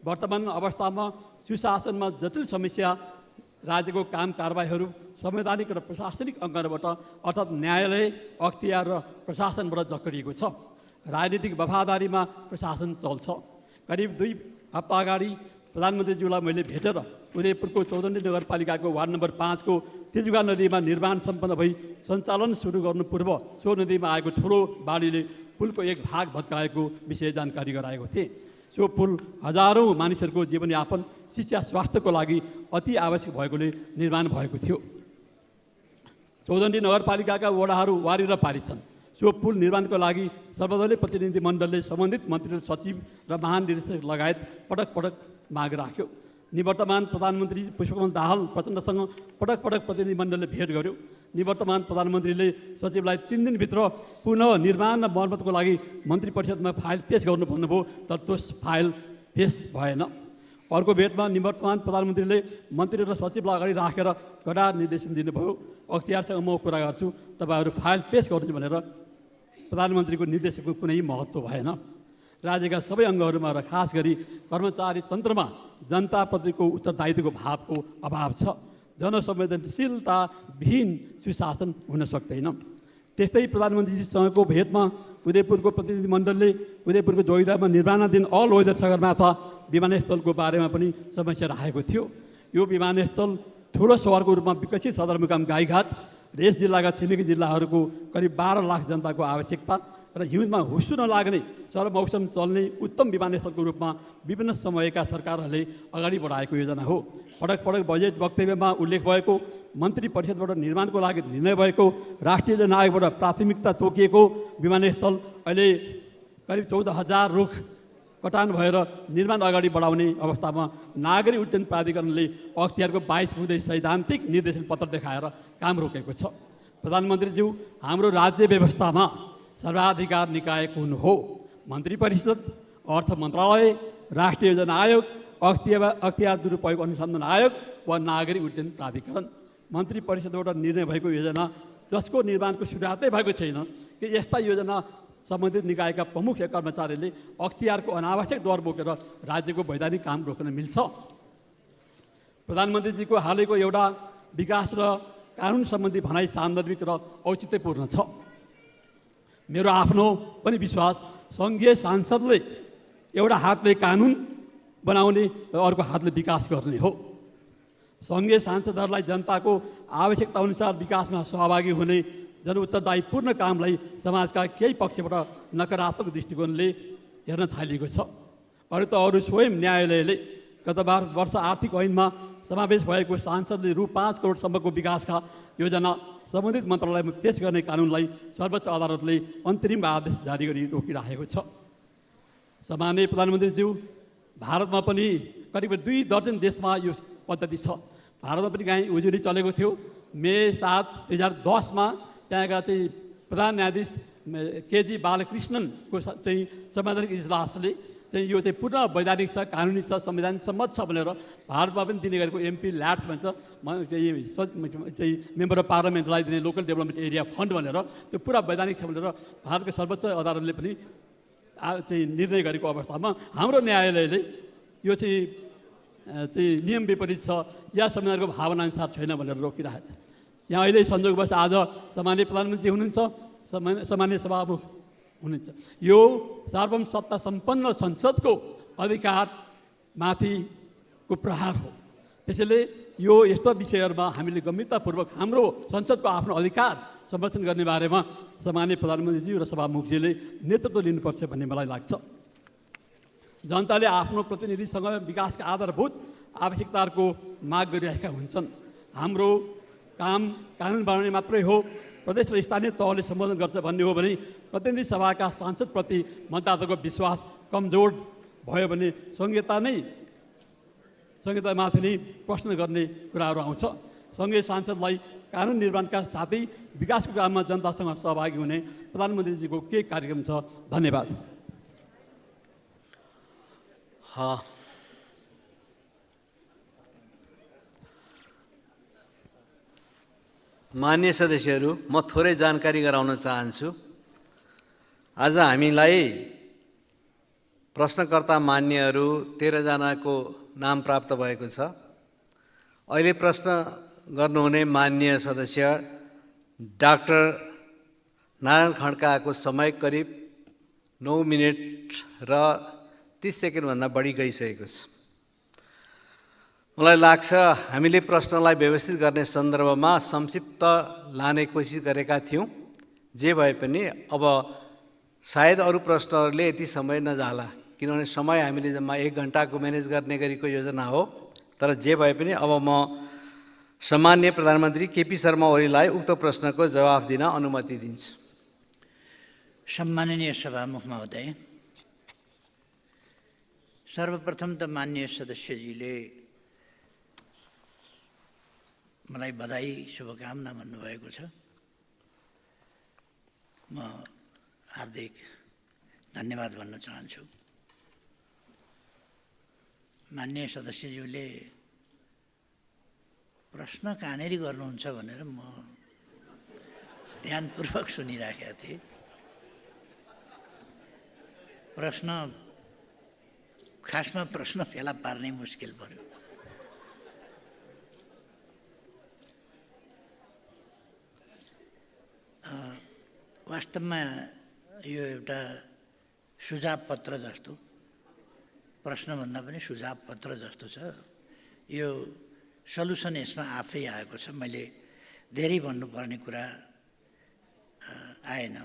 वर्तमान अवस्थामा सुशासनमा जटिल समस्या राज्यको काम कारबाहीहरू संवैधानिक र प्रशासनिक अङ्गबाट अर्थात् न्यायालय, अख्तियार र प्रशासनबाट जकडिएको छ। राजनीतिक वफादारीमा प्रशासन चल्छ। करिब 2 हप्ता अगाडि प्रधानमन्त्रीज्यूलाई मैले भेटेर उदयपुरको चौधन्डी नगरपालिकाको वार्ड नम्बर 5 को तिलजुगा नदीमा निर्माण सम्पन्न भई सञ्चालन सुरु गर्नु पूर्व सो नदीमा आएको ठुलो बाढीले पुलको एक भाग भत्काएको विषय जानकारी गराएको थिएँ। सो पुल हजारौँ मानिसहरूको जीवनयापन, शिक्षा, स्वास्थ्यको लागि अति आवश्यक भएकोले निर्माण भएको थियो। चौधन्डी नगरपालिकाका वडाहरू वारी र पारी छन्। सो पुल निर्माणको लागि सर्वदलीय प्रतिनिधि मण्डलले सम्बन्धित मन्त्री र सचिव र महानिर्देशक लगायत पटक पटक माग राख्यो। निवर्तमान प्रधानमन्त्री पुष्पकमल दाहाल प्रचण्डसँग पटक पटक प्रतिनिधि मण्डलले भेट गर्यो। निवर्तमान प्रधानमन्त्रीले सचिवलाई 3 दिनभित्र पुनः निर्माण र मर्मतको लागि मन्त्री परिषदमा फाइल पेश गर्नु भन्नुभयो, तर त्यस फाइल पेश भएन। अर्को भेटमा निवर्तमान प्रधानमन्त्रीले मन्त्री र सचिवलाई अगाडि राखेर कडा निर्देशन दिनुभयो, अख्तियारसँग म कुरा गर्छु, तपाईँहरू फाइल पेश गर्नु भनेर। प्रधानमन्त्रीको निर्देशको कुनै महत्त्व भएन। राज्यका सबै अङ्गहरूमा र खास गरी कर्मचारी तन्त्रमा जनताप्रतिको उत्तरदायित्वको भावको अभाव छ। जनसंवेदनशीलता विहीन सुशासन हुन सक्दैन। त्यस्तै प्रधानमन्त्रीसँगको भेटमा उदयपुरको प्रतिनिधि मण्डलले उदयपुरको जोगिदामा निर्माणाधीन अल वेदर सगरमाथा विमानस्थलको बारेमा पनि समस्या राखेको थियो। यो विमानस्थल ठुलो सहरको रूपमा विकसित सदरमुकाम गाईघाट र यस जिल्लाका छिमेकी जिल्लाहरूको करिब 12 लाख जनताको आवश्यकता र हिउँदमा हुस्सु नलाग्ने सर्वमौसम चल्ने उत्तम विमानस्थलको रूपमा विभिन्न समयका सरकारहरूले अगाडि बढाएको योजना हो। पटक पटक बजेट वक्तव्यमा उल्लेख भएको, मन्त्री परिषदबाट निर्माणको लागि निर्णय भएको, राष्ट्रिय जन आयोगबाट प्राथमिकता तोकिएको विमानस्थल अहिले करिब 14,000 रुख कटान भएर निर्माण अगाडि बढाउने अवस्थामा नागरिक उड्डयन प्राधिकरणले अख्तियारको 22 बुँदे सैद्धान्तिक निर्देशन पत्र देखाएर काम रोकेको छ। प्रधानमन्त्रीज्यू, हाम्रो राज्य व्यवस्थामा सर्वाधिकार निकाय कुन हो? मन्त्री परिषद, अर्थ मन्त्रालय, राष्ट्रिय योजना आयोग, अख्तियार दुरुपयोग अनुसन्धान आयोग वा नागरिक उड्डयन प्राधिकरण? मन्त्री परिषदबाट निर्णय भएको योजना जसको निर्माणको सुरुवातै भएको छैन कि यस्ता योजना सम्बन्धित निकायका प्रमुख कर्मचारीले अख्तियारको अनावश्यक डर बोकेर राज्यको वैधानिक काम रोक्न मिल्छ? प्रधानमन्त्रीजीको हालैको एउटा विकास र कानुन सम्बन्धी भनाइ सान्दर्भिक र औचित्यपूर्ण छ। मेरो आफ्नो पनि विश्वास सङ्घीय सांसदले एउटा हातले कानुन बनाउने र अर्को हातले विकास गर्ने हो। सङ्घीय सांसदहरूलाई जनताको आवश्यकता अनुसार विकासमा सहभागी हुने जनउत्तरदायीपूर्ण कामलाई समाजका केही पक्षबाट नकारात्मक दृष्टिकोणले हेर्न थालिएको छ। अरू स्वयं न्यायालयले गत वर्ष आर्थिक ऐनमा समावेश भएको सांसदले रु 5 करोडसम्मको विकासका योजना सम्बन्धित मन्त्रालयमा पेश गर्ने कानुनलाई सर्वोच्च अदालतले अन्तरिम आदेश जारी गरी रोकिराखेको छ। सामान्य प्रधानमन्त्रीज्यू, भारतमा पनि करिब 2 दर्जन देशमा यो पद्धति छ। भारतमा पनि कहीँ उजुरी चलेको थियो। मे 7, 2010मा त्यहाँका चाहिँ प्रधान न्यायाधीश केजी बालकृष्णनको चाहिँ संवैधानिक इजलासले चाहिँ यो चाहिँ पुनः वैधानिक छ, कानुनी छ, संविधान सम्मत छ भनेर भारतमा पनि दिने गरेको एमपी ल्याट्स भन्छ चाहिँ मेम्बर अफ पार्लियामेन्टलाई दिने लोकल डेभलपमेन्ट एरिया फन्ड भनेर त्यो पुरा वैधानिक छ भनेर भारतको सर्वोच्च अदालतले पनि चाहिँ निर्णय गरेको अवस्थामा हाम्रो न्यायालयले यो चाहिँ नियम विपरीत छ या संविधानको भावनाअनुसार छैन भनेर रोकिरहेको छ। यहाँ अहिले संयोगवश आज सामान्य प्रधानमन्त्री हुनुहुन्छ, सामान्य सभामुख हुनुहुन्छ। यो सार्वभौम सत्ता सम्पन्न संसदको अधिकारमाथिको प्रहार हो। त्यसैले यो यस्तो विषयहरूमा हामीले गम्भीरतापूर्वक हाम्रो संसदको आफ्नो अधिकार संरक्षण गर्ने बारेमा सामान्य प्रधानमन्त्रीज्यू र सभामुखजीले नेतृत्व लिनुपर्छ भन्ने मलाई लाग्छ। जनताले आफ्नो प्रतिनिधिसँग विकासका आधारभूत आवश्यकताहरूको माग गरिरहेका हुन्छन्। हाम्रो काम कानुन बनाउने मात्रै हो, प्रदेश र स्थानीय तहले सम्बोधन गर्छ भन्ने हो भने प्रतिनिधि सभाका सांसदप्रति मतदाताको विश्वास कमजोर भयो भने संहितामाथि नै प्रश्न गर्ने कुराहरू आउँछ। सँगै सांसदलाई कानुन निर्माणका साथै विकासको काममा जनतासँग सहभागी हुने प्रधानमन्त्रीजीको के कार्यक्रम छ? धन्यवाद। मान्य सदस्यहरू, म थोरै जानकारी गराउन चाहन्छु। आज हामीलाई प्रश्नकर्ता मान्यहरू 13 जनाको नाम प्राप्त भएको छ। अहिले प्रश्न गर्नुहुने मान्य सदस्य डाक्टर नारायण खड्काको समय करिब 9 मिनेट र 30 सेकेन्डभन्दा बढी गइसकेको छ। मलाई लाग्छ हामीले प्रश्नलाई व्यवस्थित गर्ने सन्दर्भमा संक्षिप्त लाने कोसिस गरेका थियौँ। जे भए पनि अब सायद अरू प्रश्नहरूले यति समय नजाला, किनभने समय हामीले जम्मा 1 घन्टाको म्यानेज गर्ने गरेको योजना हो। तर जे भए पनि अब म सम्माननीय प्रधानमन्त्री केपी शर्मा ओलीलाई उक्त प्रश्नको जवाफ दिन अनुमति दिन्छु। सम्माननीय सभामुख महोदय, सर्वप्रथम त माननीय सदस्यजीले मलाई बधाई शुभकामना भन्नुभएको छ। म हार्दिक धन्यवाद भन्न चाहन्छु। माननीय सदस्यज्यूले प्रश्न कहाँनेरि गर्नुहुन्छ भनेर म ध्यानपूर्वक सुनिराखेका थिएँ। खासमा प्रश्न फेला पार्नै मुस्किल पर्यो। वास्तवमा यो एउटा सुझाव पत्र जस्तो, प्रश्नभन्दा पनि सुझाव पत्र जस्तो छ। यो सल्युसन यसमा आफै आएको छ। मैले धेरै भन्नुपर्ने कुरा आएन।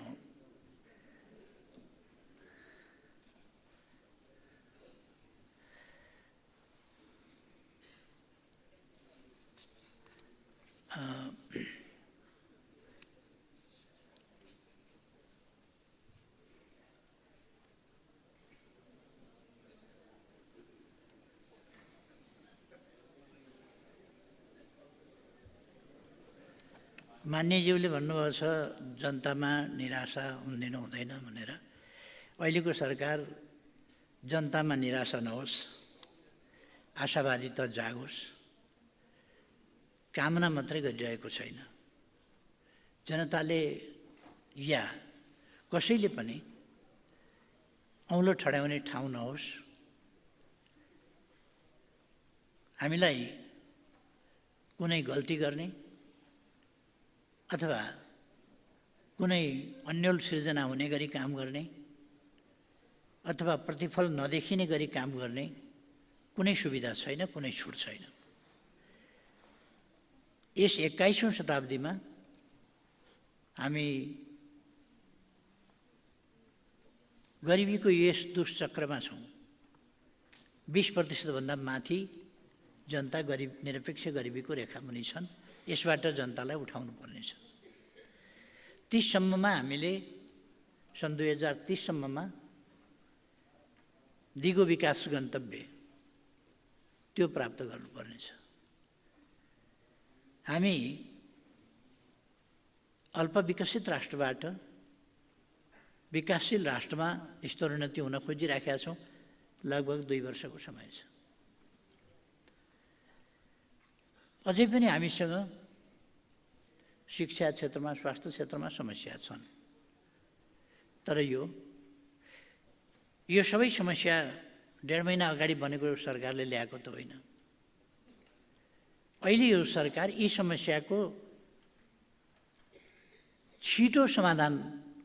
मान्यज्यूले भन्नुभएको छ जनतामा निराशा हुँदैन भनेर। अहिलेको सरकार जनतामा निराशा नहोस्, आशावादी त जागोस्, कामना मात्रै गरिरहेको छैन। जनताले या कसैले पनि औँलो ठड्याउने ठाउँ नहोस्। हामीलाई कुनै गल्ती गर्ने अथवा कुनै अन्यल सृजना हुने गरी काम गर्ने अथवा प्रतिफल नदेखिने गरी काम गर्ने कुनै सुविधा छैन, कुनै छुट छैन। यस 21औं शताब्दीमा हामी गरिबीको यस दुष्चक्रमा छौँ। 20% भन्दा माथि जनता निरपेक्ष गरिबीको रेखामुनि छन्। यसबाट जनतालाई उठाउनु पर्नेछ। 30 सम्ममा हामीले सन् 2030 सम्ममा दिगो विकास गन्तव्य त्यो प्राप्त गर्नुपर्नेछ। हामी अल्पविकसित राष्ट्रबाट विकासशील राष्ट्रमा स्तरोन्नति हुन खोजिराखेका छौँ। लगभग 2 वर्षको समय छ। अझै पनि हामीसँग शिक्षा क्षेत्रमा, स्वास्थ्य क्षेत्रमा समस्या छन्। तर यो सबै समस्या 1.5 महिना अगाडि बनेको सरकारले ल्याएको त होइन। अहिले यो सरकार यी समस्याको छिटो समाधान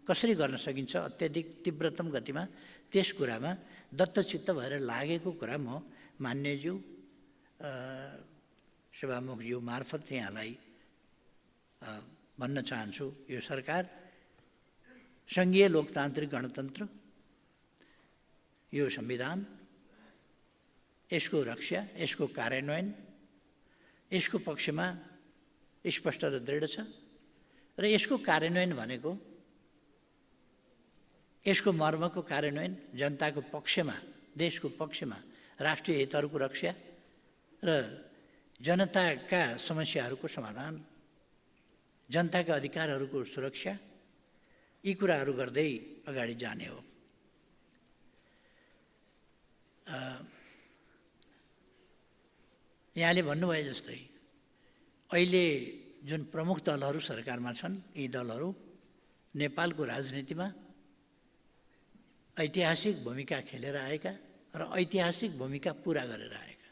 कसरी गर्न सकिन्छ अत्यधिक तीव्रतम गतिमा त्यस कुरामा दत्तचित्त भएर लागेको कुरा म मान्यज्यू सभामुखज्यू मार्फत यहाँलाई भन्न चाहन्छु। यो सरकार सङ्घीय लोकतान्त्रिक गणतन्त्र, यो संविधान, यसको रक्षा, यसको कार्यान्वयन, यसको पक्षमा स्पष्ट र दृढ छ। र यसको कार्यान्वयन भनेको यसको मर्मको कार्यान्वयन जनताको पक्षमा, देशको पक्षमा राष्ट्रिय हितहरूको रक्षा र जनताका समस्याहरूको समाधान, जनताका अधिकारहरूको सुरक्षा, यी कुराहरू गर्दै अगाडि जाने हो। यहाँले भन्नुभए जस्तै अहिले जुन प्रमुख दलहरू सरकारमा छन्, यी दलहरू नेपालको राजनीतिमा ऐतिहासिक भूमिका खेलेर आएका र ऐतिहासिक भूमिका पुरा गरेर आएका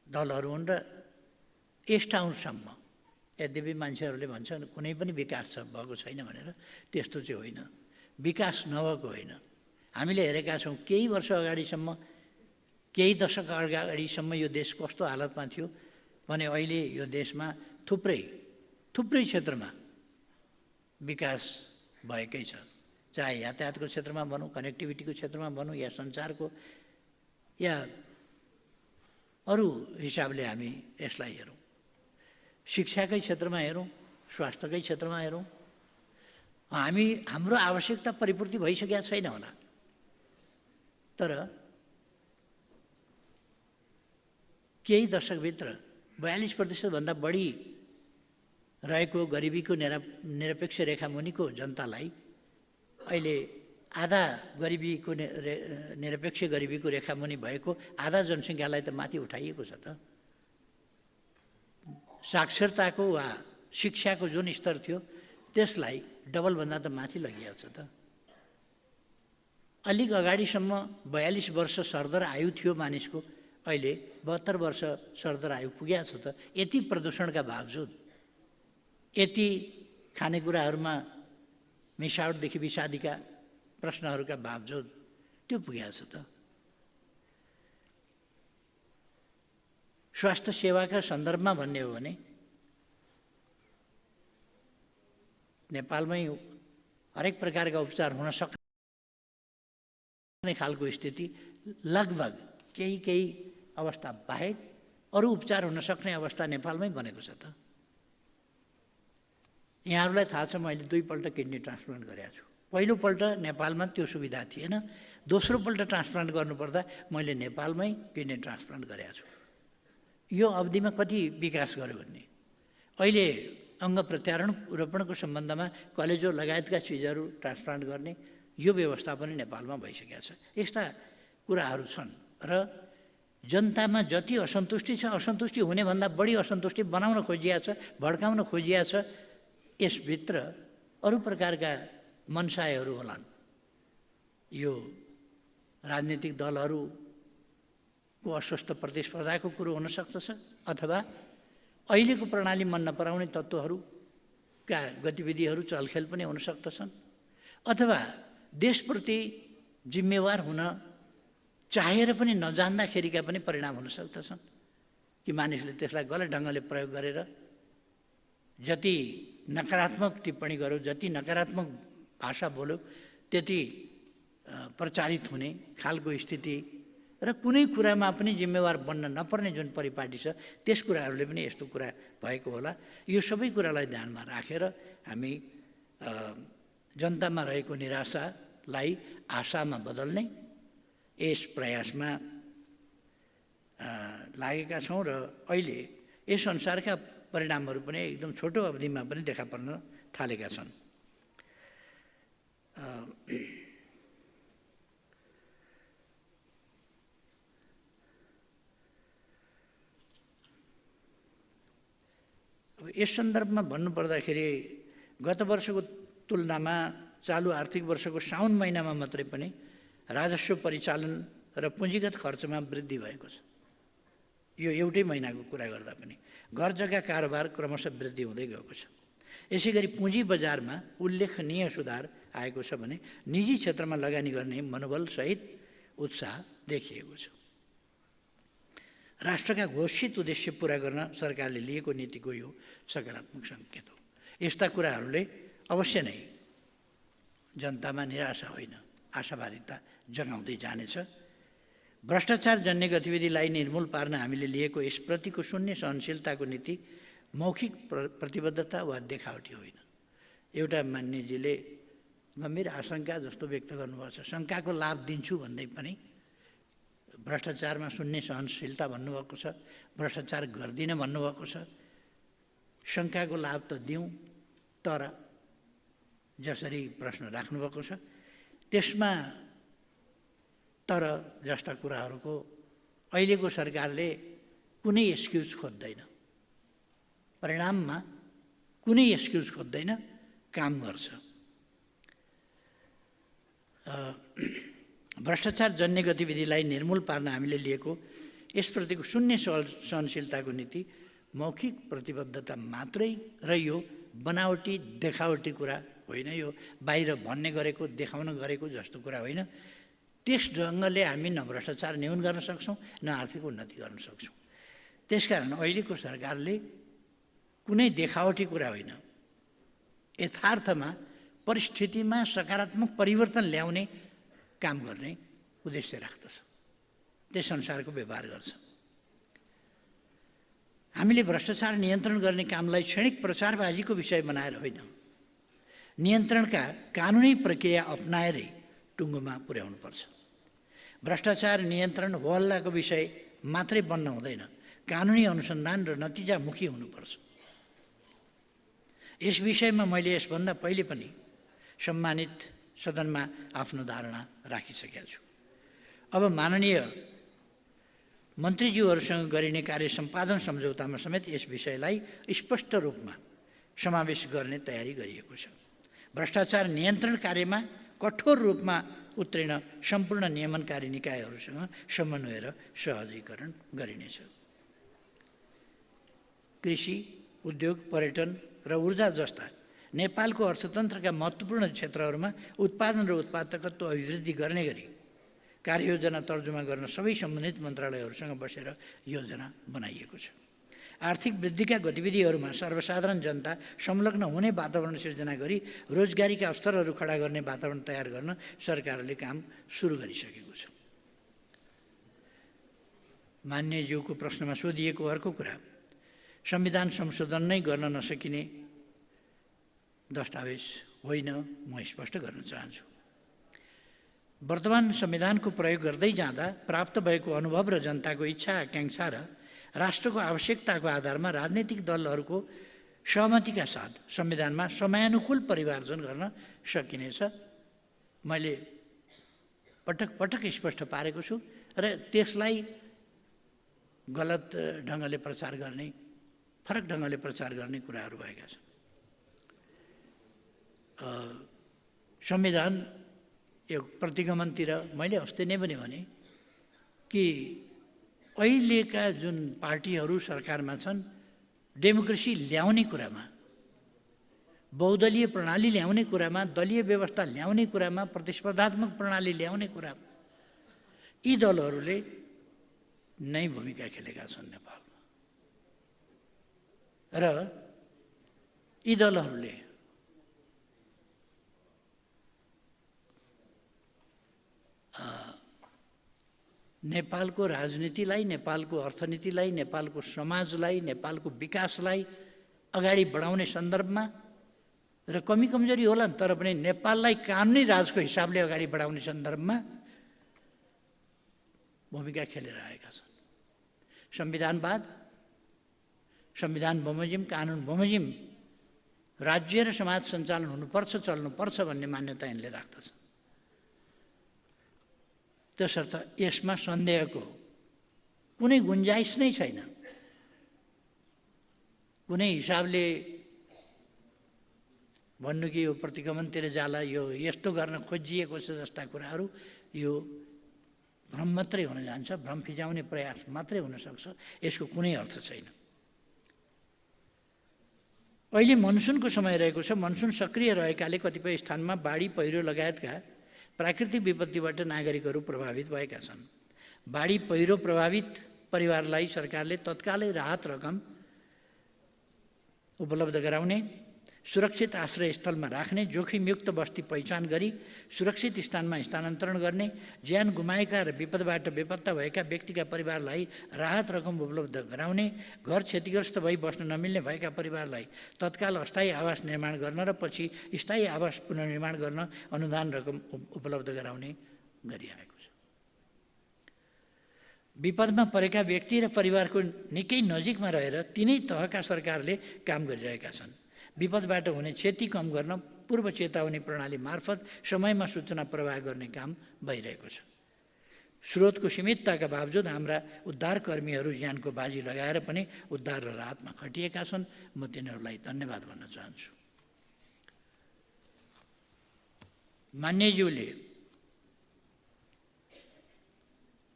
दलहरू हुन्। र यस ठाउँसम्म यद्यपि मान्छेहरूले भन्छन् कुनै पनि विकास भएको छैन भनेर, त्यस्तो चाहिँ होइन। विकास नभएको होइन। हामीले हेरेका छौँ केही वर्ष अगाडिसम्म, केही दशक अगाडिसम्म यो देश कस्तो हालतमा थियो भने अहिले यो देशमा थुप्रै क्षेत्रमा विकास भएकै छ। चाहे यातायातको क्षेत्रमा भनौँ, कनेक्टिभिटीको क्षेत्रमा भनौँ, या सञ्चारको, या अरू हिसाबले हामी यसलाई हेरौँ, शिक्षाकै क्षेत्रमा हेरौँ, स्वास्थ्यकै क्षेत्रमा हेरौँ, हाम्रो आवश्यकता परिपूर्ति भइसकेका छैन होला। तर केही दशकभित्र 42% भन्दा बढी रहेको गरिबीको निरपेक्ष रेखा मुनिको जनतालाई अहिले आधा गरिबीको निरपेक्ष गरिबीको रेखा मुनि भएको आधा जनसङ्ख्यालाई त माथि उठाइएको छ त। साक्षरताको वा शिक्षाको जुन स्तर थियो त्यसलाई डबलभन्दा त माथि लगिएको छ त। अलिक अगाडिसम्म 42 वर्ष सरदर आयु थियो मानिसको, अहिले 72 वर्ष सरदर आयु पुगेको छ त। यति प्रदूषणका बावजुद, यति खानेकुराहरूमा मिसावटदेखि विषादीका प्रश्नहरूका बावजुद त्यो पुगेको छ त। स्वास्थ्य सेवाका सन्दर्भमा भन्ने हो भने नेपालमै हरेक प्रकारका उपचार हुन सक्ने खालको स्थिति लगभग केही अवस्था बाहेक अरू उपचार हुन सक्ने अवस्था नेपालमै बनेको छ त। यहाँहरूलाई थाहा छ मैले 2 पल्ट किडनी ट्रान्सप्लान्ट गरेको छु। पहिलोपल्ट नेपालमा त्यो सुविधा थिएन, दोस्रोपल्ट ट्रान्सप्लान्ट गर्नुपर्दा मैले नेपालमै किडनी ट्रान्सप्लान्ट गरेको छु। यो अवधिमा कति विकास गर्यो भन्ने, अहिले अङ्ग प्रत्यारोपणको सम्बन्धमा कलेजो लगायतका चिजहरू ट्रान्सप्लान्ट गर्ने यो व्यवस्था पनि नेपालमा भइसकेको छ। यस्ता कुराहरू छन् र जनतामा जति असन्तुष्टि छ, असन्तुष्टि हुनेभन्दा बढी असन्तुष्टि बनाउन खोजिएको छ, भड्काउन खोजिएको छ। यसभित्र अरू प्रकारका मनसायहरू होलान्। यो राजनीतिक दलहरूको अस्वस्थ प्रतिस्पर्धाको कुरो हुन सक्दछ, अथवा अहिलेको प्रणाली मन नपराउने तत्त्वहरूका गतिविधिहरू चलखेल पनि हुन सक्दछन्, अथवा देशप्रति जिम्मेवार हुन चाहेर पनि नजान्दाखेरिका पनि परिणाम हुन सक्दछन् कि मानिसले त्यसलाई गलत ढङ्गले प्रयोग गरेर जति नकारात्मक टिप्पणी गर्यो, जति नकारात्मक भाषा बोल्यो, त्यति प्रचारित हुने खालको स्थिति र कुनै कुरामा पनि जिम्मेवार बन्न नपर्ने जुन परिपाटी छ त्यस कुराहरूले पनि यस्तो कुरा भएको होला। यो सबै कुरालाई ध्यानमा राखेर हामी जनतामा रहेको निराशालाई आशामा बदल्ने यस प्रयासमा लागेका छौँ र अहिले यस अनुसारका परिणामहरू पनि एकदम छोटो अवधिमा पनि देखा पर्न थालेका छन्। अब यस सन्दर्भमा भन्नुपर्दाखेरि गत वर्षको तुलनामा चालु आर्थिक वर्षको साउन महिनामा मात्रै पनि राजस्व परिचालन र पुँजीगत खर्चमा वृद्धि भएको छ। यो एउटै महिनाको कुरा गर्दा पनि घर जग्गा कारोबार क्रमशः वृद्धि हुँदै गएको छ। यसै गरी पुँजी बजारमा उल्लेखनीय सुधार आएको छ भने निजी क्षेत्रमा लगानी गर्ने मनोबलसहित उत्साह देखिएको छ। राष्ट्रका घोषित उद्देश्य पुरा गर्न सरकारले लिएको नीतिको यो सकारात्मक सङ्केत हो। यस्ता कुराहरूले अवश्य नै जनतामा निराशा होइन, आशावादिता जगाउँदै जानेछ। भ्रष्टाचार जन्य गतिविधिलाई निर्मूल पार्न हामीले लिएको यसप्रतिको शून्य सहनशीलताको नीति मौखिक प्रतिबद्धता वा देखावटी होइन। एउटा मान्यजीले गम्भीर आशंका जस्तो व्यक्त गर्नुभएको छ। शङ्काको लाभ दिन्छु भन्दै पनि भ्रष्टाचारमा शून्य सहनशीलता भन्नुभएको छ, भ्रष्टाचार गर्दिन भन्नुभएको छ। शङ्काको लाभ त दिउँ, तर जसरी प्रश्न राख्नुभएको छ त्यसमा तर जस्ता कुराहरूको अहिलेको सरकारले कुनै एक्सक्युज खोज्दैन, परिणाममा कुनै एक्सक्युज खोज्दैन, काम गर्छ। भ्रष्टाचार जन्य गतिविधिलाई निर्मूल पार्न हामीले लिएको यसप्रतिको शून्य सहनशीलताको नीति मौखिक प्रतिबद्धता मात्रै र यो बनावटी देखावटी कुरा होइन, यो बाहिर भन्ने गरेको देखाउन गरेको जस्तो कुरा होइन। त्यस ढङ्गले हामी न भ्रष्टाचार न्यून गर्न सक्छौँ न आर्थिक उन्नति गर्न सक्छौँ। त्यसकारण अहिलेको सरकारले कुनै देखावटी कुरा होइन, यथार्थमा परिस्थितिमा सकारात्मक परिवर्तन ल्याउने काम गर्ने उद्देश्य राख्दछ, त्यसअनुसारको व्यवहार गर्छ। हामीले भ्रष्टाचार नियन्त्रण गर्ने कामलाई क्षणिक प्रचारबाजीको विषय बनाएर होइन, नियन्त्रणका कानुनी प्रक्रिया अपनाएरै टुङ्गोमा पुर्याउनुपर्छ। भ्रष्टाचार नियन्त्रण होहल्लाको विषय मात्रै बन्न हुँदैन, कानुनी अनुसन्धान र नतिजामुखी हुनुपर्छ। यस विषयमा मैले यसभन्दा पहिले पनि सम्मानित सदनमा आफ्नो धारणा राखिसकेको छु। अब माननीय मन्त्रीज्यूहरूसँग गरिने कार्य सम्पादन सम्झौतामा समेत यस विषयलाई स्पष्ट रूपमा समावेश गर्ने तयारी गरिएको छ। भ्रष्टाचार नियन्त्रण कार्यमा कठोर रूपमा उत्रिन सम्पूर्ण नियमनकारी निकायहरूसँग समन्वय र सहजीकरण गरिनेछ। कृषि, उद्योग, पर्यटन र ऊर्जा जस्ता नेपालको अर्थतन्त्रका महत्त्वपूर्ण क्षेत्रहरूमा उत्पादन र उत्पादकत्व अभिवृद्धि गर्ने गरी कार्ययोजना तर्जुमा गर्न सबै सम्बन्धित मन्त्रालयहरूसँग बसेर योजना बनाइएको छ। आर्थिक वृद्धिका गतिविधिहरूमा सर्वसाधारण जनता संलग्न हुने वातावरण सिर्जना गरी रोजगारीका अवसरहरू खडा गर्ने वातावरण तयार गर्न सरकारले काम सुरु गरिसकेको छ। मान्यज्यूको प्रश्नमा सोधिएको अर्को कुरा संविधान संशोधन नै गर्न नसकिने दस्तावेज होइन, म स्पष्ट गर्न चाहन्छु। वर्तमान संविधानको प्रयोग गर्दै जाँदा प्राप्त भएको अनुभव र जनताको इच्छा आकाङ्क्षा र राष्ट्रको आवश्यकताको आधारमा राजनैतिक दलहरूको सहमतिका साथ संविधानमा समयानुकूल परिमार्जन गर्न सकिनेछ। मैले पटक पटक स्पष्ट पारेको छु र त्यसलाई गलत ढङ्गले प्रचार गर्ने, फरक ढङ्गले प्रचार गर्ने कुराहरू भएका छन्। संविधान यो प्रतिगमनतिर मैले अस्ति नै पनि भने कि अहिलेका जुन पार्टीहरू सरकारमा छन् डेमोक्रेसी ल्याउने कुरामा, बहुदलीय प्रणाली ल्याउने कुरामा, दलीय व्यवस्था ल्याउने कुरामा, प्रतिस्पर्धात्मक प्रणाली ल्याउने कुरामा यी दलहरूले नै भूमिका खेलेका छन् नेपालमा। र यी दलहरूले नेपालको राजनीतिलाई, नेपालको अर्थनीतिलाई, नेपालको समाजलाई, नेपालको विकासलाई अगाडि बढाउने सन्दर्भमा र कमी कमजोरी होला तर पनि नेपाललाई कानुनी राजको हिसाबले अगाडि बढाउने सन्दर्भमा भूमिका खेलेर आएका छन्। संविधानवाद संविधान बमोजिम कानुन बमोजिम राज्य र समाज सञ्चालन हुनुपर्छ चल्नुपर्छ भन्ने मान्यता यिनले राख्दछ। त्यसर्थ यसमा सन्देहको कुनै गुन्जाइस नै छैन। कुनै हिसाबले भन्नु कि यो प्रतिगमनतिर जाला, यो यस्तो गर्न खोजिएको छ जस्ता कुराहरू यो भ्रम मात्रै हुन जान्छ, भ्रम फिजाउने प्रयास मात्रै हुनसक्छ, यसको कुनै अर्थ छैन। अहिले मनसुनको समय रहेको छ। मनसुन सक्रिय रहेकाले कतिपय स्थानमा बाढी पहिरो लगायतका प्राकृतिक विपत्तिबाट नागरिकहरू प्रभावित भएका छन्। बाढी पहिरो प्रभावित परिवारलाई सरकारले तत्कालै राहत रकम उपलब्ध गराउने, सुरक्षित आश्रयस्थलमा राख्ने, जोखिमयुक्त बस्ती पहिचान गरी सुरक्षित स्थानमा स्थानान्तरण गर्ने, ज्यान गुमाएका र विपदबाट बेपत्ता भएका व्यक्तिका परिवारलाई राहत रकम उपलब्ध गराउने, घर क्षतिग्रस्त भई बस्न नमिल्ने भएका परिवारलाई तत्काल अस्थायी आवास निर्माण गर्न र पछि स्थायी आवास पुनर्निर्माण गर्न अनुदान रकम उपलब्ध गराउने गरिआएको छ। विपदमा परेका व्यक्ति र परिवारको निकै नजिकमा रहेर तिनै तहका सरकारले काम गरिरहेका छन्। विपदबाट हुने क्षति कम गर्न पूर्व चेतावनी प्रणाली मार्फत समयमा सूचना प्रवाह गर्ने काम भइरहेको छ। स्रोतको सीमितताका बावजुद हाम्रा उद्धारकर्मीहरू ज्यानको बाजी लगाएर पनि उद्धार र राहतमा खटिएका छन्। म तिनीहरूलाई धन्यवाद भन्न चाहन्छु। मान्यज्यूले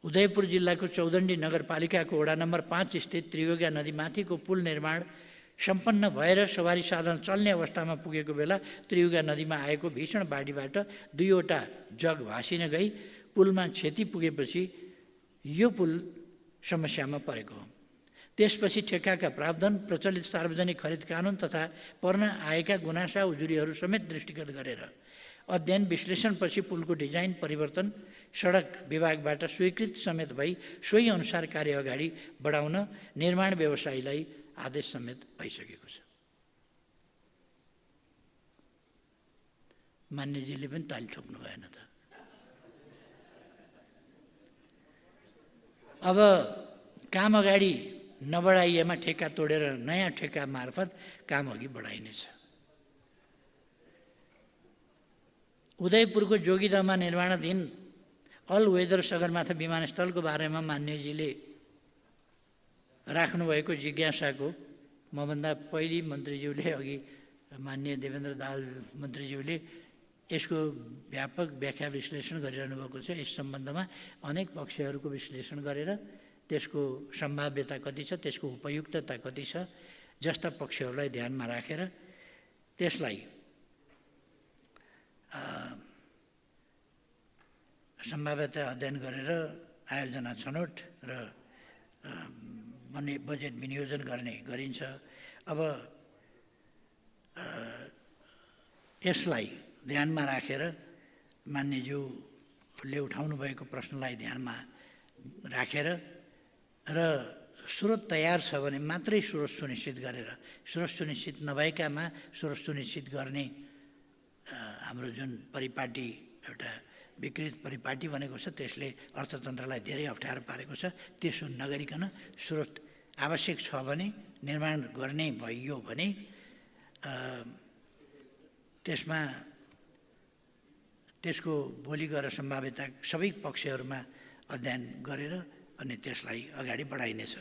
उदयपुर जिल्लाको चौदण्डी नगरपालिकाको वडा नम्बर 5 स्थित त्रियुगा नदीमाथिको पुल निर्माण सम्पन्न भएर सवारी साधन चल्ने अवस्थामा पुगेको बेला त्रियुगा नदीमा आएको भीषण बाढीबाट 2वटा जग भासिन गई पुलमा क्षति पुगेपछि यो पुल समस्यामा परेको हो। त्यसपछि ठेक्काका प्रावधान, प्रचलित सार्वजनिक खरिद कानुन तथा पर्न आएका गुनासा उजुरीहरू समेत दृष्टिगत गरेर अध्ययन विश्लेषणपछि पुलको डिजाइन परिवर्तन सडक विभागबाट स्वीकृत समेत भई सोही अनुसार कार्य अगाडि बढाउन निर्माण व्यवसायीलाई आदेश समेत भइसकेको छ। मान्यजीले पनि ताली ठोक्नु भएन त। अब काम अगाडि नबढाइएमा ठेक्का तोडेर नयाँ ठेक्का मार्फत काम अघि बढाइनेछ। उदयपुरको जोगीदहमा निर्माणाधीन अल वेदर सगरमाथा विमानस्थलको बारेमा मान्यजीले राख्नुभएको जिज्ञासाको मभन्दा पहिले मन्त्रीज्यूले अघि मान्य देवेन्द्र दाहाल मन्त्रीज्यूले यसको व्यापक व्याख्या विश्लेषण गरिरहनु भएको छ। यस सम्बन्धमा अनेक पक्षहरूको विश्लेषण गरेर त्यसको सम्भाव्यता कति छ, त्यसको उपयुक्तता कति छ जस्ता पक्षहरूलाई ध्यानमा राखेर त्यसलाई सम्भाव्यता अध्ययन गरेर आयोजना छनौट र बजेट विनियोजन गरिन्छ। अब यसलाई ध्यानमा राखेर मान्यज्यूले उठाउनु भएको प्रश्नलाई ध्यानमा राखेर र स्रोत तयार छ भने मात्रै स्रोत सुनिश्चित गरेर, स्रोत सुनिश्चित नभएकामा स्रोत सुनिश्चित गर्ने हाम्रो जुन परिपाटी एउटा विकृत परिपाटी भनेको छ त्यसले अर्थतन्त्रलाई धेरै अप्ठ्यारो पारेको छ। त्यसो नगरिकन स्रोत आवश्यक छ भने निर्माण गर्ने भइयो भने त्यसमा त्यसको भोलि गएर सम्भाव्यता सबै पक्षहरूमा अध्ययन गरेर अनि त्यसलाई अगाडि बढाइनेछ।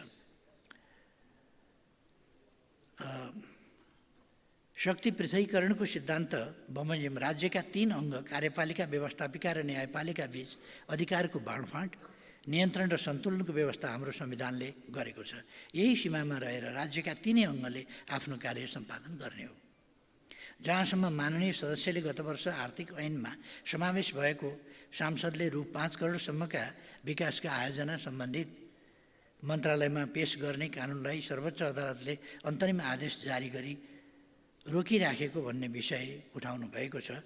शक्ति पृथकीकरणको सिद्धान्त बमोजिम राज्यका 3 अङ्ग कार्यपालिका, व्यवस्थापिका र न्यायपालिका बीच अधिकारको बाँडफाँड, नियन्त्रण र सन्तुलनको व्यवस्था हाम्रो संविधानले गरेको छ। यही सीमामा रहेर राज्यका 3 अङ्गले आफ्नो कार्य सम्पादन गर्ने हो। जहाँसम्म माननीय सदस्यले गत वर्ष आर्थिक ऐनमा समावेश भएको सांसदले रु 5 करोडसम्मका विकासका आयोजना सम्बन्धित मन्त्रालयमा पेश गर्ने कानुनलाई सर्वोच्च अदालतले अन्तरिम आदेश जारी गरी रोकिराखेको भन्ने विषय उठाउनु भएको छ।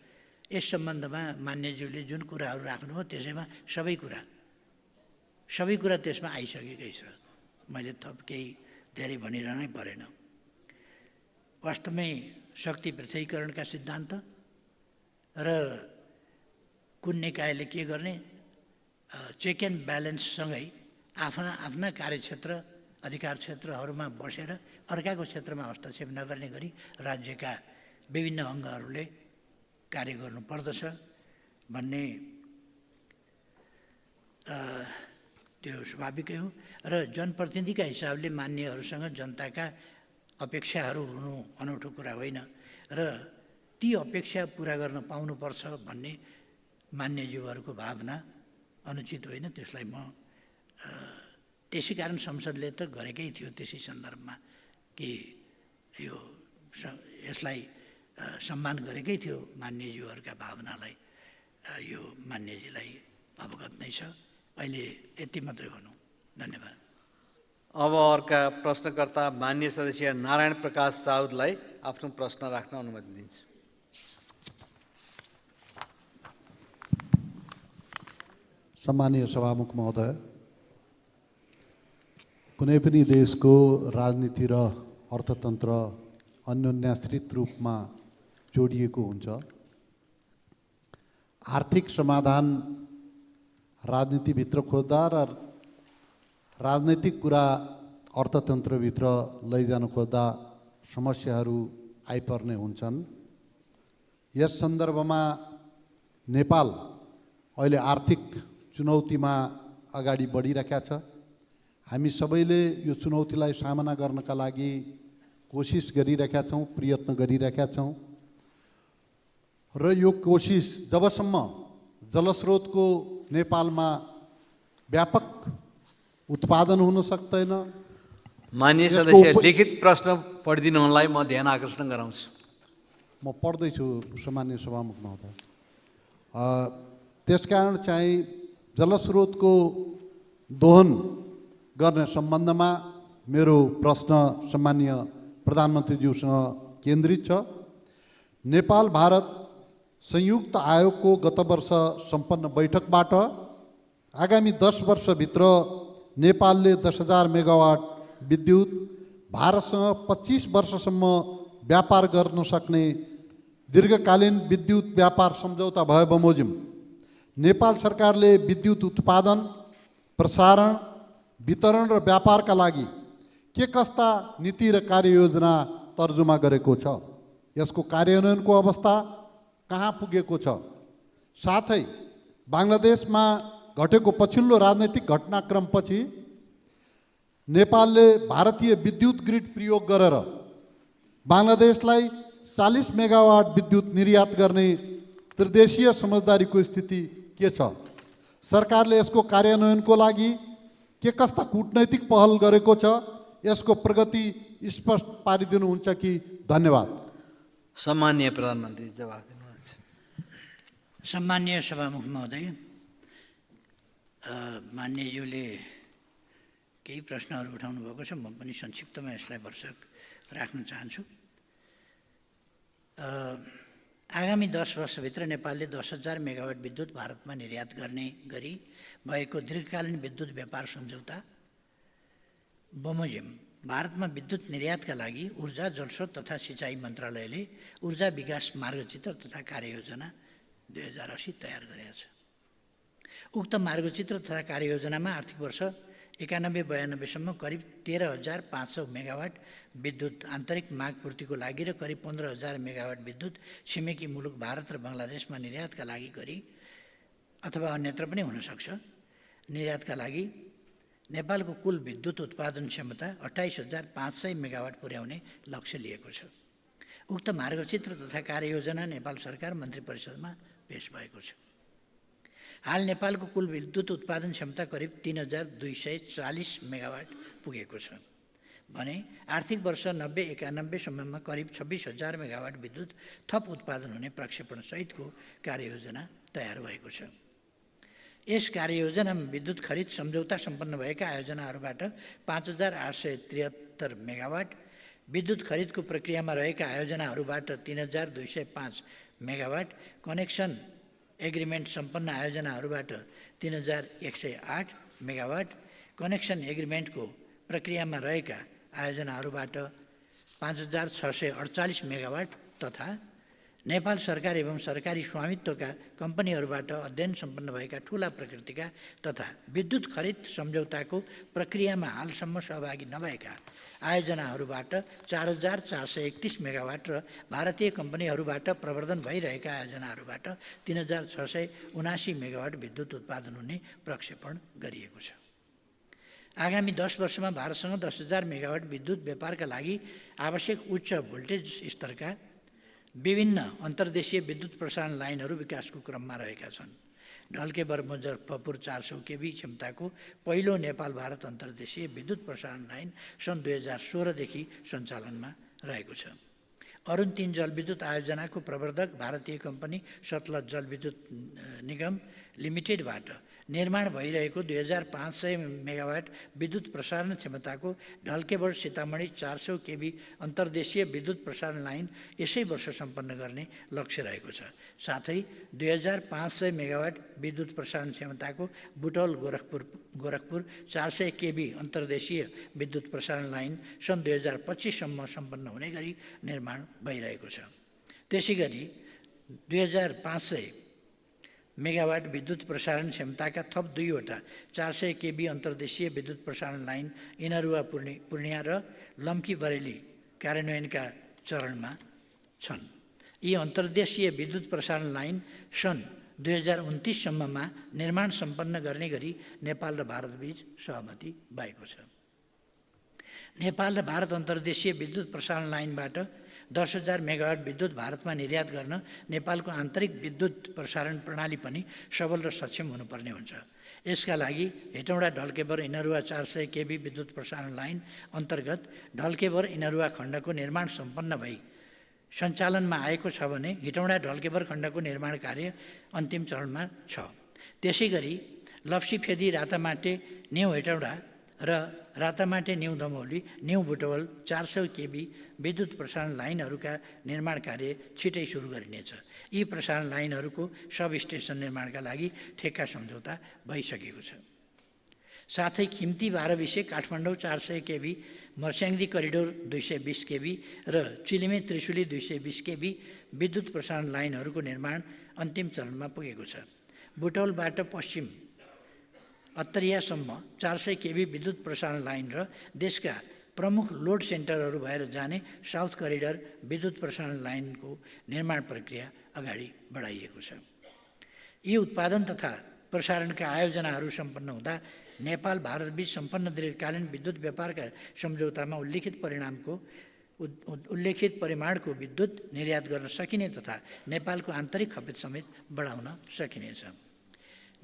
यस सम्बन्धमा मान्यज्यूले जुन कुराहरू राख्नुभयो त्यसैमा सबै कुरा त्यसमा आइसकेकै छ। मैले थप केही धेरै भनिरहनै परेन। वास्तवमै शक्ति पृथकीकरणका सिद्धान्त र कुन निकायले के गर्ने, चेक एन्ड ब्यालेन्ससँगै आफ्ना कार्यक्षेत्र अधिकार क्षेत्रहरूमा बसेर अर्काको क्षेत्रमा हस्तक्षेप नगर्ने गरी राज्यका विभिन्न अङ्गहरूले कार्य गर्नुपर्दछ भन्ने त्यो स्वाभाविकै हो। र जनप्रतिनिधिका हिसाबले मान्यहरूसँग जनताका अपेक्षाहरू हुनु अनौठो कुरा होइन र ती अपेक्षा पुरा गर्न पाउनुपर्छ भन्ने मान्यज्यूहरूको भावना अनुचित होइन। त्यसलाई म त्यसै कारण संसदले त गरेकै थियो त्यसै सन्दर्भमा कि यसलाई सम्मान गरेकै थियो मान्यज्यूहरूका भावनालाई। यो मान्यजीलाई अवगत नै छ। अहिले यति मात्रै भनौँ। धन्यवाद। अब अर्का प्रश्नकर्ता मान्य सदस्य नारायण प्रकाश साउदलाई आफ्नो प्रश्न राख्न अनुमति दिन्छु। सम्मानीय सभामुख महोदय, कुनै पनि देशको राजनीति र अर्थतन्त्र अन्योन्याश्रित रूपमा जोडिएको हुन्छ। आर्थिक समाधान राजनीतिभित्र खोज्दा र राजनैतिक कुरा अर्थतन्त्रभित्र लैजान खोज्दा समस्याहरू आइपर्ने हुन्छन्। यस सन्दर्भमा नेपाल अहिले आर्थिक चुनौतीमा अगाडि बढिरहेका छ। हामी सबैले यो चुनौतीलाई सामना गर्नका लागि कोसिस गरिरहेका छौँ, प्रयत्न गरिरहेका छौँ र यो कोसिस जबसम्म जलस्रोतको नेपालमा व्यापक उत्पादन हुन सक्दैन। मान्य सदस्य लिखित प्रश्न पढिदिनुहुनलाई म ध्यान आकर्षण गराउँछु। म पढ्दैछु सम्मान्य सभामुख महोदय। त्यसकारण चाहिँ जलस्रोतको दोहन गर्ने सम्बन्धमा मेरो प्रश्न सम्मान्य प्रधानमन्त्रीज्यूसँग केन्द्रित छ। नेपाल भारत संयुक्त आयोगको गत वर्ष सम्पन्न बैठकबाट आगामी 10 वर्षभित्र नेपालले 10,000 मेगावाट विद्युत भारतसँग 25 वर्षसम्म व्यापार गर्न सक्ने दीर्घकालीन विद्युत व्यापार सम्झौता भए बमोजिम नेपाल सरकारले विद्युत उत्पादन, प्रसारण, वितरण र व्यापारका लागि के कस्ता नीति र कार्ययोजना तर्जुमा गरेको छ? यसको कार्यान्वयनको अवस्था कहाँ पुगेको छ? साथै बङ्गलादेशमा घटेको पछिल्लो राजनैतिक घटनाक्रमपछि नेपालले भारतीय विद्युत ग्रिड प्रयोग गरेर बङ्गलादेशलाई 40 मेगावाट विद्युत निर्यात गर्ने त्रिदेशीय समझदारीको स्थिति के छ? सरकारले यसको कार्यान्वयनको लागि के कस्ता कूटनैतिक पहल गरेको छ? यसको प्रगति स्पष्ट पारिदिनुहुन्छ कि? धन्यवाद। सम्माननीय प्रधानमन्त्री जवाफ दिनुहुन्छ। सम्माननीय सभामुख महोदय, मान्यज्यूले केही प्रश्नहरू उठाउनु भएको छ। म पनि संक्षिप्तमा यसलाई भरसक राख्न चाहन्छु। आगामी 10 वर्षभित्र नेपालले 10,000 मेगावाट विद्युत भारतमा निर्यात गर्ने गरी भएको दीर्घकालीन विद्युत व्यापार सम्झौता बमोजिम भारतमा विद्युत निर्यातका लागि ऊर्जा, जलस्रोत तथा सिँचाइ मन्त्रालयले ऊर्जा विकास मार्गचित्र तथा कार्ययोजना 2080 तयार गरेको छ। उक्त मार्गचित्र तथा कार्ययोजनामा आर्थिक वर्ष 91-92सम्म करिब 13,500 मेगावाट विद्युत आन्तरिक माग पूर्तिको लागि र करिब 15,000 मेगावाट विद्युत छिमेकी मुलुक भारत र बङ्गलादेशमा निर्यातका लागि गरी अथवा अन्यत्र पनि हुन सक्छ निर्यातका लागि नेपालको कुल विद्युत उत्पादन क्षमता 28,500 मेगावाट पुर्याउने लक्ष्य लिएको छ। उक्त मार्गचित्र तथा कार्ययोजना नेपाल सरकार मन्त्री परिषदमा पेश भएको छ। हाल नेपालको कुल विद्युत उत्पादन क्षमता करिब 3,240 मेगावाट पुगेको छ भने आर्थिक वर्ष 90-91 सम्ममा करिब 26,000 मेगावाट विद्युत थप उत्पादन हुने प्रक्षेपण सहितको कार्ययोजना तयार भएको छ। यस कार्ययोजनामा विद्युत खरिद सम्झौता सम्पन्न भएका आयोजनाहरूबाट 5,873 मेगावाट, विद्युत खरिदको प्रक्रियामा रहेका आयोजनाहरूबाट 3,205 मेगावाट, कनेक्सन एग्रिमेन्ट सम्पन्न आयोजनाहरूबाट 3,108 मेगावाट, कनेक्सन एग्रिमेन्टको प्रक्रियामा रहेका आयोजनाहरूबाट 5,648 मेगावाट तथा नेपाल सरकार एवं सरकारी स्वामित्वका कम्पनीहरूबाट अध्ययन सम्पन्न भएका ठूला प्रकृतिका तथा विद्युत खरिद सम्झौताको प्रक्रियामा हालसम्म सहभागी नभएका आयोजनाहरूबाट 4,431 मेगावाट र भारतीय कम्पनीहरूबाट प्रवर्धन भइरहेका आयोजनाहरूबाट 3,679 मेगावाट विद्युत उत्पादन हुने प्रक्षेपण गरिएको छ। आगामी 10 वर्षमा भारतसँग 10,000 मेगावाट विद्युत व्यापारका लागि आवश्यक उच्च भोल्टेज स्तरका विभिन्न अन्तर्देशीय विद्युत प्रसारण लाइनहरू विकासको क्रममा रहेका छन्। ढल्केबर मुजफ्फरपुर 400 केबी क्षमताको पहिलो नेपाल भारत अन्तर्देशीय विद्युत प्रसारण लाइन सन् 2016 देखि सञ्चालनमा रहेको छ। अरुण 3 जलविद्युत आयोजनाको प्रवर्धक भारतीय कम्पनी सतलज जलविद्युत निगम लिमिटेडबाट निर्माण भइरहेको 2,500 मेगावाट विद्युत प्रसारण क्षमताको ढल्केबर सीतामढी 400 केबी अन्तर्देशीय विद्युत प्रसारण लाइन यसै वर्ष सम्पन्न गर्ने लक्ष्य रहेको छ। साथै 2,500 मेगावाट विद्युत प्रसारण क्षमताको बुटौल गोरखपुर 400 केबी अन्तर्देशीय विद्युत प्रसारण लाइन सन् 2025 सम्म सम्पन्न हुने गरी निर्माण भइरहेको छ। त्यसैगरी 2,500 मेगावाट विद्युत प्रसारण क्षमताका थप 2वटा 400 केबी अन्तर्देशीय विद्युत प्रसारण लाइन इनरुवा पूर्णिया र लम्की बरेली कार्यान्वयनका चरणमा छन्। यी अन्तर्देशीय विद्युत प्रसारण लाइन सन् 2029 सम्ममा निर्माण सम्पन्न गर्ने गरी नेपाल र भारतबीच सहमति भएको छ। नेपाल र भारत अन्तर्देशीय विद्युत प्रसारण लाइनबाट 10,000 मेगावाट विद्युत भारतमा निर्यात गर्न नेपालको आन्तरिक विद्युत प्रसारण प्रणाली पनि सबल र सक्षम हुनुपर्ने हुन्छ। यसका लागि हेटौँडा ढल्केबर इनरुवा 400 केबी विद्युत प्रसारण लाइन अन्तर्गत ढल्केबर इनरुवा खण्डको निर्माण सम्पन्न भई सञ्चालनमा आएको छ भने हेटौँडा ढल्केबर खण्डको निर्माण कार्य अन्तिम चरणमा छ। त्यसैगरी लप्सीफेदी रातामाटे न्यू हेटौँडा र Ratamate new Damauli new Butwal 400 kV विद्युत प्रसारण लाइनहरूका निर्माण कार्य छिटै सुरु गरिनेछ। यी प्रसारण लाइनहरूको सब स्टेसन निर्माणका लागि ठेक्का सम्झौता भइसकेको छ। साथै खिम्ती 12 विषय Kathmandu 400 KB Marsyangdi corridor 220 KB र चिलिमे त्रिशुली 220 केबी विद्युत प्रसारण लाइनहरूको निर्माण अन्तिम चरणमा पुगेको छ। बुटौलबाट पश्चिम अत्तरियासम्म 400 केबी विद्युत प्रसारण लाइन र देशका प्रमुख लोड सेन्टरहरू भएर जाने साउथ करिडर विद्युत प्रसारण लाइनको निर्माण प्रक्रिया अगाडि बढाइएको छ। यी उत्पादन तथा प्रसारणका आयोजनाहरू सम्पन्न हुँदा नेपाल भारतबीच सम्पन्न दीर्घकालीन विद्युत व्यापारका सम्झौतामा उल्लेखित परिमाणको विद्युत निर्यात गर्न सकिने तथा नेपालको आन्तरिक खपत समेत बढाउन सकिनेछ।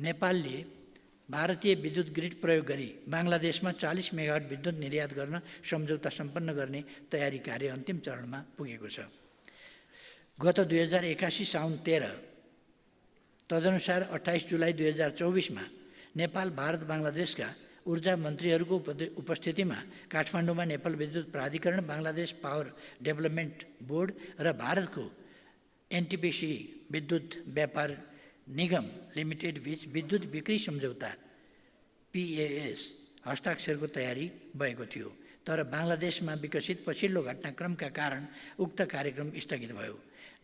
नेपालले भारतीय विद्युत ग्रिड प्रयोग गरी बङ्गलादेशमा 40 मेगावाट विद्युत निर्यात गर्न सम्झौता सम्पन्न गर्ने तयारी कार्य अन्तिम चरणमा पुगेको छ। गत 2081 साउन 13 तदनुसार 28 जुलाई 2024मा नेपाल भारत बङ्गलादेशका ऊर्जा मन्त्रीहरूको उपस्थितिमा काठमाडौँमा नेपाल विद्युत प्राधिकरण, बङ्गलादेश पावर डेभलपमेन्ट बोर्ड र भारतको एनटिपिसी विद्युत व्यापार निगम लिमिटेड बीच विद्युत बिक्री सम्झौता PAS हस्ताक्षरको तयारी भएको थियो। तर बङ्गलादेशमा विकसित पछिल्लो घटनाक्रमका कारण उक्त कार्यक्रम स्थगित भयो।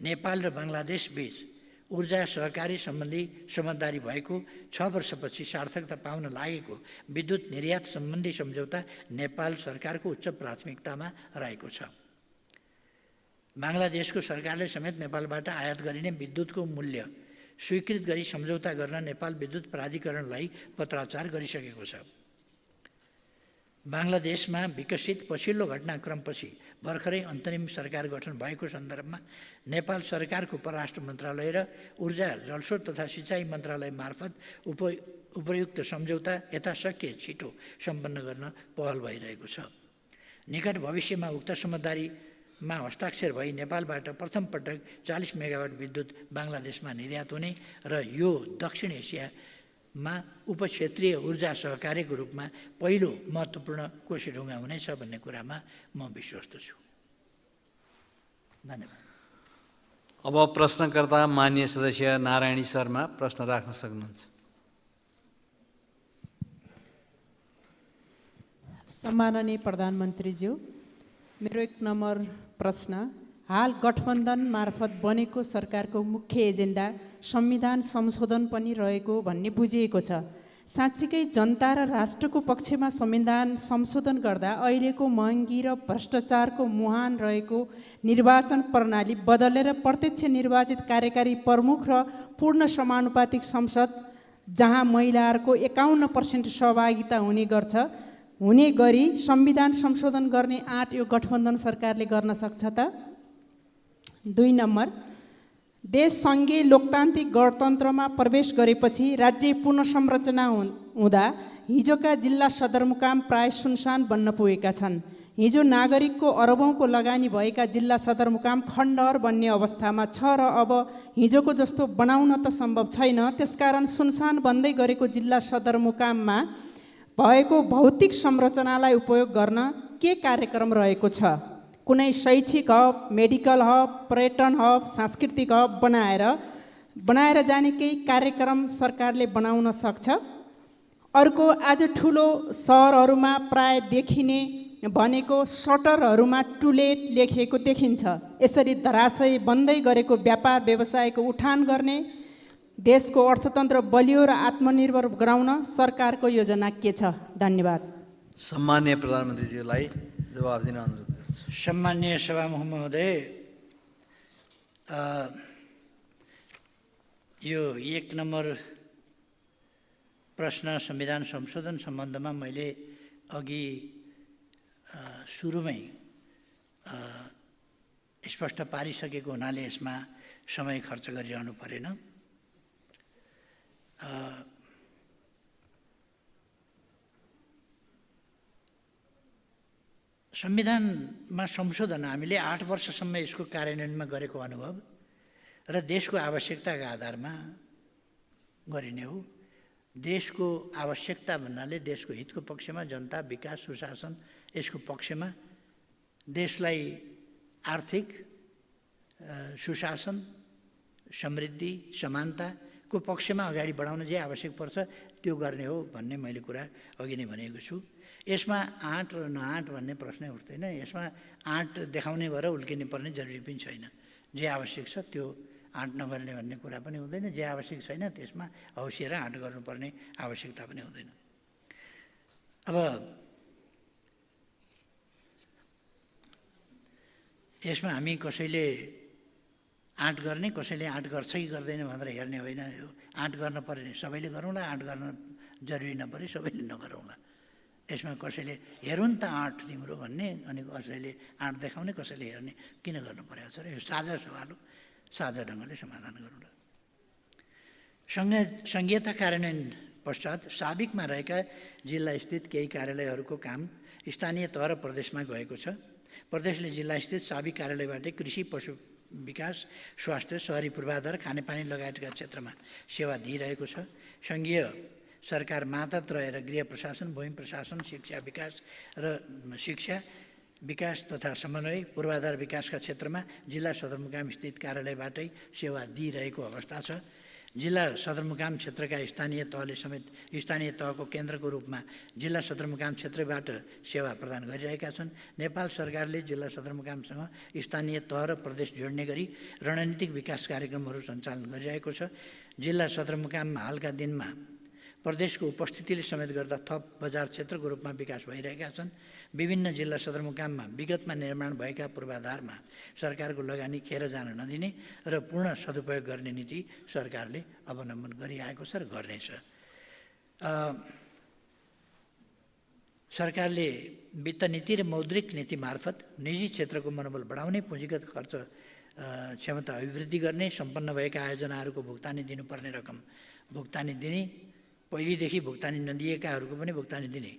नेपाल र बङ्गलादेश बीच ऊर्जा सहकारी सम्बन्धी समझदारी भएको 6 वर्षपछि सार्थकता पाउन लागेको विद्युत निर्यात सम्बन्धी सम्झौता नेपाल सरकारको उच्च प्राथमिकतामा रहेको छ। बङ्गलादेशको सरकारले समेत नेपालबाट आयात गरिने विद्युतको मूल्य स्वीकृत गरी सम्झौता गर्न नेपाल विद्युत प्राधिकरणलाई पत्राचार गरिसकेको छ। बङ्गलादेशमा विकसित पछिल्लो घटनाक्रमपछि भर्खरै अन्तरिम सरकार गठन भएको सन्दर्भमा नेपाल सरकारको परराष्ट्र मन्त्रालय र ऊर्जा जलस्रोत तथा सिँचाइ मन्त्रालय मार्फत उपयुक्त सम्झौता यथाशक्य छिटो सम्पन्न गर्न पहल भइरहेको छ। निकट भविष्यमा उक्त समझदारीमा हस्ताक्षर भई नेपालबाट प्रथम पटक 40 मेगावाट विद्युत बङ्गलादेशमा निर्यात हुने र यो दक्षिण एसियामा उपक्षेत्रीय ऊर्जा सहकार्यको रूपमा पहिलो महत्त्वपूर्ण कोसीढुङ्गा हुनेछ भन्ने कुरामा म विश्वस्त छु। धन्यवाद। अब प्रश्नकर्ता माननीय सदस्य नारायणी शर्मा प्रश्न राख्न सक्नुहुन्छ। सम्माननीय प्रधानमन्त्रीज्यू, मेरो 1 नम्बर प्रश्न हाल गठबन्धन मार्फत बनेको सरकारको मुख्य एजेन्डा संविधान संशोधन पनि रहेको भन्ने बुझिएको छ। साँच्चीकै जनता र राष्ट्रको पक्षमा संविधान संशोधन गर्दा अहिलेको महँगी र भ्रष्टाचारको मुहान रहेको निर्वाचन प्रणाली बदलेर प्रत्यक्ष निर्वाचित कार्यकारी प्रमुख र पूर्ण समानुपातिक संसद जहाँ महिलाहरूको 51% सहभागिता हुने गरी संविधान संशोधन गर्ने आँट यो गठबन्धन सरकारले गर्न सक्छ त? 2 नम्बर, देश सङ्घीय लोकतान्त्रिक गणतन्त्रमा प्रवेश गरेपछि राज्य पुनर्संरचना हुँदा हिजोका जिल्ला सदरमुकाम प्राय सुनसान बन्न पुगेका छन्। हिजो नागरिकको अरबौँको लगानी भएका जिल्ला सदरमुकाम खण्डहर बन्ने अवस्थामा छ र अब हिजोको जस्तो बनाउन त सम्भव छैन। त्यसकारण सुनसान बन्दै गरेको जिल्ला सदरमुकाममा भएको भौतिक संरचनालाई उपयोग गर्न के कार्यक्रम रहेको छ? कुनै शैक्षिक हब, मेडिकल हब, पर्यटन हब, सांस्कृतिक हब बनाएर जाने केही कार्यक्रम सरकारले बनाउन सक्छ? अर्को, आज ठुलो सहरहरूमा प्राय देखिने भनेको सटरहरूमा टु लेट लेखिएको देखिन्छ। यसरी धराशयी बन्दै गरेको व्यापार व्यवसायको उठान गर्ने, देशको अर्थतन्त्र बलियो र आत्मनिर्भर गराउन सरकारको योजना के छ? धन्यवाद। सम्माननीय प्रधानमन्त्रीज्यूलाई जवाब दिन अनुरोध गर्छु। सम्माननीय सभामुख महोदय, यो 1 नम्बर प्रश्न संविधान संशोधन सम्बन्धमा मैले अघि सुरुमै स्पष्ट पारिसकेको हुनाले यसमा समय खर्च गरिरहनु परेन। संविधानमा संशोधन हामीले 8 वर्षसम्म यसको कार्यान्वयनमा गरेको अनुभव र देशको आवश्यकताका आधारमा गरिने हो। देशको आवश्यकता भन्नाले देशको हितको पक्षमा जनता, विकास, सुशासन यसको पक्षमा देशलाई आर्थिक सुशासन, समृद्धि, समानताको पक्षमा अगाडि बढाउन जे आवश्यक पर्छ त्यो गर्ने हो भन्ने मैले कुरा अघि नै भनेको छु। यसमा आँट र नआँट भन्ने प्रश्नै उठ्दैन। यसमा आँट देखाउने भएर उल्किने पर्ने जरुरी पनि छैन। जे आवश्यक छ त्यो आँट नगर्ने भन्ने कुरा पनि हुँदैन। जे आवश्यक छैन त्यसमा हौसिएर आँट गर्नुपर्ने आवश्यकता पनि हुँदैन। अब यसमा हामी कसैले आँट गर्ने, कसैले आँट गर्छ कि गर्दैन भनेर हेर्ने होइन। यो आँट गर्न पर्ने सबैले गरौँला, आँट गर्न जरुरी नपरे सबैले नगरौँला। यसमा कसैले हेरौँ त आँट तिम्रो भन्ने, अनि कसैले आँट देखाउने, कसैले हेर्ने किन गर्नु परेको छ र? यो साझा सवाल हो, साझा ढङ्गले समाधान गरौँला। सङ्घीयता कार्यान्वयन पश्चात साबिकमा रहेका जिल्लास्थित केही कार्यालयहरूको काम स्थानीय तह र प्रदेशमा गएको छ। प्रदेशले जिल्लास्थित साबिक कार्यालयबाटै कृषि, पशु विकास, स्वास्थ्य, शहरी पूर्वाधार, खानेपानी लगायतका क्षेत्रमा सेवा दिइरहेको छ। सङ्घीय सरकार मातहत रहेर गृह प्रशासन, भूमि प्रशासन, शिक्षा विकास तथा समन्वय, पूर्वाधार विकासका क्षेत्रमा जिल्ला सदरमुकाम स्थित कार्यालयबाटै सेवा दिइरहेको अवस्था छ। जिल्ला सदरमुकाम क्षेत्रका स्थानीय तहले समेत स्थानीय तहको केन्द्रको रूपमा जिल्ला सदरमुकाम क्षेत्रबाट सेवा प्रदान गरिरहेका छन्। नेपाल सरकारले जिल्ला सदरमुकामसँग स्थानीय तह र प्रदेश जोड्ने गरी रणनीतिक विकास कार्यक्रमहरू सञ्चालन गरिरहेको छ। जिल्ला सदरमुकाममा हालका दिनमा प्रदेशको उपस्थितिले समेत गर्दा थप बजार क्षेत्रको रूपमा विकास भइरहेका छन्। विभिन्न जिल्ला सदरमुकाममा विगतमा निर्माण भएका पूर्वाधारमा सरकारको लगानी खेर जान नदिने र पूर्ण सदुपयोग गर्ने नीति सरकारले अवलम्बन गरिआएको छ र गर्नेछ। सरकारले वित्त नीति र मौद्रिक नीति मार्फत निजी क्षेत्रको मनोबल बढाउने, पुँजीगत खर्च क्षमता अभिवृद्धि गर्ने, सम्पन्न भएका आयोजनाहरूको भुक्तानी दिनुपर्ने रकम भुक्तानी दिने, पहिलेदेखि भुक्तानी नदिएकाहरूको पनि भुक्तानी दिने,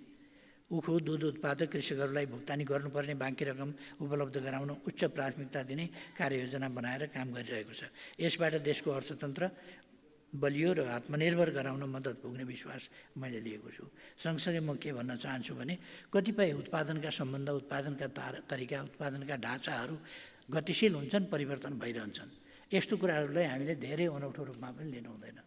उखु दुध उत्पादक कृषकहरूलाई भुक्तानी गर्नुपर्ने बाँकी रकम उपलब्ध गराउन उच्च प्राथमिकता दिने कार्ययोजना बनाएर काम गरिरहेको छ। यसबाट देशको अर्थतन्त्र बलियो र आत्मनिर्भर गराउन मद्दत पुग्ने विश्वास मैले लिएको छु। सँगसँगै म के भन्न चाहन्छु भने कतिपय उत्पादनका सम्बन्ध, उत्पादनका तरिका, उत्पादनका ढाँचाहरू गतिशील हुन्छन्, परिवर्तन भइरहन्छन्। यस्तो कुराहरूलाई हामीले धेरै अनौठो रूपमा पनि लिनु हुँदैन।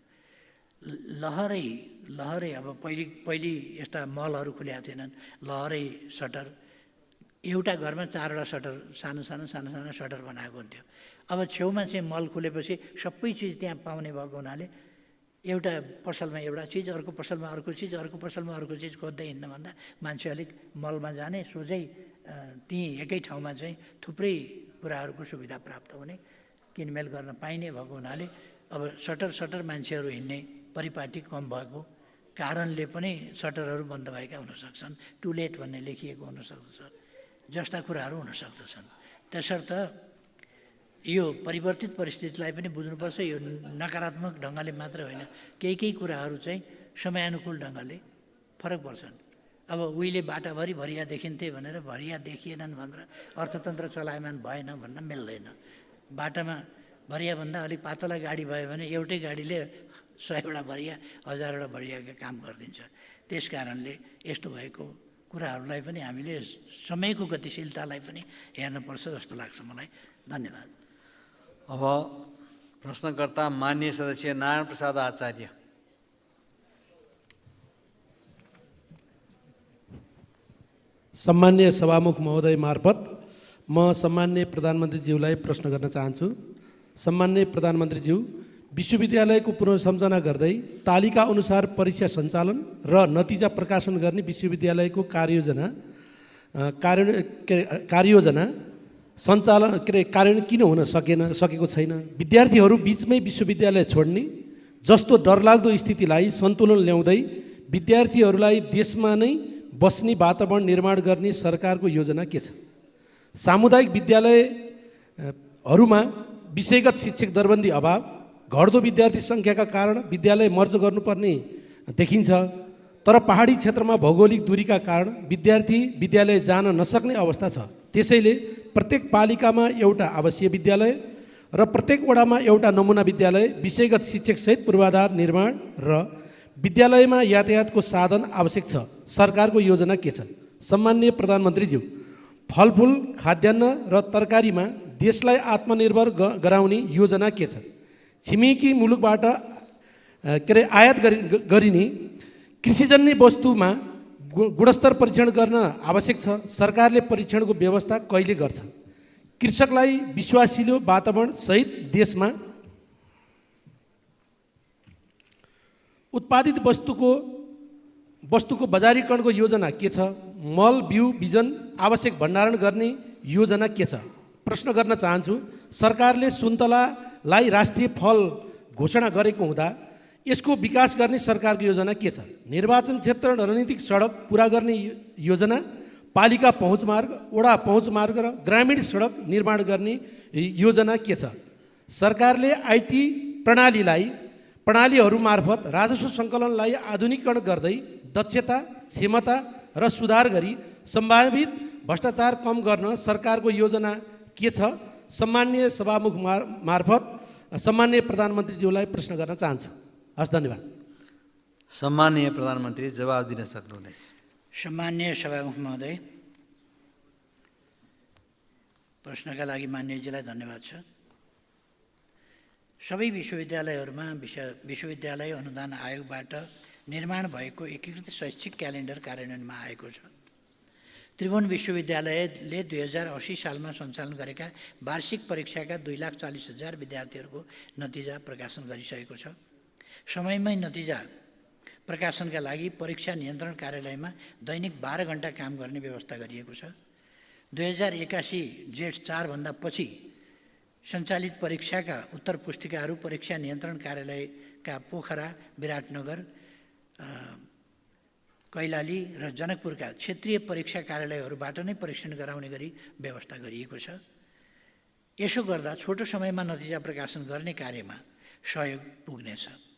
लहरै अब पहिले यस्ता मलहरू खुलेका थिएनन्। लहरै सटर एउटा घरमा 4वटा सटर सानो सानो सटर बनाएको हुन्थ्यो। अब छेउमा चाहिँ मल खुलेपछि सबै चिज त्यहाँ पाउने भएको हुनाले एउटा पसलमा एउटा चिज, अर्को पसलमा अर्को चिज, अर्को पसलमा अर्को चिज खोज्दै हिँड्नुभन्दा मान्छे अलिक मलमा जाने, सोझै त्यहीँ एकै ठाउँमा चाहिँ थुप्रै कुराहरूको सुविधा प्राप्त हुने, किनमेल गर्न पाइने भएको हुनाले अब सटर मान्छेहरू हिँड्ने परिपाटी कम भएको कारणले पनि सटरहरू बन्द भएका हुनसक्छन्, टु लेट भन्ने लेखिएको हुनसक्छ जस्ता कुराहरू हुन सक्दछन्। त्यसर्थ यो परिवर्तित परिस्थितिलाई पनि बुझ्नुपर्छ। यो नकारात्मक ढङ्गले मात्र होइन, केही कुराहरू चाहिँ समयानुकूल ढङ्गले फरक पर्छन्। अब उहिले बाटाभरि भरिया देखिन्थे भनेर भरिया देखिएनन् भनेर अर्थतन्त्र चलायमान भएन भन्न मिल्दैन। बाटामा भरियाभन्दा अलिक पातला गाडी भयो भने एउटै गाडीले 100वटा भरिया 1000वटा भरियाका काम गरिदिन्छ। त्यस कारणले यस्तो भएको कुराहरूलाई पनि हामीले समयको गतिशीलतालाई पनि हेर्नुपर्छ जस्तो लाग्छ मलाई। धन्यवाद। अब प्रश्नकर्ता माननीय सदस्य नारायण प्रसाद आचार्य। सम्मान्य सभामुख महोदय मार्फत म सम्मान्य प्रधानमन्त्रीज्यूलाई प्रश्न गर्न चाहन्छु। सम्मान्य प्रधानमन्त्रीज्यू, विश्वविद्यालयको पुनर्सम्झना गर्दै तालिका अनुसार परीक्षा सञ्चालन र नतिजा प्रकाशन गर्ने विश्वविद्यालयको कार्ययोजना सञ्चालन कार्यान्वयन किन हुन सकेको छैन? विद्यार्थीहरू बिचमै विश्वविद्यालय छोड्ने जस्तो डरलाग्दो स्थितिलाई सन्तुलन ल्याउँदै विद्यार्थीहरूलाई देशमा नै बस्ने वातावरण निर्माण गर्ने सरकारको योजना के छ? सामुदायिक विद्यालयहरूमा विषयगत शिक्षक दरबन्दी अभाव, घट्दो विद्यार्थी सङ्ख्याका कारण विद्यालय मर्ज गर्नुपर्ने देखिन्छ। तर पहाडी क्षेत्रमा भौगोलिक दूरीका कारण विद्यार्थी विद्यालय जान नसक्ने अवस्था छ। त्यसैले प्रत्येक पालिकामा एउटा आवासीय विद्यालय र प्रत्येक वडामा एउटा नमुना विद्यालय, विषयगत शिक्षकसहित पूर्वाधार निर्माण र विद्यालयमा यातायातको साधन आवश्यक छ। सरकारको योजना के छ? सम्माननीय प्रधानमन्त्रीज्यू, फलफुल, खाद्यान्न र तरकारीमा देशलाई आत्मनिर्भर गराउने योजना के छ? छिमेकी मुलुकबाट आयात गरिने कृषिजन्य वस्तुमा गुणस्तर परीक्षण गर्न आवश्यक छ। सरकारले परीक्षणको व्यवस्था कहिले गर्छ? कृषकलाई विश्वासिलो वातावरण सहित देशमा उत्पादित वस्तुको बजारीकरणको योजना के छ? मल, बिउ, बिजन आवश्यक भण्डारण गर्ने योजना के छ? प्रश्न गर्न चाहन्छु, सरकारले सुन्तलालाई राष्ट्रिय फल घोषणा गरेको हुँदा यसको विकास गर्ने सरकारको योजना के छ? निर्वाचन क्षेत्र रणनीतिक सडक पुरा गर्ने योजना, पालिका पहुँच मार्ग, वडा पहुँच मार्ग र ग्रामीण सडक निर्माण गर्ने योजना के छ? सरकारले आइटी प्रणालीहरू मार्फत राजस्व सङ्कलनलाई आधुनिकीकरण गर्दै दक्षता, क्षमता र सुधार गरी सम्भावित भ्रष्टाचार कम गर्न सरकारको योजना के छ? सम्मान्य सभामुख मार्फत सम्मान्य प्रधानमन्त्रीज्यूलाई प्रश्न गर्न चाहन्छु। हस्, धन्यवाद। सम्माननीय प्रधानमन्त्री जवाब दिन सक्नुहुनेछ। सम्मान्य सभामुख महोदय, प्रश्नका लागि मान्यजीलाई धन्यवाद छ। सबै विश्वविद्यालयहरूमा विश्वविद्यालय अनुदान आयोगबाट निर्माण भएको एकीकृत शैक्षिक क्यालेन्डर कार्यान्वयनमा आएको छ। त्रिभुवन विश्वविद्यालयले 2080 सालमा सञ्चालन गरेका वार्षिक परीक्षाका 2,40,000 विद्यार्थीहरूको नतिजा प्रकाशन गरिसकेको छ। समयमै नतिजा प्रकाशनका लागि परीक्षा नियन्त्रण कार्यालयमा दैनिक 12 घण्टा काम गर्ने व्यवस्था गरिएको छ। 2081 जेठ 4 भन्दा पछि सञ्चालित परीक्षाका उत्तर पुस्तिकाहरू परीक्षा नियन्त्रण कार्यालयका पोखरा, विराटनगर, कैलाली र जनकपुरका क्षेत्रीय परीक्षा कार्यालयहरूबाट नै परीक्षण गराउने गरी व्यवस्था गरिएको छ। यसो गर्दा छोटो समयमा नतिजा प्रकाशन गर्ने कार्यमा सहयोग पुग्नेछ।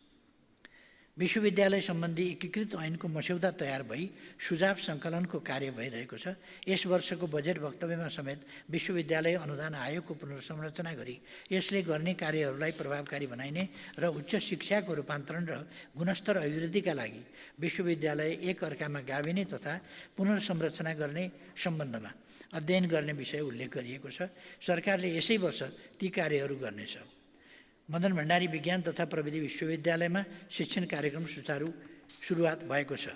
विश्वविद्यालय सम्बन्धी एकीकृत ऐनको मस्यौदा तयार भई सुझाव सङ्कलनको कार्य भइरहेको छ। यस वर्षको बजेट वक्तव्यमा समेत विश्वविद्यालय अनुदान आयोगको पुनर्संरचना गरी यसले गर्ने कार्यहरूलाई प्रभावकारी बनाइने र उच्च शिक्षाको रूपान्तरण र गुणस्तर अभिवृद्धिका लागि विश्वविद्यालय एक अर्कामा गाभिने तथा पुनर्संरचना गर्ने सम्बन्धमा अध्ययन गर्ने विषय उल्लेख गरिएको छ। सरकारले यसै वर्ष ती कार्यहरू गर्नेछ। मदन भण्डारी विज्ञान तथा प्रविधि विश्वविद्यालयमा शिक्षण कार्यक्रम सुचारू सुरुवात भएको छ।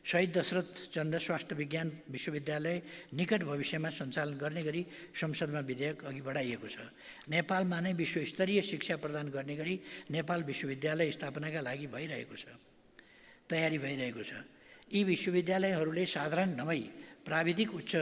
शहीद दशरथ चन्द स्वास्थ्य विज्ञान विश्वविद्यालय निकट भविष्यमा सञ्चालन गर्ने गरी संसदमा विधेयक अघि बढाइएको छ। नेपालमा नै विश्वस्तरीय शिक्षा प्रदान गर्ने गरी नेपाल विश्वविद्यालय स्थापनाका लागि तयारी भइरहेको छ। यी विश्वविद्यालयहरूले साधारण नभई प्राविधिक उच्च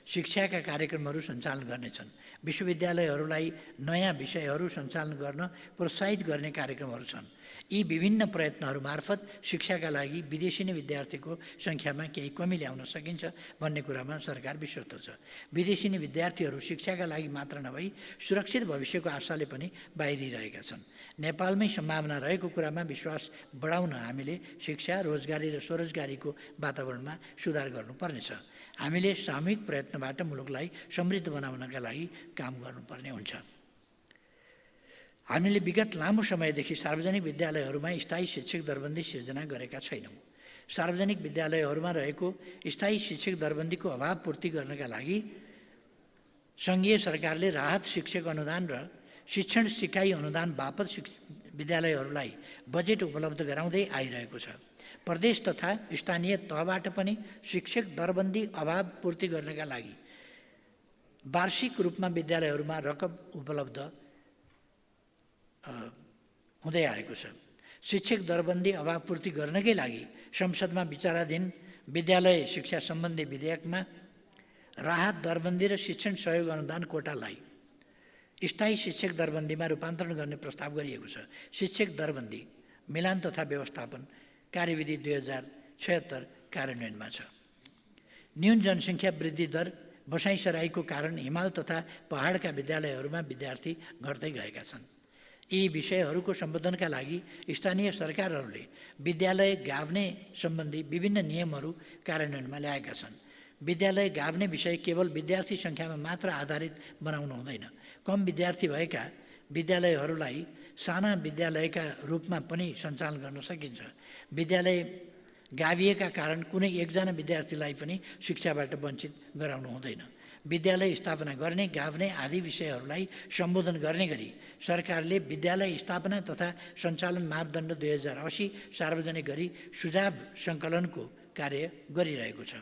शिक्षाका कार्यक्रमहरू सञ्चालन गर्नेछन्। विश्वविद्यालयहरूलाई नयाँ विषयहरू सञ्चालन गर्न प्रोत्साहित गर्ने कार्यक्रमहरू छन्। यी विभिन्न प्रयत्नहरू मार्फत शिक्षाका लागि विदेशी नै विद्यार्थीको सङ्ख्यामा केही कमी ल्याउन सकिन्छ भन्ने कुरामा सरकार विश्वस्त छ। विदेशी नै विद्यार्थीहरू शिक्षाका लागि मात्र नभई सुरक्षित भविष्यको आशाले पनि बाहिरिरहेका छन्। नेपालमै सम्भावना रहेको कुरामा विश्वास बढाउन हामीले शिक्षा, रोजगारी र स्वरोजगारीको वातावरणमा सुधार गर्नुपर्नेछ। हामीले सामूहिक प्रयत्नबाट मुलुकलाई समृद्ध बनाउनका लागि काम गर्नुपर्ने हुन्छ। हामीले विगत लामो समयदेखि सार्वजनिक विद्यालयहरूमा स्थायी शिक्षक दरबन्दी सिर्जना गरेका छैनौँ। सार्वजनिक विद्यालयहरूमा रहेको स्थायी शिक्षक दरबन्दीको अभाव पूर्ति गर्नका लागि सङ्घीय सरकारले राहत शिक्षक अनुदान र शिक्षण सिकाइ अनुदान बापत विद्यालयहरूलाई बजेट उपलब्ध गराउँदै आइरहेको छ। प्रदेश तथा स्थानीय तहबाट पनि शिक्षक दरबन्दी अभाव पूर्ति गर्नका लागि वार्षिक रूपमा विद्यालयहरूमा रकम उपलब्ध हुँदै आएको छ। शिक्षक दरबन्दी अभाव पूर्ति गर्नकै लागि संसदमा विचाराधीन विद्यालय शिक्षा सम्बन्धी विधेयकमा राहत दरबन्दी र शिक्षण सहयोग अनुदान कोटालाई स्थायी शिक्षक दरबन्दीमा रूपान्तरण गर्ने प्रस्ताव गरिएको छ। शिक्षक दरबन्दी मिलान तथा व्यवस्थापन कार्यविधि 2076 कार्यान्वयनमा छ। न्यून जनसङ्ख्या वृद्धि दर, बसाइसराईको कारण हिमाल तथा पहाडका विद्यालयहरूमा विद्यार्थी घट्दै गएका छन्। यी विषयहरूको सम्बोधनका लागि स्थानीय सरकारहरूले विद्यालय गाभ्ने सम्बन्धी विभिन्न नियमहरू कार्यान्वयनमा ल्याएका छन्। विद्यालय गाभ्ने विषय केवल विद्यार्थी सङ्ख्यामा मात्र आधारित बनाउनु हुँदैन। कम विद्यार्थी भएका विद्यालयहरूलाई साना विद्यालयका रूपमा पनि सञ्चालन गर्न सकिन्छ। विद्यालय गाभिएका कारण कुनै एकजना विद्यार्थीलाई पनि शिक्षाबाट वञ्चित गराउनु हुँदैन। विद्यालय स्थापना गर्ने, गाभ्ने आदि विषयहरूलाई सम्बोधन गर्ने गरी सरकारले विद्यालय स्थापना तथा सञ्चालन मापदण्ड 2080 सार्वजनिक गरी सुझाव सङ्कलनको कार्य गरिरहेको छ।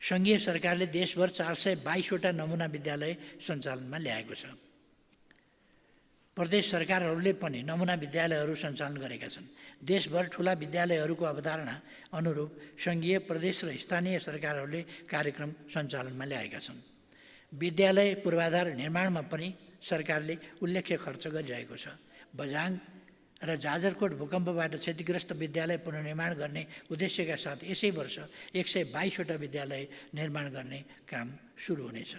सङ्घीय सरकारले देशभर 422वटा नमुना विद्यालय सञ्चालनमा ल्याएको छ। प्रदेश सरकारहरूले पनि नमुना विद्यालयहरू सञ्चालन गरेका छन्। देशभर ठुला विद्यालयहरूको अवधारणा अनुरूप सङ्घीय, प्रदेश र स्थानीय सरकारहरूले कार्यक्रम सञ्चालनमा ल्याएका छन्। विद्यालय पूर्वाधार निर्माणमा पनि सरकारले उल्लेख्य खर्च गरिरहेको छ। बझाङ र जाजरकोट भूकम्पबाट क्षतिग्रस्त विद्यालय पुनर्निर्माण गर्ने उद्देश्यका साथ यसै वर्ष 122वटा विद्यालय निर्माण गर्ने काम सुरु हुनेछ।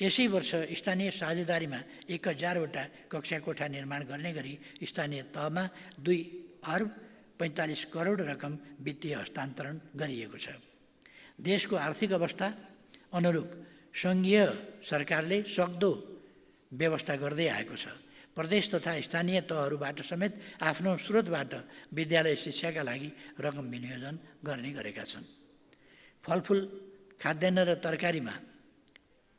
यसै वर्ष स्थानीय साझेदारीमा 1000वटा कक्षा कोठा निर्माण गर्ने गरी स्थानीय तहमा 2 अर्ब 45 करोड रकम वित्तीय हस्तान्तरण गरिएको छ। देशको आर्थिक अवस्था अनुरूप सङ्घीय सरकारले सक्दो व्यवस्था गर्दै आएको छ। प्रदेश तथा स्थानीय तहहरूबाट समेत आफ्नो स्रोतबाट विद्यालय शिक्षाका लागि रकम विनियोजन गर्ने गरेका छन्। फलफुल, खाद्यान्न र तरकारीमा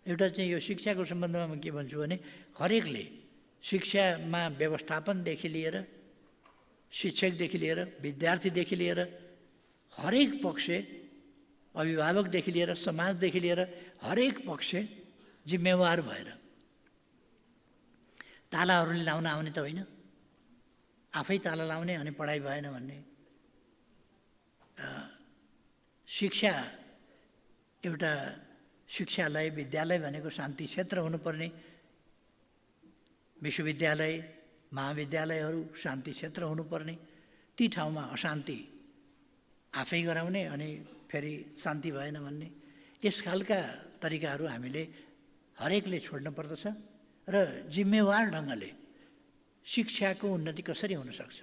एउटा चाहिँ यो शिक्षाको सम्बन्धमा म के भन्छु भने हरेकले शिक्षामा व्यवस्थापनदेखि लिएर, शिक्षकदेखि लिएर, विद्यार्थीदेखि लिएर हरेक पक्ष, अभिभावकदेखि लिएर, समाजदेखि लिएर हरेक पक्ष जिम्मेवार भएर तालाहरूले लाउन आउने त होइन, आफै ताला लाउने अनि पढाइ भएन भन्ने। शिक्षा एउटा शिक्षालय, विद्यालय भनेको शान्ति क्षेत्र हुनुपर्ने। विश्वविद्यालय, महाविद्यालयहरू शान्ति क्षेत्र हुनुपर्ने। ती ठाउँमा अशान्ति आफै गराउने अनि फेरि शान्ति भएन भन्ने, यस खालका तरिकाहरू हामीले हरेकले छोड्न पर्दछ र जिम्मेवार ढङ्गले शिक्षाको उन्नति कसरी हुनसक्छ,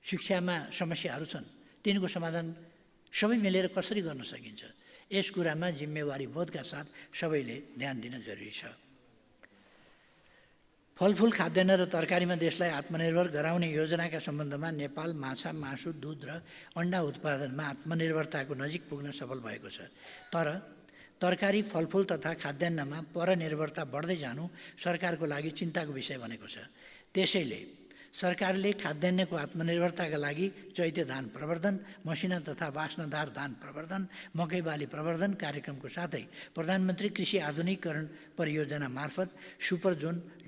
शिक्षामा समस्याहरू छन् तिनको समाधान सबै मिलेर कसरी गर्न सकिन्छ, यस कुरामा जिम्मेवारी बोधका साथ सबैले ध्यान दिन जरुरी छ। फलफुल, खाद्यान्न र तरकारीमा देशलाई आत्मनिर्भर गराउने योजनाका सम्बन्धमा नेपाल माछा, मासु, दुध र अन्डा उत्पादनमा आत्मनिर्भरताको नजिक पुग्न सफल भएको छ। तर तरकारी, फलफुल तथा खाद्यान्नमा परनिर्भरता बढ्दै जानु सरकारको लागि चिन्ताको विषय बनेको छ। त्यसैले सरकारले खाद्यान्नको आत्मनिर्भरताका लागि चैते धान प्रवर्धन, मसिना तथा वास्नादार धान प्रवर्धन, मकै बाली प्रवर्धन कार्यक्रमको साथै प्रधानमन्त्री कृषि आधुनिकीकरण परियोजना मार्फत सुपर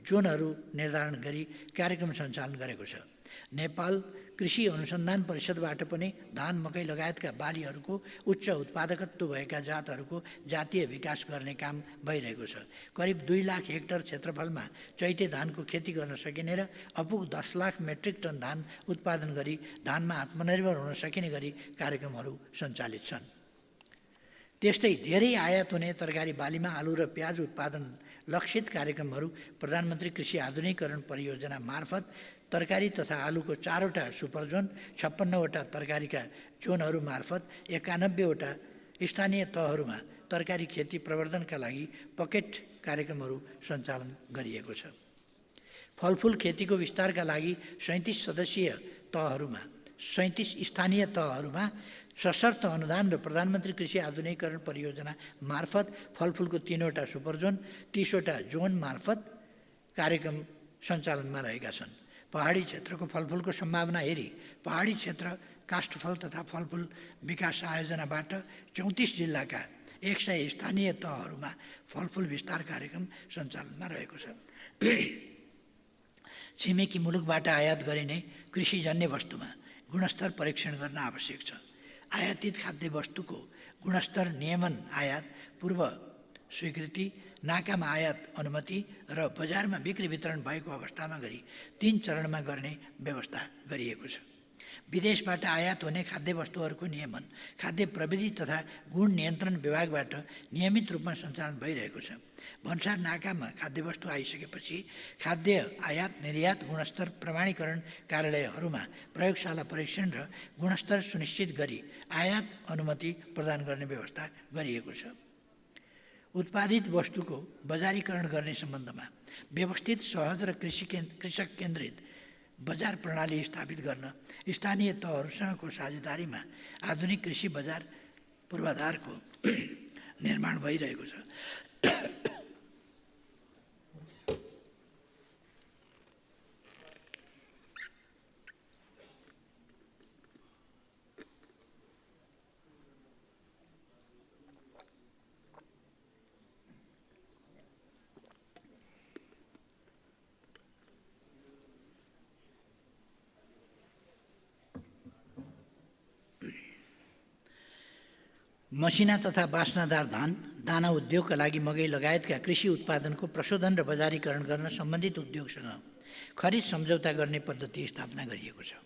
जोनहरू निर्धारण गरी कार्यक्रम सञ्चालन गरेको छ। नेपाल कृषि अनुसन्धान परिषदबाट पनि धान, मकै लगायतका बालीहरूको उच्च उत्पादकत्व भएका जातहरूको जातीय विकास गर्ने काम भइरहेको छ। करिब 2 लाख हेक्टर क्षेत्रफलमा चैते धानको खेती गर्न सकिने र अपुग 10 लाख मेट्रिक टन धान उत्पादन गरी धानमा आत्मनिर्भर हुन सकिने गरी कार्यक्रमहरू सञ्चालित छन्। त्यस्तै धेरै आयात हुने तरकारी बालीमा आलु र प्याज उत्पादन लक्षित कार्यक्रमहरू प्रधानमन्त्री कृषि आधुनिकीकरण परियोजना मार्फत तरकारी तथा आलुको 4वटा सुपर जोन, 56वटा तरकारीका जोनहरू मार्फत 91वटा स्थानीय तहहरूमा तरकारी खेती प्रवर्धनका लागि पकेट कार्यक्रमहरू सञ्चालन गरिएको छ। फलफुल खेतीको विस्तारका लागि 37 स्थानीय तहहरूमा सशर्त अनुदान र प्रधानमन्त्री कृषि आधुनिकीकरण परियोजना मार्फत फलफुलको 3वटा सुपर जोन, 30वटा जोन मार्फत कार्यक्रम सञ्चालनमा रहेका छन्। पहाडी क्षेत्रको फलफुलको सम्भावना हेरी पहाडी क्षेत्र काष्ठफल तथा फलफुल विकास आयोजनाबाट 34 जिल्लाका 100 स्थानीय तहहरूमा फलफुल विस्तार कार्यक्रम सञ्चालनमा रहेको छ। छिमेकी मुलुकबाट आयात गरिने कृषिजन्य वस्तुमा गुणस्तर परीक्षण गर्न आवश्यक छ। आयातित खाद्य वस्तुको गुणस्तर नियमन, आयात पूर्व स्वीकृति, नाकामा आयात अनुमति र बजारमा बिक्री वितरण भएको अवस्थामा गरी 3 चरणमा गर्ने व्यवस्था गरिएको छ। विदेशबाट आयात हुने खाद्य वस्तुहरूको नियमन खाद्य प्रविधि तथा गुण नियन्त्रण विभागबाट नियमित रूपमा सञ्चालन भइरहेको छ। भन्सार नाकामा खाद्यवस्तु आइसकेपछि खाद्य आयात निर्यात गुणस्तर प्रमाणीकरण कार्यालयहरूमा प्रयोगशाला परीक्षण र गुणस्तर सुनिश्चित गरी आयात अनुमति प्रदान गर्ने व्यवस्था गरिएको छ। उत्पादित वस्तुको बजारीकरण गर्ने सम्बन्धमा व्यवस्थित, सहज र कृषक केन्द्रित बजार प्रणाली स्थापित गर्न स्थानीय तहहरूसँगको साझेदारीमा आधुनिक कृषि बजार पूर्वाधारको निर्माण भइरहेको छ। मसिना तथा बास्नादार धान दाना उद्योगका लागि मकै लगायतका कृषि उत्पादनको प्रशोधन र बजारीकरण गर्न सम्बन्धित उद्योगसँग खरिद सम्झौता गर्ने पद्धति स्थापना गरिएको छ।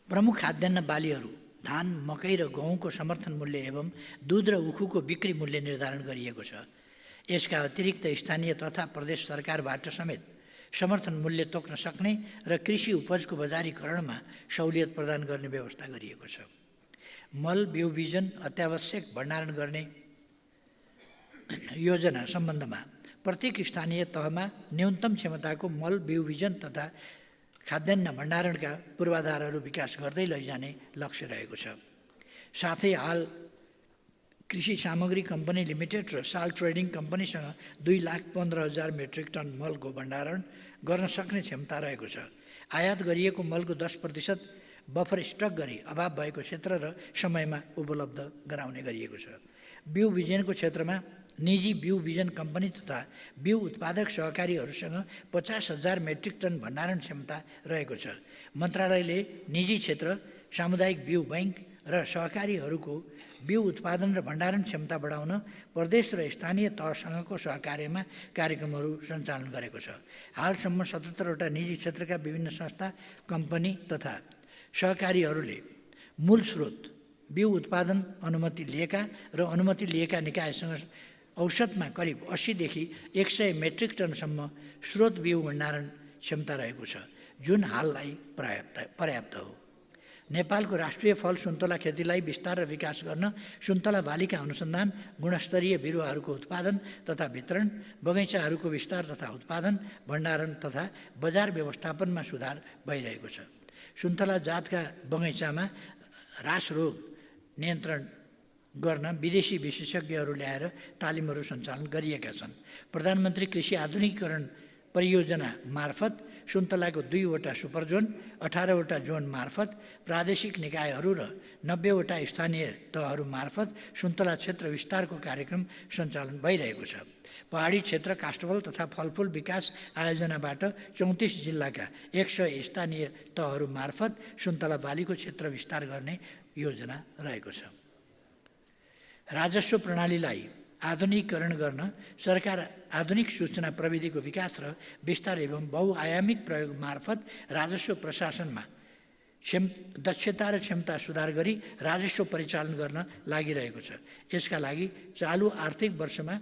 प्रमुख खाद्यान्न बालीहरू धान, मकै र गहुँको समर्थन मूल्य एवं दुध र उखुको बिक्री मूल्य निर्धारण गरिएको छ। यसका अतिरिक्त स्थानीय तथा प्रदेश सरकारबाट समेत समर्थन मूल्य तोक्न सक्ने र कृषि उपजको बजारीकरणमा सहुलियत प्रदान गर्ने व्यवस्था गरिएको छ। मल बिउ बिजन अत्यावश्यक भण्डारण गर्ने योजना सम्बन्धमा प्रत्येक स्थानीय तहमा न्यूनतम क्षमताको मल बिउ बिजन तथा खाद्यान्न भण्डारणका पूर्वाधारहरू विकास गर्दै लैजाने लक्ष्य रहेको छ। साथै हाल कृषि सामग्री कम्पनी लिमिटेड र साल ट्रेडिङ कम्पनीसँग 2,15,000 मेट्रिक टन मलको भण्डारण गर्न सक्ने क्षमता रहेको छ। आयात गरिएको मलको 10% बफर स्टक गरी अभाव भएको क्षेत्र र समयमा उपलब्ध गराउने गरिएको छ। बिउ बिजनको क्षेत्रमा निजी बिउ बिजन कम्पनी तथा बिउ उत्पादक सहकारीहरूसँग 50,000 मेट्रिक टन भण्डारण क्षमता रहेको छ। मन्त्रालयले निजी क्षेत्र, सामुदायिक बिउ बैंक र सहकारीहरूको बिउ उत्पादन र भण्डारण क्षमता बढाउन प्रदेश र स्थानीय तहसँगको सहकार्यमा कार्यक्रमहरू सञ्चालन गरेको छ। हालसम्म 77वटा निजी क्षेत्रका विभिन्न संस्था, कम्पनी तथा सहकारीहरूले मूल स्रोत बिउ उत्पादन अनुमति लिएका र अनुमति लिएका निकायसँग औसतमा करिब 80 देखि 100 मेट्रिक टनसम्म स्रोत बिउ भण्डारण क्षमता रहेको छ, जुन हाललाई पर्याप्त हो। नेपालको राष्ट्रिय फल सुन्तला खेतीलाई विस्तार र विकास गर्न सुन्तला बालीका अनुसन्धान, गुणस्तरीय बिरुवाहरूको उत्पादन तथा वितरण, बगैँचाहरूको विस्तार तथा उत्पादन, भण्डारण तथा बजार व्यवस्थापनमा सुधार भइरहेको छ। सुन्तला जातका बगैँचामा ह्रास रोग नियन्त्रण गर्न विदेशी विशेषज्ञहरू ल्याएर तालिमहरू सञ्चालन गरिएका छन्। प्रधानमन्त्री कृषि आधुनिकीकरण परियोजना मार्फत सुन्तलाको 2वटा सुपर जोन, 18वटा जोन मार्फत प्रादेशिक निकायहरू र 90वटा स्थानीय तहहरू मार्फत सुन्तला क्षेत्र विस्तारको कार्यक्रम सञ्चालन भइरहेको छ। पहाडी क्षेत्र काष्ठबल तथा फलफुल विकास आयोजनाबाट 34 जिल्लाका 100 स्थानीय तहहरू मार्फत सुन्तला बालीको क्षेत्र विस्तार गर्ने योजना रहेको छ। राजस्व प्रणालीलाई आधुनिकीकरण गर्न सरकार आधुनिक सूचना प्रविधिको विकास र विस्तार एवं बहुआयामिक प्रयोग मार्फत राजस्व प्रशासनमा दक्षता र क्षमता सुधार गरी राजस्व परिचालन गर्न लागिरहेको छ। यसका लागि चालु आर्थिक वर्षमा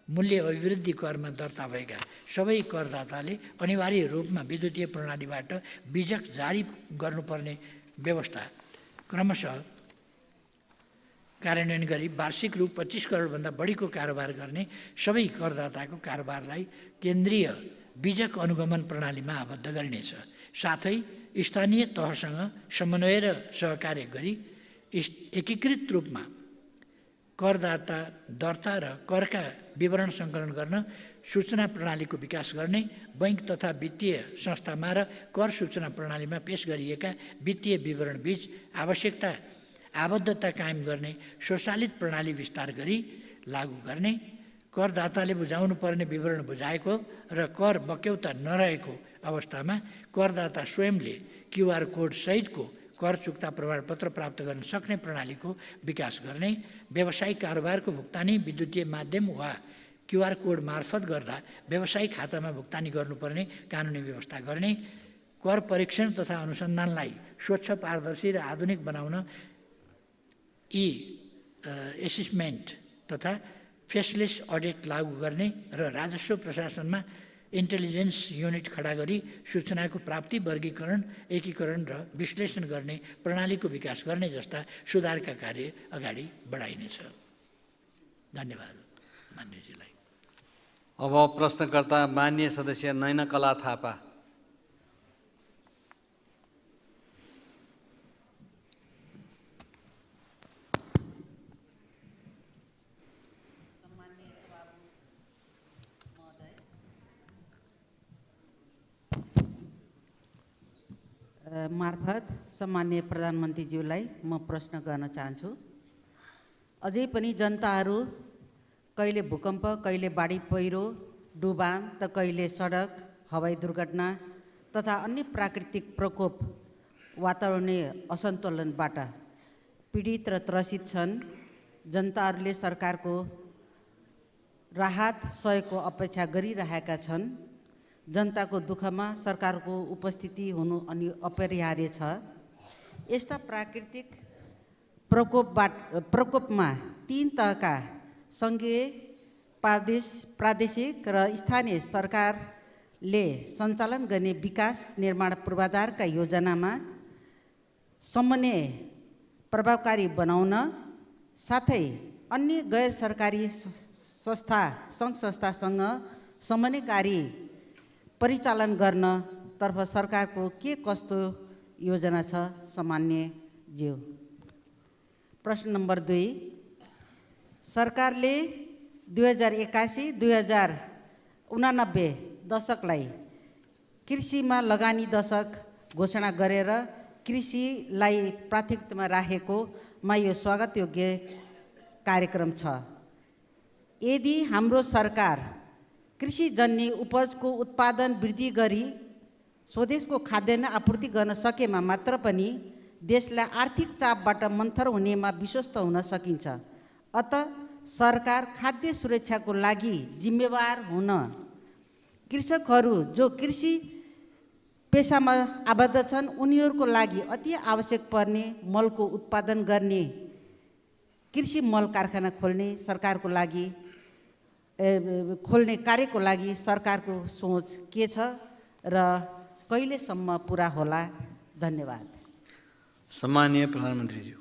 मूल्य अभिवृद्धि करमा दर्ता भएका सबै करदाताले अनिवार्य रूपमा विद्युतीय प्रणालीबाट बीजक जारी गर्नुपर्ने व्यवस्था क्रमशः कार्यान्वयन गरी वार्षिक रु 25 करोडभन्दा बढीको कारोबार गर्ने सबै करदाताको कारोबारलाई केन्द्रीय बीजक अनुगमन प्रणालीमा आबद्ध गरिनेछ। साथै स्थानीय तहसँग समन्वय र सहकार्य गरी एकीकृत रूपमा करदाता दर्ता र करका विवरण सङ्कलन गर्न सूचना प्रणालीको विकास गर्ने, बैंक तथा वित्तीय संस्थामा र कर सूचना प्रणालीमा पेश गरिएका वित्तीय विवरण बीच आबद्धता कायम गर्ने स्वचालित प्रणाली विस्तार गरी लागू गर्ने, करदाताले बुझाउनु पर्ने विवरण बुझाएको र कर बक्यौता नरहेको अवस्थामा करदाता स्वयंले QR कोड सहितको कर चुक्ता प्रमाणपत्र प्राप्त गर्न सक्ने प्रणालीको विकास गर्ने, व्यावसायिक कारोबारको भुक्तानी विद्युतीय माध्यम वा QR कोड मार्फत गर्दा व्यावसायिक खातामा भुक्तानी गर्नुपर्ने कानुनी व्यवस्था गर्ने, कर परीक्षण तथा अनुसन्धानलाई स्वच्छ, पारदर्शी र आधुनिक बनाउन एसेसमेन्ट तथा फेसलेस अडिट लागू गर्ने र राजस्व प्रशासनमा इन्टेलिजेन्स युनिट खडा गरी सूचनाको प्राप्ति, वर्गीकरण, एकीकरण र विश्लेषण गर्ने प्रणालीको विकास गर्ने जस्ता सुधारका कार्य अगाडि बढाइनेछ। धन्यवाद मान्यजीलाई। अब प्रश्नकर्ता मान्य सदस्य नयनकला थापा। मार्फत सम्माननीय प्रधानमन्त्रीज्यूलाई म प्रश्न गर्न चाहन्छु। अझै पनि जनताहरू कहिले भूकम्प, कहिले बाढी पहिरो, डुबान त कहिले सडक, हवाई दुर्घटना तथा अन्य प्राकृतिक प्रकोप, वातावरणीय असन्तुलनबाट पीडित र त्रसित छन्। जनताहरूले सरकारको राहत सहयोगको अपेक्षा गरिरहेका छन्। जनताको दुःखमा सरकारको उपस्थिति हुनु अपरिहार्य छ। यस्ता प्राकृतिक प्रकोपमा 3 तहका सङ्घीय, प्रादेशिक र स्थानीय सरकारले सञ्चालन गर्ने विकास निर्माण पूर्वाधारका योजनामा समन्वय प्रभावकारी बनाउन साथै अन्य गैर सरकारी संस्था सङ्घ संस्थासँग समन्वयकारी परिचालन गर्न तर्फ सरकारको के कस्तो योजना छ सम्मान्यज्यू। प्रश्न नम्बर 2, सरकारले 2081-2089 दशकलाई कृषिमा लगानी दशक घोषणा गरेर कृषिलाई प्राथमिकतामा राखेकोमा यो स्वागतयोग्य कार्यक्रम छ। यदि हाम्रो सरकार कृषिजन्य उपजको उत्पादन वृद्धि गरी स्वदेशको खाद्यान्न आपूर्ति गर्न सकेमा मात्र पनि देशलाई आर्थिक चापबाट मन्थर हुनेमा विश्वस्त हुन सकिन्छ। अत सरकार खाद्य सुरक्षाको लागि जिम्मेवार हुन कृषकहरू जो कृषि पेसामा आबद्ध छन् उनीहरूको लागि अति आवश्यक पर्ने मलको उत्पादन गर्ने कृषि मल कारखाना खोल्ने सरकारको लागि खोल्ने कार्यको लागि सरकारको सोच के छ र कहिलेसम्म पुरा होला? धन्यवाद। सम्माननीय प्रधानमन्त्रीज्यू।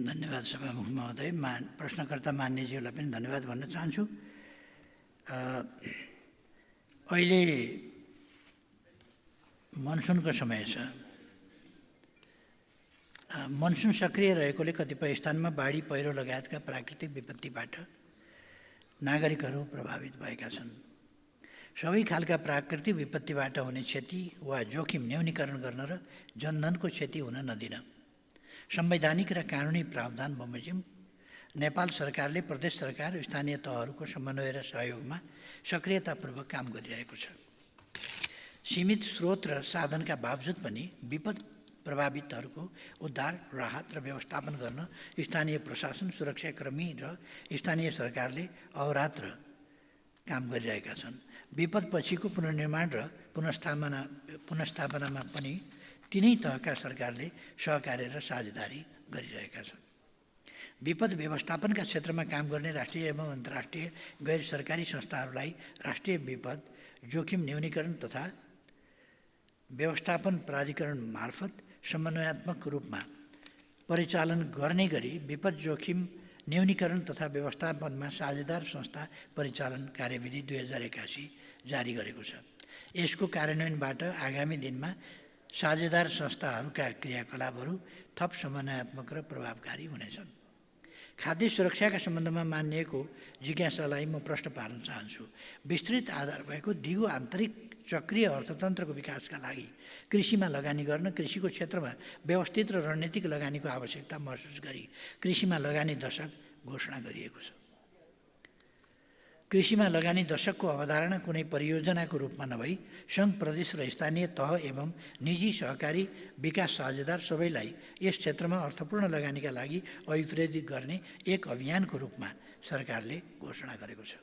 धन्यवाद सभामुख महोदय। प्रश्नकर्ता मान्यज्यूलाई पनि धन्यवाद भन्न चाहन्छु। अहिले मनसुनको समय छ। मनसुन सक्रिय रहेकोले कतिपय स्थानमा बाढी पहिरो लगायतका प्राकृतिक विपत्तिबाट नागरिकहरू प्रभावित भएका छन्। सबै खालका प्राकृतिक विपत्तिबाट हुने क्षति वा जोखिम न्यूनीकरण गर्न र जनधनको क्षति हुन नदिन संवैधानिक र कानुनी प्रावधान बमोजिम नेपाल सरकारले प्रदेश सरकार र स्थानीय तहहरूको समन्वय र सहयोगमा सक्रियतापूर्वक काम गरिरहेको छ। सीमित स्रोत र साधनका बावजुद पनि विपद प्रभावितहरूको उद्धार, राहत र व्यवस्थापन गर्न स्थानीय प्रशासन, सुरक्षाकर्मी र स्थानीय सरकारले अहोरात्र काम गरिरहेका छन्। विपद पछिको पुनर्निर्माण र पुनर्स्थापनामा पनि तिनै तहका सरकारले सहकार्य र साझेदारी गरिरहेका छन्। विपद व्यवस्थापनका क्षेत्रमा काम गर्ने राष्ट्रिय एवं अन्तर्राष्ट्रिय गैर सरकारी संस्थाहरूलाई राष्ट्रिय विपद जोखिम न्यूनीकरण तथा व्यवस्थापन प्राधिकरण मार्फत समन्वयात्मक रूपमा परिचालन गर्ने गरी विपद जोखिम न्यूनीकरण तथा व्यवस्थापनमा साझेदार संस्था परिचालन कार्यविधि 2081 जारी गरेको छ। यसको कार्यान्वयनबाट आगामी दिनमा साझेदार संस्थाहरूका क्रियाकलापहरू थप समन्वयात्मक र प्रभावकारी हुनेछन्। खाद्य सुरक्षाका सम्बन्धमा मानिएको जिज्ञासालाई म प्रश्न पार्न चाहन्छु। विस्तृत आधार भएको दिगो आन्तरिक चक्रीय अर्थतन्त्रको विकासका लागि कृषिमा लगानी गर्न कृषिको क्षेत्रमा व्यवस्थित र रणनीतिक लगानीको आवश्यकता महसुस गरी कृषिमा लगानी दशक घोषणा गरिएको छ। कृषिमा लगानी दशकको अवधारणा कुनै परियोजनाको रूपमा नभई सङ्घ, प्रदेश र स्थानीय तह एवं निजी सहकारी विकास साझेदार सबैलाई यस क्षेत्रमा अर्थपूर्ण लगानीका लागि अभिप्रेरित गर्ने एक अभियानको रूपमा सरकारले घोषणा गरेको छ।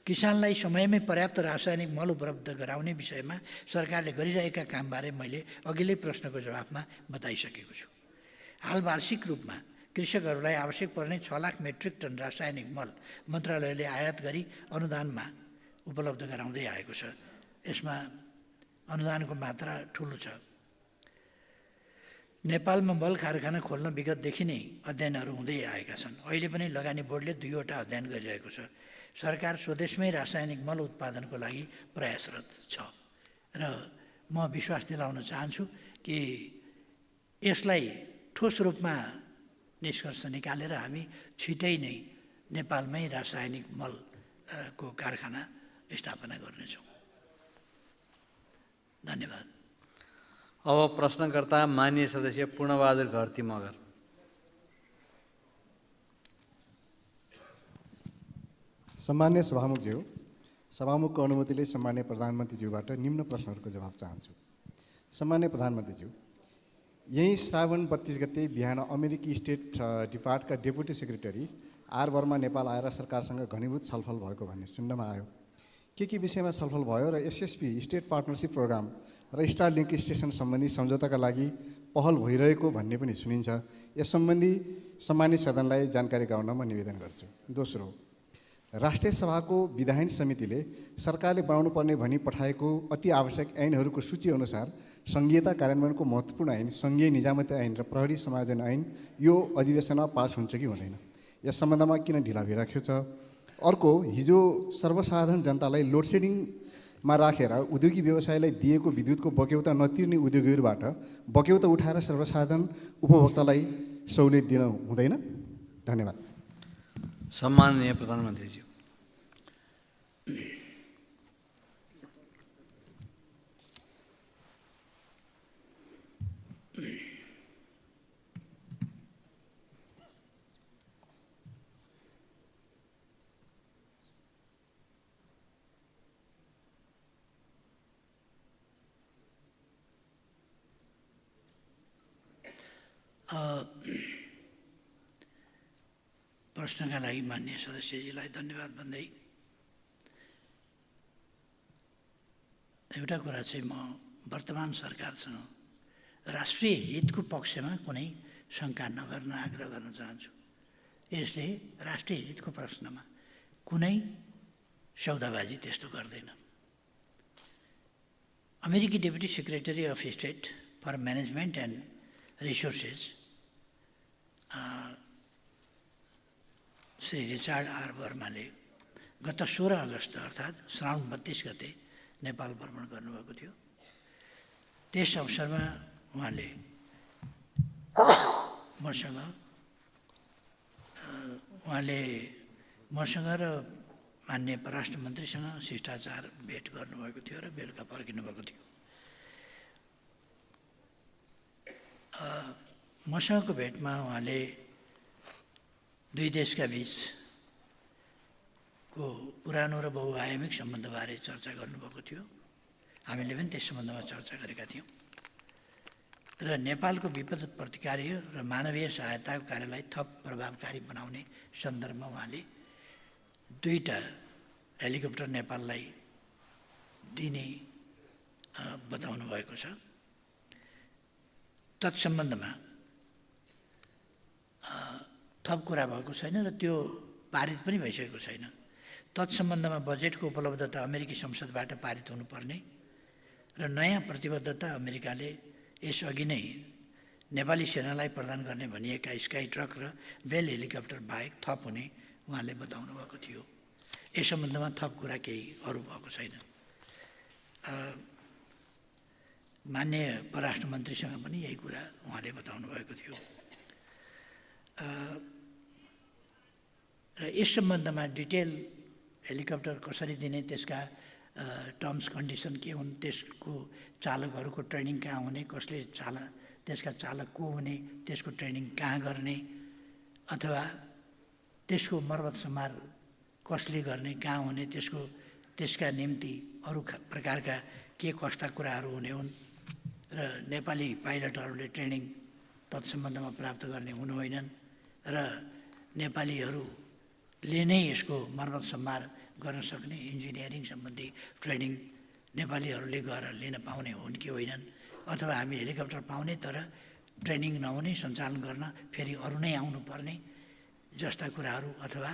किसानलाई समयमै पर्याप्त रासायनिक मल उपलब्ध गराउने विषयमा सरकारले गरिरहेका कामबारे मैले अघिल्लै प्रश्नको जवाफमा बताइसकेको छु। हाल वार्षिक रूपमा कृषकहरूलाई आवश्यक पर्ने 6 लाख मेट्रिक टन रासायनिक मल मन्त्रालयले आयात गरी अनुदानमा उपलब्ध गराउँदै आएको छ। यसमा अनुदानको मात्रा ठुलो छ। नेपालमा मल कारखाना खोल्न विगतदेखि नै अध्ययनहरू हुँदै आएका छन्। अहिले पनि लगानी बोर्डले 2 वटा अध्ययन गरिरहेको छ। सरकार स्वदेशमै रासायनिक मल उत्पादनको लागि प्रयासरत छ र म विश्वास दिलाउन चाहन्छु कि यसलाई ठोस रूपमा निष्कर्ष निकालेर हामी छिटै नै नेपालमै रासायनिक मलको कारखाना स्थापना गर्नेछौँ। धन्यवाद। अब प्रश्नकर्ता माननीय सदस्य पूर्णबहादुर घरती मगर। सम्मान्य सभामुखज्यू, सभामुखको अनुमतिले सम्मान्य प्रधानमन्त्रीज्यूबाट निम्न प्रश्नहरूको जवाफ चाहन्छु। सम्मान्य प्रधानमन्त्रीज्यू, यही श्रावण 32 गते बिहान अमेरिकी स्टेट डिपार्टका deputy secretary R Verma Nepal आएर सरकारसँग घनीभूत छलफल भएको भन्ने सुन्नमा आयो। के विषयमा छलफल भयो र एसएसपी स्टेट पार्टनरसिप प्रोग्राम र स्टार लिङ्क स्टेसन सम्बन्धी सम्झौताका लागि पहल भइरहेको भन्ने पनि सुनिन्छ। यस सम्बन्धी सम्मान्य सदनलाई जानकारी गराउन म निवेदन गर्छु। दोस्रो, राष्ट्रिय सभाको विधायन समितिले सरकारले बनाउनु पर्ने भनी पठाएको अति आवश्यक ऐनहरूको सूची अनुसार सङ्घीयता कार्यान्वयनको महत्त्वपूर्ण ऐन सङ्घीय निजामती ऐन र प्रहरी समायोजन ऐन यो अधिवेशनमा पास हुन्छ कि हुँदैन, यस सम्बन्धमा किन ढिला भइराखेको छ? अर्को, हिजो सर्वसाधारण जनतालाई लोडसेडिङमा राखेर उद्योगी व्यवसायलाई दिएको विद्युतको बक्यौता नतिर्ने उद्योगीहरूबाट बक्यौता उठाएर सर्वसाधारण उपभोक्तालाई सहुलियत दिन हुँदैन? धन्यवाद। सम्माननीय प्रधानमन्त्रीज्यू। प्रश्नका लागि माननीय सदस्यजीलाई धन्यवाद भन्दै एउटा कुरा चाहिँ म वर्तमान सरकारसँग राष्ट्रिय हितको पक्षमा कुनै शङ्का नगर्न आग्रह गर्न चाहन्छु। यसले राष्ट्रिय हितको प्रश्नमा कुनै सौदाबाजी त्यस्तो गर्दैन। अमेरिकी deputy secretary of state for management and resources Shri Richard R वर्माले गत 16 अगस्त अर्थात् श्रावण 32 गते नेपाल भ्रमण गर्नुभएको थियो। त्यस अवसरमा उहाँले मसँग र माननीय परराष्ट्र मन्त्रीसँग शिष्टाचार भेट गर्नुभएको थियो र बेलुका फर्किनु भएको थियो। मसँगको भेटमा उहाँले दुई देशका बिचको पुरानो र बहुआयामिक सम्बन्धबारे चर्चा गर्नुभएको थियो। हामीले पनि त्यस सम्बन्धमा चर्चा गरेका थियौँ र नेपालको विपद प्रतिकार र मानवीय सहायताको कार्यलाई थप प्रभावकारी बनाउने सन्दर्भमा उहाँले दुईटा हेलिकप्टर नेपाललाई दिने बताउनु भएको छ। तत्सम्बन्धमा थप कुरा भएको छैन र त्यो पारित पनि भइसकेको छैन। तत्सम्बन्धमा बजेटको उपलब्धता अमेरिकी संसदबाट पारित हुनुपर्ने र नयाँ प्रतिबद्धता अमेरिकाले यसअघि नै नेपाली सेनालाई प्रदान गर्ने भनिएका स्काई ट्रक र बेल हेलिकप्टर बाहेक थप हुने उहाँले बताउनु भएको थियो। यस सम्बन्धमा थप कुरा केही अरू भएको छैन। माननीय परराष्ट्र मन्त्रीसँग पनि यही कुरा उहाँले बताउनु भएको थियो र यस सम्बन्धमा डिटेल हेलिकप्टर कसरी दिने, त्यसका टर्म्स कन्डिसन के हुन्, त्यसको चालकहरूको ट्रेनिङ कहाँ हुने, कसले त्यसका चालक को हुने, त्यसको ट्रेनिङ कहाँ गर्ने अथवा त्यसको मर्मत सम्हार कसले गर्ने, कहाँ हुने, त्यसका निम्ति अरू प्रकारका के कस्ता कुराहरू हुने हुन् र नेपाली पाइलटहरूले ट्रेनिङ तत्सम्बन्धमा प्राप्त गर्ने हुनु होइनन् र नेपालीहरूले नै यसको मर्मत सम्हार गर्न सक्ने इन्जिनियरिङ सम्बन्धी ट्रेनिङ नेपालीहरूले गएर लिन पाउने हुन् कि होइनन्, अथवा हामी हेलिकप्टर पाउने तर ट्रेनिङ नहुने, सञ्चालन गर्न फेरि अरू नै आउनुपर्ने जस्ता कुराहरू, अथवा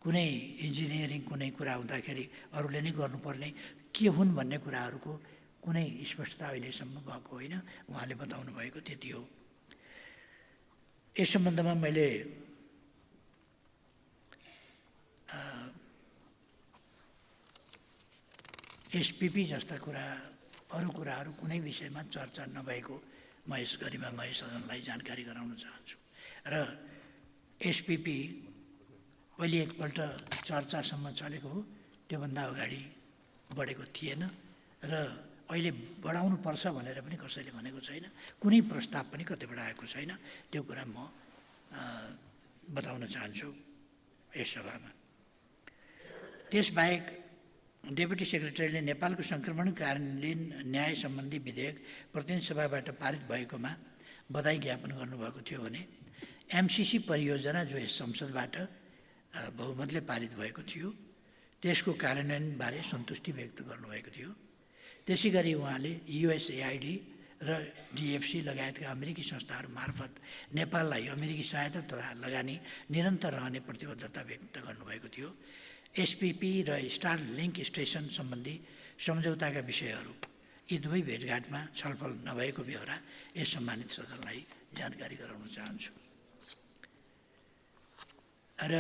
कुनै इन्जिनियरिङ कुनै कुरा हुँदाखेरि अरूले नै गर्नुपर्ने के हुन् भन्ने कुराहरूको कुनै स्पष्टता अहिलेसम्म भएको होइन। उहाँले बताउनु भएको त्यति हो। यस सम्बन्धमा मैले एसपिपी जस्ता कुरा अरू कुराहरू कुनै विषयमा चर्चा नभएको म यस गरिमामय सदनलाई जानकारी गराउन चाहन्छु र एसपिपी पहिले एकपल्ट चर्चासम्म चलेको हो, त्योभन्दा अगाडि बढेको थिएन र अहिले बढाउनु पर्छ भनेर पनि कसैले भनेको छैन, कुनै प्रस्ताव पनि कतैबाट आएको छैन। त्यो कुरा म बताउन चाहन्छु यस सभामा। त्यसबाहेक डेपुटी सेक्रेटरीले नेपालको सङ्क्रमण कार्यान्वयन न्याय सम्बन्धी विधेयक प्रतिनिधि सभाबाट पारित भएकोमा बधाई ज्ञापन गर्नुभएको थियो भने एमसिसी परियोजना जो यस संसदबाट बहुमतले पारित भएको थियो त्यसको कार्यान्वयनबारे सन्तुष्टि व्यक्त गर्नुभएको थियो। त्यसै गरी उहाँले युएसएआइडी र डिएफसी लगायतका अमेरिकी संस्थाहरू मार्फत नेपाललाई अमेरिकी सहायता तथा लगानी निरन्तर रहने प्रतिबद्धता व्यक्त गर्नुभएको थियो। एसपिपी र स्टार लिङ्क स्टेसन सम्बन्धी सम्झौताका विषयहरू यी दुवै भेटघाटमा छलफल नभएको बेहोरा यस सम्मानित सदनलाई जानकारी गराउन चाहन्छु। र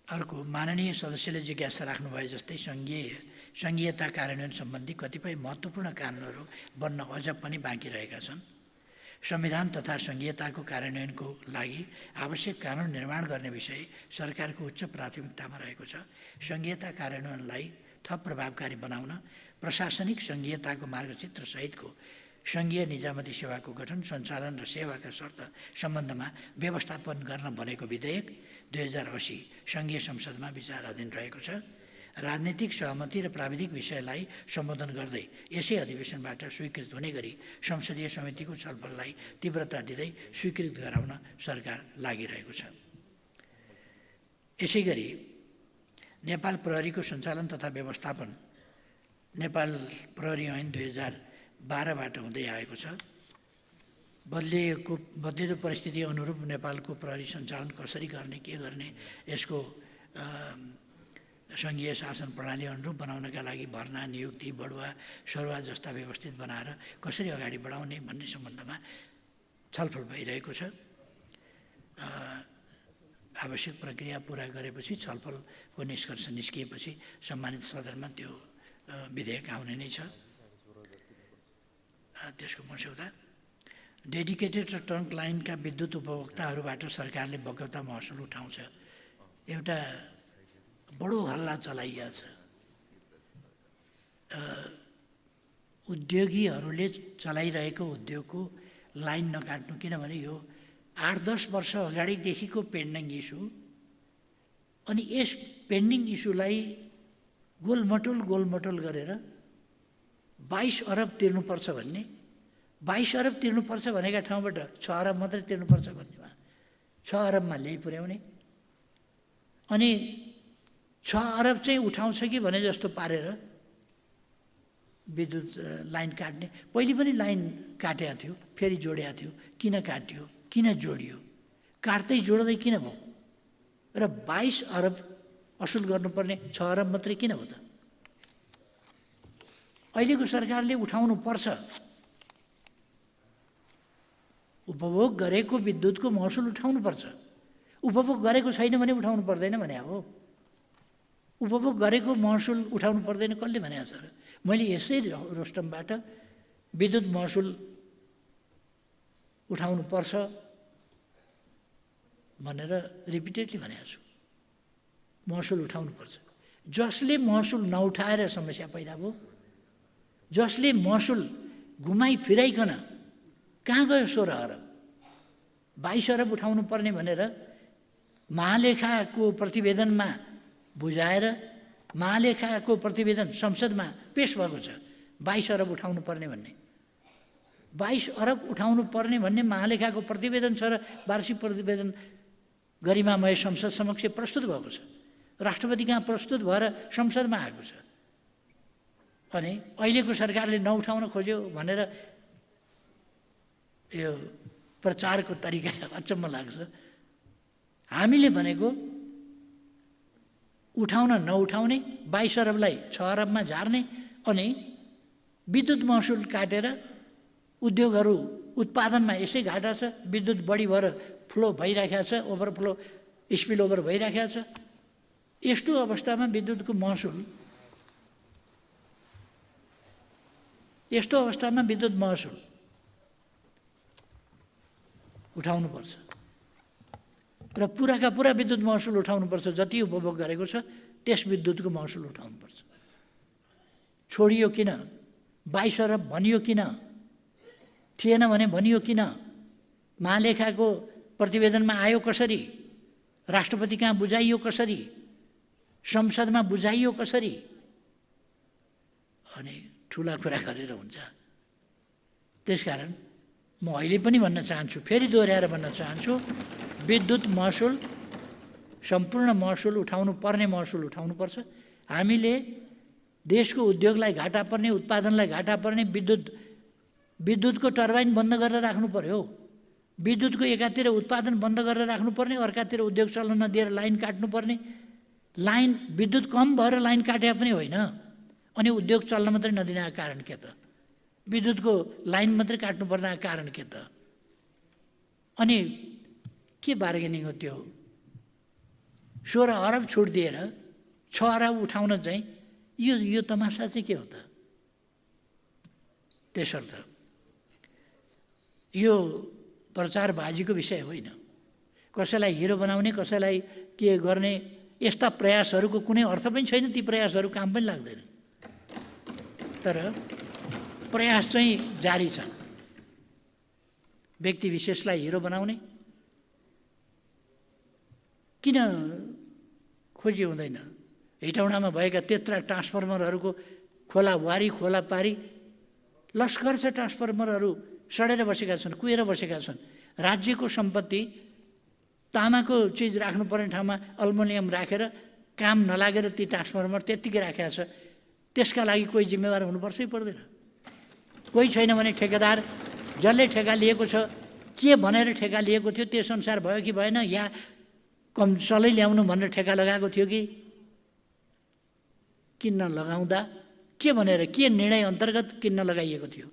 अर्को, माननीय सदस्यले जिज्ञासा राख्नुभए जस्तै सङ्घीयता कार्यान्वयन सम्बन्धी कतिपय महत्त्वपूर्ण कानुनहरू बन्न अझ पनि बाँकी रहेका छन्। संविधान तथा सङ्घीयताको कार्यान्वयनको लागि आवश्यक कानुन निर्माण गर्ने विषय सरकारको उच्च प्राथमिकतामा रहेको छ। सङ्घीयता कार्यान्वयनलाई थप प्रभावकारी बनाउन प्रशासनिक सङ्घीयताको मार्गचित्र सहितको सङ्घीय निजामती सेवाको गठन, सञ्चालन र सेवाका शर्त सम्बन्धमा व्यवस्थापन गर्न बनेको विधेयक 2080 सङ्घीय संसदमा विचाराधीन रहेको छ। राजनीतिक सहमति र प्राविधिक विषयलाई सम्बोधन गर्दै यसै अधिवेशनबाट स्वीकृत हुने गरी संसदीय समितिको छलफललाई तीव्रता दिँदै स्वीकृत गराउन सरकार लागिरहेको छ। यसै गरी नेपाल प्रहरीको सञ्चालन तथा व्यवस्थापन नेपाल प्रहरी ऐन 2012बाट हुँदै आएको छ। बदलिँदो परिस्थिति अनुरूप नेपालको प्रहरी सञ्चालन कसरी गर्ने, के गर्ने, यसको सङ्घीय शासन प्रणाली अनुरूप बनाउनका लागि भर्ना, नियुक्ति, बढुवा, सरुवा जस्ता व्यवस्थित बनाएर कसरी अगाडि बढाउने भन्ने सम्बन्धमा छलफल भइरहेको छ। आवश्यक प्रक्रिया पुरा गरेपछि, छलफलको निष्कर्ष निस्किएपछि सम्मानित सदनमा त्यो विधेयक आउने नै छ। त्यसको मस्यौदा डेडिकेटेड र ट्रङ्क लाइनका विद्युत उपभोक्ताहरूबाट सरकारले बक्यौता महसुल उठाउँछ। एउटा बडो हल्ला चलाइएको छ। उद्योगीहरूले चलाइरहेको उद्योगको लाइन नकाट्नु, किनभने यो 8-10 वर्ष अगाडिदेखिको पेन्डिङ इस्यु, अनि यस पेन्डिङ इस्युलाई गोलमटोल गरेर 22 अरब तिर्नुपर्छ भन्ने, 22 अरब तिर्नुपर्छ भनेका ठाउँबाट 6 अरब मात्रै तिर्नुपर्छ भन्नेमा 6 अरबमा ल्याइ पुर्याउने, अनि 6 अरब चाहिँ उठाउँछ कि भने जस्तो पारेर विद्युत लाइन काट्ने। पहिले पनि लाइन काटेको थियो, फेरि जोडेको थियो, किन काट्यो, किन जोडियो, काट्दै जोड्दै किन भयो र 22 अरब असुल गर्नुपर्ने 6 अरब मात्रै किन हो त? अहिलेको सरकारले उठाउनु पर्छ। उपभोग गरेको विद्युतको महसुल उठाउनु पर्छ। उपभोग गरेको छैन भने उठाउनु पर्दैन भने हो। उपभोग गरेको महसुल उठाउनु पर्दैन कसले भने छ र? मैले यसै रोस्टमबाट विद्युत महसुल उठाउनु पर्छ भनेर रिपिटेडली भनेको छु। महसुल उठाउनु पर्छ। जसले महसुल नउठाएर समस्या पैदा भयो, जसले महसुल घुमाइ फिराइकन कहाँ गयो 16 अरब 22 अरब उठाउनु पर्ने भनेर महालेखाको प्रतिवेदनमा बुझाएर महालेखाको प्रतिवेदन संसदमा पेश भएको छ। 22 अरब उठाउनु पर्ने भन्ने, 22 अरब उठाउनु पर्ने भन्ने महालेखाको प्रतिवेदन छ र वार्षिक प्रतिवेदन गरिमामय संसद समक्ष प्रस्तुत भएको छ। राष्ट्रपति कहाँ प्रस्तुत भएर संसदमा आएको छ। अनि अहिलेको सरकारले नउठाउन खोज्यो भनेर यो प्रचारको तरिका अचम्म लाग्छ। हामीले भनेको उठाउन नउठाउने, 22 अरबलाई 6 अरबमा झार्ने, अनि विद्युत महसुल काटेर उद्योगहरू उत्पादनमा यसै घाटा छ, विद्युत बढी भएर फ्लो भइराखेको छ, ओभरफ्लो स्पिल ओभर भइराखेको छ। यस्तो अवस्थामा विद्युतको महसुल, यस्तो अवस्थामा विद्युत महसुल उठाउनुपर्छ र पुराका पुरा विद्युत महसुल उठाउनुपर्छ। जति उपभोग गरेको छ त्यस विद्युतको महसुल उठाउनुपर्छ। छोडियो किन? 22 अरब भनियो किन? थिएन भने भनियो किन? महालेखाको प्रतिवेदनमा आयो कसरी? राष्ट्रपति कहाँ बुझाइयो कसरी? संसदमा बुझाइयो कसरी? अनि ठुला कुरा गरेर हुन्छ। त्यसकारण म अहिले पनि भन्न चाहन्छु, फेरि दोहोऱ्याएर भन्न चाहन्छु, विद्युत महसुल, सम्पूर्ण महसुल उठाउनु पर्ने महसुल उठाउनुपर्छ। हामीले देशको उद्योगलाई घाटा पर्ने, उत्पादनलाई घाटा पर्ने विद्युतको टर्बाइन बन्द गरेर राख्नु पर्यो। विद्युतको एकातिर उत्पादन बन्द गरेर राख्नुपर्ने, अर्कातिर उद्योग चल्न नदिएर लाइन काट्नुपर्ने। लाइन विद्युत कम भएर लाइन काटे पनि होइन, अनि उद्योग चल्न मात्रै नदिने कारण के त? विद्युतको लाइन मात्रै काट्नुपर्ने कारण के त? अनि के बार्गेनिङ हो त्यो? 16 अरब छुट दिएर 6 अरब उठाउन चाहिँ यो तमासा चाहिँ के हो त? त्यसर्थ यो प्रचारबाजीको विषय होइन। कसैलाई हिरो बनाउने, कसैलाई के गर्ने, यस्ता प्रयासहरूको कुनै अर्थ पनि छैन। ती प्रयासहरू काम पनि लाग्दैन। तर प्रयास चाहिँ जारी छन्। व्यक्ति विशेषलाई हिरो बनाउने किन खोजी हुँदैन? हेटौँडामा भएका त्यत्रा ट्रान्सफर्मरहरूको खोलावारी खोला पारी लस्कर छ। ट्रान्सफर्मरहरू सडेर बसेका छन्, कुहेर बसेका छन्। राज्यको सम्पत्ति, तामाको चिज राख्नुपर्ने ठाउँमा अल्मुनियम राखेर काम नलागेर ती ट्रान्सफर्मर त्यत्तिकै राखेका छ। त्यसका लागि कोही जिम्मेवार हुनुपर्छै पर्दैन? कोही छैन भने ठेकेदार, जसले ठेका लिएको छ के भनेर ठेका लिएको थियो त्यस अनुसार भयो कि भएन, या सलै ल्याउनु भनेर ठेका लगाएको थियो कि किन्न लगाउँदा के भनेर, के निर्णय अन्तर्गत किन्न लगाइएको थियो?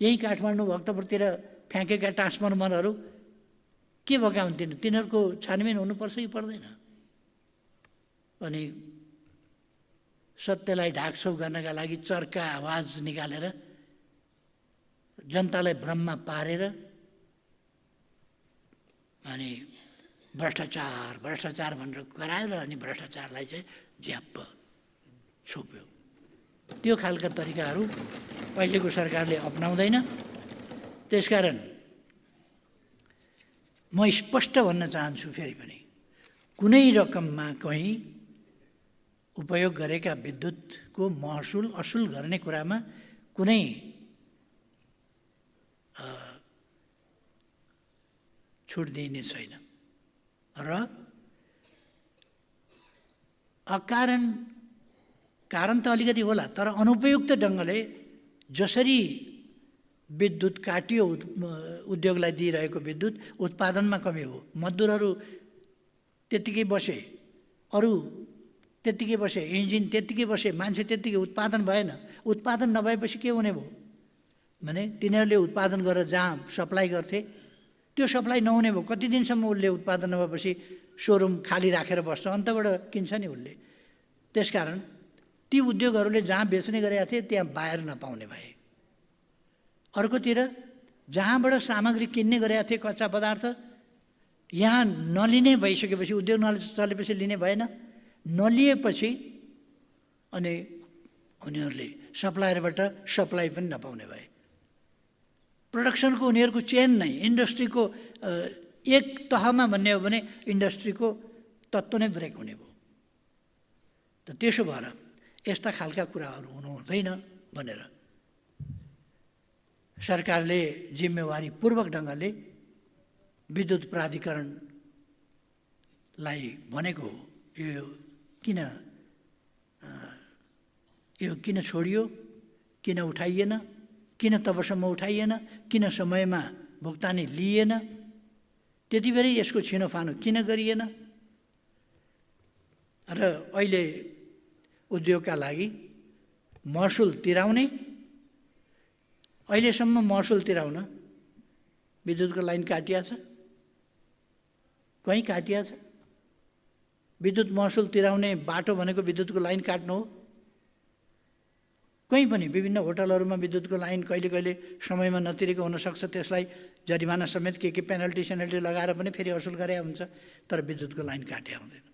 यही काठमाडौँ भक्तपुरतिर फ्याँकेका ट्रान्सफर्मरहरू के भएका हुन्थेन? तिनीहरूको छानबिन हुनुपर्छ कि पर्दैन? अनि सत्यलाई ढाकछोप गर्नका लागि चर्का आवाज निकालेर जनतालाई भ्रममा पारेर अनि भ्रष्टाचार भ्रष्टाचार भनेर करायो अनि भ्रष्टाचारलाई चाहिँ ज्याप्प छोप्यो। त्यो खालका तरिकाहरू अहिलेको सरकारले अपनाउँदैन। त्यसकारण म स्पष्ट भन्न चाहन्छु फेरि पनि, कुनै रकममा कहीँ उपयोग गरेका विद्युतको महसुल असुल गर्ने कुरामा कुनै छुट दिइने छैन र कारण त अलिकति होला, तर अनुपयुक्त ढङ्गले जसरी विद्युत काटियो, उद्योगलाई दिइरहेको विद्युत उत्पादनमा कमी हो। मजदुरहरू त्यत्तिकै बसे, अरू त्यत्तिकै बसे, इन्जिन त्यत्तिकै बसे, मान्छे त्यत्तिकै, उत्पादन भएन। उत्पादन नभएपछि के हुने भयो भने तिनीहरूले उत्पादन गरेर जहाँ सप्लाई गर्थे त्यो सप्लाई नहुने भयो। कति दिनसम्म उसले उत्पादन नभएपछि सोरुम खाली राखेर बस्छ, अन्तबाट किन्छ नि उसले। त्यसकारण ती उद्योगहरूले जहाँ बेच्ने गरेका थिए त्यहाँ बाहिर नपाउने भए। अर्कोतिर जहाँबाट सामग्री किन्ने गरेका थिए कच्चा पदार्थ, यहाँ नलिने भइसकेपछि, उद्योग नचलेपछि लिने भएन। नलिएपछि अनि उनीहरूले सप्लायरबाट सप्लाई पनि नपाउने भए। प्रोडक्सनको उनीहरूको चेन नै, इन्डस्ट्रीको एक तहमा भन्ने हो भने इन्डस्ट्रीको तत्त्व नै ब्रेक हुने भयो। त त्यसो भएर यस्ता खालका कुराहरू हुनु हुँदैन भनेर सरकारले जिम्मेवारीपूर्वक ढङ्गले विद्युत प्राधिकरणलाई भनेको हो। यो किन छोडियो, किन उठाइएन, किन तबसम्म उठाइएन, किन समयमा भुक्तानी लिइएन, त्यति बेरै यसको छिनोफानो किन गरिएन र अहिले उद्योगका लागि महसुल तिराउने, अहिलेसम्म महसुल तिराउन विद्युतको लाइन काटिया छ, कहीँ काटिया छ। विद्युत महसुल तिराउने बाटो भनेको विद्युतको लाइन काट्नु हो। कहीँ पनि विभिन्न होटलहरूमा विद्युतको लाइन कहिले कहिले समयमा नतिरेको हुनसक्छ, त्यसलाई जरिमाना समेत के पेनल्टी सेनल्टी लगाएर पनि फेरि असुल गरे हुन्छ, तर विद्युतको लाइन काट्या हुँदैन।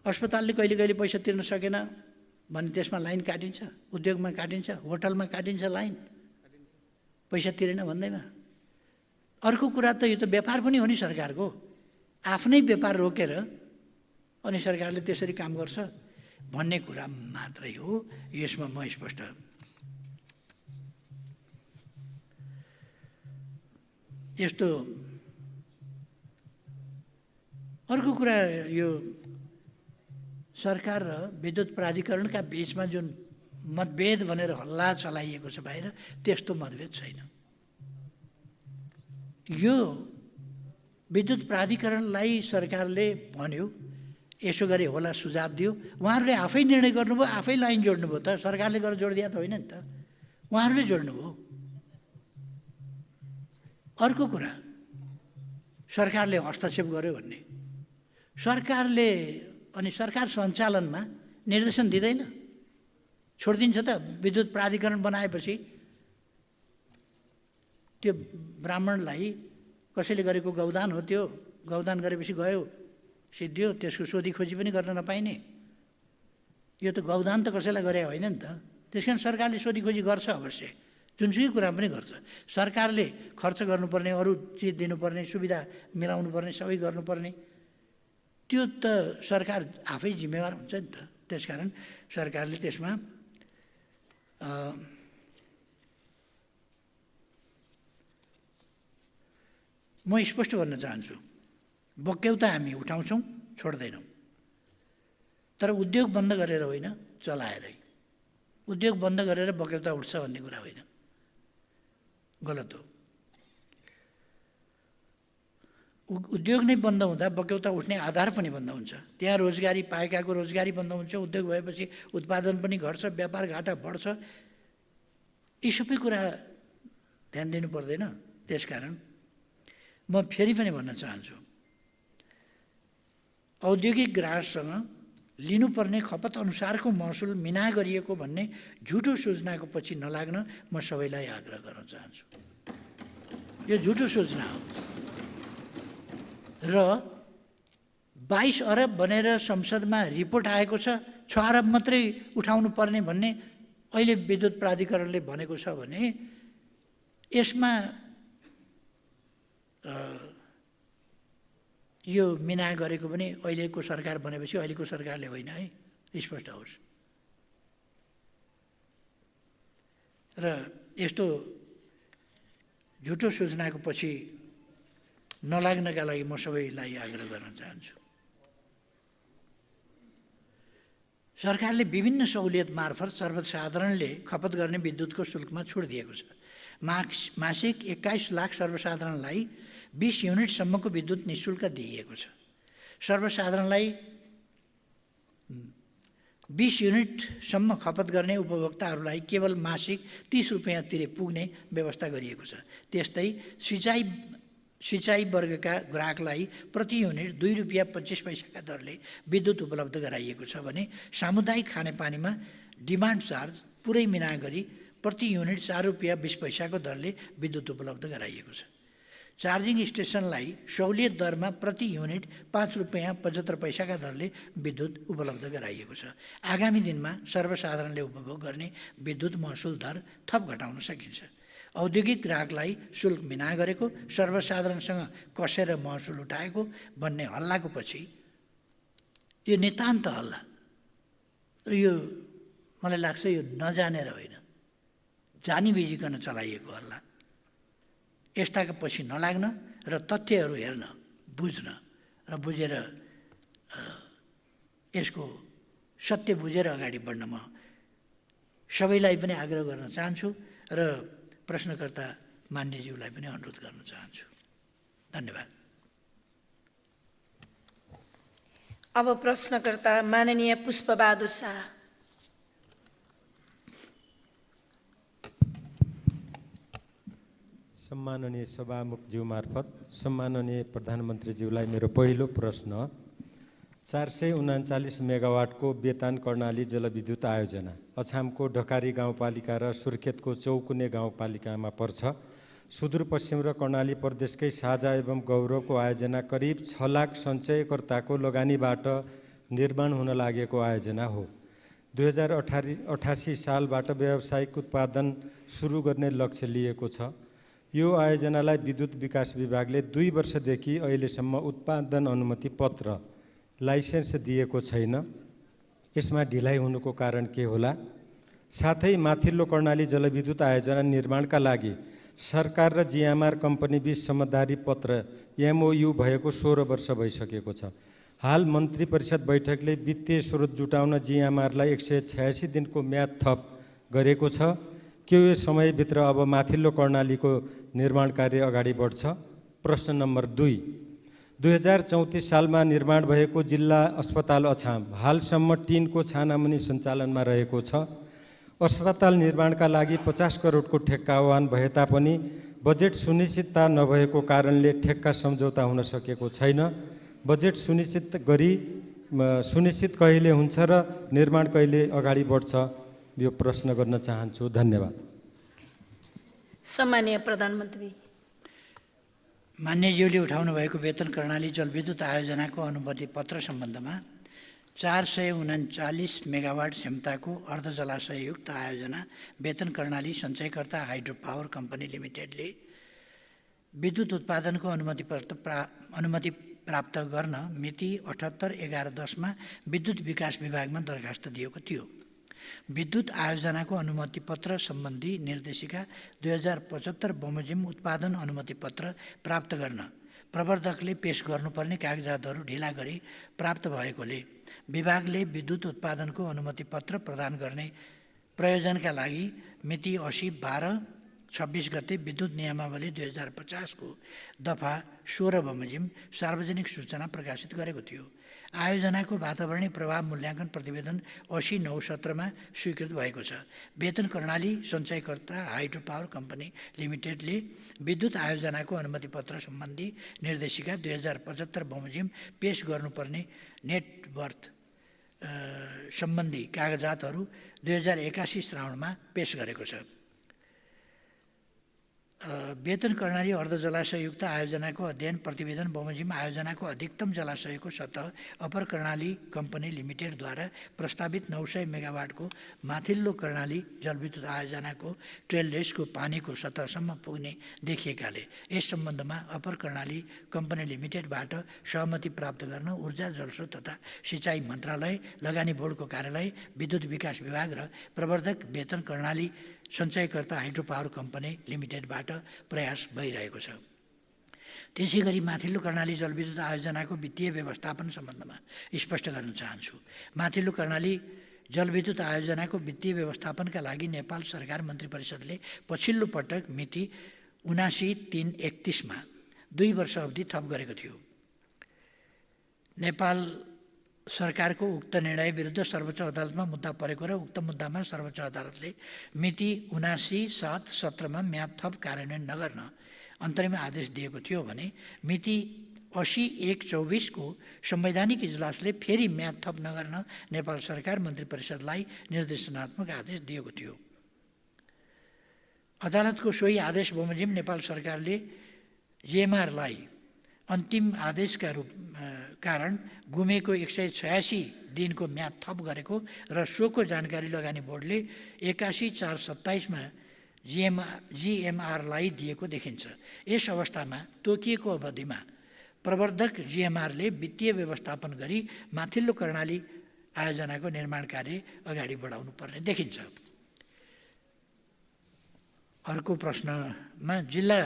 अस्पतालले कहिले कहिले पैसा तिर्न सकेन भने त्यसमा लाइन काटिन्छ, उद्योगमा काटिन्छ, होटलमा काटिन्छ लाइन, पैसा तिरेन भन्दैमा। अर्को कुरा त यो त व्यापार पनि हो नि सरकारको, आफ्नै व्यापार रोकेर अनि सरकारले त्यसरी काम गर्छ भन्ने कुरा मात्रै हो। यसमा म स्पष्ट। यस्तो अर्को कुरा, यो सरकार र विद्युत प्राधिकरणका बीचमा जुन मतभेद भनेर हल्ला चलाइएको छ बाहिर, त्यस्तो मतभेद छैन। यो विद्युत प्राधिकरणलाई सरकारले भन्यो, यसो गरे होला, सुझाव दियो, उहाँहरूले आफै निर्णय गर्नुभयो, आफै लाइन जोड्नुभयो। त सरकारले गरेर जोडिदिया त होइन नि त, उहाँहरूले जोड्नुभयो। अर्को कुरा, सरकारले हस्तक्षेप गर्यो भन्ने, सरकारले अनि सरकार सञ्चालनमा निर्देशन दिँदैन, छोडिदिन्छ त। विद्युत प्राधिकरण बनाएपछि त्यो ब्राह्मणलाई कसैले गरेको गौदान हो, त्यो गौदान गरेपछि गयो सिद्धियो, त्यसको सोधी खोजी पनि गर्न नपाइने। यो त गौदान त कसैलाई गरे होइन नि त। त्यस कारण सरकारले सोधी खोजी गर्छ अवश्य, जुनसुकै कुरा पनि गर्छ। सरकारले खर्च गर्नुपर्ने, अरू चिज दिनुपर्ने, सुविधा मिलाउनु पर्ने, सबै गर्नुपर्ने, त्यो त सरकार आफै जिम्मेवार हुन्छ नि त। त्यसकारण सरकारले त्यसमा म स्पष्ट भन्न चाहन्छु, बक्यौता हामी उठाउँछौँ, छोड्दैनौँ, तर उद्योग बन्द गरेर होइन, चलाएरै। उद्योग बन्द गरेर बक्यौता उठ्छ भन्ने कुरा होइन, गलत हो। उद्योग नै बन्द हुँदा बक्यौता उठ्ने आधार पनि बन्द हुन्छ। त्यहाँ रोजगारी पाएकाको रोजगारी बन्द हुन्छ, उद्योग भएपछि उत्पादन पनि घट्छ, व्यापार घाटा बढ्छ। यी सबै कुरा ध्यान दिनु पर्दैन। त्यसकारण म फेरि पनि भन्न चाहन्छु, औद्योगिक ग्राहकसँग लिनुपर्ने खपत अनुसारको महसुल मिना गरिएको भन्ने झुटो सूचनाको पछि नलाग्न म सबैलाई आग्रह गर्न चाहन्छु। यो झुटो सूचना हो। र 22 अरब भनेर संसदमा रिपोर्ट आएको छ, 6 अरब मात्रै उठाउनु पर्ने भन्ने अहिले विद्युत प्राधिकरणले भनेको छ भने यसमा यो मिना गरेको पनि अहिलेको सरकार बनेपछि अहिलेको सरकारले होइन है, स्पष्ट होस्। र यस्तो झुटो सूचनाको पछि नलाग्नका लागि म सबैलाई आग्रह गर्न चाहन्छु। सरकारले विभिन्न सहुलियत मार्फत सर्वसाधारणले खपत गर्ने विद्युतको शुल्कमा छुट दिएको छ। मासिक 21 लाख सर्वसाधारणलाई 20 युनिटसम्मको विद्युत निःशुल्क दिइएको छ। सर्वसाधारणलाई 20 युनिटसम्म खपत गर्ने उपभोक्ताहरूलाई केवल मासिक 30 रुपियाँ तिरे पुग्ने व्यवस्था गरिएको छ। त्यस्तै सिँचाइ वर्गका ग्राहकलाई प्रति युनिट 2 रुपियाँ 25 पैसाका दरले विद्युत उपलब्ध गराइएको छ भने सामुदायिक खानेपानीमा डिमान्ड चार्ज पुरै मिना गरी प्रति युनिट 4 रुपियाँ 20 पैसाको दरले विद्युत उपलब्ध गराइएको छ। चार्जिङ स्टेसनलाई सहुलियत दरमा प्रति युनिट 5 रुपियाँ 75 पैसाका दरले विद्युत उपलब्ध गराइएको छ। आगामी दिनमा सर्वसाधारणले उपभोग गर्ने विद्युत महसुल दर थप घटाउन सकिन्छ। औद्योगिक ग्राहकलाई शुल्क मिना गरेको, सर्वसाधारणसँग कसेर महसुल उठाएको भन्ने हल्लाको पछि यो नितान्त हल्ला, यो मलाई लाग्छ यो नजानेर होइन, जानी बिजिकन चलाइएको हल्ला। यस्ताका पछि नलाग्न र तथ्यहरू हेर्न, बुझ्न र बुझेर यसको सत्य बुझेर अगाडि बढ्न म सबैलाई पनि आग्रह गर्न चाहन्छु र प्रश्नकर्ता मान्यज्यूलाई पनि अनुरोध गर्न चाहन्छु। धन्यवाद। अब प्रश्नकर्ता माननीय पुष्पबहादुर शाह। सम्माननीय सभामुखज्यू मार्फत सम्माननीय प्रधानमन्त्रीज्यूलाई मेरो पहिलो प्रश्न 439 मेगावाटको बेतान कर्णाली जलविद्युत आयोजना अछामको ढकारी गाउँपालिका र सुर्खेतको चौकुने गाउँपालिकामा पर्छ। सुदूरपश्चिम र कर्णाली प्रदेशकै साझा एवं गौरवको आयोजना करिब 6 लाख सञ्चयकर्ताको लगानीबाट निर्माण हुन लागेको आयोजना हो। 2088 सालबाट व्यावसायिक उत्पादन सुरु गर्ने लक्ष्य लिएको छ। यो आयोजनालाई विद्युत विकास विभागले 2 वर्षदेखि अहिलेसम्म उत्पादन अनुमति पत्र लाइसेन्स दिएको छैन। यसमा ढिलाइ हुनुको कारण के होला? साथै माथिल्लो कर्णाली जलविद्युत आयोजना निर्माणका लागि सरकार र जिएमआर कम्पनी बीच समझदारी पत्र MOU भएको 16 वर्ष भइसकेको छ। हाल मन्त्री परिषद बैठकले वित्तीय स्रोत जुटाउन जिएमआरलाई 186 दिनको म्याद थप गरेको छ। के यो समयभित्र अब माथिल्लो कर्णालीको निर्माण कार्य अगाडि बढ्छ? प्रश्न नम्बर 2, 2034 सालमा निर्माण भएको जिल्ला अस्पताल अछाम हालसम्म टिनको छानामुनि सञ्चालनमा रहेको छ। अस्पताल निर्माणका लागि 50 करोडको ठेक्का आह्वान भए तापनि बजेट सुनिश्चितता नभएको कारणले ठेक्का सम्झौता हुन सकेको छैन। बजेट सुनिश्चित कहिले हुन्छ र निर्माण कहिले अगाडि बढ्छ? यो प्रश्न गर्न चाहन्छु। धन्यवाद। सम्माननीय प्रधानमन्त्री। मान्यज्यूले उठाउनु भएको वेतन कर्णाली जलविद्युत आयोजनाको अनुमति पत्र सम्बन्धमा 439 मेगावाट क्षमताको अर्ध जलाशययुक्त आयोजना वेतन कर्णाली सञ्चयकर्ता हाइड्रो पावर कम्पनी लिमिटेडले विद्युत उत्पादनको अनुमति प्राप्त गर्न मिति 78/11/10 विद्युत विकास विभागमा दरखास्त दिएको थियो। विद्युत आयोजनाको अनुमति पत्र सम्बन्धी निर्देशिका 2075 बमोजिम उत्पादन अनुमति पत्र प्राप्त गर्न प्रवर्धकले पेश गर्नुपर्ने कागजातहरू ढिला गरी प्राप्त भएकोले विभागले विद्युत उत्पादनको अनुमति पत्र प्रदान गर्ने प्रयोजनका लागि मिति 80/12/26 गते विद्युत नियमावली 2050 को दफा 16 बमोजिम सार्वजनिक सूचना प्रकाशित गरेको थियो। आयोजनाको वातावरणीय प्रभाव मूल्याङ्कन प्रतिवेदन 80/9/17 मा स्वीकृत भएको छ। वेतन कर्णाली सञ्चयकर्ता हाइड्रो पावर कम्पनी लिमिटेडले विद्युत आयोजनाको अनुमति पत्र सम्बन्धी निर्देशिका 2075 बमोजिम पेश गर्नुपर्ने नेटवर्थ सम्बन्धी कागजातहरू 2081 श्रावणमा पेश गरेको छ वेतन कर्णाली अर्ध जलाशययुक्त आयोजनाको अध्ययन प्रतिवेदन बमोजिम आयोजनाको अधिकतम जलाशयको सतह अपर कर्णाली कम्पनी लिमिटेडद्वारा प्रस्तावित 900 मेगावाटको माथिल्लो कर्णाली जलविद्युत आयोजनाको ट्रेल रेसको पानीको सतहसम्म पुग्ने देखिएकाले यस सम्बन्धमा अपर कर्णाली कम्पनी लिमिटेडबाट सहमति प्राप्त गर्न ऊर्जा जलस्रोत तथा सिँचाइ मन्त्रालय, लगानी बोर्डको कार्यालय, विद्युत विकास विभाग र प्रवर्धक वेतन कर्णाली सञ्चयकर्ता हाइड्रो पावर कम्पनी लिमिटेडबाट प्रयास भइरहेको छ। त्यसै गरी माथिल्लो कर्णाली जलविद्युत आयोजनाको वित्तीय व्यवस्थापन सम्बन्धमा स्पष्ट गर्न चाहन्छु। माथिल्लो कर्णाली जलविद्युत आयोजनाको वित्तीय व्यवस्थापनका लागि नेपाल सरकार मन्त्री परिषदले पछिल्लो पटक मिति 79/3/31 मा 2 वर्ष अवधि थप गरेको थियो। नेपाल सरकारको उक्त निर्णय विरुद्ध सर्वोच्च अदालतमा मुद्दा परेको र उक्त मुद्दामा सर्वोच्च अदालतले मिति 79/7/17 मा म्याद थप कार्यान्वयन नगर्न अन्तरिम आदेश दिएको थियो भने मिति 80/1/24 को संवैधानिक इजलासले फेरि म्याद थप नगर्न नेपाल सरकार मन्त्री परिषदलाई निर्देशनात्मक आदेश दिएको थियो। अदालतको सोही आदेश बमोजिम नेपाल सरकारले जिएमआरलाई अन्तिम आदेशका कारण गुमेको 186 दिनको म्याद थप गरेको र सोको जानकारी लगानी बोर्डले 81/4/27 मा जिएमआरलाई दिएको देखिन्छ। यस अवस्थामा तोकिएको अवधिमा प्रवर्धक जिएमआरले वित्तीय व्यवस्थापन गरी माथिल्लो कर्णाली आयोजनाको निर्माण कार्य अगाडि बढाउनु पर्ने देखिन्छ। अर्को प्रश्नमा जिल्ला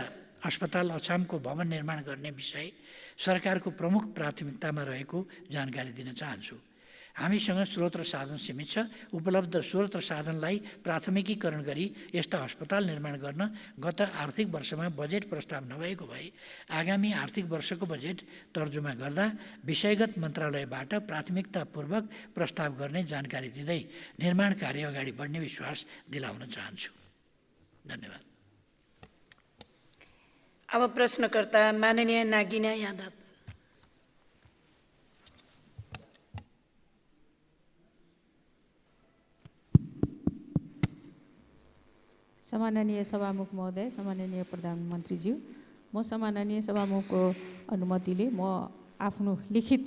अस्पताल अछामको भवन निर्माण गर्ने विषय सरकारको प्रमुख प्राथमिकतामा रहेको जानकारी दिन चाहन्छु। हामीसँग स्रोत र साधन सीमित छ। उपलब्ध स्रोत र साधनलाई प्राथमिकीकरण गरी यस्ता अस्पताल निर्माण गर्न गत आर्थिक वर्षमा बजेट प्रस्ताव नभएको भए आगामी आर्थिक वर्षको बजेट तर्जुमा गर्दा विषयगत मन्त्रालयबाट प्राथमिकतापूर्वक प्रस्ताव गर्ने जानकारी दिँदै निर्माण कार्य अगाडि बढ्ने विश्वास दिलाउन चाहन्छु। धन्यवाद। अब प्रश्नकर्ता माननीय नागिना यादव। सम्माननीय सभामुख महोदय, सम्माननीय प्रधानमन्त्रीज्यू, म सम्माननीय सभामुखको अनुमतिले म आफ्नो लिखित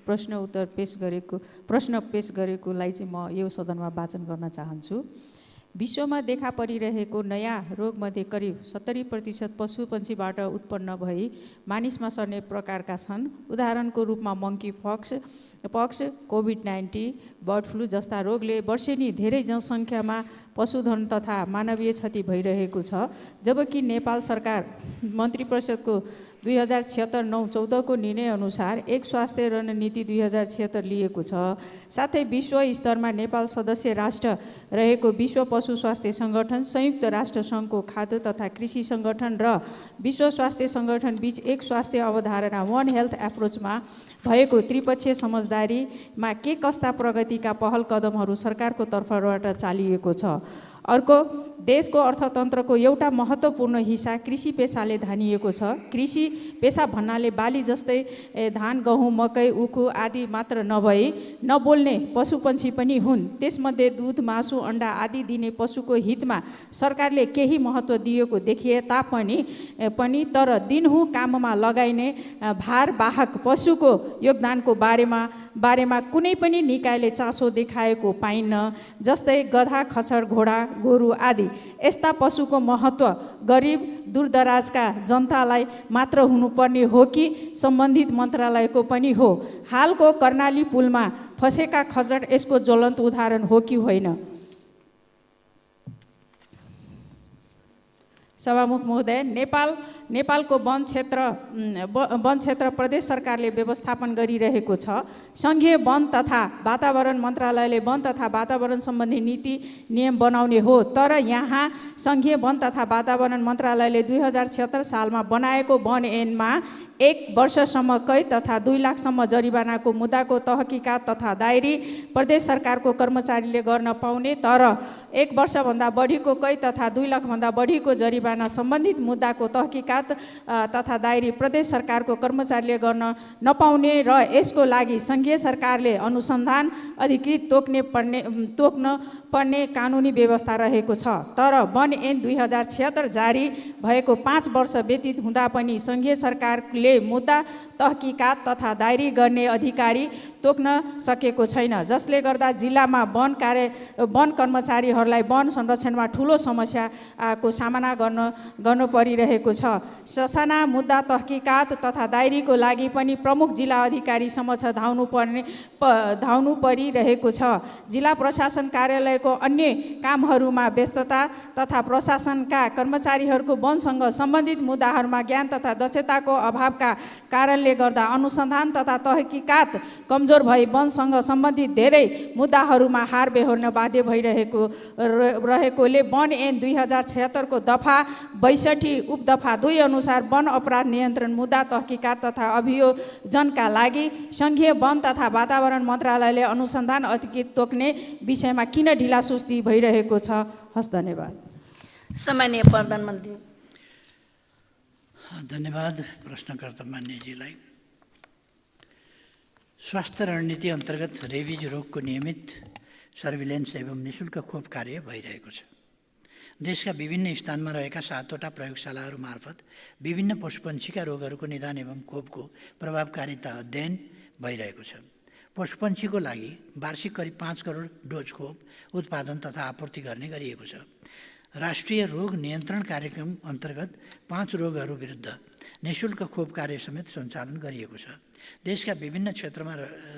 प्रश्न पेश गरेकोलाई चाहिँ म यो सदनमा वाचन गर्न चाहन्छु। विश्वमा देखा परिरहेको नयाँ रोगमध्ये करिब 70% पशुपन्छीबाट उत्पन्न भई मानिसमा सर्ने प्रकारका छन्। उदाहरणको रूपमा मंकी पक्स, कोभिड-19, बर्ड फ्लू जस्ता रोगले वर्षेनी धेरै जनसङ्ख्यामा पशुधन तथा मानवीय क्षति भइरहेको छ। जबकि नेपाल सरकार मन्त्री परिषदको 2076-9-14 को निर्णय अनुसार एक स्वास्थ्य रणनीति 2076 लिएको छ। साथै विश्व स्तरमा नेपाल सदस्य राष्ट्र रहेको विश्व पशु स्वास्थ्य संगठन, संयुक्त राष्ट्र सङ्घको खाद्य तथा कृषि संगठन र विश्व स्वास्थ्य संगठन बीच एक स्वास्थ्य अवधारणा वन हेल्थ एप्रोचमा भएको त्रिपक्षीय समझदारीमा के कस्ता प्रगतिका पहल कदमहरू सरकारको तर्फबाट चालिएको छ। अर्को, देशको अर्थतन्त्रको एउटा महत्त्वपूर्ण हिस्सा कृषि पेसाले धानिएको छ। कृषि पेसा भन्नाले बाली जस्तै धान, गहुँ, मकै, उखु आदि मात्र नभई नबोल्ने पशुपन्छी पनि हुन्। त्यसमध्ये दूध, मासु, अण्डा आदि दिने पशुको हितमा सरकारले केही महत्त्व दिएको देखिए तापनि तर दिनहुँ काममा लगाइने भारवाहक पशुको योगदानको बारेमा कुनै पनि निकायले चासो देखाएको पाइन्न। जस्तै गधा, खच्चड, घोडा, गोरु आदि यस्ता पशुको महत्त्व गरिब दूरदराजका जनतालाई मात्र हुनुपर्ने हो कि सम्बन्धित मन्त्रालयको पनि हो? हालको कर्णाली पुलमा फसेका खच्चड यसको ज्वलन्त उदाहरण हो कि होइन? सभामुख महोदय, नेपालको वन क्षेत्र प्रदेश सरकारले व्यवस्थापन गरिरहेको छ। सङ्घीय वन तथा वातावरण मन्त्रालयले वन तथा वातावरण सम्बन्धी नीति नियम बनाउने हो। तर यहाँ सङ्घीय वन तथा वातावरण मन्त्रालयले 2076 सालमा बनाएको वन ऐनमा 1 वर्षसम्म कैद तथा 2 लाखसम्म जरिवानाको मुद्दाको तहकिकात तथा दायरी प्रदेश सरकारको कर्मचारीले गर्न पाउने, तर 1 वर्षभन्दा बढीको कैद तथा 2 लाखभन्दा बढीको जरिवाना तुलना सम्बन्धित मुद्दाको तहकिकात तथा दायरी प्रदेश सरकारको कर्मचारीले गर्न नपाउने र यसको लागि सङ्घीय सरकारले अनुसन्धान अधिकृत तोक्न पर्ने कानुनी व्यवस्था रहेको छ। तर वन ऐन 2076 जारी भएको 5 वर्ष व्यतीत हुँदा पनि सङ्घीय सरकारले मुद्दा तहकिकात तथा दायरी गर्ने अधिकारी तोक्न सकेको छैन, जसले गर्दा जिल्लामा वन कर्मचारीहरूलाई वन संरक्षणमा ठुलो समस्याको सामना गर्नु परिरहेको छ। ससाना मुद्दा तहकिकात तथा दायरीको लागि पनि प्रमुख जिल्ला अधिकारी समक्ष धाउनु परिरहेको छ। जिल्ला प्रशासन कार्यालयको अन्य कामहरूमा व्यस्तता तथा प्रशासनका कर्मचारीहरूको वनसँग सम्बन्धित मुद्दाहरूमा ज्ञान तथा दक्षताको अभावका कारणले गर्दा अनुसन्धान तथा तहकिकात कमजोर भई वनसँग सम्बन्धित धेरै मुद्दाहरूमा हार बेहोर्न बाध्य भइरहेकोले वन ऐन 2076 को दफा 62 उपदफा 2 अनुसार वन अपराध नियन्त्रण मुद्दा तहकिकात तथा अभियोजनका लागि सङ्घीय वन तथा वातावरण मन्त्रालयले अनुसन्धान अधिकृत तोक्ने विषयमा किन ढिलासुस्ती भइरहेको छ? हस्, धन्यवाद। सम्माननीय प्रधानमन्त्री। धन्यवाद प्रश्नकर्ता मान्यजीलाई। स्वास्थ्य रणनीति अन्तर्गत रेबिज रोगको नियमित सर्भिलेन्स एवं निशुल्क खोप कार्य भइरहेको छ। देशका विभिन्न स्थानमा रहेका 7वटा प्रयोगशालाहरू मार्फत विभिन्न पशुपन्छीका रोगहरूको निदान एवं खोपको प्रभावकारिता अध्ययन भइरहेको छ। पशुपन्छीको लागि वार्षिक करिब 5 करोड डोज खोप उत्पादन तथा आपूर्ति गर्ने गरिएको छ। राष्ट्रिय रोग नियन्त्रण कार्यक्रम अन्तर्गत 5 रोगहरू विरुद्ध निशुल्क खोप कार्य समेत सञ्चालन गरिएको छ। देशका विभिन्न क्षेत्रमा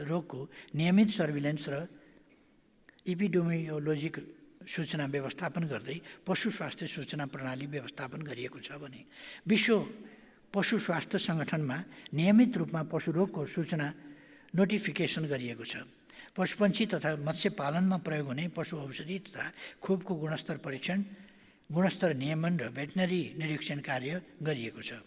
रोगको नियमित सर्भिलेन्स र इपिडेमियोलोजिक सूचना व्यवस्थापन गर्दै पशु स्वास्थ्य सूचना प्रणाली व्यवस्थापन गरिएको छ भने विश्व पशु स्वास्थ्य सङ्गठनमा नियमित रूपमा पशु रोगको सूचना नोटिफिकेसन गरिएको छ। पशुपन्छी तथा मत्स्य पालनमा प्रयोग हुने पशु औषधि तथा खोपको गुणस्तर परीक्षण, गुणस्तर नियमन र भेटनरी निरीक्षण कार्य गरिएको छ।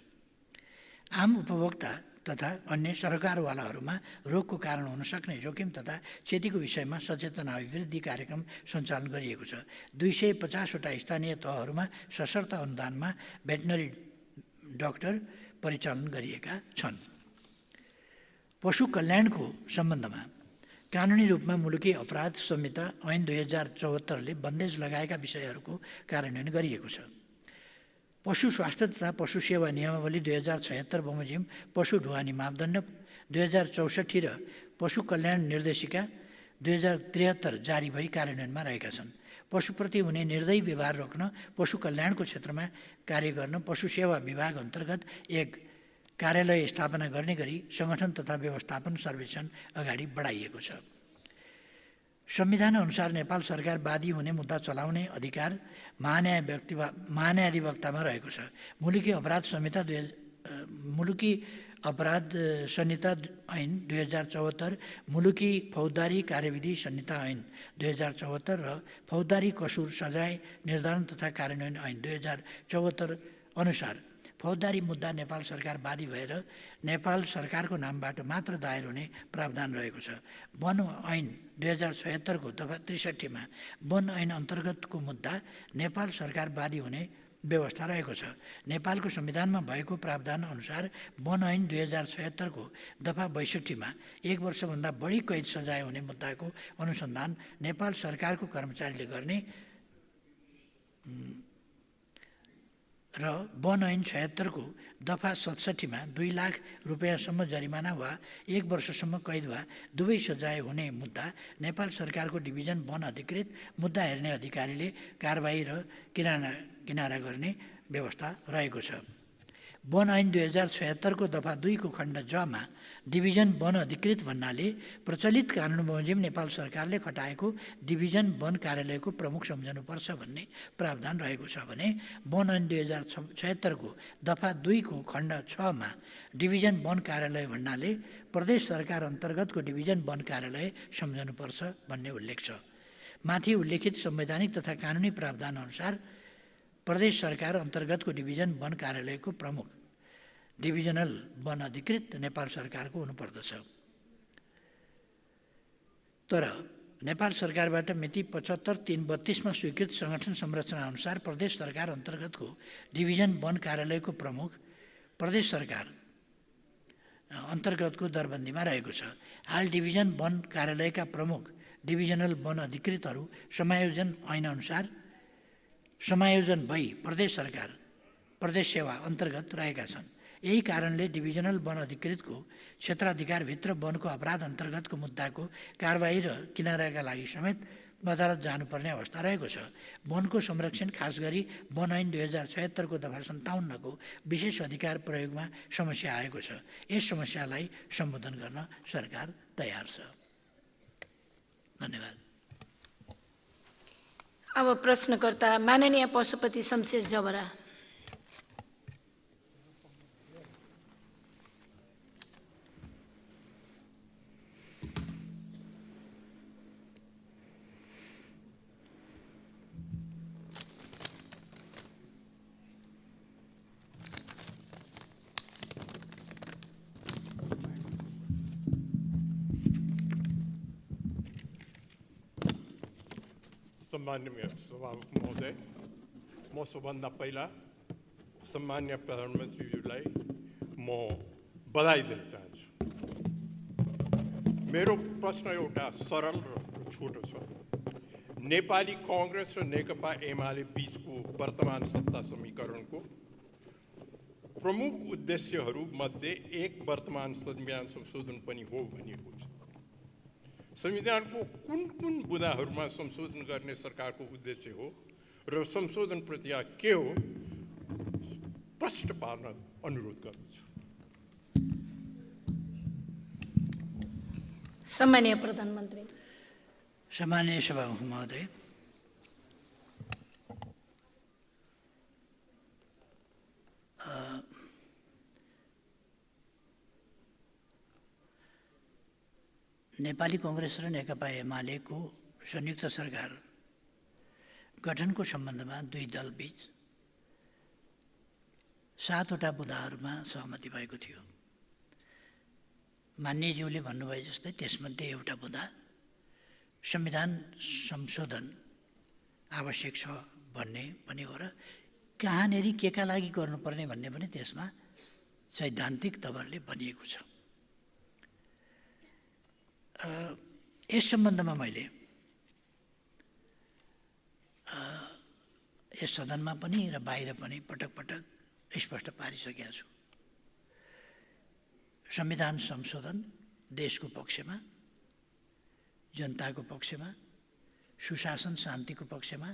आम उपभोक्ता तथा अन्य सरकारवालाहरूमा रोगको कारण हुन सक्ने जोखिम तथा क्षतिको विषयमा सचेतना अभिवृद्धि कार्यक्रम सञ्चालन गरिएको छ। 250वटा स्थानीय तहहरूमा सशर्त अनुदानमा भेटनरी डाक्टर परिचालन गरिएका छन्। पशु कल्याणको सम्बन्धमा कानुनी रूपमा मुलुकी अपराध संहिता ऐन 2074ले बन्देज लगाएका विषयहरूको कार्यान्वयन गरिएको छ। पशु स्वास्थ्य तथा पशु सेवा नियमावली 2076 बमोजिम पशु ढुवानी मापदण्ड 2064 र पशु कल्याण निर्देशिका 2073 जारी भई कार्यान्वयनमा रहेका छन्। पशुप्रति हुने निर्दयी व्यवहार रोक्न पशु कल्याणको क्षेत्रमा कार्य गर्न पशु सेवा विभाग अन्तर्गत एक कार्यालय स्थापना गर्ने गरी सङ्गठन तथा व्यवस्थापन सर्वेक्षण अगाडि बढाइएको छ। संविधान अनुसार नेपाल सरकार वादी हुने मुद्दा चलाउने अधिकार महान्यायाधिवक्तामा रहेको छ। मुलुकी अपराध संहिता ऐन 2074, मुलुकी फौजदारी कार्यविधि संहिता ऐन 2074 र फौजदारी कसुर सजाय निर्धारण तथा कार्यान्वयन ऐन 2074 अनुसार फौजदारी मुद्दा नेपाल सरकार वादी भएर नेपाल सरकारको नामबाट मात्र दायर हुने प्रावधान रहेको छ। वन ऐन 2076 को दफा 63 मा वन ऐन अन्तर्गतको मुद्दा नेपाल सरकार वादी हुने व्यवस्था रहेको छ। नेपालको संविधानमा भएको प्रावधान अनुसार वन ऐन 2076 को दफा 62 मा 1 वर्षभन्दा बढी कैद सजाय हुने मुद्दाको अनुसन्धान नेपाल सरकारको कर्मचारीले गर्ने र वन ऐन 76 को दफा 67 मा 2 लाख रुपियाँसम्म जरिमाना वा 1 वर्षसम्म कैद वा दुवै सजाय हुने मुद्दा नेपाल सरकारको डिभिजन वन अधिकृत मुद्दा हेर्ने अधिकारीले कारबाही र किनारा गर्ने व्यवस्था रहेको छ। वन ऐन 2076 को दफा 2 को खण्ड ज मा डिभिजन वन अधिकृत भन्नाले प्रचलित कानुन बमोजिम नेपाल सरकारले खटाएको डिभिजन वन कार्यालयको प्रमुख सम्झनुपर्छ भन्ने प्रावधान रहेको छ भने वन ऐन 2076 को दफा 2 को खण्ड 6 मा डिभिजन वन कार्यालय भन्नाले प्रदेश सरकार अन्तर्गतको डिभिजन वन कार्यालय सम्झनुपर्छ भन्ने उल्लेख छ। माथि उल्लेखित संवैधानिक तथा कानुनी प्रावधान अनुसार प्रदेश सरकार अन्तर्गतको डिभिजन वन कार्यालयको प्रमुख डिभिजनल वन अधिकृत नेपाल सरकारको हुनुपर्दछ। तर नेपाल सरकारबाट मिति 75/3/32 स्वीकृत संगठन संरचना अनुसार प्रदेश सरकार अन्तर्गतको डिभिजन वन कार्यालयको प्रमुख प्रदेश सरकार अन्तर्गतको दरबन्दीमा रहेको छ। हाल डिभिजन वन कार्यालयका प्रमुख डिभिजनल वन अधिकृतहरू समायोजन ऐनअनुसार समायोजन भई प्रदेश सरकार प्रदेश सेवा अन्तर्गत रहेका छन्। यही कारणले डिभिजनल वन अधिकृतको क्षेत्राधिकारभित्र वनको अपराध अन्तर्गतको मुद्दाको कारबाही र किनाराका लागि समेत अदालत जानुपर्ने अवस्था रहेको छ। वनको संरक्षण खास गरी वन ऐन 2076 को दफा 57 को विशेष अधिकार प्रयोगमा समस्या आएको छ। यस समस्यालाई सम्बोधन गर्न सरकार तयार छ। धन्यवाद। अब प्रश्नकर्ता माननीय पशुपति शमशेर जबरा। सम्माननीय सभामुख महोदय, म सबभन्दा पहिला सम्माननीय प्रधानमन्त्रीज्यूलाई म बधाई दिन चाहन्छु। मेरो प्रश्न एउटा सरल र छोटो छ। नेपाली कांग्रेस र नेकपा एमाले बीचको वर्तमान सत्ता समीकरणको प्रमुख उद्देश्यहरू मध्ये एक वर्तमान संविधान संशोधन पनि हो भनिएको छ। संविधानको कुन कुन बुँदाहरूमा संशोधन गर्ने सरकारको उद्देश्य हो र संशोधन प्रक्रिया के हो प्रश्न पार्न अनुरोध गर्दछु। सम्माननीय प्रधानमन्त्री। सम्माननीय सभामुख महोदय, नेपाली कांग्रेस र नेकपा एमालेको संयुक्त सरकार गठनको सम्बन्धमा दुई दलबीच 7वटा बुँदाहरूमा सहमति भएको थियो। मान्यज्यूले भन्नुभए जस्तै त्यसमध्ये एउटा बुँदा संविधान संशोधन आवश्यक छ भन्ने पनि हो र कहाँनेरि केका लागि गर्नुपर्ने भन्ने पनि त्यसमा सैद्धान्तिक तवरले भनिएको छ। यस सम्बन्धमा मैले यस सदनमा पनि र बाहिर पनि पटक पटक स्पष्ट पारिसकेका छु। संविधान संशोधन देशको पक्षमा, जनताको पक्षमा, सुशासन शान्तिको पक्षमा,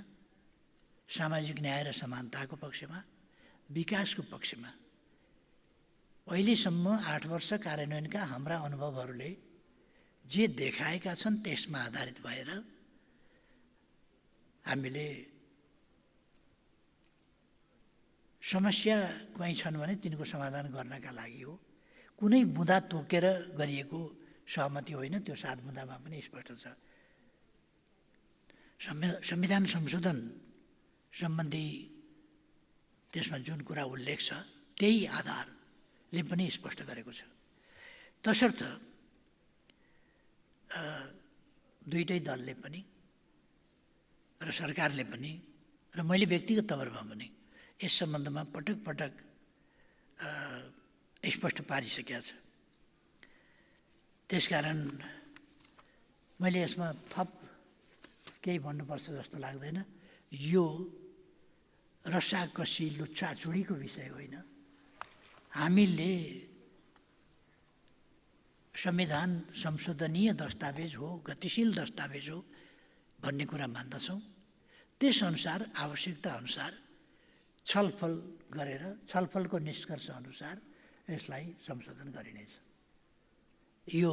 सामाजिक न्याय र समानताको पक्षमा, विकासको पक्षमा अहिलेसम्म 8 वर्ष कार्यान्वयनका हाम्रा अनुभवहरूले जे देखाएका छन् त्यसमा आधारित भएर हामीले समस्या कहीँ छन् भने तिनको समाधान गर्नका लागि हो। कुनै बुँदा तोकेर गरिएको सहमति होइन, त्यो 7 बुँदामा पनि स्पष्ट छ। संविधान संशोधन सम्बन्धी त्यसमा जुन कुरा उल्लेख छ त्यही आधारले पनि स्पष्ट गरेको छ। तसर्थ दुईटै दलले पनि र सरकारले पनि र मैले व्यक्तिगत तवरमा पनि यस सम्बन्धमा पटक पटक स्पष्ट पारिसकेका छ। त्यसकारण मैले यसमा थप केही भन्नुपर्छ जस्तो लाग्दैन। यो रसाकसी लुच्छाचुडीको विषय होइन। हामीले संविधान संशोधनीय दस्तावेज हो, गतिशील दस्तावेज हो भन्ने कुरा मान्दछौँ। त्यसअनुसार आवश्यकता अनुसार छलफल गरेर छलफलको निष्कर्ष अनुसार यसलाई संशोधन गरिनेछ। यो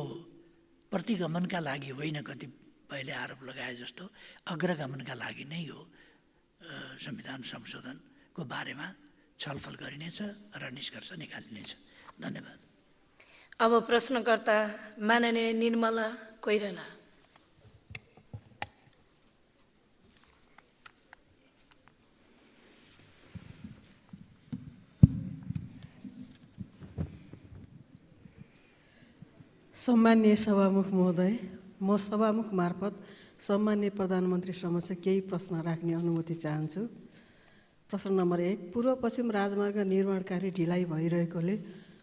प्रतिगमनका लागि होइन, कतिपयले आरोप लगाए जस्तो अग्रगमनका लागि नै हो। संविधान संशोधनको बारेमा छलफल गरिनेछ र निष्कर्ष निकालिनेछ। धन्यवाद। अब प्रश्नकर्ता माननीय निर्मला कोइराला। सम्माननीय सभामुख महोदय, म सभामुख मार्फत सम्माननीय प्रधानमन्त्री समक्ष केही प्रश्न राख्ने अनुमति चाहन्छु। प्रश्न नम्बर 1, पूर्व पश्चिम राजमार्ग निर्माण कार्य ढिलाइ भइरहेकोले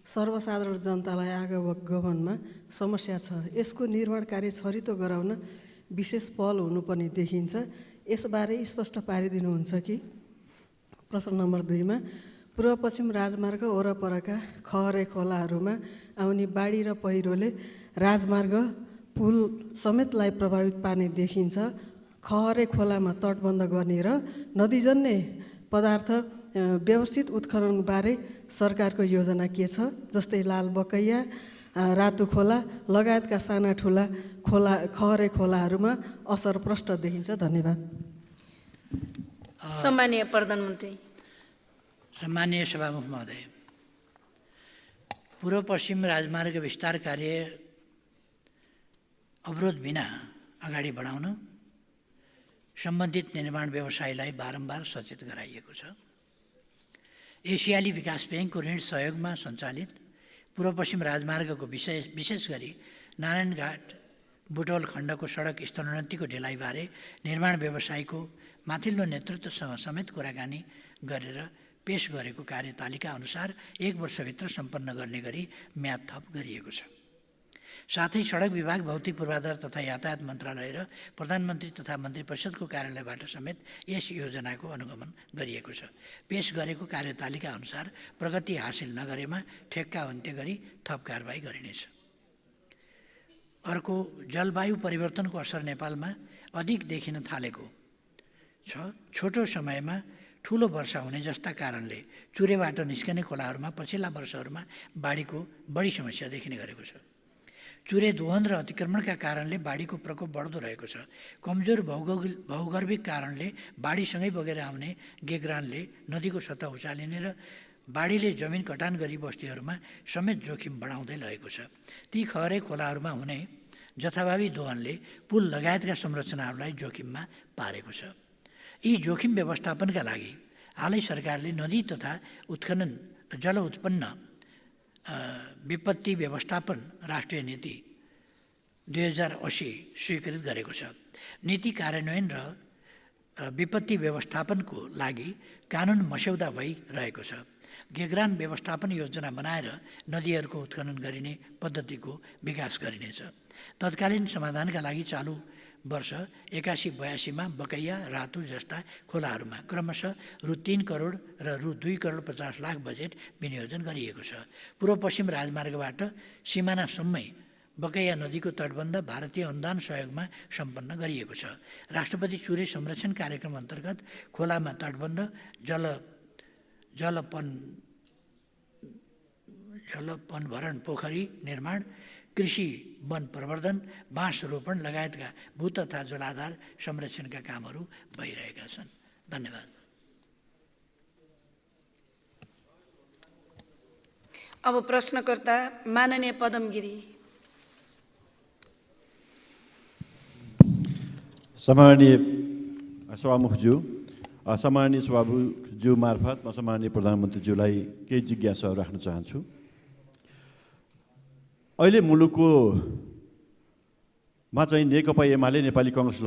सर्वसाधारण जनतालाई आवागमनमा समस्या छ। यसको निर्माण कार्य छरितो गराउन विशेष पहल हुनुपर्ने देखिन्छ। यसबारे स्पष्ट पारिदिनुहुन्छ कि? प्रश्न नम्बर 2 मा पूर्व पश्चिम राजमार्ग वरपरका खहरे खोलाहरूमा आउने बाढी र पहिरोले राजमार्ग पुल समेतलाई प्रभावित पार्ने देखिन्छ। खहरे खोलामा तटबन्ध गर्ने र नदीजन्य पदार्थ व्यवस्थित उत्खननबारे सरकारको योजना के छ? जस्तै लाल बकैया, रातो खोला लगायतका साना ठुला खहरे खोलाहरूमा असर प्रष्ट देखिन्छ। धन्यवाद। सम्माननीय प्रधानमन्त्री। सम्माननीय सभामुख महोदय, पूर्व पश्चिम राजमार्ग विस्तार कार्य अवरोध बिना अगाडि बढाउन सम्बन्धित निर्माण व्यवसायीलाई बारम्बार सचेत गराइएको छ। एसियाली विकास ब्याङ्कको ऋण सहयोगमा सञ्चालित पूर्व पश्चिम राजमार्गको विशेष गरी नारायणघाट बुटवल खण्डको सडक स्तरोन्नतिको ढिलाइबारे निर्माण व्यवसायीको माथिल्लो नेतृत्वसँग समेत कुराकानी गरेर पेश गरेको कार्यतालिका अनुसार 1 वर्षभित्र सम्पन्न गर्ने गरी म्याद थप गरिएको छ। साथै सडक विभाग, भौतिक पूर्वाधार तथा यातायात मन्त्रालय र प्रधानमन्त्री तथा मन्त्री परिषदको कार्यालयबाट समेत यस योजनाको अनुगमन गरिएको छ। पेश गरेको कार्यतालिका अनुसार प्रगति हासिल नगरेमा ठेक्का अन्त्य गरी थप कारबाही गरिनेछ। अर्को, जलवायु परिवर्तनको असर नेपालमा अधिक देखिन थालेको छ। छोटो समयमा ठुलो वर्षा हुने जस्ता कारणले चुरेबाट निस्कने खोलाहरूमा पछिल्ला वर्षहरूमा बाढीको बढी समस्या देखिने गरेको छ। चुरे दोहन र अतिक्रमणका कारणले बाढीको प्रकोप बढ्दो रहेको छ। कमजोर भौगर्भिक कारणले बाढीसँगै बगेर आउने गेग्रानले नदीको सतह उचालिने र बाढीले जमिन कटान गरी बस्तीहरूमा समेत जोखिम बढाउँदै लगेको छ। ती खहरे खोलाहरूमा हुने जथाभावी दोहनले पुल लगायतका संरचनाहरूलाई जोखिममा पारेको छ। यी जोखिम व्यवस्थापनका लागि हालै सरकारले नदी तथा जल उत्पन्न विपत्ति व्यवस्थापन राष्ट्रिय नीति 2080 स्वीकृत गरेको छ। नीति कार्यान्वयन र विपत्ति व्यवस्थापनको लागि कानुन मस्यौदा भइरहेको छ। गेग्रान व्यवस्थापन योजना बनाएर नदीहरूको उत्खनन गरिने पद्धतिको विकास गरिनेछ। तत्कालीन समाधानका लागि चालु वर्ष 81-82 मा बकैया, रातु जस्ता खोलाहरूमा क्रमशः रु 3 करोड र रु 2 करोड 50 लाख बजेट विनियोजन गरिएको छ। पूर्व पश्चिम राजमार्गबाट सिमानासम्मै बकैया नदीको तटबन्ध भारतीय अनुदान सहयोगमा सम्पन्न गरिएको छ। राष्ट्रपति चुरे संरक्षण कार्यक्रम अन्तर्गत खोलामा तटबन्ध, जलपनभरण पोखरी निर्माण, कृषि वन प्रवर्धन, बाँस रोपण लगायतका भू तथा जलाधार संरक्षणका कामहरू भइरहेका छन्। धन्यवाद। अब प्रश्नकर्ता माननीय पदम गिरी। सम्माननीय सभामुखज्यू, सम्माननीय सभामुखज्यू मार्फत म सम्माननीय प्रधानमन्त्रीज्यूलाई केही जिज्ञासाहरू राख्न चाहन्छु। अहिले मुलुकमा चाहिँ नेकपा एमाले, नेपाली कांग्रेस